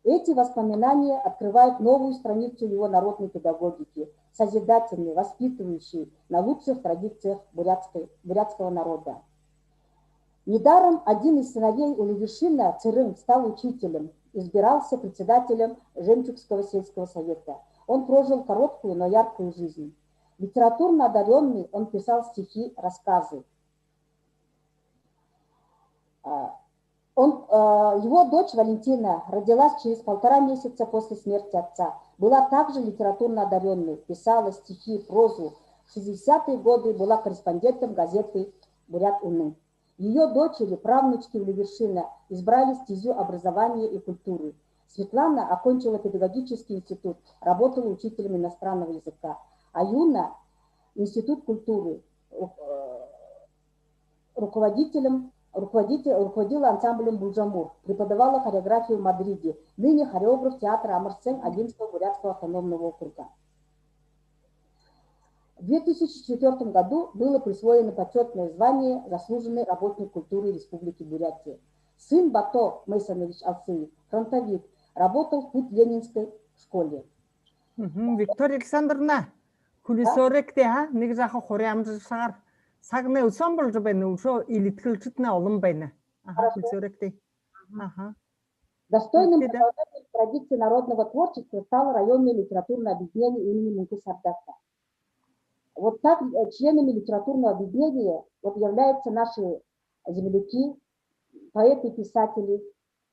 Эти воспоминания открывают новую страницу его народной педагогики, созидательной, воспитывающей на лучших традициях бурятской, бурятского народа. Недаром один из сыновей Улюгершина, Цырен, стал учителем, избирался председателем Жемчугского сельского совета. Он прожил короткую, но яркую жизнь. Литературно одарённый, он писал стихи, рассказы. А, он, а, его дочь Валентина родилась через полтора месяца после смерти отца. Была также литературно одарённой, писала стихи, прозу. В шестидесятые годы была корреспондентом газеты «Бурят үнэн». Её дочери, правнучки Улюгершина, избрали стезю образования и культуры. Светлана окончила педагогический институт, работала учителем иностранного языка. А Юна — институт культуры, э, руководителем, руководитель, руководила ансамблем «Булжамур», преподавала хореографию в Мадриде, ныне хореограф театра «Амарсэн» Агинского бурятского автономного округа. В две тысячи четвёртом году было присвоено почётное звание «Заслуженный работник культуры Республики Бурятия». Сын Бато Мессанович Алсыев, фронтовик, работал в Путь Ленинской школе. Мгм. Виктория Александровна, хүлисөөрэгты, а? Нэгэ жаахан хуряамжашагаар. Сагнай үсөөн болжо байна, үшөө элидхэлшэднай олон байна. Аха, хорошо. Хүлисөөрэгты. Мгм. Аха. Достойным продолжателем традиции народного творчества стало районное литературное объединение имени Мункы Сардарта. Вот так, э, членами литературного объединения вот являются наши земляки, поэты и писатели,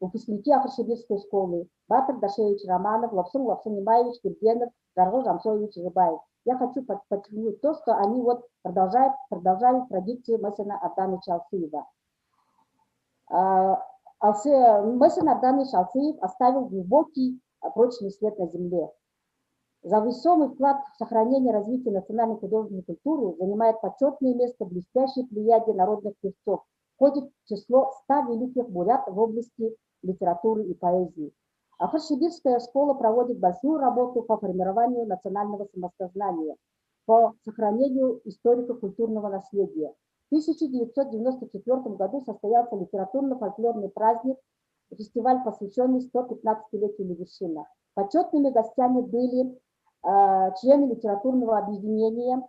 выпускники Ахршибирской школы: Батыр Дашеевич Романов, Лопсон Лопсон Имаевич Гербенов, Жаргал Жамсоевич Жибаев. Я хочу под- подчеркнуть то, что они вот продолжают, продолжали традицию Мессена Ардановича Алсыева. А, Алсы- Мессен Арданович Алсыев оставил глубокий, а, прочный след на земле. За весомый вклад в сохранение и развитие национальной художественной культуры занимает почётное место блестящей плеяде народных певцов, входит в число ста великих бурят в области литературы и поэзии. Ахрышибирская школа проводит большую работу по формированию национального самосознания, по сохранению историко-культурного наследия. В тысяча девятьсот девяносто четвёртом году состоялся литературно-фольклорный праздник, фестиваль, посвящённый сто пятнадцатилетию Улигершина. Почётными гостями были, э, члены литературного объединения,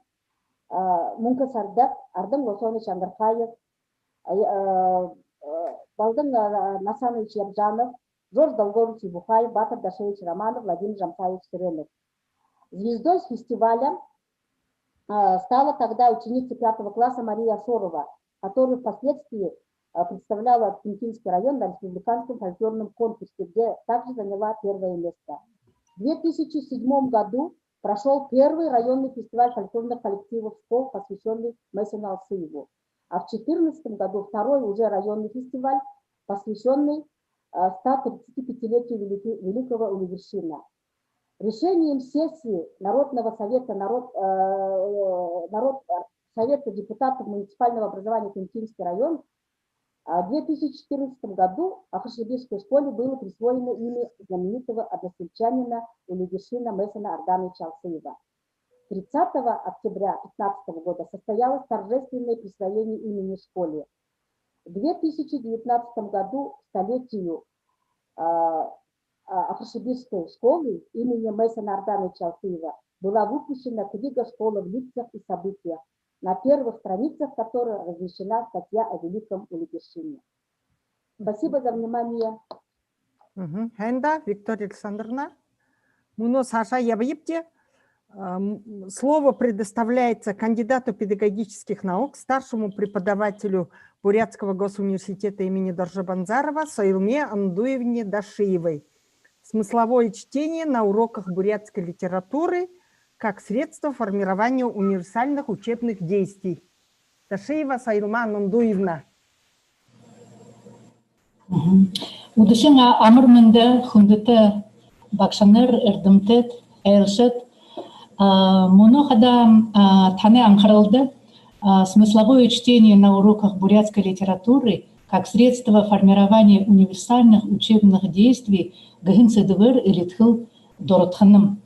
э, «Мүнхэ Сардаг», Ардан Лосонович Ангархаев, э, э, э, Балдан, э, Насанович Ябжанов, Жорж Долгорович Ибухаев, Батор Дашеевич Романов, Владимир Жамсаевич Цыренов. Звездой фестиваля, э, стала тогда ученица пятого класса Мария Шорова, которая впоследствии, э, представляла Тунтинский район на республиканском фольклорном конкурсе, где также заняла первое место. В две тысячи седьмом году прошёл первый районный фестиваль фольклорных коллективов школ, посвящённый Мессену Алсыеву. А в четырнадцатом году второй уже районный фестиваль, посвящённый, э, ста тридцатипятилетию велики- великого Улигершина. Решением сессии Народного совета, народ, э, народ, э, Совета депутатов муниципального образования Тунтинский район, а, в две тысячи четырнадцатом году Ахрышибирской школе было присвоено имя знаменитого односельчанина Улигершина Мессена Ардановича Алсыева. Тридцатого октября пятнадцатого года состоялось торжественное присвоение имени школе. В две тысячи девятнадцатом году к столетию, а, а, Ахрышибирской школы имени Мессена Ардановича Алсыева была выпущена книга «Школа в лицах и событиях», на первых страницах которой размещена статья о великом Улигершине. Спасибо за внимание. Мгм. Һайн даа, Виктория Александровна. Мүнөө саашаа ябаябди. Ам, слово предоставляется кандидату педагогических наук, старшему преподавателю Бурятского госуниверситета имени Доржо Банзарова Союлме Ондуевне Дашиевой. Смысловое чтение на уроках бурятской литературы как средство формирования универсальных учебных действий. Дашиева Союлма Ондуевна. Мгм. Үдэшын а- амар мэндэ, хүндэтэ багшанар, эрдэмтэд, айлшад. А, мүнөө хадаа, а, танай анхаралда, а, смысловое чтение на уроках бурятской литературы как средство формирования универсальных учебных действий гэһэн сэдэбээр элидхэл дурадханам.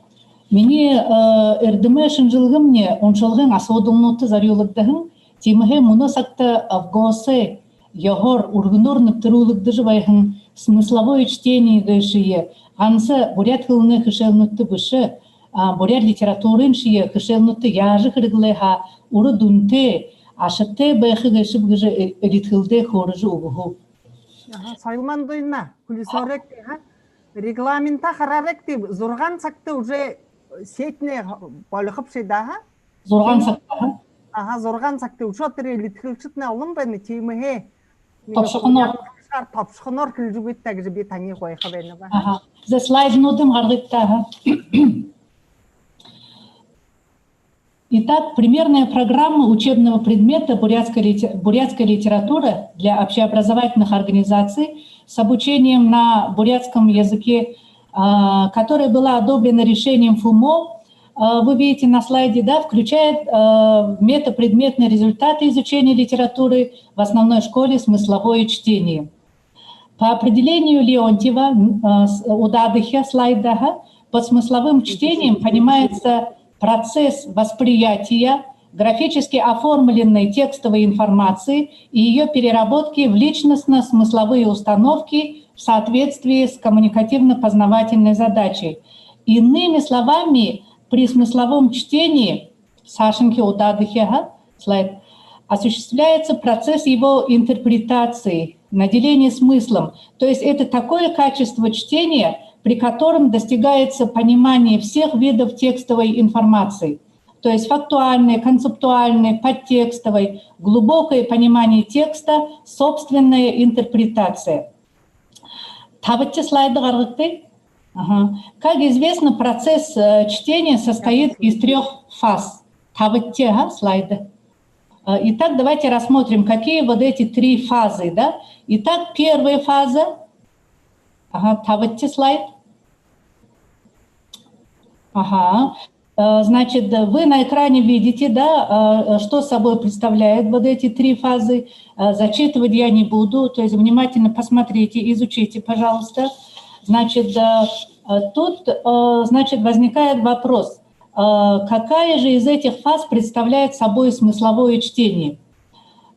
Минии, э, эрдэмэй шэнжэлгэмни уншалгын асуудалнуудта зорюулагдаһан, тиимэһээ мүнөө сагта ФГОС-ой ёһоор үргэнөөр нэбтэрүүлэгдэжэ байһан смысловое чтение гээшые ганса буряад хэлэнэй хэшээлнүүдтэ бэшэ, а, буряад литературынь шье хэшээлнүүдтэ яажа хэрэглээ һаа, үрэ дүнтэй, ашатай байха гээшэб гэжэ э- элидхэлдээ хөөрэжэ үгэһүү. Аха, Соёлма Ондуевна, хүлисөөрэгты, аха. Регламента хараарагты, зургаан сагта уже сетинь болихобши даа, аха? Зургаан сагта, аха. Аха, зургаан сагта. Үшөө тэрэ элидхэлшэднай олон байна, тиимэһээ нэгэ тобшохоноор, тобшохоноор хэлэжэ үгыт даа гэжэ би таниие гуйха байнаб, аха. Аха. За, слайднуудынь гаргыт даа, аха. Итак, примерная программа учебного предмета бурятская лите- бурятская литература для общеобразовательных организаций с обучением на бурятском языке, а, которая была одобрена решением ФУМО. А, вы видите на слайде, да, включает, а, метапредметные результаты изучения литературы в основной школе смысловое чтение. По определению Леонтьева, м, а, с- удаадахи слайдһаа, под смысловым чтением понимается процесс восприятия графически оформленной текстовой информации и её переработки в личностно-смысловые установки в соответствии с коммуникативно-познавательной задачей. Иными словами, при смысловом чтении Саашанхи удаадахи, аха, слайд. Осуществляется процесс его интерпретации, наделения смыслом. То есть это такое качество чтения, при котором достигается понимание всех видов текстовой информации. То есть фактуальной, концептуальной, подтекстовой, глубокое понимание текста, собственная интерпретация. Табадахи слайд гаргагты. Ага. Как известно, процесс э, чтения состоит из трех фаз. Табадахи, ага, слайд. Э, Итак, давайте рассмотрим, какие вот эти три фазы, да? Итак, первая фаза. Ага, табадахи слайд. Ага. Э, Значит, э, вы на экране видите, да, э, что собой представляют вот эти три фазы. Э, Зачитывать я не буду, то есть внимательно посмотрите, изучите, пожалуйста. Значит, э, э, тут, э, значит, возникает вопрос, э, какая же из этих фаз представляет собой смысловое чтение?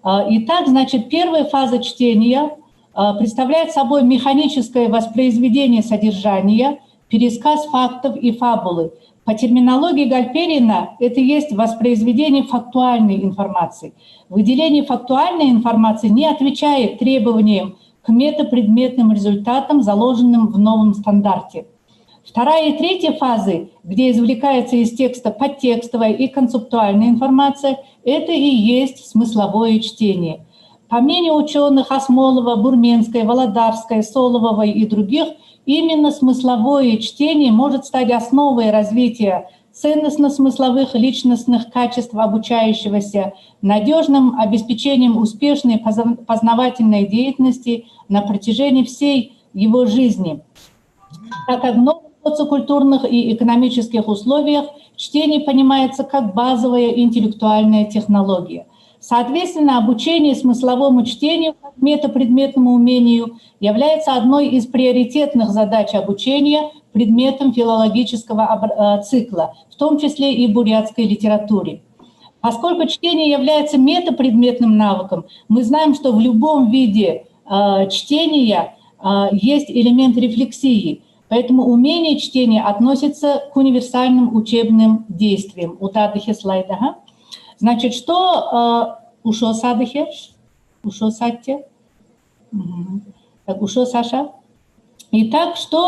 А, Итак, значит, первая фаза чтения а, представляет собой механическое воспроизведение содержания, пересказ фактов и фабулы. По терминологии Гальперина это есть воспроизведение фактуальной информации. Выделение фактуальной информации не отвечает требованиям к метапредметным результатам, заложенным в новом стандарте. Вторая и третья фазы, где извлекается из текста подтекстовая и концептуальная информация, это и есть смысловое чтение. По мнению учёных Осмолова, Бурменской, Володарской, Солововой и других, именно смысловое чтение может стать основой развития ценностно-смысловых личностных качеств обучающегося, надёжным обеспечением успешной позна- познавательной деятельности на протяжении всей его жизни, так как в новых социокультурных и экономических условиях чтение понимается как базовая интеллектуальная технология. Соответственно, обучение смысловому чтению как метапредметному умению является одной из приоритетных задач обучения предметам филологического обр- э, цикла, в том числе и бурятской литературе. Поскольку чтение является метапредметным навыком, мы знаем, что в любом виде э, чтения э, есть элемент рефлексии. Поэтому умение чтения относится к универсальным учебным действиям. Удаа дахи слайд, ага. Значит, что э, үшөө саа дахи? Үшөө саатаа? Мгм. Так, үшөө саашаа. Итак, что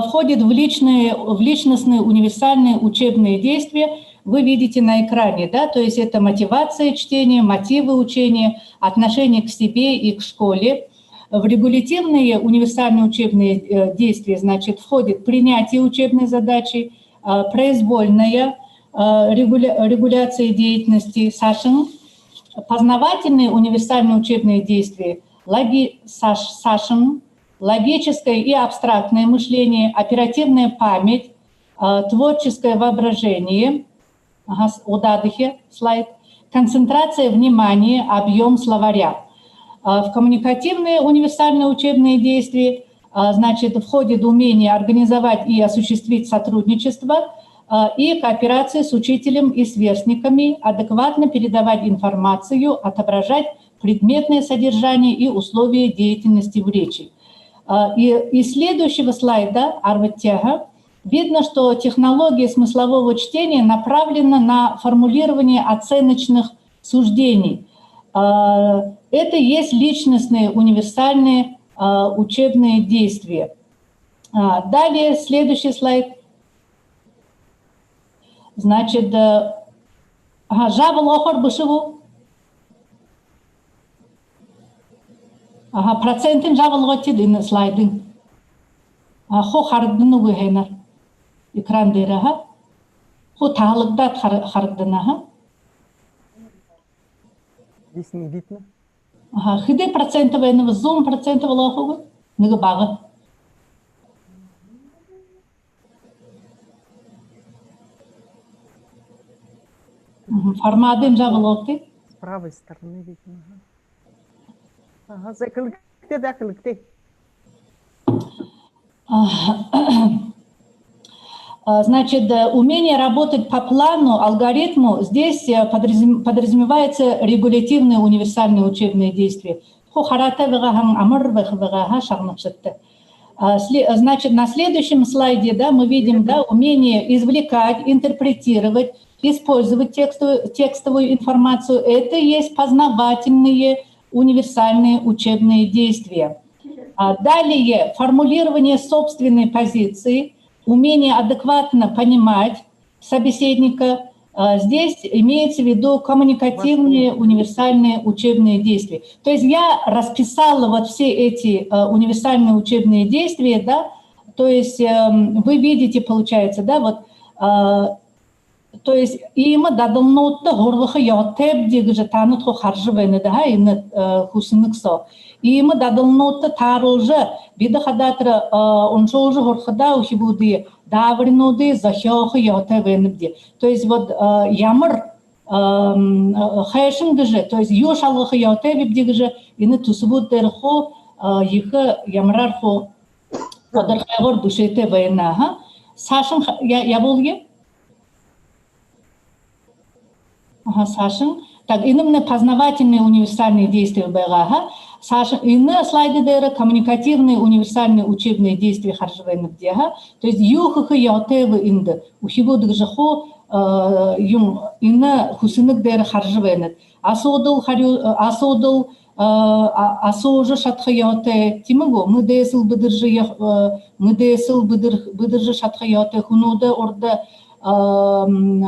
э, входит в личные, в личностные универсальные учебные действия, вы видите на экране, да, то есть это мотивация чтения, мотивы учения, отношение к себе и к школе. В регулятивные универсальные учебные э, действия, значит, входит принятие учебной задачи, э, произвольная э, регуля- регуляция деятельности, саашань, познавательные универсальные учебные действия, логи- сааш- саашань, логическое и абстрактное мышление, оперативная память, э, творческое воображение, ага, с- удаа дахи слайд, концентрация внимания, объём словаря. А, В коммуникативные универсальные учебные действия, а, значит, входит умение организовать и осуществить сотрудничество а, и кооперацию с учителем и сверстниками, адекватно передавать информацию, отображать предметное содержание и условия деятельности в речи. А, И из следующего слайда, арбадахиһаа, видно, что технология смыслового чтения направлена на формулирование оценочных суждений. А, Это есть личностные универсальные а, учебные действия. А, Далее, следующий слайд. Значит, э, ага, жабал охор бэшэ гү? Ага, процентынь жабал гү тиигээд энэ слайдынь? А, хуу харагданагүй һэнээр. Экран дээрэ, ага. Хуу таһалагдаад хар- харагдана, ага. Здесь не видно. Ага, хэды процент байнаб, зуун процент болохо гү? Нэгэ бага. Мгм, формадынь жабал гү тиигээд? С правой стороны видно. Ага. Ага, зэ, хэлэгты даа, хэлэгты. А, а, Значит, э, умение работать по плану, алгоритму, здесь э, подразум- подразумевается регулятивные универсальные учебные действия. Хуу хараатай байгаа һаань, амар байха байгаа һаа шагнагшадта. А, сле- а, Значит, на следующем слайде, да, мы видим, да, умение извлекать, интерпретировать, использовать текстовую, текстовую информацию. Это есть познавательные универсальные учебные действия. А, Далее формулирование собственной позиции, умение адекватно понимать собеседника. А, Здесь имеется в виду коммуникативные универсальные учебные действия. То есть я расписала вот все эти э, универсальные учебные действия, да, То есть, эм, вы видите, получается, да, вот, а, то есть иимэ дадалнуудта һургаха ёһотойбди гэжэ таанад хуу хаража байнат даа, энэ, э, хүсэнэг соо. Иимэ дадалнуудта тааруулжа, бидэ хадаа тэрэ, э, уншуулжа һургахадаа, үхибүүдые даабаринуудые зохёохо ёһотой байнабди. То есть вот, э, ямар, эм, э, хайшан гэжэ, то есть юу шалгаха ёһотойбибди гэжэ энэ түсэбүүд дээрэ хуу, э, ехэ ямараар хуу тодорхойгоор бэшээтэй байна, аха. Саашань ха-, я-, ябуулая. Аха, саашань. Так, энэмнай познавательные универсальные действия байгаа, аха. Саашань энэ слайд дээрэ коммуникативные универсальные учебные действия хаража байнабди, аха. То есть юу хэхэ ёһотойб эндэ, үхибүүд гэжэ хуу, э, юм, энэ хүсэнэг дээрэ хаража байнат. Асуудал, харюу-, э, асуудал, э, а-, асуужа шадаха ёһотой, тиимэ гү? Мэдээсэл бэдэржэ яб-, э, мэдээсэл бэдэр-, бэдэржэ шадаха ёһотой, хүнүүдэй урда, эм,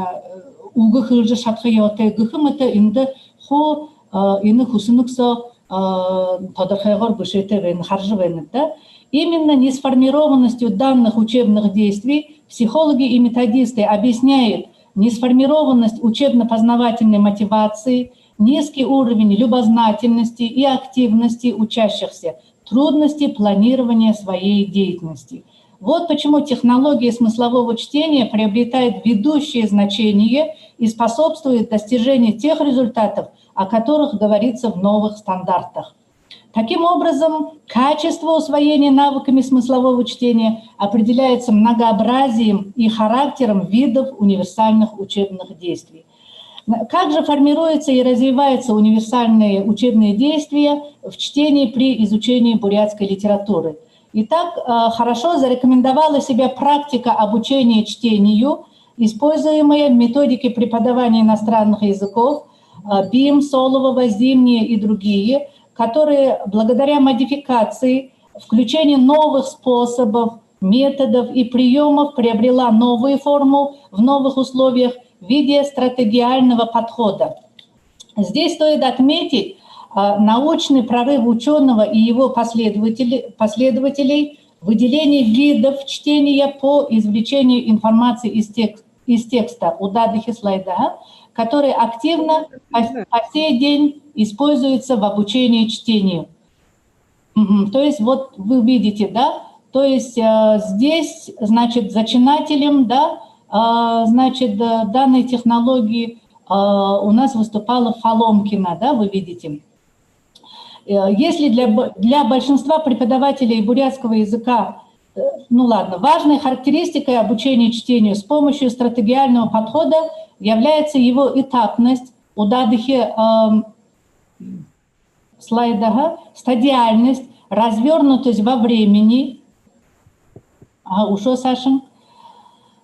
үгэ хэлэжэ шадаха ёһотой гэхэ мэтэ эндэ хуу, э, энэ хүсэнэг соо, э, тодорхойгоор бэшээтэй байна, хаража байнат даа. Именно несформированностью данных учебных действий психологи и методисты объясняют несформированность учебно-познавательной мотивации, низкий уровень любознательности и активности учащихся, трудности планирования своей деятельности. Вот почему технология смыслового чтения приобретает ведущее значение и способствует достижению тех результатов, о которых говорится в новых стандартах. Таким образом, качество усвоения навыками смыслового чтения определяется многообразием и характером видов универсальных учебных действий. Как же формируются и развиваются универсальные учебные действия в чтении при изучении бурятской литературы? Итак, э, хорошо зарекомендовала себя практика обучения чтению, используемая в методике преподавания иностранных языков, э, бим, Соловова, Зимняя и другие, которые благодаря модификации, включению новых способов, методов и приёмов приобрела новую форму в новых условиях в виде стратегиального подхода. Здесь стоит отметить, а, научный прорыв учёного и его последователи-, последователей в выделении видов чтения по извлечению информации из тек-, из текста, удаадахи слайд, ага, который активно по, по сей день используется в обучении чтению. Мгм. То есть вот вы видите, да, то есть, э, здесь, значит, зачинателем, да, э, значит, э, данной технологии, э, у нас выступала Фоломкина, да, вы видите. Э, если для б-, для большинства преподавателей бурятского языка, э, ну ладно, важной характеристикой обучения чтению с помощью стратегиального подхода является его этапность, удаадахи, эм, слайд, ага, стадиальность, развёрнутость во времени. Ага, ушёл, Сашин.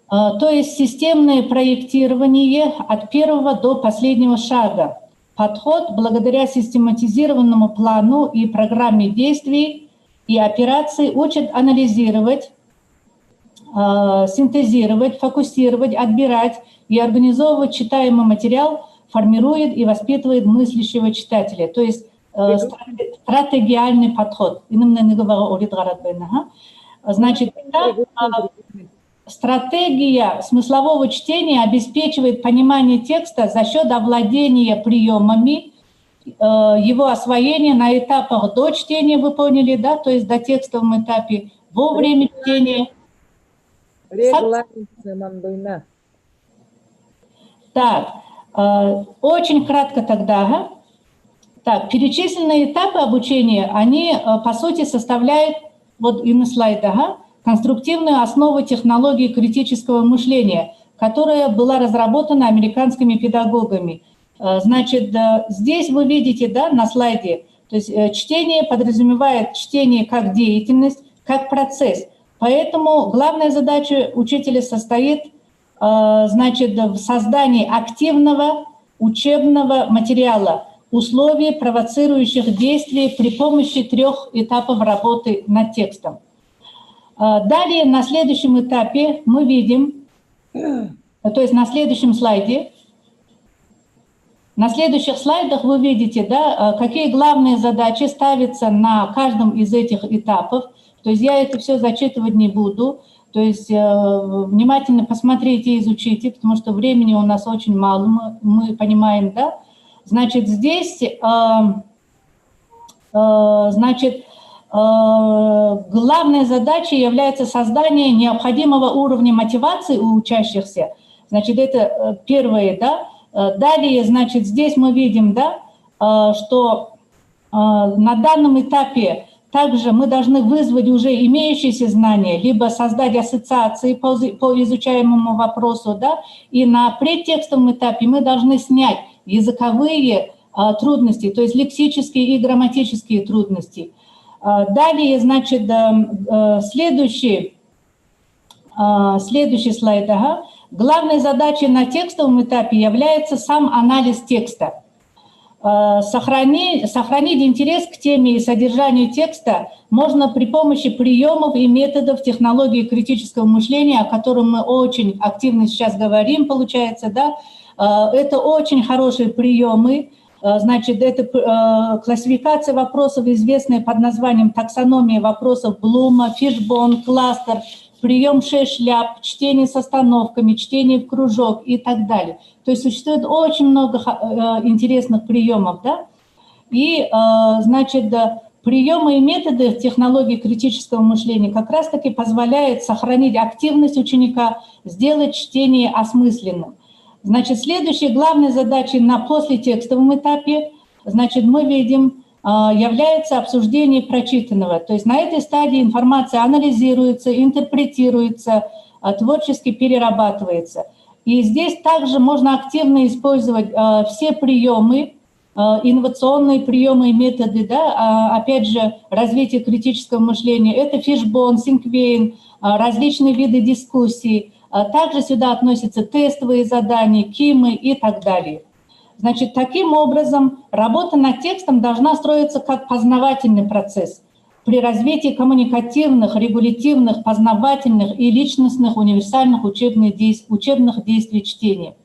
А, то есть системное проектирование от первого до последнего шага. Подход благодаря систематизированному плану и программе действий и операций учит анализировать, э, синтезировать, фокусировать, отбирать и организовывать читаемый материал, формирует и воспитывает мыслящего читателя. То есть, э, стра-, стратегиальный подход. Энэмнай нэгэ бага урид гараад байна, ага. Значит, так, э, стратегия смыслового чтения обеспечивает понимание текста за счёт овладения приёмами, э, его освоение на этапах до чтения, вы поняли, да, то есть до текстовом этапе, во время чтения. Регламентнай мандуйна. Так, э, очень кратко тогда, ага. Так, перечисленные этапы обучения, они, э, по сути, составляют, вот и на слайдах, ага, конструктивную основу технологии критического мышления, которая была разработана американскими педагогами. Э, значит, э, здесь вы видите, да, на слайде, то есть, э, чтение подразумевает чтение как деятельность, как процесс. Поэтому главная задача учителя состоит, э, значит, в создании активного учебного материала, условий, провоцирующих действий при помощи трёх этапов работы над текстом. Э, далее на следующем этапе мы видим, э, то есть на следующем слайде, на следующих слайдах вы видите, да, э, какие главные задачи ставятся на каждом из этих этапов. То есть я это всё зачитывать не буду. То есть э, внимательно посмотрите и изучите, потому что времени у нас очень мало, мы, мы понимаем, да. Значит, здесь э, Э, значит, э, главной задачей является создание необходимого уровня мотивации у учащихся. Значит, это э, первое, да. Э, Далее, значит, здесь мы видим, да, э, что э, на данном этапе также мы должны вызвать уже имеющиеся знания, либо создать ассоциации по, по изучаемому вопросу, да, и на предтекстовом этапе мы должны снять языковые а, трудности, то есть лексические и грамматические трудности. А, Далее, значит, э, э, следующий, а, следующий слайд. Ага. Главной задачей на текстовом этапе является сам анализ текста. А, Сохранить, сохранить интерес к теме и содержанию текста можно при помощи приёмов и методов технологии критического мышления, о котором мы очень активно сейчас говорим, получается, да. А, Это очень хорошие приёмы. Э, Значит, это п- э, классификация вопросов, известная под названием таксономия вопросов Блума, Фишбон, кластер, приём шесть шляп, чтение с остановками, чтение в кружок и так далее. То есть существует очень много ха- э, интересных приёмов, да? И, э, значит, э, приёмы и методы технологии критического мышления как раз-таки позволяют сохранить активность ученика, сделать чтение осмысленным. Значит, следующей главной задачей на послетекстовом этапе, значит, мы видим, а, является обсуждение прочитанного. То есть на этой стадии информация анализируется, интерпретируется, а, творчески перерабатывается. И здесь также можно активно использовать а, все приёмы, а, инновационные приёмы и методы, да, а, опять же, развитие критического мышления, это Фишбон, Синквейн, а, различные виды дискуссий. А, Также сюда относятся тестовые задания, кимы и так далее. Значит, таким образом, работа над текстом должна строиться как познавательный процесс при развитии коммуникативных, регулятивных, познавательных и личностных универсальных учебных дей- учебных действий чтения.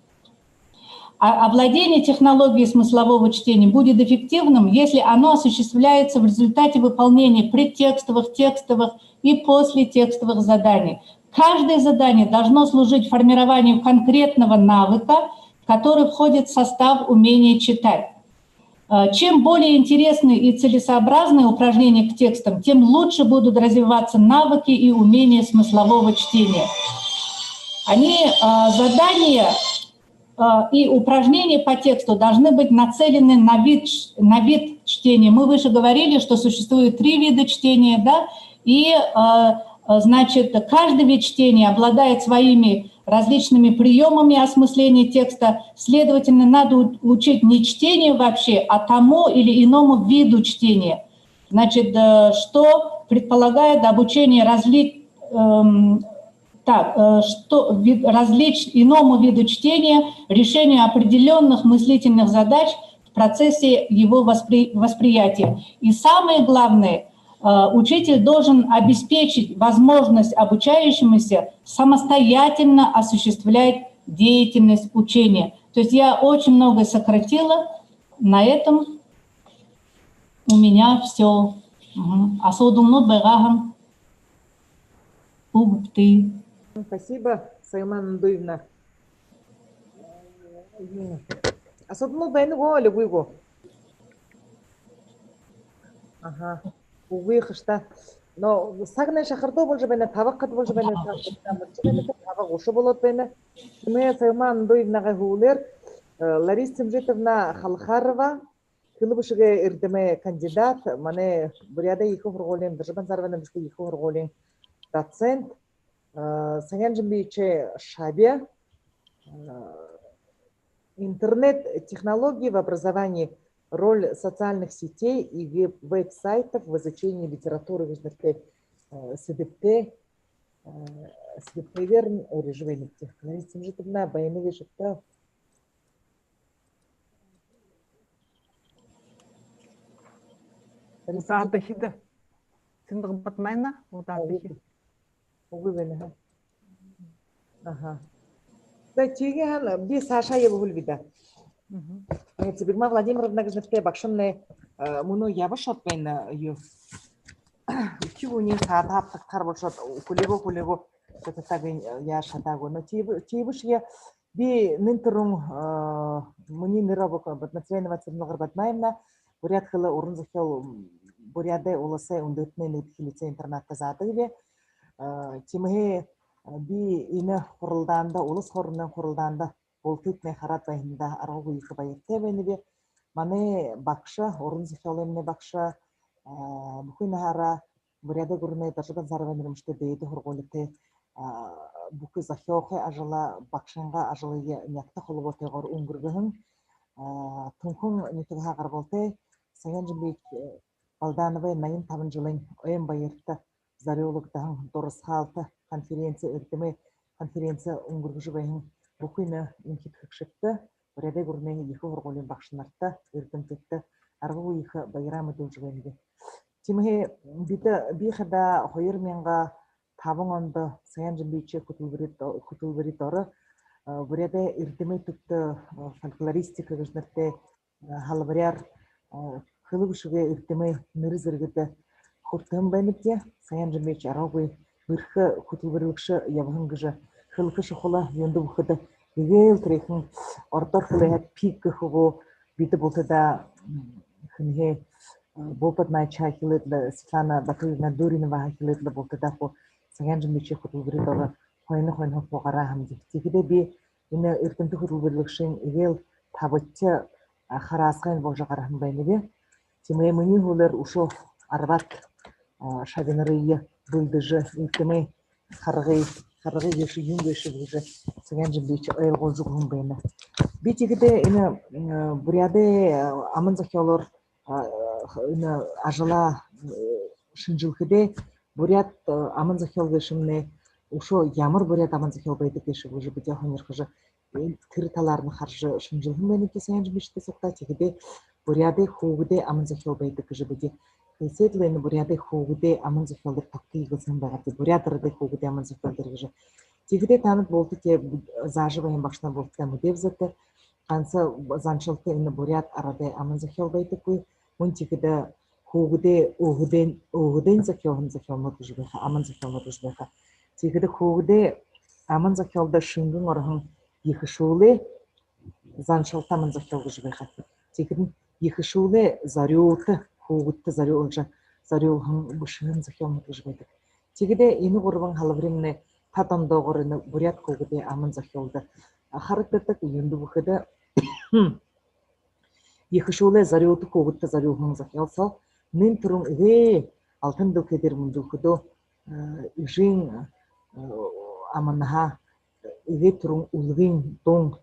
А овладение технологией смыслового чтения будет эффективным, если оно осуществляется в результате выполнения предтекстовых, текстовых и послетекстовых заданий. Каждое задание должно служить формированию конкретного навыка, который входит в состав умения читать. Э, Чем более интересны и целесообразны упражнения к текстам, тем лучше будут развиваться навыки и умения смыслового чтения. Они, э, задания э, и упражнения по тексту должны быть нацелены на вид, на вид чтения. Мы выше говорили, что существует три вида чтения, да, и, э, э, значит, каждый вид чтения обладает своими различными приёмами осмысления текста. Следовательно, надо у- учить не чтение вообще, а тому или иному виду чтения. Значит, э, что предполагает обучение разли- эм, так, э, что вид- различ иному виду чтения, решению определённых мыслительных задач в процессе его воспри- восприятия. И самое главное, э, учитель должен обеспечить возможность обучающемуся самостоятельно осуществлять деятельность учения. То есть я очень многое сократила. На этом у меня всё. Мгм. Асуудалнууд байгаа һаа, үгыт. Спасибо, Саяма Нандуевна. Асуудалнууд байна гү, үгы гү? Аха. Үгы хаш даа. Но сагнай шахардуу болжо байна, табагад болжо байна, табагад болжо байна, таба гуша болоод байна. Тиимэ Саяма Нандуевнагай һүүлээр, э, Лариса Цымжитовна Халхарова, хэлэ бэшэгэй эрдэмэй кандидат, манай Буряадай ехэ һургуулиин, Доржо Банзаровай нэрэмжэтэ ехэ һургуулиин доцент, э, Саян Жимбиевич Шаби, э, интернет-технологии в образовании, роль социальных сетей и веб- веб-сайтов в изучении литературы гэжэ нэрэтэй, э, сэдэбтэй, э, сэдэбтэйгээр урижа байна. Лариса Цымжитовна, байна гүт? Удаадахи даа. Сэндэ габат байна, удаадахи. Үгы байна, ха? Аха. За, тиигээ һаа, би саашаа ябахал би даа. Мгм. Э, Цыбигма Владимировна гэжэ нэрэтэй багшамнай, э, мүнөө ябашоод байна, юу. үхибүүниие саада абтагдаһаар болошоод, хүлеэгээ, хүлеэгээ, сататаг яа шадаагүй. Но тиибэ, тиибэшье би нэн түрүүн, э, минии нэрэ Бадмацыренова Цыренлугар Бадмаевна, буряад хэлэ, уран зохёол, Буряадай Уласай үндэһэтэнэй нэгэдэхи лицей-интернатта заадаг би. Э, тиимэһээ, э, би энэ хуралдаанда, улас хуримнай хуралдаанда бултыетнай хараад байһандаа аргагүй ехэ баяртай байнаб. Манай багша, уран зохёолоймнай багша, а, бүхы наһаараа Буряадай гүрэнэй Доржо Банзаровай нэрэмжэтэ дээдэ һургуулитай, а, бүхы зохёохы ажалаа, багшынгаа ажалые нягта холбоотойгоор үнгэргэһэн, а, Түнхэн нютагһаа гарбалтай Саян Жимбиевич, э, Балдановай наян табан жэлэй ойн баярта зорюулагдаһан дурасхаалта конференци, эрдэмэй конференци үнгэргэжэ байһан бүхы энэ эмхидхэгшэдтэ, Буряадай гүрэнэй ехэ һургуулиин багшанарта, эрдэмтэдтэ аргагүй ехэ баяраа мэдүүлжэ байнаб. Тиимэһээ бидэ, би хадаа хоёр мянга табан ондо Саян Жимбиевичэй хүтэлбэри, хүтэлбэри доро, э, Буряадай эрдэмэй түбтэ, э, фольклористика гэжэ нэрэтэй, э, һалбаряар, э, хэлэ бэшэгэй эрдэмэй нэрэ зэргэдэ хүртэһэн байнабди. Саян Жимбиевич аргагүй бэрхэ хүтэлбэрилэгшэ ябаһан гэжэ хэлэхэ шухала. Юундэб гэхэдэ, эгээл тэрээхэн ородоор хэлэхэдэ пик гэхэ гү, бидэ бултадаа, м, хэнһээ, э, Бууба Бадмаевичһаа эхилээд лэ, Светлана Батуевна Дуриноваһаа эхилээд лэ бултадаа хуу Саян Жимбиевичэй хүтэлбэри доро хойно хойноһоо хуу гараа һэмди. Тиихэдээ би энэ эрдэмтэ хүтэлбэрилэгшын эгээл табадахи, а, хараасгайн боложо гараһан байнаб. Тиимэ минии һүүлээр үшөө арбаад, а, шабинарые бэлдэжэ, эрдэмэй харгы, харгы гээшэ юун гээшэб гэжэ Саян Жимбиевич ойлгуулжа үгэһэн байна. Би тиихэдээ энэ, м, Буряадай, а, аман зохёолоор, а, энэ ажалаа, э, шэнжэлхэдээ, буряад, э, аман зохёол гээшэмнай үшөө ямар буряад аман зохёол байдаг гээшэб гэжэ бидэ һонирхожо, э, тэрэ талаарнь хаража шэнжэлһэн байнабди Саян Жимбиевичтэй сугтаа. Тиихэдээ Буряадай хүүгэдэй аман зохёол байдаг гэжэ бидэ хэлсээд лэ, энэ Буряадай хүүгэдэй аман зохёол дээрэ тогтоё гэлсэһэн байгаабди, буряад арадай хүүгэдэй аман зохёол дээрэ гэжэ. Тиихэдээ таанад булта, тээ заажа байһан багшанар булта мэдээб заяа, ганса заншалта энэ буряад арадай аман зохёол байдаггүй. Мүн тиихэдэ хүүгэдэй, өөһэдэй, өөһэдэй зохёоһон зохёолнууд гэжэ байха, аман зохёолнууд гэжэ байха. Тиихэдэ хүүгэдэй аман зохёолдо шэнгэн ороһон ехэшүүлэй заншалта аман зохёол гэжэ байха. Тиихэдэнь ехэшүүлэй зорюута, хүүгэдтэ зорюулжа, зорюулһан, бэшэһэн зохёолнууд гэжэ байдаг. Тиихэдээ энэ гурбан һалбаримнай тад ондоогоор энэ буряад хүүгэдэй аман зохёолдо харагдадаг. Юундэб гэхэдэ, ехэшүүлэй зорюута, хүүгэдтэ зорюулһан зохёол соо нэн түрүүн эгээ алтан дэлхэй дээрэ мүндэлхэдөө, э, эжын, э, аманһаа эгээ түрүүн үлгын дуун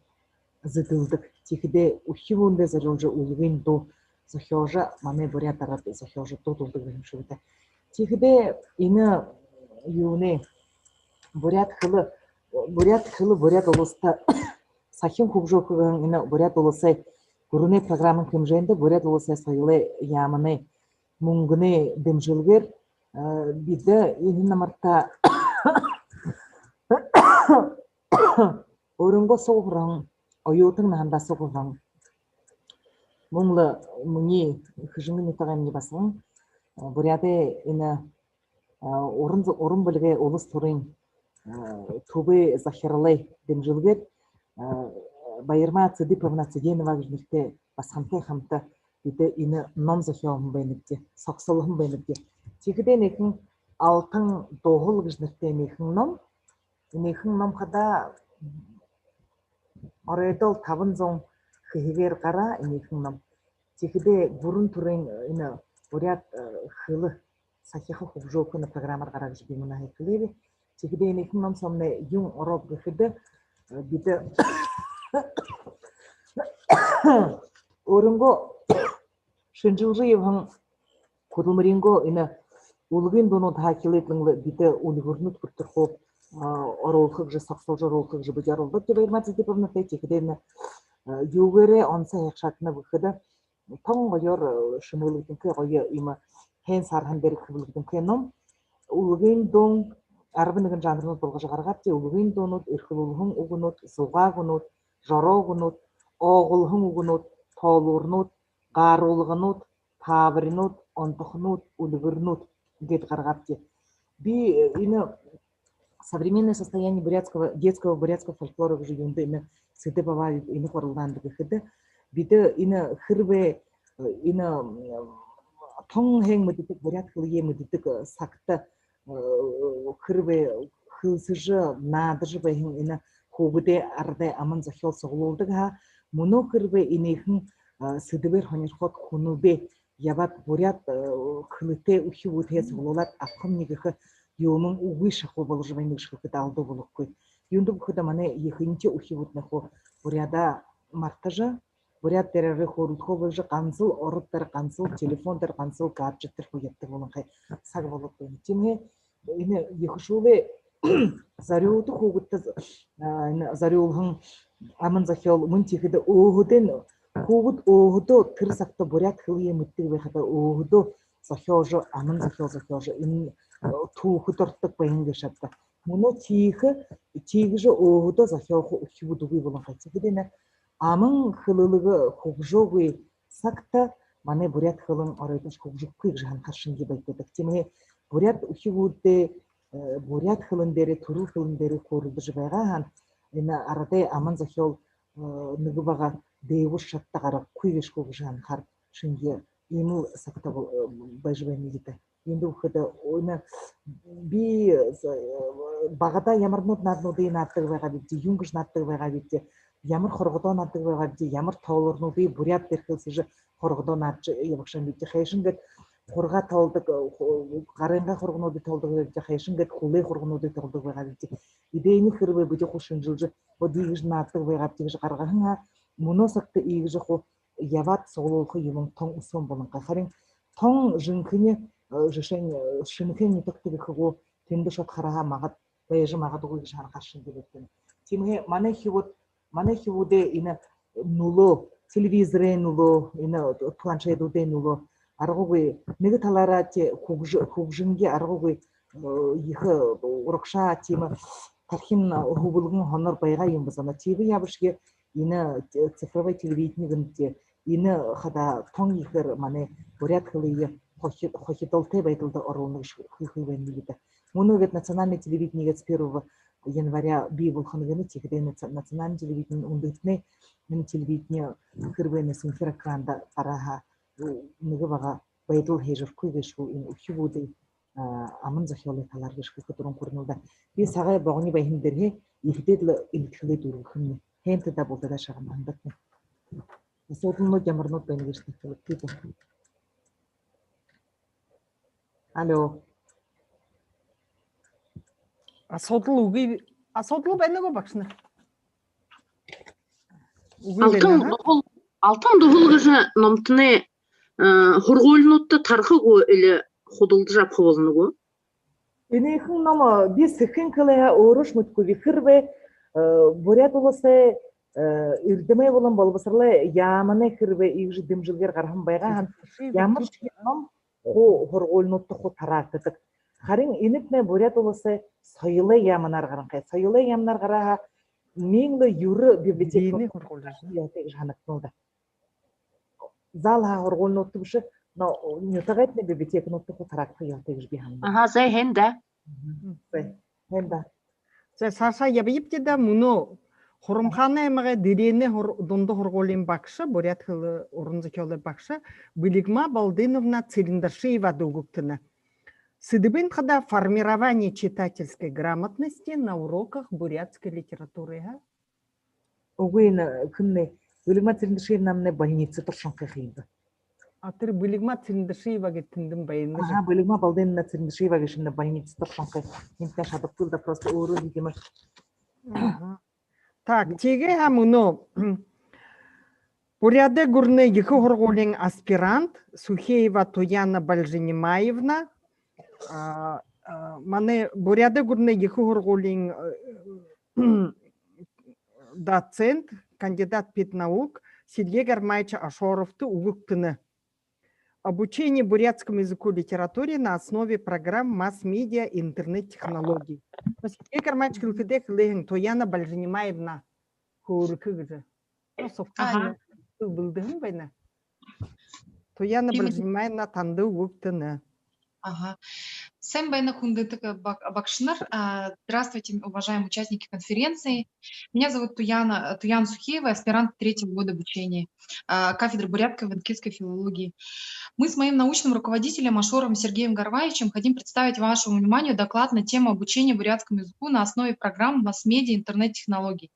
зэдэлдэг. Тиихэдээ үхибүүндээ зорюулжа үлгын дуу зохёожо, манай буряад арад зохёожо дууладаг юм шуу даа. Тиихэдээ энэ юунэй, буряад хэлэ, буряад хэлэ Буряад Уласта сахин хүгжөөхэ гэһэн энэ Буряад Уласай гүрэнэй программын хэмжээндэ Буряад Уласай соёлой яаманай мүнгэнэй дэмжэлгээр, э, бидэ энэ намартаа өөрынгөө суг һураһан, оюутан наһандаа суг һураһан, мүн лэ минии Хэжэнгын нютагаймни басаган, э, Буряадай энэ, э, уран, уран бэлигэй улас түрын, э, түбэй захиралай дэмжэлгээр, э, Баярма Цыдыповна Цыденова гэжэ нэрэтэй басагантай хамта бидэ энэ ном зохёоһон байнабди, согсолһон байнабди. Тиихэдээ энээхэн «Алтан дуһал» гэжэ нэрэтэй энээхэн ном. Энээхэн ном хадаа оройдоол табан зуун хэһэгээр гараа, энээхэн ном. Тиихэдээ бүрэн түрын энэ буряад, э, хэлэ сахиха, хүгжөөхэ энэ программаар гараа гэжэ би мүнөө хэлээб. Тиихэдээ энээхэн ном соомнай юун орооб гэхэдэ, э, бидэ өөрынгөө шэнжэлжэ ябаһан хүдэлмэриингөө энэ үлгын дуунуудһаа эхилээд лэ бидэ үльгэрнүүд хүрэтэр хуу, а, оруулха гэжэ, согсолжо оруулха гэжэ бидэ оролдообди Баярма Цыдыповнатай. Тиихэдээ энэ, а, юугээрээ онсо һайхашаатанаб гэхэдэ, тон гоёор, э, шэмэглэгдэнхэй, гоё иимэ хэн саарһан дээрэ хэблэгдэнхэй ном. Үлгын дуун арбан нэгэн жанрнууд болгожо гаргаабди. Үлгын дуунууд: эрхэлүүлһэн үгэнүүд, зугаа үгэнүүд, жороо үгэнүүд, ооголһон үгэнүүд, тоолуурнууд, гааруулганууд, таабаринууд, онтохонууд, үльгэрнүүд. гээд гаргаабди. Би, э, энэ современное состояние бурятского, детского бурятского фольклора гэжэ юундэ энэ сэдэб абааб, энэ хуралдаанда гэхэдэ, бидэ энэ хэрбээ, э, энэ, м, тон һайн мэдэдэг, буряад хэлые мэдэдэг, э, сагта, э, хэрбээ хэлсэжэ, наадажа байһан энэ хүүгэдэй арадай аман зохёол суглуулдаг һаа, мүнөө хэрбээ энээхэн, э, сэдэбээр һонирхоод, хүнүүдээ ябаад, буряад, э, хэлэтэй үхибүүдһээ суглуулаад абахамни гэхэ юумэн үгы шахуу боложо байна гэжэ хэлэхэдэ алдуу болохогүй. Юундэб гэхэдэ, манай ехэнхи үхибүүднай хуу буряадаа мартажа, буряад дээрээ хөөрэлдэхөө болижо, гансал ород дээрэ, гансал телефон дээрэ, гансал гаджет дээрэ хуу ябадаг болонхой саг болоод байна. Тиимэһээ энэ ехэшүүлэй зорюулдаг хүүгэдтэ, а, энэ зорюулһан аман зохёол, мүн тиихэдэ өөһэдөө, хүүгэд өөһэдөө тэрэ сагта буряад хэлые мэдэдэг байхада, өөһэдөө зохёожо, аман зохёол зохёожо, энэ, э, түүхэдэ ородог байһан гээшэ ааб даа. Мүнөө тиихэ, тиигэжэ өөһэдөө зохёохо үхибүүд үгы болонхой. Тиихэдэ энэ аман хэлэлгэ хүгжөөгүй сагта манай буряад хэлэн оройдоошье хүгжэхэгүй гэжэ һанахаар шэнги байгдадаг. Тиимэһээ буряад үхибүүдээ, э, буряад хэлэн дээрээ, түрэл хэлэн дээрээ хөөрэлдэжэ байгаа һаань, энэ арадай аман зохёол, э, нэгэ бага дээбэри шатада гарахагүй гээшэ гү гэжэ һанахаар шэнги иимэл сагта бол-, э, байжа байнабди даа. Юундэб гэхэдэ, энэ би, э, багадаа ямарнууд нааднуудые нааддаг байгаабибди, юун гэжэ нааддаг байгаабибди, ямар хоргодоо нааддаг байгаабди, ямар тоолоорнуудые буряад дээрэ хэлсэжэ, хоргодоо наадажа ябагша бибди, хайшан гээд хургаа тоолдог, э, ху-, гарынгаа хургануудые тоолдог бибди, хайшан гээд хүлэй хургануудые тоолдог байгаабибди. Эдэниие хэрбээ бидэ хуу шэнжэлжэ, вот иигэжэ нааддаг байгаабди гэжэ гаргаһан һаа, мүнөө сагта иигэжэ хуу ябаад суглуулха юумэн тон үсөөн болонхой. Харин тон жэнхэни, э, жэшээнь, э, Шэнэхээн нютагта гэхэ гү, тэндэ ошоод хараа һаа, магад, байжа магадгүй гэжэ һанахаар шэнги байгдадаг. Тиимэһээ манай үхибүүд, манай үхибүүдэй энэ нүлөө, телевизорэй нүлөө, энэ планшедүүдэй нүлөө аргагүй, нэгэ талаараа тэ хүгжэ-, хүгжэнги аргагүй, э, ехэ урагшаа, тиимэ тархинь хүбэлгэн һонор байгаа юм бэзэ. Ана тиибэ ябашье энэ, э, цифровой телевидени гэнтэ, энэ хадаа тон ехээр манай буряад хэлые хохи-, хохидолтой байдалда оруулна гэжэ хэлэхэ байнабди даа. Мүнөө гээд национальное телевидение гээд с первого января бии болохонь гэнэ, тиихэдээ национальное телевидени, үндэһэтэнэй энэ телевидени хэрбээ энэ сэнхир экрандаа гараа һаа, нэгэ бага байдал хэжэрхэгүй гээшэ гү энэ үхибүүдэй, а, аман зохёолой талаар гэжэ хэлэхэ дуран хүрэнэл даа. Би сагай богони байһан дээрэһээ ехэдээ лэ элидхэлээ дүүргэхэмни. Һайн даа, бултадаа шагнахандатнай. Асуудалнууд ямарнууд байна гээшэб, тиихэдэ. Алло. Асуудал үгы, асуудал байна гү, багшанар? Үгы байна, алтан дуһал, алтан дуһал гэжэ номтнай, э, һургуулинуудта тараха гү, али худалдажа абаха болоно гү? Энээхэн ном, э, би сэхынь хэлээ һаа, өөрөөшье мэдэхэгүй, ехэб, э, Буряад Уласай, э, эрдэмэй болон болбосоролой яаманай хэрбээ иигэжэ дэмжэлгээр гараһан байгаа һаань, ямаршье ном хуу һургуулинуудта хуу тараагдадаг. Харин энэтнай Буряад Уласай соёлой яаманаар гаранхай. Соёлой яаманаар гараа һаа, миин лэ юрэ библиотека ёһотой гэжэ һанагдана даа. Заал һаа һургуулинуудта бэшэ, но нютагайтнай библиотекануудта хуу тараагдаха ёһотой гэжэ би һананаб. Аха, зай, һайн даа. Мгм. Зай, һайн даа. Зай, саашаа ябаябди даа. Мүнөө Хурамхаанай аймагай Дэрээнэй һур-, дунда һургуулиин багша, буряад хэлэ, уран зохёолой багша Бэлигма Балдыновна Цырендашиевада үгэ үгтэнэ. Сэдэбынь хадаа «Формирование читательской грамотности на уроках бурятской литературы», ха? Үгы, энэ хэмнай, Бэлигма Цырендашиевнамнай больницада оршонхой юм даа. А, тэрэ Бэлигма Цырендашиева гээд тэндэнь байна. Аха, Бэлигма Балдыновна Цырендашиева гээшэмнай больницада оршонхой. Энтнай шадабхигүйл даа, просто өөрөө лэ юм. Аха. Так, тиигээ һаа, мүнөө Буряадай гүрэнэй ехэ һургуулиин аспирант Сухеева Туяна Бальжинимаевна, а, а, манай Буряадай гүрэнэй ехэ һургуулиин, э, доцент, кандидат педнаук Сергей Гармаевич Ашоровта үгэ үгтэнэ. «Обучение бурятскому языку и литературе на основе программ масс-медиа и интернет-технологий». Но Сергей Гармаевич хэлэхэдээ хэлээ һэн, Туяна Бальжинимаевна хөөрэхэ гэжэ. Но, собственно, бэлдэһэн байна. Туяна Бальжинимаевна, танда үгэ үгтэнэ. Аха. Сайн байна, хүндэтэ бага-, багшанар. А, здравствуйте, уважаемые участники конференции. Меня зовут Туяна, Туяна Сухеева, аспирант третьего года обучения, а, кафедры бурятской и ингушской филологии. Мы с моим научным руководителем Ашуровым Сергеем Гарваевичем хотим представить вашему вниманию доклад на тему обучения бурятскому языку на основе программ масс-медиа и интернет-технологий.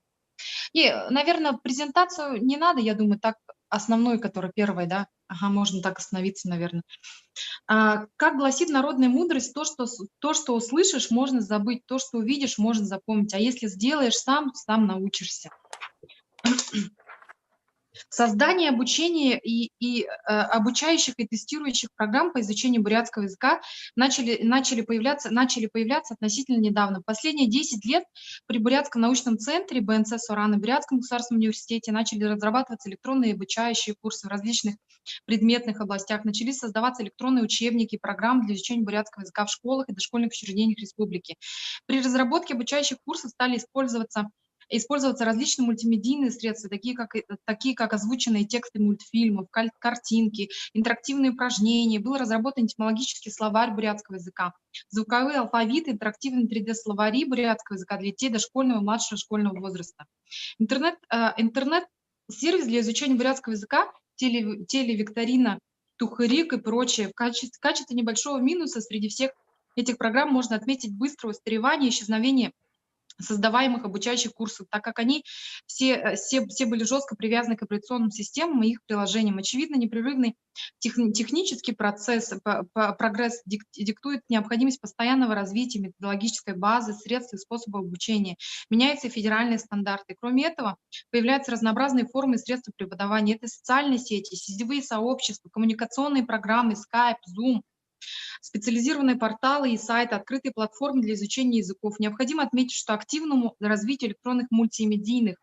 И, наверное, презентацию не надо, я думаю, так основной, который первый, да? Ага, можно так остановиться, наверное. А, как гласит народная мудрость, то, что, с- то, что услышишь, можно забыть, то, что увидишь, можно запомнить, а если сделаешь сам, сам научишься. Создание обучения и, и э, обучающих и тестирующих программ по изучению бурятского языка начали, начали, появляться, начали появляться относительно недавно. В последние десять лет при Бурятском научном центре БНЦ «Соран» и Бурятском государственном университете начали разрабатываться электронные обучающие курсы в различных предметных областях. Начались создаваться электронные учебники и программы для изучения бурятского языка в школах и дошкольных учреждениях республики. При разработке обучающих курсов стали использоваться использоваться различные мультимедийные средства, такие как, э, такие как озвученные тексты мультфильмов, каль- картинки, интерактивные упражнения. Был разработан этимологический словарь бурятского языка, звуковые алфавиты, интерактивные три дэ словари бурятского языка для детей дошкольного и младшего школьного возраста. Интернет, э, интернет-сервис для изучения бурятского языка, теле- телевикторина, тухырик и прочее. В качестве, в качестве небольшого минуса среди всех этих программ можно отметить быстрое устаревание и исчезновение создаваемых обучающих курсов, так как они все, э, все, все были жёстко привязаны к операционным системам и их приложениям. Очевидно, непрерывный тех- технический процесс, п- п- прогресс дик- диктует необходимость постоянного развития методологической базы, средств и способов обучения. Меняются и федеральные стандарты. Кроме этого, появляются разнообразные формы и средства преподавания. Это социальные сети, сетевые сообщества, коммуникационные программы, Skype, Zoom, специализированные порталы и сайты, открытые платформы для изучения языков. Необходимо отметить, что активному развитию электронных мультимедийных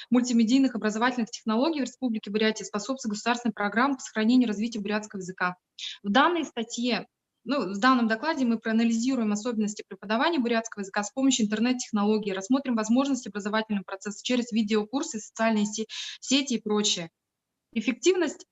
мультимедийных образовательных технологий в Республике Бурятия способствует государственная программа по сохранению и развитию бурятского языка. В данной статье, ну, в данном докладе мы проанализируем особенности преподавания бурятского языка с помощью интернет-технологий, рассмотрим возможности образовательного процесса через видеокурсы, социальные се- сети и прочее. Эффективность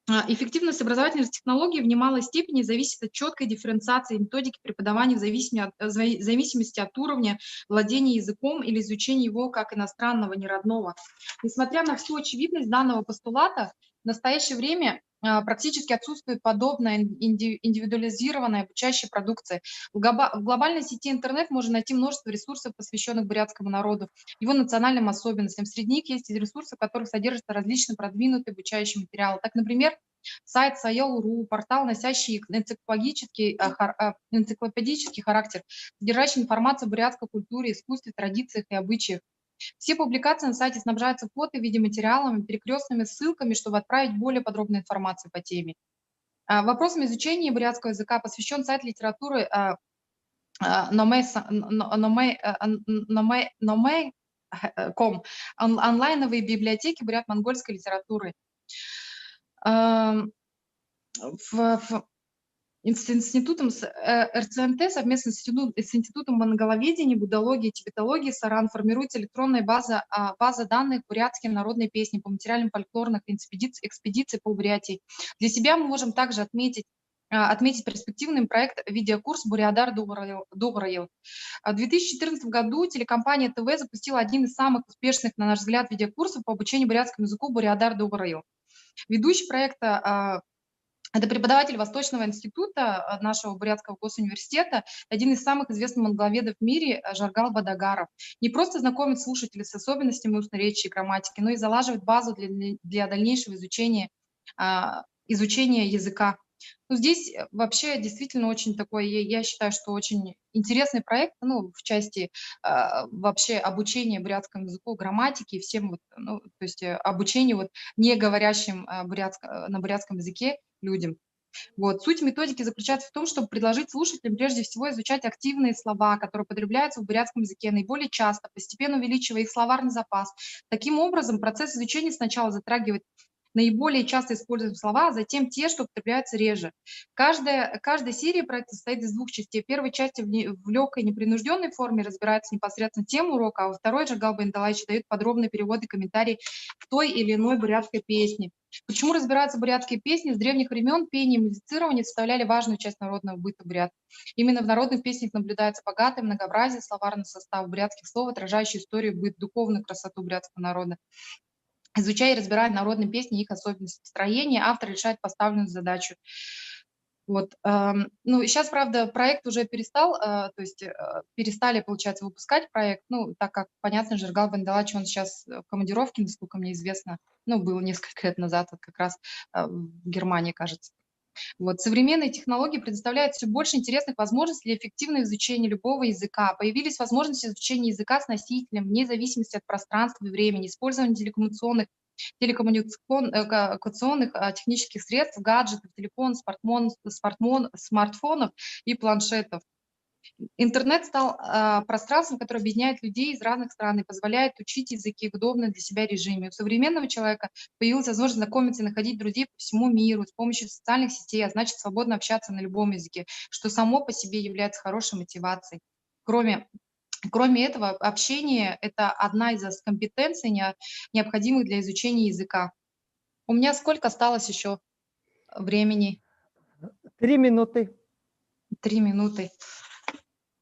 а, эффективность образовательных технологий в немалой степени зависит от чёткой дифференциации методики преподавания в зависимости от, э, зави- зависимости от уровня владения языком или изучения его как иностранного, не родного. Несмотря на всю очевидность данного постулата, в настоящее время а, практически отсутствует подобная ин- инди- индивидуализированная обучающая продукция. В глоба- в глобальной сети интернет можно найти множество ресурсов, посвящённых бурятскому народу, его национальным особенностям. Среди них есть и ресурсы, в которых содержатся различные продвинутые обучающие материалы. Так, например, сайт Саял.ру, портал, носящий энциклопедический, а, хар- а, энциклопедический характер, содержащий информацию о бурятской культуре, искусстве, традициях и обычаях. Все публикации на сайте снабжаются фото и видеоматериалами, перекрёстными ссылками, чтобы отправить более подробную информацию по теме. А, вопросам изучения бурятского языка посвящён сайт литературы а, а, Номэ са- н- н- Номэ, а, н- н- Номэ, Номэ, э, ком. Он- онлайновые библиотеки бурят-монгольской литературы. Ам, в, в инс- институтом с- э, РЦНТ совместно с институт- с Институтом монголоведения, буддологии и тибетологии «Соран» формируется электронная база, а, база данных «Бурятские народные песни» по материалам фольклорных экспедиций, экспедиций по Бурятии. Для себя мы можем также отметить а, отметить перспективный проект видеокурс «Буряадар дугарайыл». А, в две тысячи четырнадцатом году телекомпания ТВ запустила один из самых успешных, на наш взгляд, видеокурсов по обучению бурятскому языку «Буряадар дугарайыл». Ведущий проекта а, это преподаватель Восточного института а, нашего Бурятского госуниверситета, один из самых известных монголоведов в мире а, Жаргал Бадагаров. Не просто знакомит слушателей с особенностями устной речи и грамматики, но и залаживает базу для, для дальнейшего изучения а, изучения языка. Ну, здесь э, вообще действительно очень такой, я, я считаю, что очень интересный проект, ну, в части а, вообще обучения бурятскому языку, грамматики и всем вот, ну, то есть э, обучение вот не говорящим а, бурятск- э, на бурятском языке людям. Вот. Суть методики заключается в том, чтобы предложить слушателям прежде всего изучать активные слова, которые употребляются в бурятском языке наиболее часто, постепенно увеличивая их словарный запас. Таким образом, процесс изучения сначала затрагивает наиболее часто используемые слова, а затем те, что употребляются реже. Каждая, каждая серия проекта состоит из двух частей. В первой части в, не- в лёгкой, непринуждённой форме разбирается непосредственно тема урока, а во второй Жаргал Бадагарович даёт подробные переводы и комментарии к той или иной бурятской песне. Почему разбираются бурятские песни? С древних времен пение и музицирование составляли важную часть народного быта бурят. Именно в народных песнях наблюдается богатое многообразие, словарный состав бурятских слов, отражающий историю, быт, духовную красоту бурятского народа. Изучая и разбирая народные песни и их особенности строения, автор решает поставленную задачу. Вот, эм, ну, сейчас, правда, проект уже перестал, э, то есть, э, перестали, получается, выпускать проект, ну, так как, понятно же, Эргал Бандалач, он сейчас в командировке, насколько мне известно, ну, был несколько лет назад, вот как раз, э, в Германии, кажется. Вот. Современные технологии предоставляют всё больше интересных возможностей для эффективного изучения любого языка. Появились возможности изучения языка с носителем, вне зависимости от пространства и времени, использование телекоммуникационных, телекоммуникацион-, э, ка-, коммуникационных, а, технических средств, гаджетов, телефон, смартфон, смартфон, смартфонов и планшетов. Интернет стал, а, пространством, которое объединяет людей из разных стран и позволяет учить языки в удобном для себя режиме. У современного человека появилась возможность знакомиться и находить друзей по всему миру с помощью социальных сетей, а значит, свободно общаться на любом языке, что само по себе является хорошей мотивацией. Кроме, кроме этого, общение — это одна из компетенций, не-, необходимых для изучения языка. У меня сколько осталось ещё времени? Три минуты. Три минуты.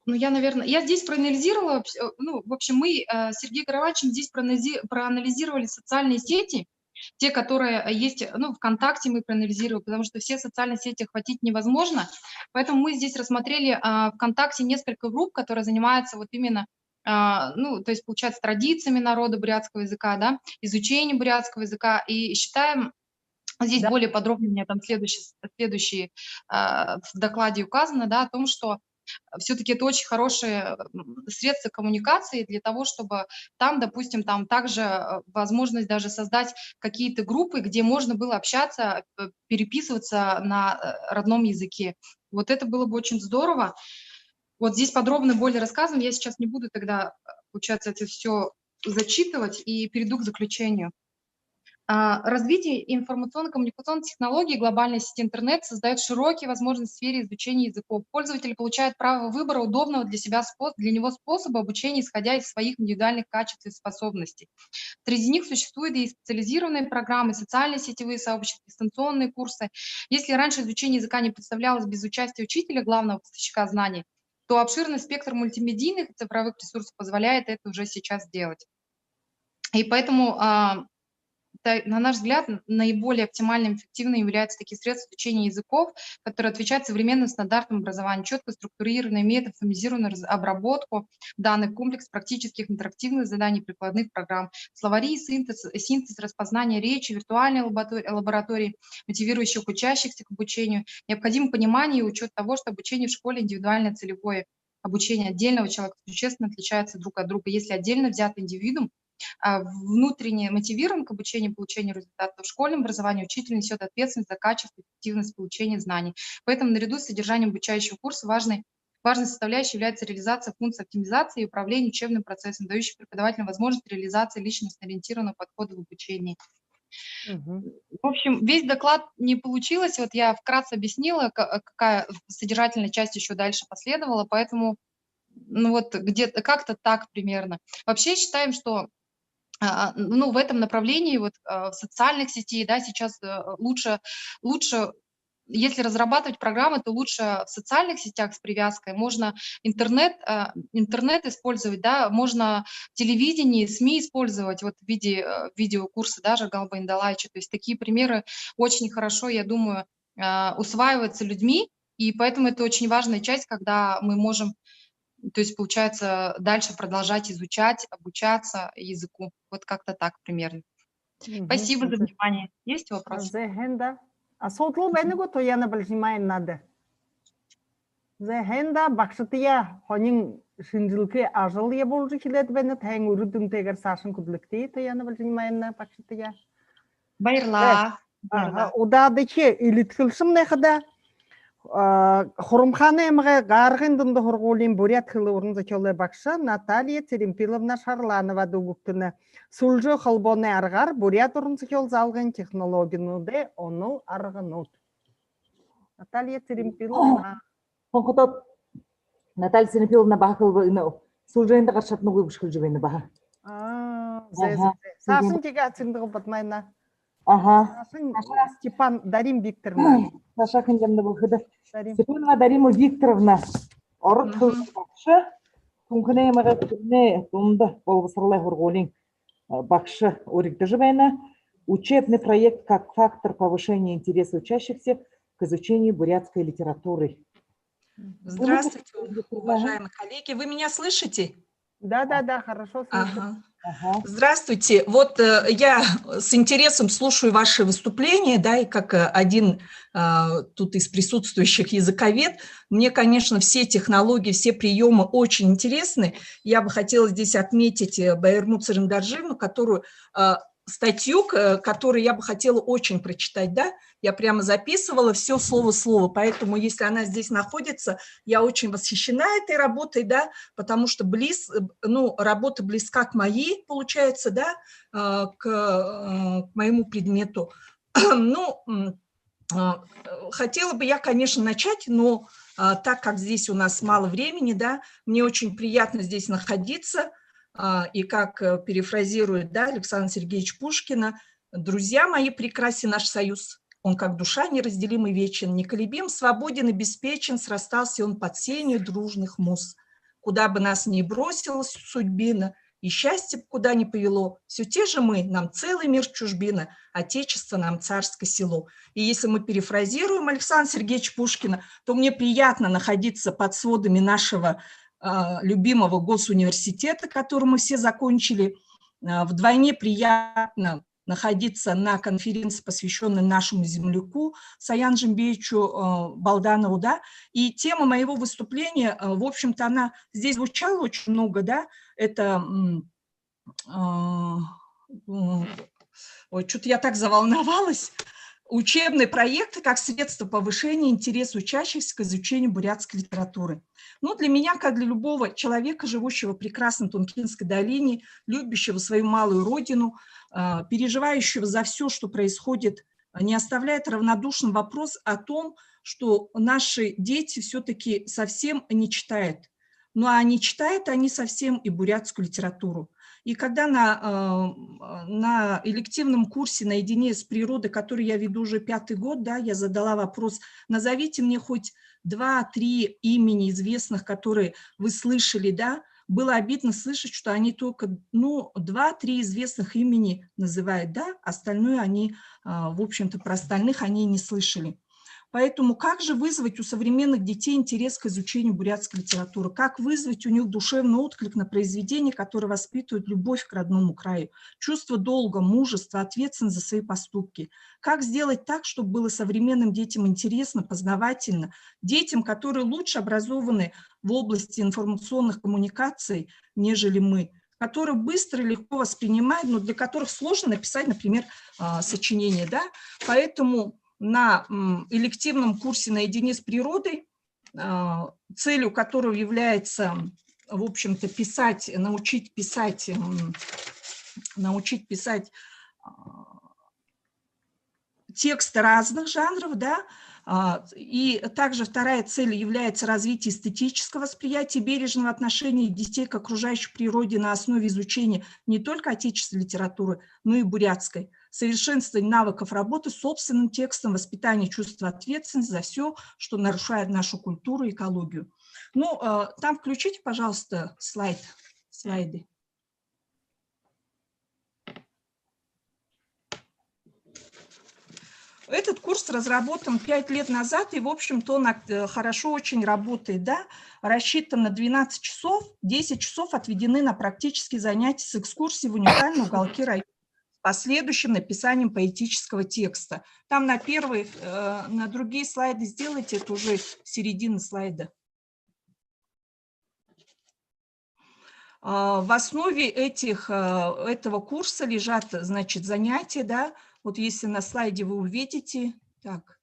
Ну, я, наверное, я здесь проанализировала, вообще, э, ну, в общем, мы, э, с Сергеем Караванчем здесь проанализи-, проанализировали социальные сети, те, которые, э, есть, ну, ВКонтакте мы проанализировали, потому что все социальные сети охватить невозможно. Поэтому мы здесь рассмотрели, а, ВКонтакте несколько групп, которые занимаются вот именно, а, ну, то есть, получается, традициями народа бурятского языка, да, изучением бурятского языка, и считаем, здесь Да. более подробно у меня там следующий, следующий, а, в докладе указано, да, о том, что всё-таки это очень хорошее, м, средство коммуникации для того, чтобы там, допустим, там также, э, возможность даже создать какие-то группы, где можно было общаться, э, переписываться на, э, родном языке. Вот это было бы очень здорово. Вот здесь подробно более рассказано, я сейчас не буду тогда, э, получается, это всё зачитывать и перейду к заключению. А, развитие информационно-коммуникационных технологий, глобальной сети интернет создаёт широкие возможности в сфере изучения языков. Пользователь получает право выбора удобного для себя спос-, для него способа обучения, исходя из своих индивидуальных качеств и способностей. Среди них существуют и специализированные программы, социальные сетевые сообщества, дистанционные курсы. Если раньше изучение языка не представлялось без участия учителя, главного поставщика знаний, то обширный спектр мультимедийных и цифровых ресурсов позволяет это уже сейчас сделать. И поэтому, а, та-, на наш взгляд, н-, наиболее оптимальным и эффективным являются такие средства изучения языков, которые отвечают современным стандартам образования, чётко структурированные, имеют автоматизированную раз-, обработку данных, комплекс практических интерактивных заданий, прикладных программ, словари, синтез, синтез распознания речи, виртуальные лаборатори-, лаборатории, мотивирующих учащихся к обучению. Необходимо понимание и учёт того, что обучение в школе индивидуальное, целевое. Обучение отдельного человека существенно отличается друг от друга. Если отдельно взятый индивидуум, а, внутренне мотивирован к обучению, получению результатов, в школьном образовании учитель несёт ответственность за качество и эффективность получения знаний. Поэтому наряду с содержанием обучающего курса важной, важной составляющей является реализация функций оптимизации и управления учебным процессом, дающей преподавателям возможность реализации личностно ориентированного подхода в обучении. Мгм. В общем, весь доклад не получилось. Вот я вкратце объяснила, ка-, какая содержательная часть ещё дальше последовала, поэтому, ну, вот где-то как-то так примерно. Вообще считаем, что, а, ну, в этом направлении, вот, а, в социальных сетей, да, сейчас, э, лучше, лучше, если разрабатывать программы, то лучше в социальных сетях с привязкой. Можно интернет, а, интернет использовать, да, можно телевидение, СМИ использовать вот в виде, э, видеокурса, да, Эргала Бандалаевича. То есть такие примеры очень хорошо, я думаю, а, усваиваются людьми, и поэтому это очень важная часть, когда мы можем, то есть, получается, дальше продолжать изучать, обучаться языку. Вот как-то так примерно. Мгм. Спасибо за За-, внимание. Есть вопросы? Зэ, һайн даа. Асуудал байна гү, Туяна Балжинимаевнада? Зэ, һайн даа, багшатаяа һонин шэнжэлхэ ажал ябуулжа эхилээд байнат, һайн үрэ дүнтэйгээр саашань хүдэлэгты, Туяна Балжинимаевна, багшатаяа. Баярлаа. Аха, удаадахи элидхэлшэмнай хадаа, а, Хурамхаанай аймагай Гааргын дунда һургуулиин буряад хэлэ уран зохёолой багша Наталья Цыремпиловна Шарлановада үгэгтэнэ. Сүлжээ холбооной аргаар буряад уран зохёол заалгын технологинуудай онол арганууд. Наталья Цыремпиловна. Хонходоод, Наталья Цыремпиловна баһа хэлбэ, энэ сүлжээндэ гаршаднагүй бэшэ хэлэжэ байна баһа. Аа, зэ, зэ, зэ. Саашань тиигээ Цыренбаева Бадмаевна. Ага. Саашань Степан, Дарима Викторовна. Саашань хэнэ юм бэ гэхэдэ, Дарима. Степанова Дарима Викторовна. Ород хэлэ багша. Түнхэнэй аймагай Хүдэлмэй дунда болбосоролой һургуулиин багша уригдажа байна. Учебный проект как фактор повышения интереса учащихся к изучению бурятской литературы. Здравствуйте, уважаемые коллеги. Вы меня слышите? Да, да, да, хорошо слышно. Ага. Здравствуйте. Вот э, я с интересом слушаю ваши выступления, да, и как э, один э, тут из присутствующих языковед, мне, конечно, все технологии, все приемы очень интересны. Я бы хотела здесь отметить э, Баирму Цырендаржиевну, которую э, статью, к- э, которую я бы хотела очень прочитать, да, я прямо записывала все слово в слово, поэтому если она здесь находится, я очень восхищена этой работой, да, потому что близ, э, ну, работа близка к моей, получается, да, э, к, э, к моему предмету. Ну, м, э, хотела бы я, конечно, начать, но э, так как здесь у нас мало времени, да, мне очень приятно здесь находиться, э, и как э, перефразирует, да, Александра Сергеевича Пушкина: «Друзья мои, прекрасен наш союз. Он как душа неразделим и вечен, неколебим, свободен и беспечен, срастался он под сенью дружных муз. Куда бы нас ни бросила судьбина, и счастье б куда ни повело, все те же мы, нам целый мир чужбина, Отечество нам царское село». И если мы перефразируем Александра Сергеевича Пушкина, то мне приятно находиться под сводами нашего э, любимого госуниверситета, который мы все закончили. Э, вдвойне приятно находиться на конференции, посвященной нашему земляку Саяну Джимбеевичу э, Балданову, да. И тема моего выступления, э, в общем-то, она здесь звучала очень много, да, это м, а, м, ой, что-то я так заволновалась. Учебные проекты как средство повышения интереса учащихся к изучению бурятской литературы. Ну, для меня, как для любого человека, живущего в прекрасной Тункинской долине, любящего свою малую родину, а, переживающего за все, что происходит, а, не оставляет равнодушным вопрос о том, что наши дети все-таки совсем не читают. Ну, а не читают они совсем и бурятскую литературу. И когда на, э, на элективном курсе «Наедине с природой», который я веду уже пятый год, да, я задала вопрос: «Назовите мне хоть два-три имени известных, которые вы слышали», да, было обидно слышать, что они только, ну, два-три известных имени называют, да, остальное они, а, в общем-то, про остальных они не слышали. Поэтому как же вызвать у современных детей интерес к изучению бурятской литературы? Как вызвать у них душевный отклик на произведения, которые воспитывают любовь к родному краю, чувство долга, мужество, ответственность за свои поступки? Как сделать так, чтобы было современным детям интересно, познавательно, детям, которые лучше образованы в области информационных коммуникаций, нежели мы, которые быстро и легко воспринимают, но для которых сложно написать, например, а, сочинение, да? Поэтому на м, элективном курсе «Наедине с природой», а, целью которого является, в общем-то, писать, научить писать, м, научить писать а, тексты разных жанров, да, а, и также вторая цель является развитие эстетического восприятия, бережного отношения детей к окружающей природе на основе изучения не только отечественной литературы, но и бурятской, совершенствование навыков работы с собственным текстом, воспитание чувства ответственности за все, что нарушает нашу культуру и экологию. Ну, э, там включите, пожалуйста, слайд, слайды. Этот курс разработан пять лет назад, и, в общем-то, он ак- э, хорошо очень работает, да, рассчитан на двенадцать часов, десять часов отведены на практические занятия с экскурсией в уникальные уголки района, с последующим написанием поэтического текста. Там на первые, э, на другие слайды сделайте, это уже середина слайда. А, В основе этих, э, этого курса лежат, значит, занятия, да, вот если на слайде вы увидите, так,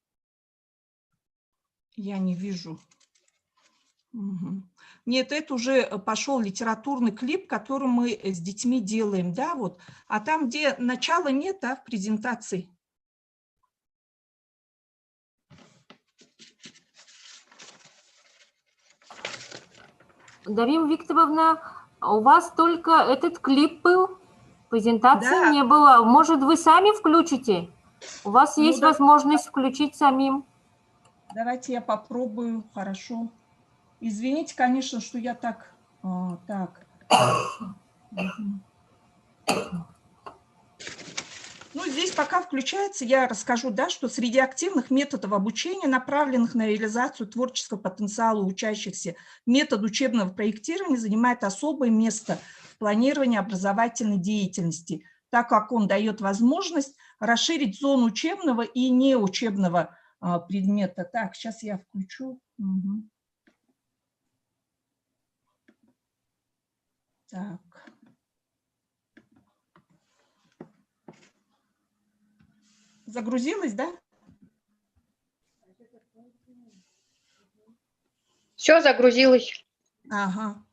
я не вижу. Мгм. Нет, это уже пошёл литературный клип, который мы с детьми делаем, да, вот. А там, где начала нет, да, в презентации. Дарима Викторовна, у вас только этот клип был? Презентации Да. не было. Может, вы сами включите? У вас Ну есть да. возможность включить самим. Давайте я попробую, хорошо. Извините, конечно, что я так, а, так. Мгм. Ну, здесь пока включается, я расскажу, да, что среди активных методов обучения, направленных на реализацию творческого потенциала учащихся, метод учебного проектирования занимает особое место в планировании образовательной деятельности, так как он даёт возможность расширить зону учебного и неучебного, а, предмета. Так, сейчас я включу. Мгм. Так. Загрузилось, да? Всё загрузилось. Ага.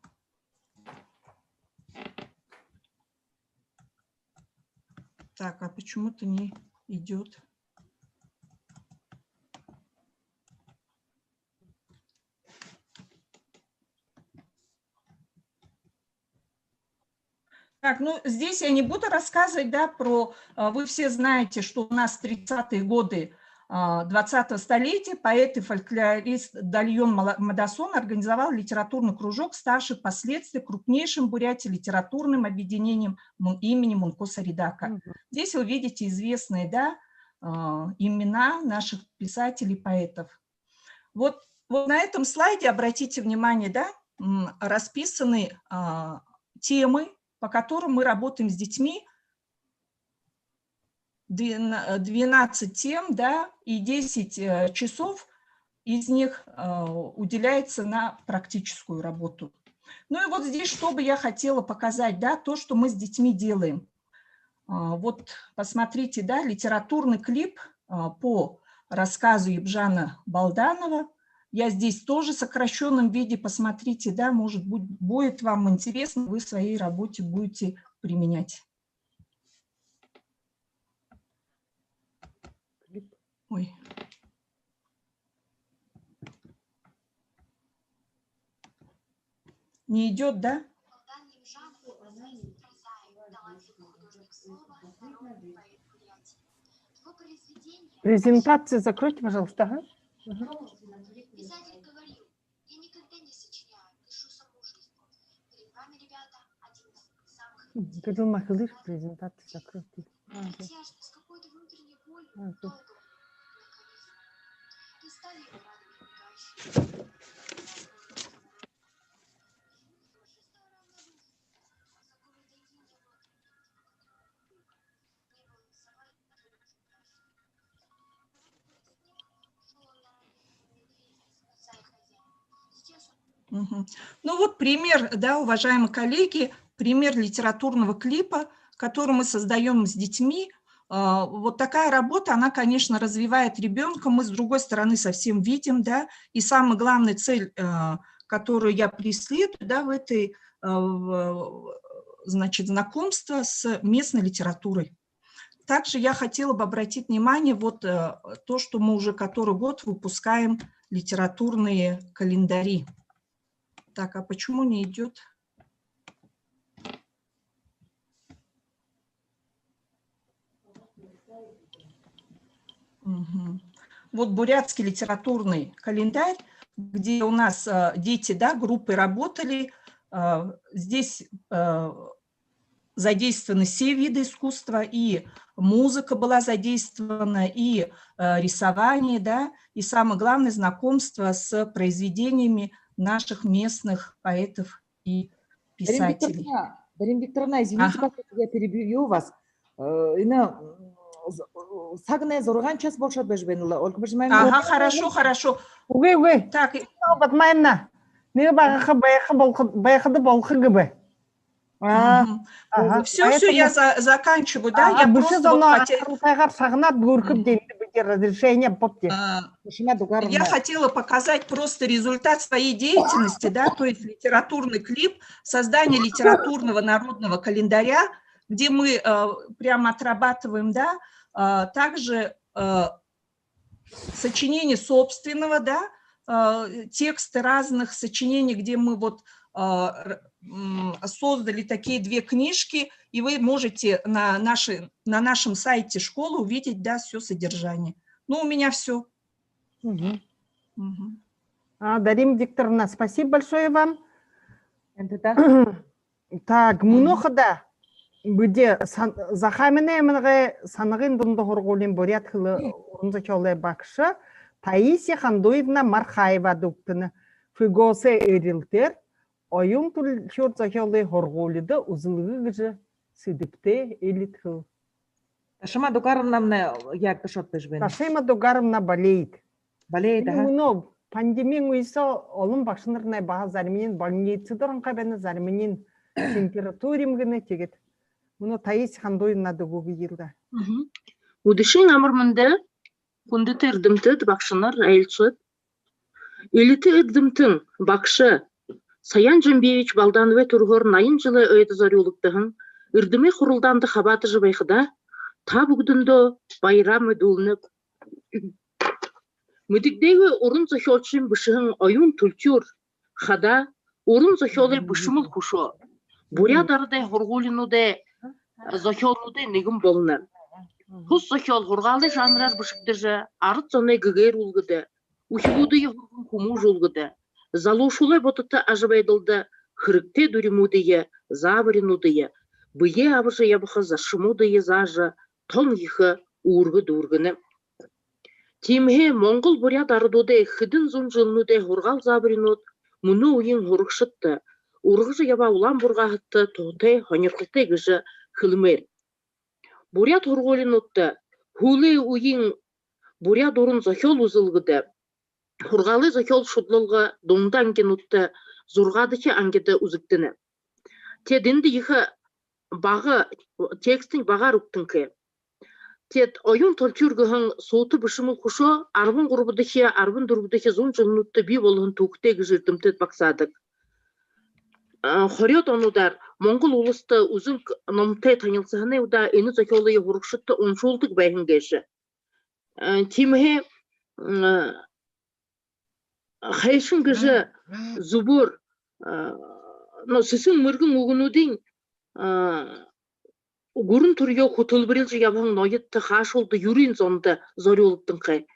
Так, а почему-то не идёт. Так, ну, здесь я не буду рассказывать, да, про, а, вы все знаете, что у нас тридцатые годы, а, двадцатого столетия поэт и фольклорист Дальон Мала-, Мадосон организовал литературный кружок, ставший впоследствии крупнейшим в Бурятии литературным объединением Мун-, имени Мунко Саридака. Мгм. Здесь вы видите известные, да, а, имена наших писателей, поэтов. Вот, вот на этом слайде, обратите внимание, да, м, расписаны, а, темы, по которым мы работаем с детьми. Двен-, э, двенадцать тем, да, и десять, э, часов из них, э, уделяется на практическую работу. Ну и вот здесь, что бы я хотела показать, да, то, что мы с детьми делаем. А, вот посмотрите, да, литературный клип, а, по рассказу Ибжана Балданова. Я здесь тоже в сокращённом виде, посмотрите, да, может быть, будет вам интересно, вы в своей работе будете применять. Ой. Не идёт, да? Презентацию закройте, пожалуйста, ага. Мгм. Писатель говорил: «Я никогда не сочиняю, пишу саму жизнь. Перед вами, ребята, один из самых Мгм. интересных Кыдыл махылыр, экспонатов презентацию жизни». Закройте. Ага. Хотя же с какой-то внутренней болью Ага. долго, наконец, не стали его радовать мигающие. Мгм. Ну вот пример, да, уважаемые коллеги, пример литературного клипа, который мы создаём с детьми. А, вот такая работа, она, конечно, развивает ребёнка. Мы, с другой стороны, совсем видим, да, и самая главная цель, э, которую я преследую, да, в этой, э, в, значит, знакомство с местной литературой. Также я хотела бы обратить внимание, вот, э, то, что мы уже который год выпускаем литературные календари. Так, а почему не идёт? Мгм. Вот бурятский литературный календарь, где у нас, э, дети, да, группы работали. Э, здесь, э, задействованы все виды искусства, и музыка была задействована, и, э, рисование, да, и самое главное, знакомство с произведениями наших местных поэтов и Дарина писателей. Викторовна, Дарина Викторовна, извините, Ага. пожалуйста, я перебью вас. Э, энэ, м, з-, сагнай зургаан час болошоод байжа байна лэ. Ольга Бажимаевна. Ага, хорошо, хорошо. Үгы, үгы. Так, и Бадмаевна, нэгэ багаха байха болохо, байхада болохо гэбэ. А, Мгм. ага. Всё, всё, Поэтому я за-, заканчиваю, да, Ага, я бэшэ просто вот зоно хотя-, анхаралгүйгөөр сагнаад, гүрхэб, мгм, дэмдэ бидэ разрешение бобди. А, Бэшэмэ дугаар я мэ. хотела показать просто результат своей деятельности, да, то есть литературный клип, создание литературного народного календаря, где мы, э, прямо отрабатываем, да, а, также, э, сочинение собственного, да, э, тексты разных сочинений, где мы вот, э, р-, м, создали такие две книжки, и вы можете на, нашей, на нашем сайте школы увидеть, да, все содержание. Ну, у меня все. Мгм. А, Дарима Викторовна, спасибо большое вам. Энтэ та. Так, мүнөө хадаа бидэ сан-, Захааминай аймагай Санагын дунда һургуулиин буряад хэлэ уран зохёолой багша Таисия Хандуевна Мархаева дугтана. ФГОС-ой эрилтээр «Оюун түлхюур зохёолой һургуулида үзэлгэ» гэжэ сэдэбтэй элитхэл. Ташима Дугаровнамнай яагташоод байжа байна. Ташима Дугаровна болеет. Болеет, аха. Мүнөө пандемиин үе соо олон багшанарнай баһа заримань больницада оронхой байна, заримань температура юм гэнэ, тиигээд мүнөө Таисия Хандуевнада үгэхэ юм даа. Мгм. Үдэшын амар мэндэ, хүндэтэ эрдэмтэд, багшанар, айлшад. Элитэ эрдэмтэн, багша Саян Жамбиевич Балдановай түрэһөөр наян жэлэй ойдо зорюулагдаһан эрдэмэй хуралдаанда хабаадажа байхадаа, та бүгэдэндөө баяраа мэдүүлнэб. Мэдэгдээгүй уран зохёолшын бэшэһэн «Оюун түлхюур» хадаа уран зохёолой бэшэмэл хүшөө буряад арадай һургуулинуудай зохёолнуудай нэгэн болоно. Тус зохёол һургаалай жанраар бэшэгдэжэ, арад зоной гэгээрүүлгэдэ, үхибүүдые һурган хүмүүжүүлгэдэ, залуушуулай бодото ажабайдалда хэрэгтэй дүримүүдые, заабаринуудые, бэеэ абажа ябаха заршамуудые заажа, тон ехэ үүргэ дүүргэнэ. Тиимэһээ монгол-буряад арадуудай хэдэн зуун жэлнүүдэй һургаал заабаринууд мүнөө үеын һурагшадта, ургажа ябаа улаан бургааһадта туһатай, һонирхолтой гэжэ хэлэмээр. Буряад һургуулинуудта, һүүлэй үеын буряад уран зохёол үзэлгэдэ, һургаалай зохёол шудалга дунда ангинуудта, зургаадахи ангида үзэгдэнэ. Тиигээд эндэ ехэ бага, текстынь багаар үгтэнхэй. Тиигээд «Оюун түлхюур» гэһэн суута бэшэмэл хүшөө арбан гурбадахи, арбан дүрбэдэхи зуун жэлнүүдтэ бии болоһон түүхэтэй гэжэ эрдэмтэд багсаадаг. А, хорёод онуудаар Монгол уласта үзэнхи номтой танилсаһанай удаа энэ зохёолые һурагшадта уншуулдаг байһан гээшэ. А, тиимэһээ, м, хайшан гэжэ зүбөөр, а, но, сэсэн мэргэн үгэнүүдынь, а, гүрэн түргөөр хүтэлбэрилжэ ябаһан ноёдто, хаашуулда, юрын зондо зорюулагданхай.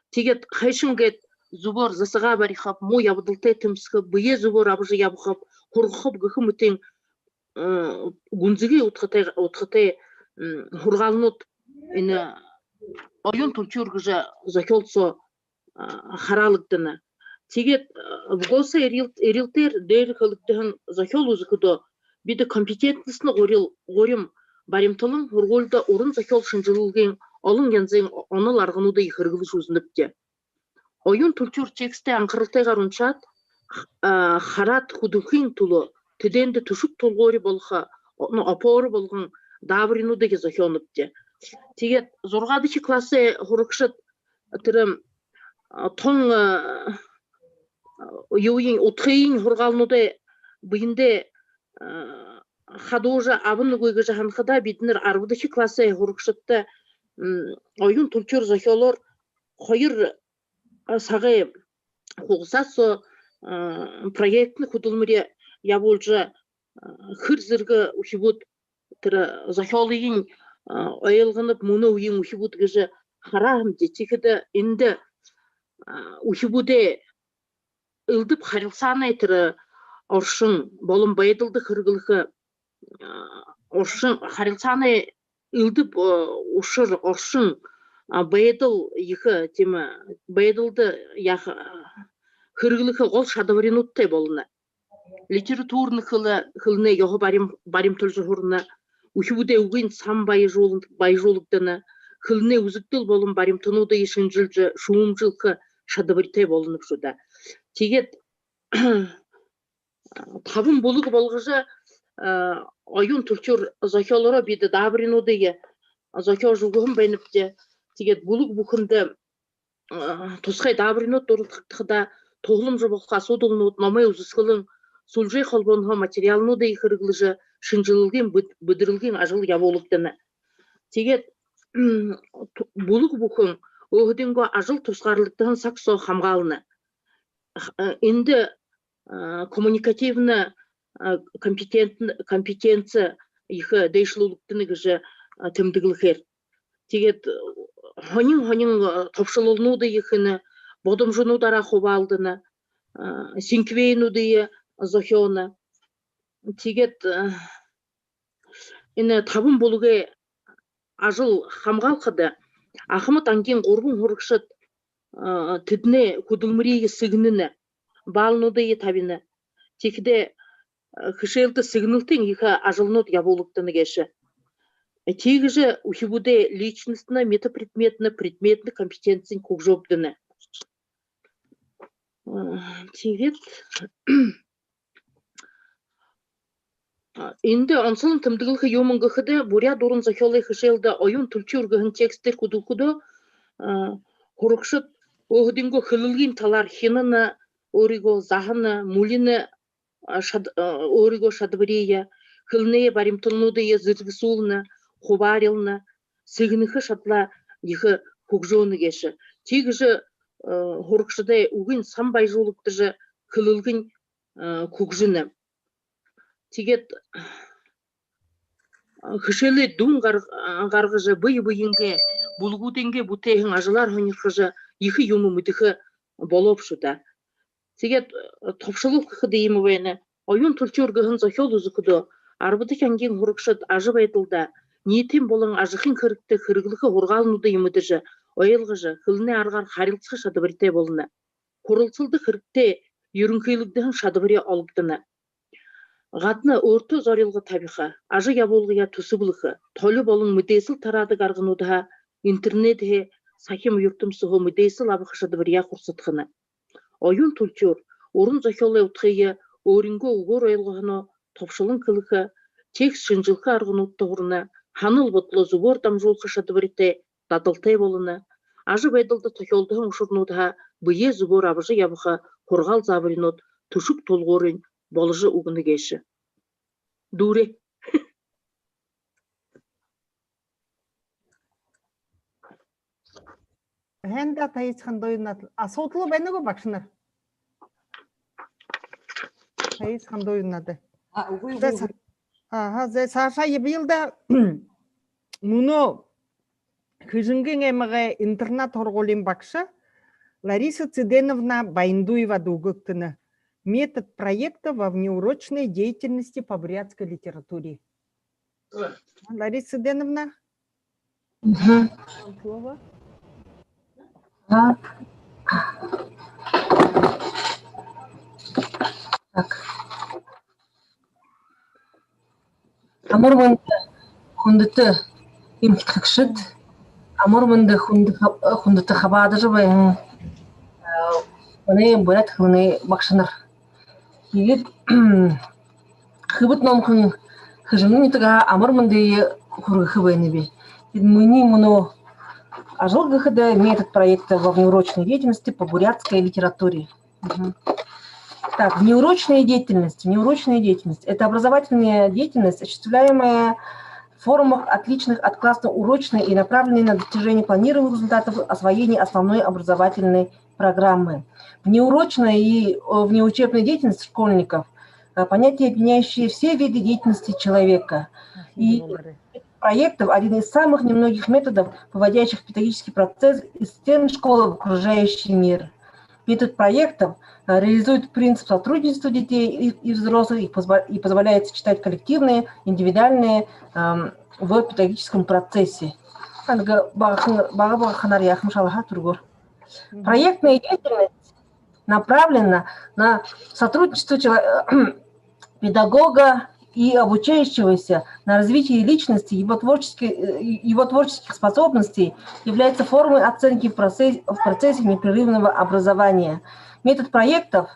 Тиигээд хайшан гээд зүбөөр засагаа барихаб, муу ябадалтай тэмсэхэб, бэеэ зүбөөр абажа ябахаб, һургахаб гэхэ мэтын, э, гүнзэгы удхатай, удхатай, м, һургаалнууд энэ «Оюун түлхюур» гэжэ зохёол соо, а, хараалагдана. Тиигээд, а, ФГОС-ой эрил-, эрилтээр дээрэ хэлэгдэһэн зохёол үзэхэдөө, бидэ компетентностьнэ гурил-, гурим баримталан, һургуулида уран зохёол шэнжэлэлгын олон янзын онол аргануудые хэрэглэжэ үзэнэбди. «Оюун түлхюур» текстээ анхаралтайгаар уншаад, а, хараад хүдэлхын түлөө тэдээндэ түшэг тулгуури болохо, о-, но, опора болгон даабаринуудые зохёонобди. Тиигээд зургаадахи классай һурагшад тэрэ, а, тон, а, юуень, удхыень һургаалнуудай бэедээ, а, хадуужа абанагүй гэжэ һанахадаа, бидэнэр арбадахи классай һурагшадта, м, «Оюун түлхюур» зохёолоор хоёр, а, сагай хугасаа соо, а, проектнэ хүдэлмэри ябуулжа, а, хэр зэргэ үхибүүд тэрэ зохёолыень, а, ойлгоноб, мүнөө үеын үхибүүд гэжэ хараа һэмди. Тиихэдэ эндэ, а, үхибүүдэй элдэб харилсаанай тэрэ оршон болон байдалда хэрэглэхэ, а, оршон, харилсаанай элдэб, а, ушар, оршон, а, байдал ехэ, тиимэ, байдалда яаха, а, хэрэглэхэ гол шадабаринуудтай болоно. Литературна хэлэ, хэлэнэй ёһо барим-, баримталжа һурана. Үхибүүдэй үгын сан баяжуул-, баяжуулагдана. Хэлэнэй үзэгдэл болон баримтануудые шэнжэлжэ, шүүмжэлхэ шадабаритай болоно бшуу даа. Тиигээд табан бүлэг болгожо, а, «Оюун түлхюур» зохёолоороо бидэ даабаринуудые зохёожо үгэһэн байнабди. Тиигээд бүлэг бүхэндэ, а, тусхай даабаринууд дурадхагдахадаа, туһаламжа болохо асуудалнууд, номой үзэсхэлэн, сүлжээ холбооһон материалнуудые хэрэглэжэ, шэнжэлэлгын, бэд-, бэдэрэлгын ажал ябуулагдана. Тиигээд, м, ту-, бүлэг бүхэн өөһэдынгөө ажал тусгаарлагдаһан саг соо хамгаална. Х-, э, эндэ, а, коммуникативна, компетенци ехэ дээшэлүүлэгдэнэ гэжэ тэмдэглэхээр. Тиигээд һонин һонин тобшололнуудые хэнэ, бодомжонуудаараа хубаалдана, синквейнүүдые зохёоно. Тиигээд энэ табан бүлэгэй ажал хамгаалхада, ахамад ангиин гурбан һурагшад тэдэнэй хүдэлмэриие сэгнэнэ, балнуудые табина. Тиихэдээ хэшээлдэ сэгнэлтын ехэ ажалнууд ябуулагдана гээшэ. Тиигэжэ үхибүүдэй личностнэ, метапредметнэ, предметнэ компетенцинь хүгжөөгдэнэ. Тиигээд эндэ онсолон тэмдэглэхэ юумэн гэхэдэ, буряад уран зохёолой хэшээлдэ «Оюун түлхюур» гэһэн текстээр хүдэлхэдөө, һурагшад өөһэдынгөө хэлэлгын талаар хинана, өөрыгөө заһана, мүлинэ, шад... өөрынгөө шадабариие, хэлэнэй баримталнуудые зэргэсүүлнэ, хубаарилна, сэгнэхэ шадалаа ехэ хүгжөөнэ гээшэ. Тиигэжэ һурагшадай үгын сан баяжуулагдажа, хэлэлгэнь хүгжэнэ. Тиигээд хэшээлэй дүн гар... гаргажа, бэе бэеынгээ, бүлэгүүдэйнгээ бүтээһэн ажалаар һонирхожо, ехэ юумэ мэдэхэ болоо бшуу даа. Тиигээд тобшолол гэхэдэ иимэ байна. «Оюун түлхюур» гэһэн зохёол үзэхэдөө, арбадахи ангиин һурагшад ажабайдалдаа, ниитын болон ажахын хэрэгтэ хэрэглэхэ һургаалнуудые мэдэжэ, ойлгожо, хэлэнэй аргаар харилсаха шадабаритай болоно. Һуралсалда хэрэгтэй юрэнхылэгдэһэн шадабари олгодоно. Гадна өөртөө зорилго табиха, ажал ябуулгаяа түсэблэхэ, толи болон мэдээсэл тараадаг аргануудһаа, интернетһээ, сахим юртэмсэһөө мэдээсэл абаха шадабарияа хурсадхана. «Оюун түлхюур» уран зохёолой удхые өөрынгөө үгөөр ойлгоһоноо тобшолон хэлэхэ, текст шэнжэлхэ аргануудта һурана, һанал бодолоо зүбөөр дамжуулха шадабаритай, дадалтай болоно. Ажабайдалда тохёолдоһон ушарнуудһаа бэеэ зүбөөр абажа ябаха һургаал заабаринууд түшэг тулгуурынь боложо үгэнэ гээшэ. Дүүрээ. Һайн даа, Таис Хандуевна, асуудал байна гү, багшанар? Таис Хандуевна даа. А, үгы, үгы, үгы. Аха, зэ, саашаа ябаял даа. Мүнөө Хэжэнгын аймагай интернат һургуулиин багша Лариса Цыденовна Баяндуева дуугдана. Метод проекта во внеурочной деятельности по бурятской литературе. Лариса Цыденовна? Мгм. Вам слово. А? Так. Амар мэндэ, хүндэтэ эмхидхэгшэд, амар мэндэ, хүндэ ха-, хүндэтэ хабаадажа байһан, э, манай буряад хэлэнэй багшанар. Тиигээд Хэбэд номхон Хэжэнгын нютагһаа амар мэндые хүргэхэ байнаб. Тиигээд минии мүнөө ажал гэхэдэ метод проекта во внеурочной деятельности по бурятской литературе. Мгм. Так, внеурочная деятельность. Внеурочная деятельность — это образовательная деятельность, осуществляемая в формах, отличных от классно-урочной и направленная на достижение планируемых результатов освоения основной образовательной программы. Внеурочная и, э, внеучебная деятельность школьников, э, понятие, объединяющее все виды деятельности человека. И проектов — один из самых немногих методов, выводящих педагогический процесс из стен школы в окружающий мир. Метод проектов, э, реализует принцип сотрудничества детей и, и взрослых и позва-, и позволяет сочетать коллективные, индивидуальные, эм, в педагогическом процессе. Ангы багахан-, бага-багаханаар яахамшалаха түргөөр. Мгм. Проектная деятельность направлена на сотрудничество чело-, педагога и обучающегося, на развитие личности, его творческий, э, его творческих способностей, является формой оценки в процессе, в процессе непрерывного образования. Метод проектов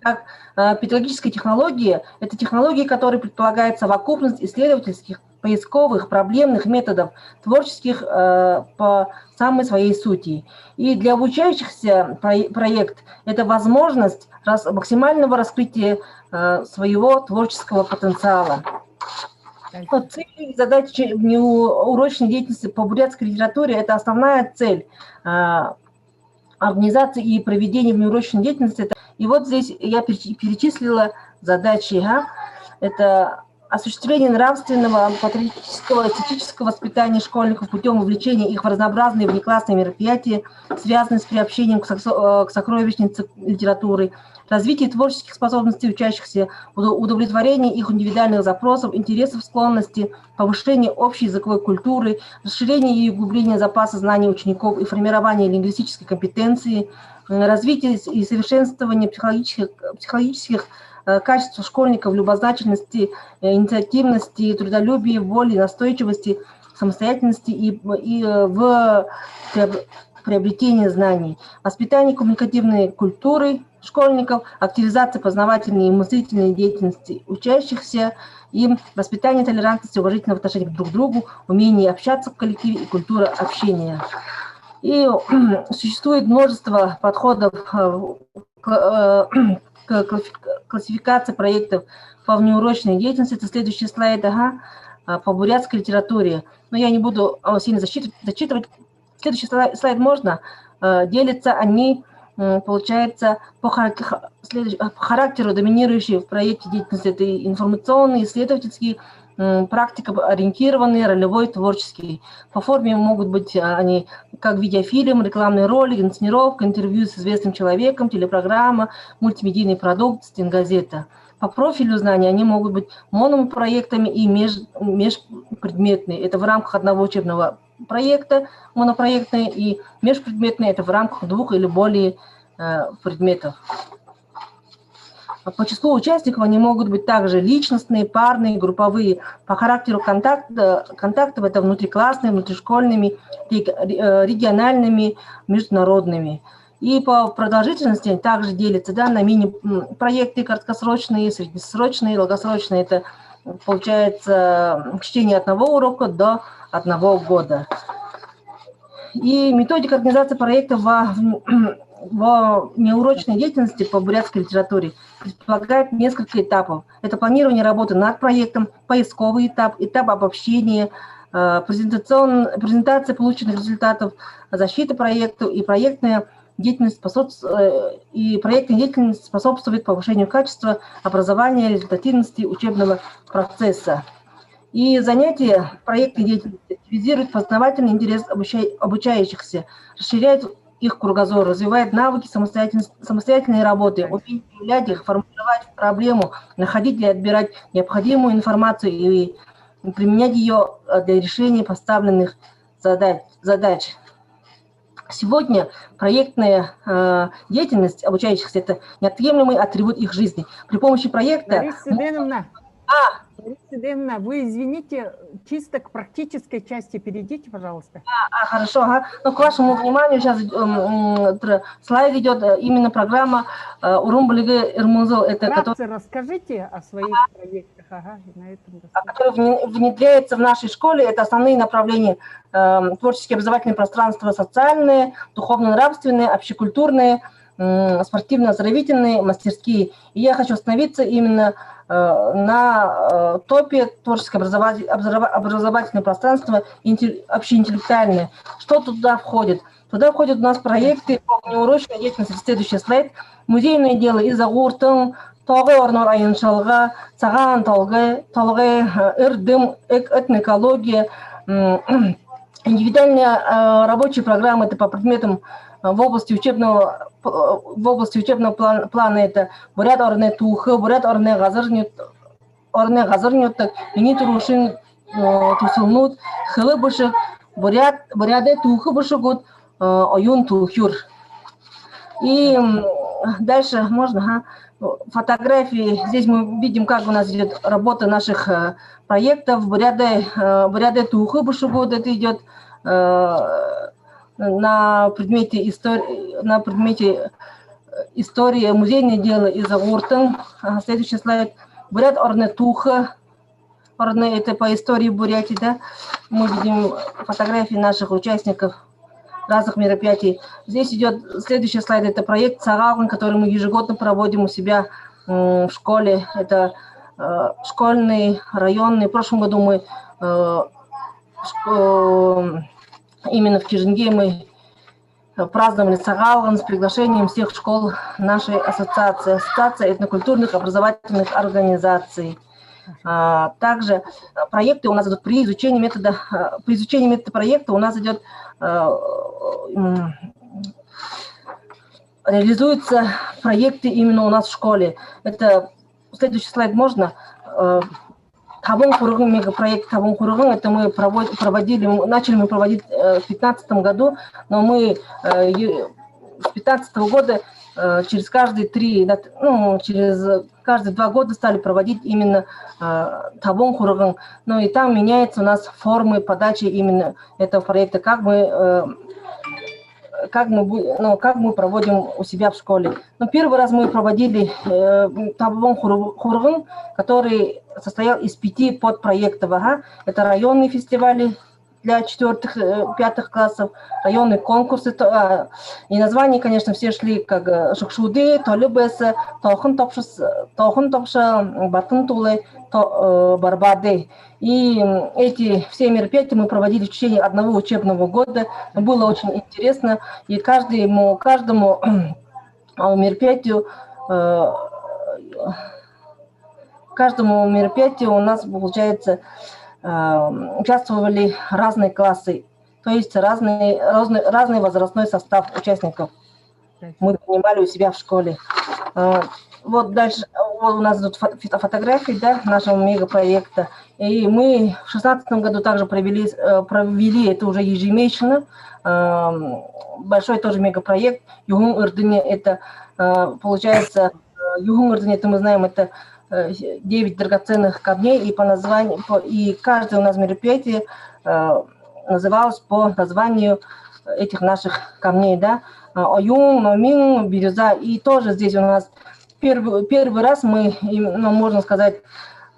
как, э, педагогическая технология — это технология, которая предполагает совокупность исследовательских, поисковых, проблемных методов, творческих, э, по самой своей сути. И для обучающихся про-, проект — это возможность рас-, максимального раскрытия, э, своего творческого потенциала. Вот цели и задачи внеурочной деятельности по бурятской литературе — это основная цель, э, организации и проведения внеурочной деятельности. И вот здесь я перечислила задачи. Ага. Это осуществление нравственного, патриотического, эстетического воспитания школьников путём вовлечения их в разнообразные внеклассные мероприятия, связанные с приобщением к сокровищнице литературы, развитие творческих способностей учащихся, удовлетворение их индивидуальных запросов, интересов, склонностей, повышение общей языковой культуры, расширение и углубление запаса знаний учеников и формирование лингвистической компетенции, развитие и совершенствование психологических, психологических качеств школьников, любознательности, инициативности, трудолюбия, воли, настойчивости, самостоятельности и, и в приобретении знаний, воспитание коммуникативной культуры школьников, активизация познавательной и мыслительной деятельности учащихся и воспитание толерантности, уважительного отношения друг к другу, умение общаться в коллективе и культура общения. И существует множество подходов к, к классификации проектов по внеурочной деятельности. Это следующий слайд, ага, по бурятской литературе. Но я не буду сильно зачитывать. Следующий слайд можно? Делятся они, получается, по характеру доминирующие в проекте деятельности. Это информационный, исследовательский, практикоориентированный, ролевой, творческий. По форме могут быть они как видеофильм, рекламный ролик, инсценировка, интервью с известным человеком, телепрограмма, мультимедийный продукт, стенгазета. По профилю знаний они могут быть монопроектами и меж, межпредметные. Это в рамках одного учебного проекта монопроектные и межпредметные, это в рамках двух или более э, предметов. По числу участников они могут быть также личностные, парные, групповые, по характеру контакт, контактов это внутриклассными, внутришкольными, региональными, международными. И по продолжительности они также делятся, да, на мини-проекты краткосрочные, среднесрочные, долгосрочные. Это получается чтение одного урока до одного года. И методика организации проектов во, во внеурочной деятельности по бурятской литературе предполагает несколько этапов. Это планирование работы над проектом, поисковый этап, этап обобщения, презентацион, презентация полученных результатов, защита проектов и проектная деятельность способ, и проектная деятельность способствует повышению качества образования, результативности учебного процесса. И занятия проектной деятельности активизируют познавательный интерес обучающихся, расширяют их кругозор, развивает навыки самостоятельной работы, умение проявлять их, формулировать проблему, находить и отбирать необходимую информацию и применять ее для решения поставленных задач. Сегодня проектная деятельность обучающихся — это неотъемлемый атрибут их жизни. При помощи проекта... Лариса Цыденовна, а, Лариса Цыденовна, вы извините, чисто к практической части перейдите, пожалуйста. А, а, хорошо, ага. Ну, к вашему вниманию сейчас слайд идёт, именно программа «Уран бэлигэй эрмэлзэл». Это вкратце расскажите о своих проектах. Ага, на этом... Который внедряется в нашей школе, это основные направления: творческие, образовательные пространства, социальные, духовно-нравственные, общекультурные, спортивно-оздоровительные мастерские. И я хочу остановиться именно на топе творческое, образовательное пространство, общеинтеллектуальное. Что туда входит? Туда входят у нас проекты по внеурочной деятельности. Следующий слайд. Музейное дело, изагууртан, тоогой ороноор аяншалга, сагаан толгой, толгой, эрдэм, этноэкология, индивидуальные рабочие программы — это по предметам в области учебного, в области учебного плана. Это буряад оронай түүхэ, буряад оронай газар нютаг, минии түрүүшын түсэлнүүд, хэлэ бэшэг, буряад, буряадай түүхэ бэшэгүүд, оюун түхэриг. И дальше можно, ага. Фотографии. Здесь мы видим, как у нас идёт работа наших проектов. Буряадай, буряадай түүхэ бэшэгүүд — это идёт на предмете истории, на предмете история, музейное дело, изагууртан. Ага, следующий слайд. Буряад оронай түүхэ, оронай — это по истории Бурятии, да. Мы видим фотографии наших участников разных мероприятий. Здесь идёт следующий слайд, это проект «Сагаалган», который мы ежегодно проводим у себя в школе. Это школьный, районный. В прошлом году мы именно в Кижинге мы праздновали Сагаалган с приглашением всех школ нашей ассоциации, Ассоциации этнокультурных образовательных организаций. А, также, э, проекты у нас идут при изучении метода, э, при изучении метода проекта у нас идет, э, м, реализуются проекты именно у нас в школе. Это следующий слайд можно? Э, Табан Хурган мегапроект, Табан Хурган, это мы провод-, проводили, м, начали мы проводить, э, в пятнадцатом году, но мы, э, ю-, с пятнадцатого года, э, через каждые три, да, ну, через каждые два года стали проводить именно, э, Табан Хурган. Ну и там меняются у нас формы подачи именно этого проекта, как мы, э, как мы бу-, ну, как мы проводим у себя в школе. Ну, первый раз мы проводили, э, Табан Хур-, Хурган, который состоял из пяти подпроектов. Ага. Это районные фестивали для четвёртых, э, пятых классов, районные конкурсы, то, а, и названия, конечно, все шли как, э, Шогшуудай, Толи Бэсэ, Тоохон Тобшо, Тоохон Тобшо, м, Батан Туулай, то, э, Барбаадай. И, м, эти все мероприятия мы проводили в течение одного учебного года. Было очень интересно. И каждому, каждому, а, мероприятию, э, каждому мероприятию у нас, получается, э, участвовали разные классы, то есть разный, разный, разный возрастной состав участников мы принимали у себя в школе. А, вот дальше, вот у нас тут фо-, фото-, фотографии, да, нашего мегапроекта. И мы в шестнадцатом году также провели, э, провели это уже ежемесячно, эм, большой тоже мегапроект Юһэн Эрдэни. Это, э, получается, э, Юһэн Эрдэни, это мы знаем, это, э, девять драгоценных камней, и по названию, по, и каждое у нас мероприятие, э, называлось по названию этих наших камней, да. А, Оюун, Номин, Бирюза. И тоже здесь у нас первый, первый раз мы, им-, ну, можно сказать,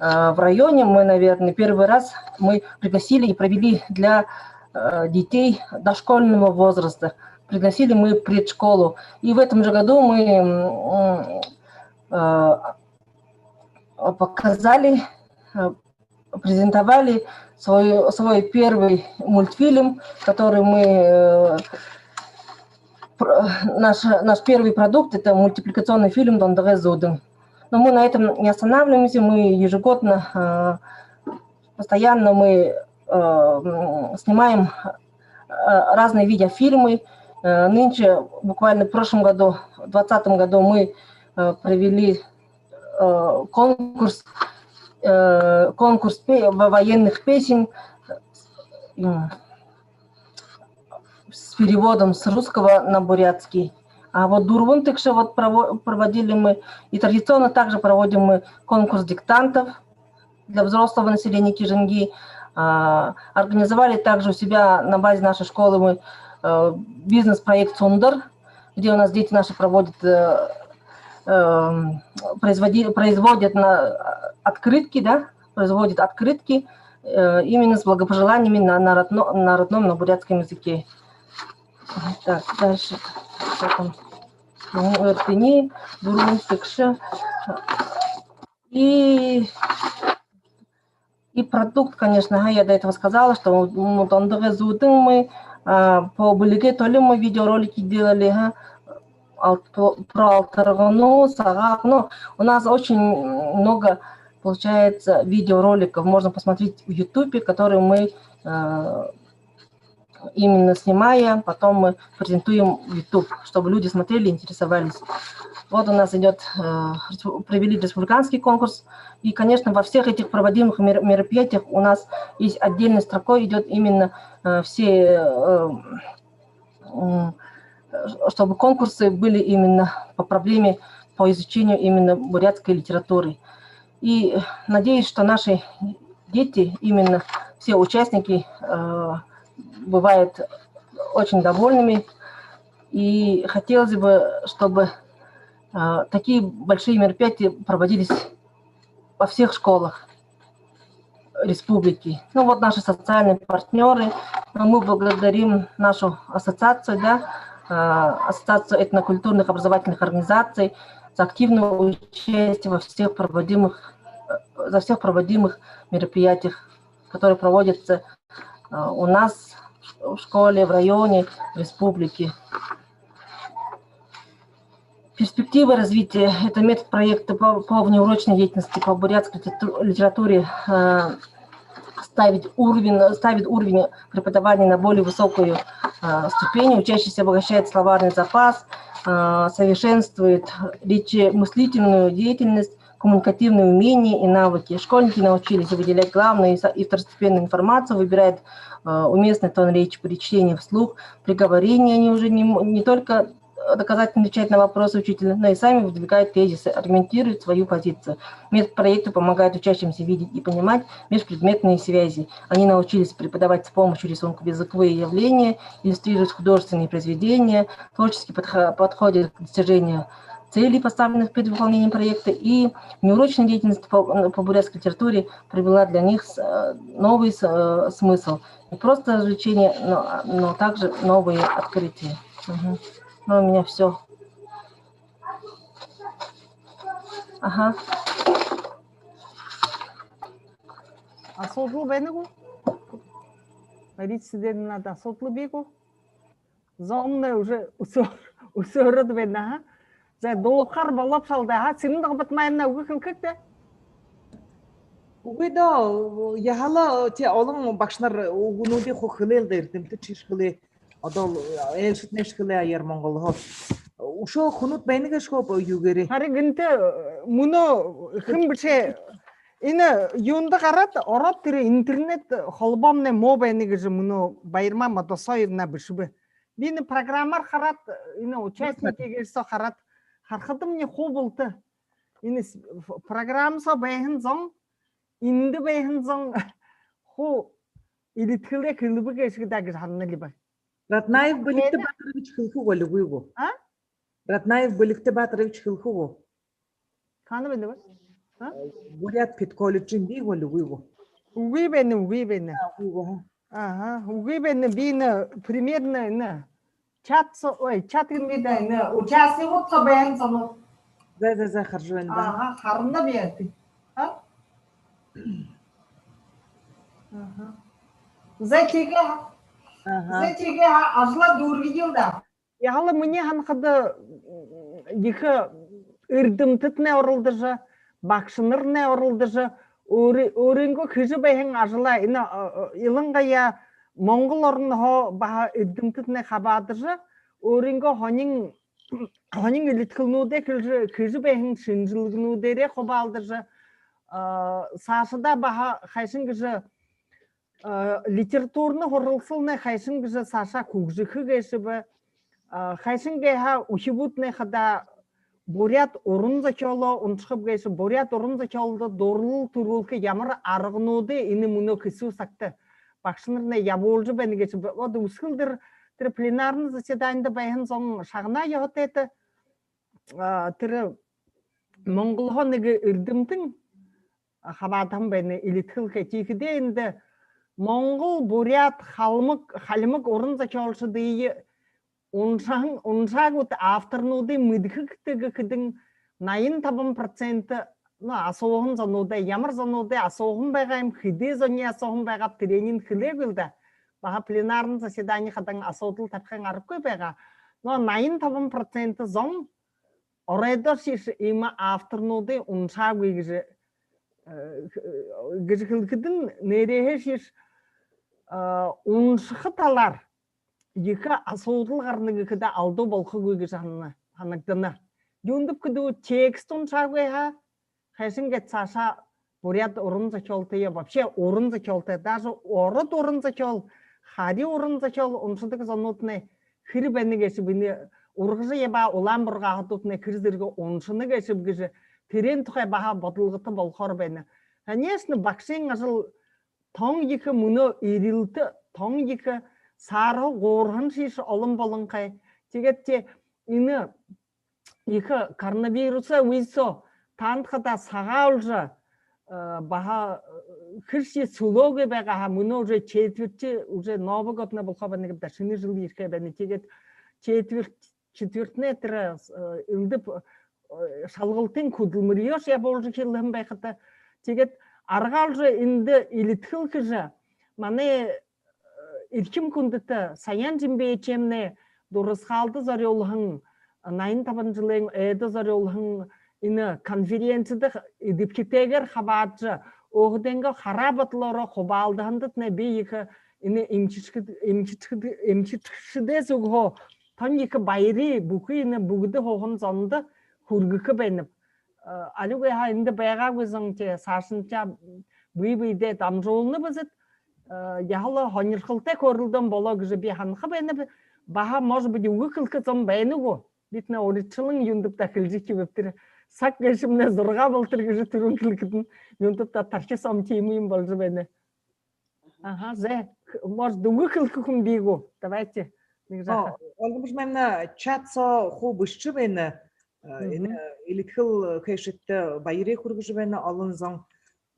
э, в районе мы, наверное, первый раз мы пригласили и провели для, э, детей дошкольного возраста. Пригласили мы предшколу. И в этом же году мы, м, э, показали, э, презентовали свой, свой первый мультфильм, который мы, э, пр-, наш, наш первый продукт, это мультипликационный фильм «Дондогой Зүүдэн». Но мы на этом не останавливаемся, мы ежегодно, э, постоянно мы, э, м, снимаем, э, разные видеофильмы. Э, нынче, буквально в прошлом году, в двадцатом году мы, э, провели, э, конкурс, э, конкурс пе-, во-, военных песен, м, с переводом с русского на бурятский. А вот дүрбэн тыгшэ вот прово-, проводили мы, и традиционно также проводим мы конкурс диктантов для взрослого населения Кижинги. А, организовали также у себя на базе нашей школы мы, э, бизнес-проект «Сундар», где у нас дети наши проводят, э, эм, производи-, производят на, открытки, да, производят открытки, э, именно с благопожеланиями на, на родно-, на родном, на бурятском языке. Так, дальше. Что там? Ну, это не, Бурунсикша. И, и продукт, конечно, ага, я до этого сказала, что, ну, «Дондогой Зүүдэн» мы, а, по Бэлигэй Толи мы видеоролики делали, ага. Ал-, про, про Алтаргануу, Сагаалгануу. У нас очень много, получается, видеороликов можно посмотреть в Ютубе, которые мы, э, именно снимая, потом мы презентуем в YouTube, чтобы люди смотрели, интересовались. Вот у нас идёт, э, респу-, провели республиканский конкурс. И, конечно, во всех этих проводимых мер-, мероприятиях у нас есть отдельной строкой идёт именно, э, все, э, м, чтобы конкурсы были именно по проблеме, по изучению именно бурятской литературы. И надеюсь, что наши дети, именно все участники, э, бывают очень довольными. И хотелось бы, чтобы, э, такие большие мероприятия проводились во всех школах республики. Ну вот наши социальные партнёры. Мы благодарим нашу ассоциацию, да, э, Ассоциацию этнокультурных образовательных организаций за активное участие во всех проводимых, э, за всех проводимых мероприятиях, которые проводятся, э, у нас в в школе, в районе, в республике. Перспективы развития. Это метод проекта по, по внеурочной деятельности по бурятской литерату- литературе э, ставит уровень, ставит уровень преподавания на более высокую э, ступень. Учащийся обогащает словарный запас, э, совершенствует речемыслительную деятельность, коммуникативные умения и навыки. Школьники научились выделять главную и второстепенную информацию, выбирают э, уместный тон речи при чтении вслух, при говорении. Они уже не, не только доказательно отвечают на вопросы учителя, но и сами выдвигают тезисы, аргументируют свою позицию. Метод проекта помогает учащимся видеть и понимать межпредметные связи. Они научились преподавать с помощью рисунков языковые явления, иллюстрировать художественные произведения, творчески подходят к достижению целей, поставленных перед выполнением проекта, и неурочная деятельность по, по бурятской литературе привела для них новый смысл. Не просто развлечение, но, но также новые открытия. Угу. Ну, у меня все. Ага. Асуудал байна гү? Мария Цыденовна, асуудал бии гү? Зомнай уже үсөөрөөд байна, ха? За, дуухаар болооб шалда, ха? Цырен-Дагбатмаевна, үгэ хэлэхэт даа. Үгы даа, яһала тэ олон багшанар үгэнүүдые хуу хэлээл даа, эрдэмтэд шье хэлээ. Одоол айлшаднай шье хэлээ аяар Монголһоо. Үшөө хүнүүд байна гээшэ гү, юугээрээ? Харин гэнтэ мүнөө хэн бэшээ, энэ юундэ гараад, ороод, тэрэ интернет холбоомнай муу байна гэжэ мүнөө Баярма Модосоевна бэшэбэ. Би энэ программаар хараад, энэ участникые соо хараад, харахадамни хуу булта. Энэ программа соо байһан зон, эндэ байһан зон хуу элидхэлээ хэлэбэ гээшэ даа гэжэ һананаб. Раднаев Бэлигтэ Баторович хэлэхэ гү, үгы гү? А? Раднаев Бэлигтэ Баторович хэлэхэ гү? Хаана байна бэ? А? Буряад педколледжын бии гү, үгы гү? Үгы байна, үгы байна. А, үгы гү, ха? Ага, үгы байна, би энэ примерно энэ чат соо, ой, чат гэнэ би даа, энэ участникууд соо байһан зон. За, за, за, хаража байна даа. Ага, харанаб яа. А? Ага. За, тиигээ. Ага. За, тиигээ, ажалаа дүүргэел даа. Яһала минии һанахада, ехэ эрдэмтэднай оролдожо, багшанарнай оролдожо, өөры-, өөрынгөө хэжэ байһан ажалаа, энэ, илангаяа Монгол оронһоо баһа эрдэмтэднай хабаадажа, өөрынгөө һонин, һонин элидхэлнүүдээ хэлэжэ, хэжэ байһан шэнжэлгэнүүдээрээ хубаалдажа, саашадаа баһа хайшан гэжэ литературна һуралсалнай хайшан гэжэ саашаа хүгжэхэ гээшэб, хайшан гээ һаа, үхибүүднай хадаа буряад уран зохёолоо уншахаб гээшэ, буряад уран зохёолдо дурлал түрүүлхэ ямар аргануудые энэ мүнөө хэсүү сагта багшанарнай ябуулжа байна гээшэб. Вот үсэгэлдэр тэрэ пленарна заседанида байһан зон шагнаа ёһотойт, тэрэ Монголһоо нэгэ эрдэмтэн хабаадаһан байна, элидхэл хээ. Тиихэдээ эндэ монгол, буряад, халмаг, халимаг уран зохёолшодые уншаһан, уншаагүйт авторнуудые мэдэхэ гүт гэхэдэнь, наян табан процент, ну, асууһан зонуудаа, ямар зонуудые асууһан байгаа юм, хэды зониие асууһан байгааб, тэрэниие хэлээгүй л даа. Баһа пленарна заседани хадаа асуудал табихын аргагүй байгаа. Но наян табан процент зон оройдоошье иимэ авторнуудые уншаагүй гэжэ, гэжэ хэлэхэдэнь, нээрээһээшье уншаха талаар ехэ асуудал гарана гэхэдэ алдуу болохогүй гэжэ һана-, һанагдана. Юундэб гэхэдэ, текст уншаагүй һаа, хайшан гээд саашаа буряад уран зохёолтоёо, вообще уран зохёолтоёо, даже ород уран зохёол, хари уран зохёол уншадаг зонууднай хэр байна гээшэб, энэ ургажа ябаа улаан бургааһадууднай хэр зэргэ уншана гээшэб гэжэ, тэрээн тухай баһа бодолгото болохоор байна. Конечно, багшын ажал тон ехэ мүнөө эрилтэ, тон ехэ саарһа гуурһан шье олон болонхой. Тиигээд тэ энэ ехэ коронавирусай үе соо таанад хадаа сагаа олжо, баһа хэр шье сүлөөгүй байгаа һаа, мүнөө уже четверть, уже Новый годнай болохо байна гээб даа, шэнэ жэл ерэхэ байна. Тиигээд четверть, четвертнай тэрэ элдэб шалгалтын хүдэлмэреэшье ябуулжа эхилһэн байхада, тиигээд аргаа олжо эндэ элидхэл хэжэ, манай эрхим хүндэтэ Саян Жимбеевичэмнай дурасхаалда зорюулһан, наян табан жэлэй ойдо зорюулһан энэ конференцида эдэбхитэйгээр хабаадажа, өөһэдынгөө хараа бодолоороо хубаалдаһандатнай би ехэ энэ эмхидхэгшэд-, эмхидхэгшэд-, эмхидхэгшэдэй зүгһөө тон ехэ баярые бүхы энэ бүгэдэ һууһан зондо хүргэхэ байнаб. Э, али үгы һаа эндэ байгаагүй зон тээ саашань бэе бэедээ дамжуулнаб бэзэт. Э, яһала һонирхолтой хөөрэлдөөн болоо гэжэ би һанаха байнаб. Баһа, может быть, үгэ хэлэхэ зон байна гү? Бидэнэй уридшалан юундэб даа хэлэжэ үгөөб тэрэ. Саг гээшэмнай зургаа болотор гэжэ түрүүн хэлэхэдэнь, юундэб даа тархи соо тиимэ юм болжо байна. Аха, зэ, может, үгэ хэлэхэ хүн бии гү? Давайте. Нэгэ жаахан. О, Ольга Бажинаевна, чат соо хуу бэшэжэ байна. Э, Мгм. энэ элидхэл хээшэдтэ баярые хүргэжэ байна олон зон.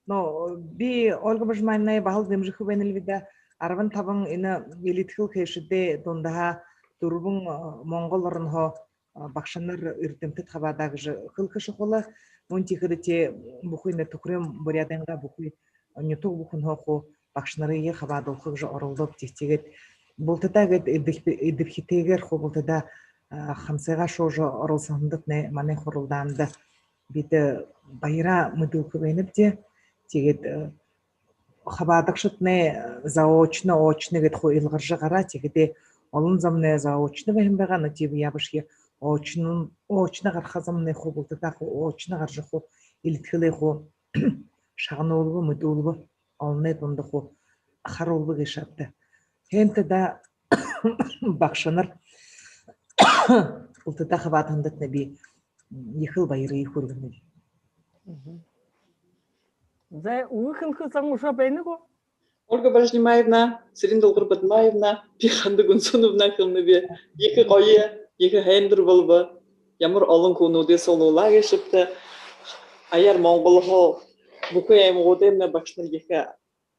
Но би Ольга Бажинаевнае баһал дэмжэхэ байнал би даа. Арбан табан энэ элидхэл хээшэдэй дундаһаа дүрбэн, э, Монгол оронһоо, э, багшанар, эрдэмтэд хабаадаа гэжэ хэлэхэ шухала. Мүн тиихэдэ тээ бүхы энэ түхэреэн Буряадайнгаа бүхы нютаг бүхэнһөө хуу багшанарые хабаадуулха гэжэ оролдообди. Тиигээд бултадаа гээд эдэбхи-, эдэбхитэйгээр хуу бултадаа, а, хамсыгаа шуужа оролсоһондотнай манай хуралдаанда бидэ баяраа мэдүүлхэ байнабди. Тиигээд, э, хабаадагшаднай заочно, очно гээд хуу илгаржа гараа. Тиихэдээ олон зомнай заочно байһан байгаа, но тиибэ ябашье очно, очно гараха зомнай хуу бултадаа хуу очно гаража хуу элидхэлээ хуу шагнуулба, мэдүүлбэ, олоной дунда хуу харуулба гээшэ ааб даа. Һайн даа, багшанар, бултадаа хабаадаһандатнай би ехэл баярые хүргэнэб. Мгм. Зэ, үгэ хэлэхэ зон үшөө байна гү? Ольга Бажинаевна, Цырен-Долгор Бадмаевна, би Ханда Гүнсүновна хэлэнэб. Ехэ гоё, ехэ һайндэр болобо. Ямар олон хүнүүдые суглуулаа гээшэбта. Аяар Монголһоо бүхы аймагуудаймнай багшанар ехэ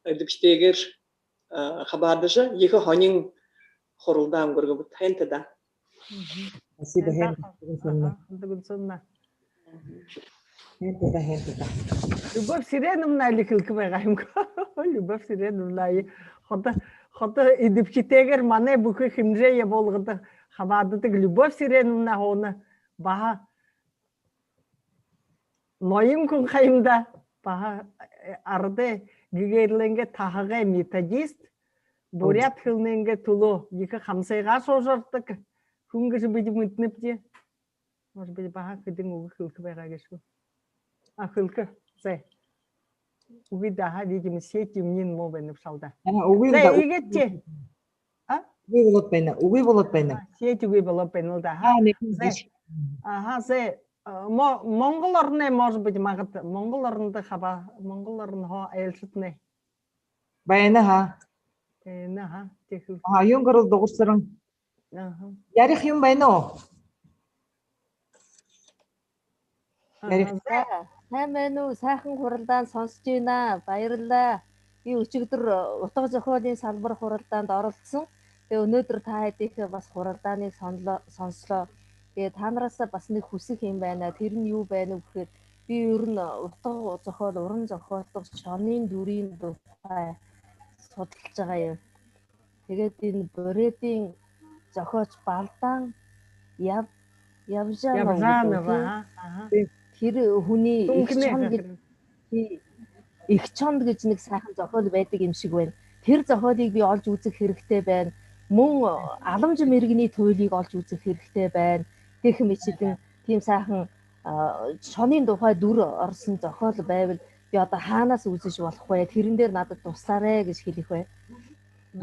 эдэбхитэйгээр, а, хабаадажа, ехэ һонин хуралдаа үнгэргэбэт. Һайн даа. Мгм. Спасибо, һайн даа, Ханда Гүнсүновна. Аха, Ханда Гүнсүновна. Һайн даа, һайн даа. Любовь Сиреновна али хэлэхэ байгаа юм гү? Любовь Сиреновна, али ходо, ходо эдэбхитэйгээр манай бүхы хэмжээ ябуулгада хабаададаг Любовь Сиреновна һууна. Баһа ноён хүн ха юм даа. Баһа, э, арадай гэгээрэлэйнгээ таһагай методист, буряад хэлэнэйнгээ түлөө ехэ хамсыгаа шуужардаг хүн гэжэ бидэ мэдэнэбди. Может быть, баһа хэдэн үгэ хэлэхэ байгаа гээшэ гү? А, хэлэхэ. Зэ. Үгы даа, видимо, сеть юумэниинь муу байна бшуу даа. А, үгы даа. Зэ, иигээд тээ. А? Үгы болоод байна, үгы болоод байна. А, сеть үгы болоод байна лэ даа. А, нэгэ. Зэ. Аха, зэ. А, Мо-, Монгол ороной, может быть, магад-, Монгол орондо хаба-, Монгол оронһоо айлшаднай. Байна ха. Байна ха, тиихэл. А, юун гарал дугарсаран. Аха. Ярих юм байна гү? Ярих. Аха, зэ. Сайн байна уу? Сайхан хуралдаан, сонсож байна. Баярлалаа. Би өчигдөр, э, утга зохиолын салбар хуралдаанд оролцсон. Тэгээ өнөөдөр та хэдийхээ бас хуралдааныг сонлоо-, сонслоо. Тэгээ танараас бас нэг хүсэх юм байна. Тэр нь юу байна вэ гэхээр би ер нь утга зохиол, уран зохиолдог шонын дүрийн тухай судалж байгаа юм. Тэгээд энэ Буряадын зохиолч Балдан Яв-, Явжанова Явжанова, гэдэг. Аха. Тэр хүний Эх Түнхэнэй шон гэж, захирал. Тий. Эх шон гэж нэг сайхан зохиол байдаг юм шиг байна. Тэр зохиолыг би олж үзэх хэрэгтэй байна. Мөн Аламжа мэргэний туйлыг олж үзэх хэрэгтэй байна. Гэх мэтчидэн тийм сайхан, а, шонын тухай дүр орсон зохиол байвал би одоо хаанаас үзэж болох вэ? Тэрэн дээр надад туслаарай гэж хэлэх бай.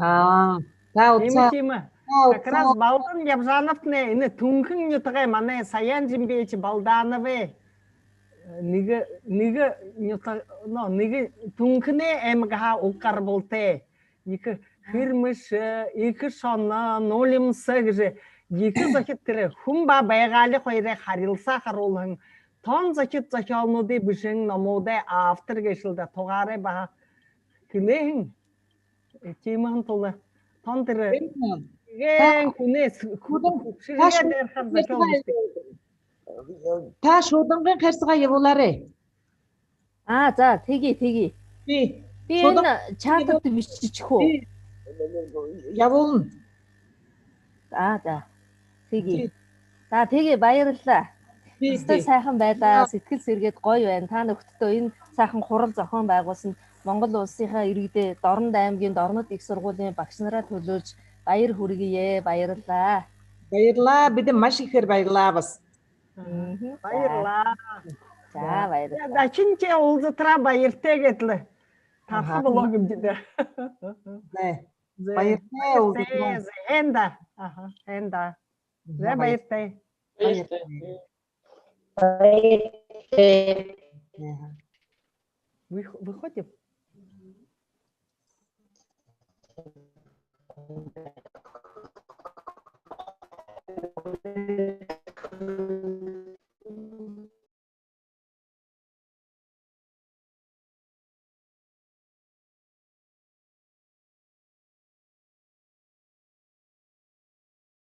Аа, за, тиимэ, утсаа. Тиимэ. За, как раз утсаа. Балдан Явжановтнай энэ Түнхэн нютагай манай Саян Жимбеевич Балдановай нэгэ, нэгэ нютаг, но, нэгэ Түнхэнэй аймагһаа уг гарбалтай. Ехэ Хэрмэшэ, Ехэ Шоно, Нулимса гэжэ ехэ зохид, тэрэ хүн ба байгаали хоёрой харилсаа харуулһан тон зохид, зохёолнуудые бэшэһэн номуудай автор гээшэл даа, тугаарай баһа хэлэһэн. Э, тиимэһэн тула тон тэрэ. Тиимэ. Эгээн хүнэй с-, хү-, хүгшэрые дайрахаар зохёол бэшэдэг. Та шуудангын хайрсагаа ябуулаарай. А, за, тэгье, тэгье. Тий. Би энэ чатад бэшэжэхүү. Тий. ябуулна. А, за. Тиигээ. За, тиигээ, баярлалаа. Тиигээ. Студид сайхан байлаа, сэдьхэл сэргээтэй, гоё байна. Та нүхэдтөө энэ сайхан хурал зохёон байгуулсанд Монгол Улсынхаа иргэдэй, Дорнод аймагай Дорнод ехэ һургуулиин багшанараа төлөөлжэ баяр хүргэе. Баярлалаа. Баярлалаа. Бидэ маш ехээр баярлалаа баһа. Мгм. Баярлалаа. За, баярлалаа. Дашин, ши уулзатараа баяртай гээд лэ. Таһа болоо гүбди даа. Зэ. Баяртай, баяртай, уулзатараа. Зэ, һайн даа. Аха, һайн даа. Зэ, баяртай. Баяртай. Баяртай. Выходим.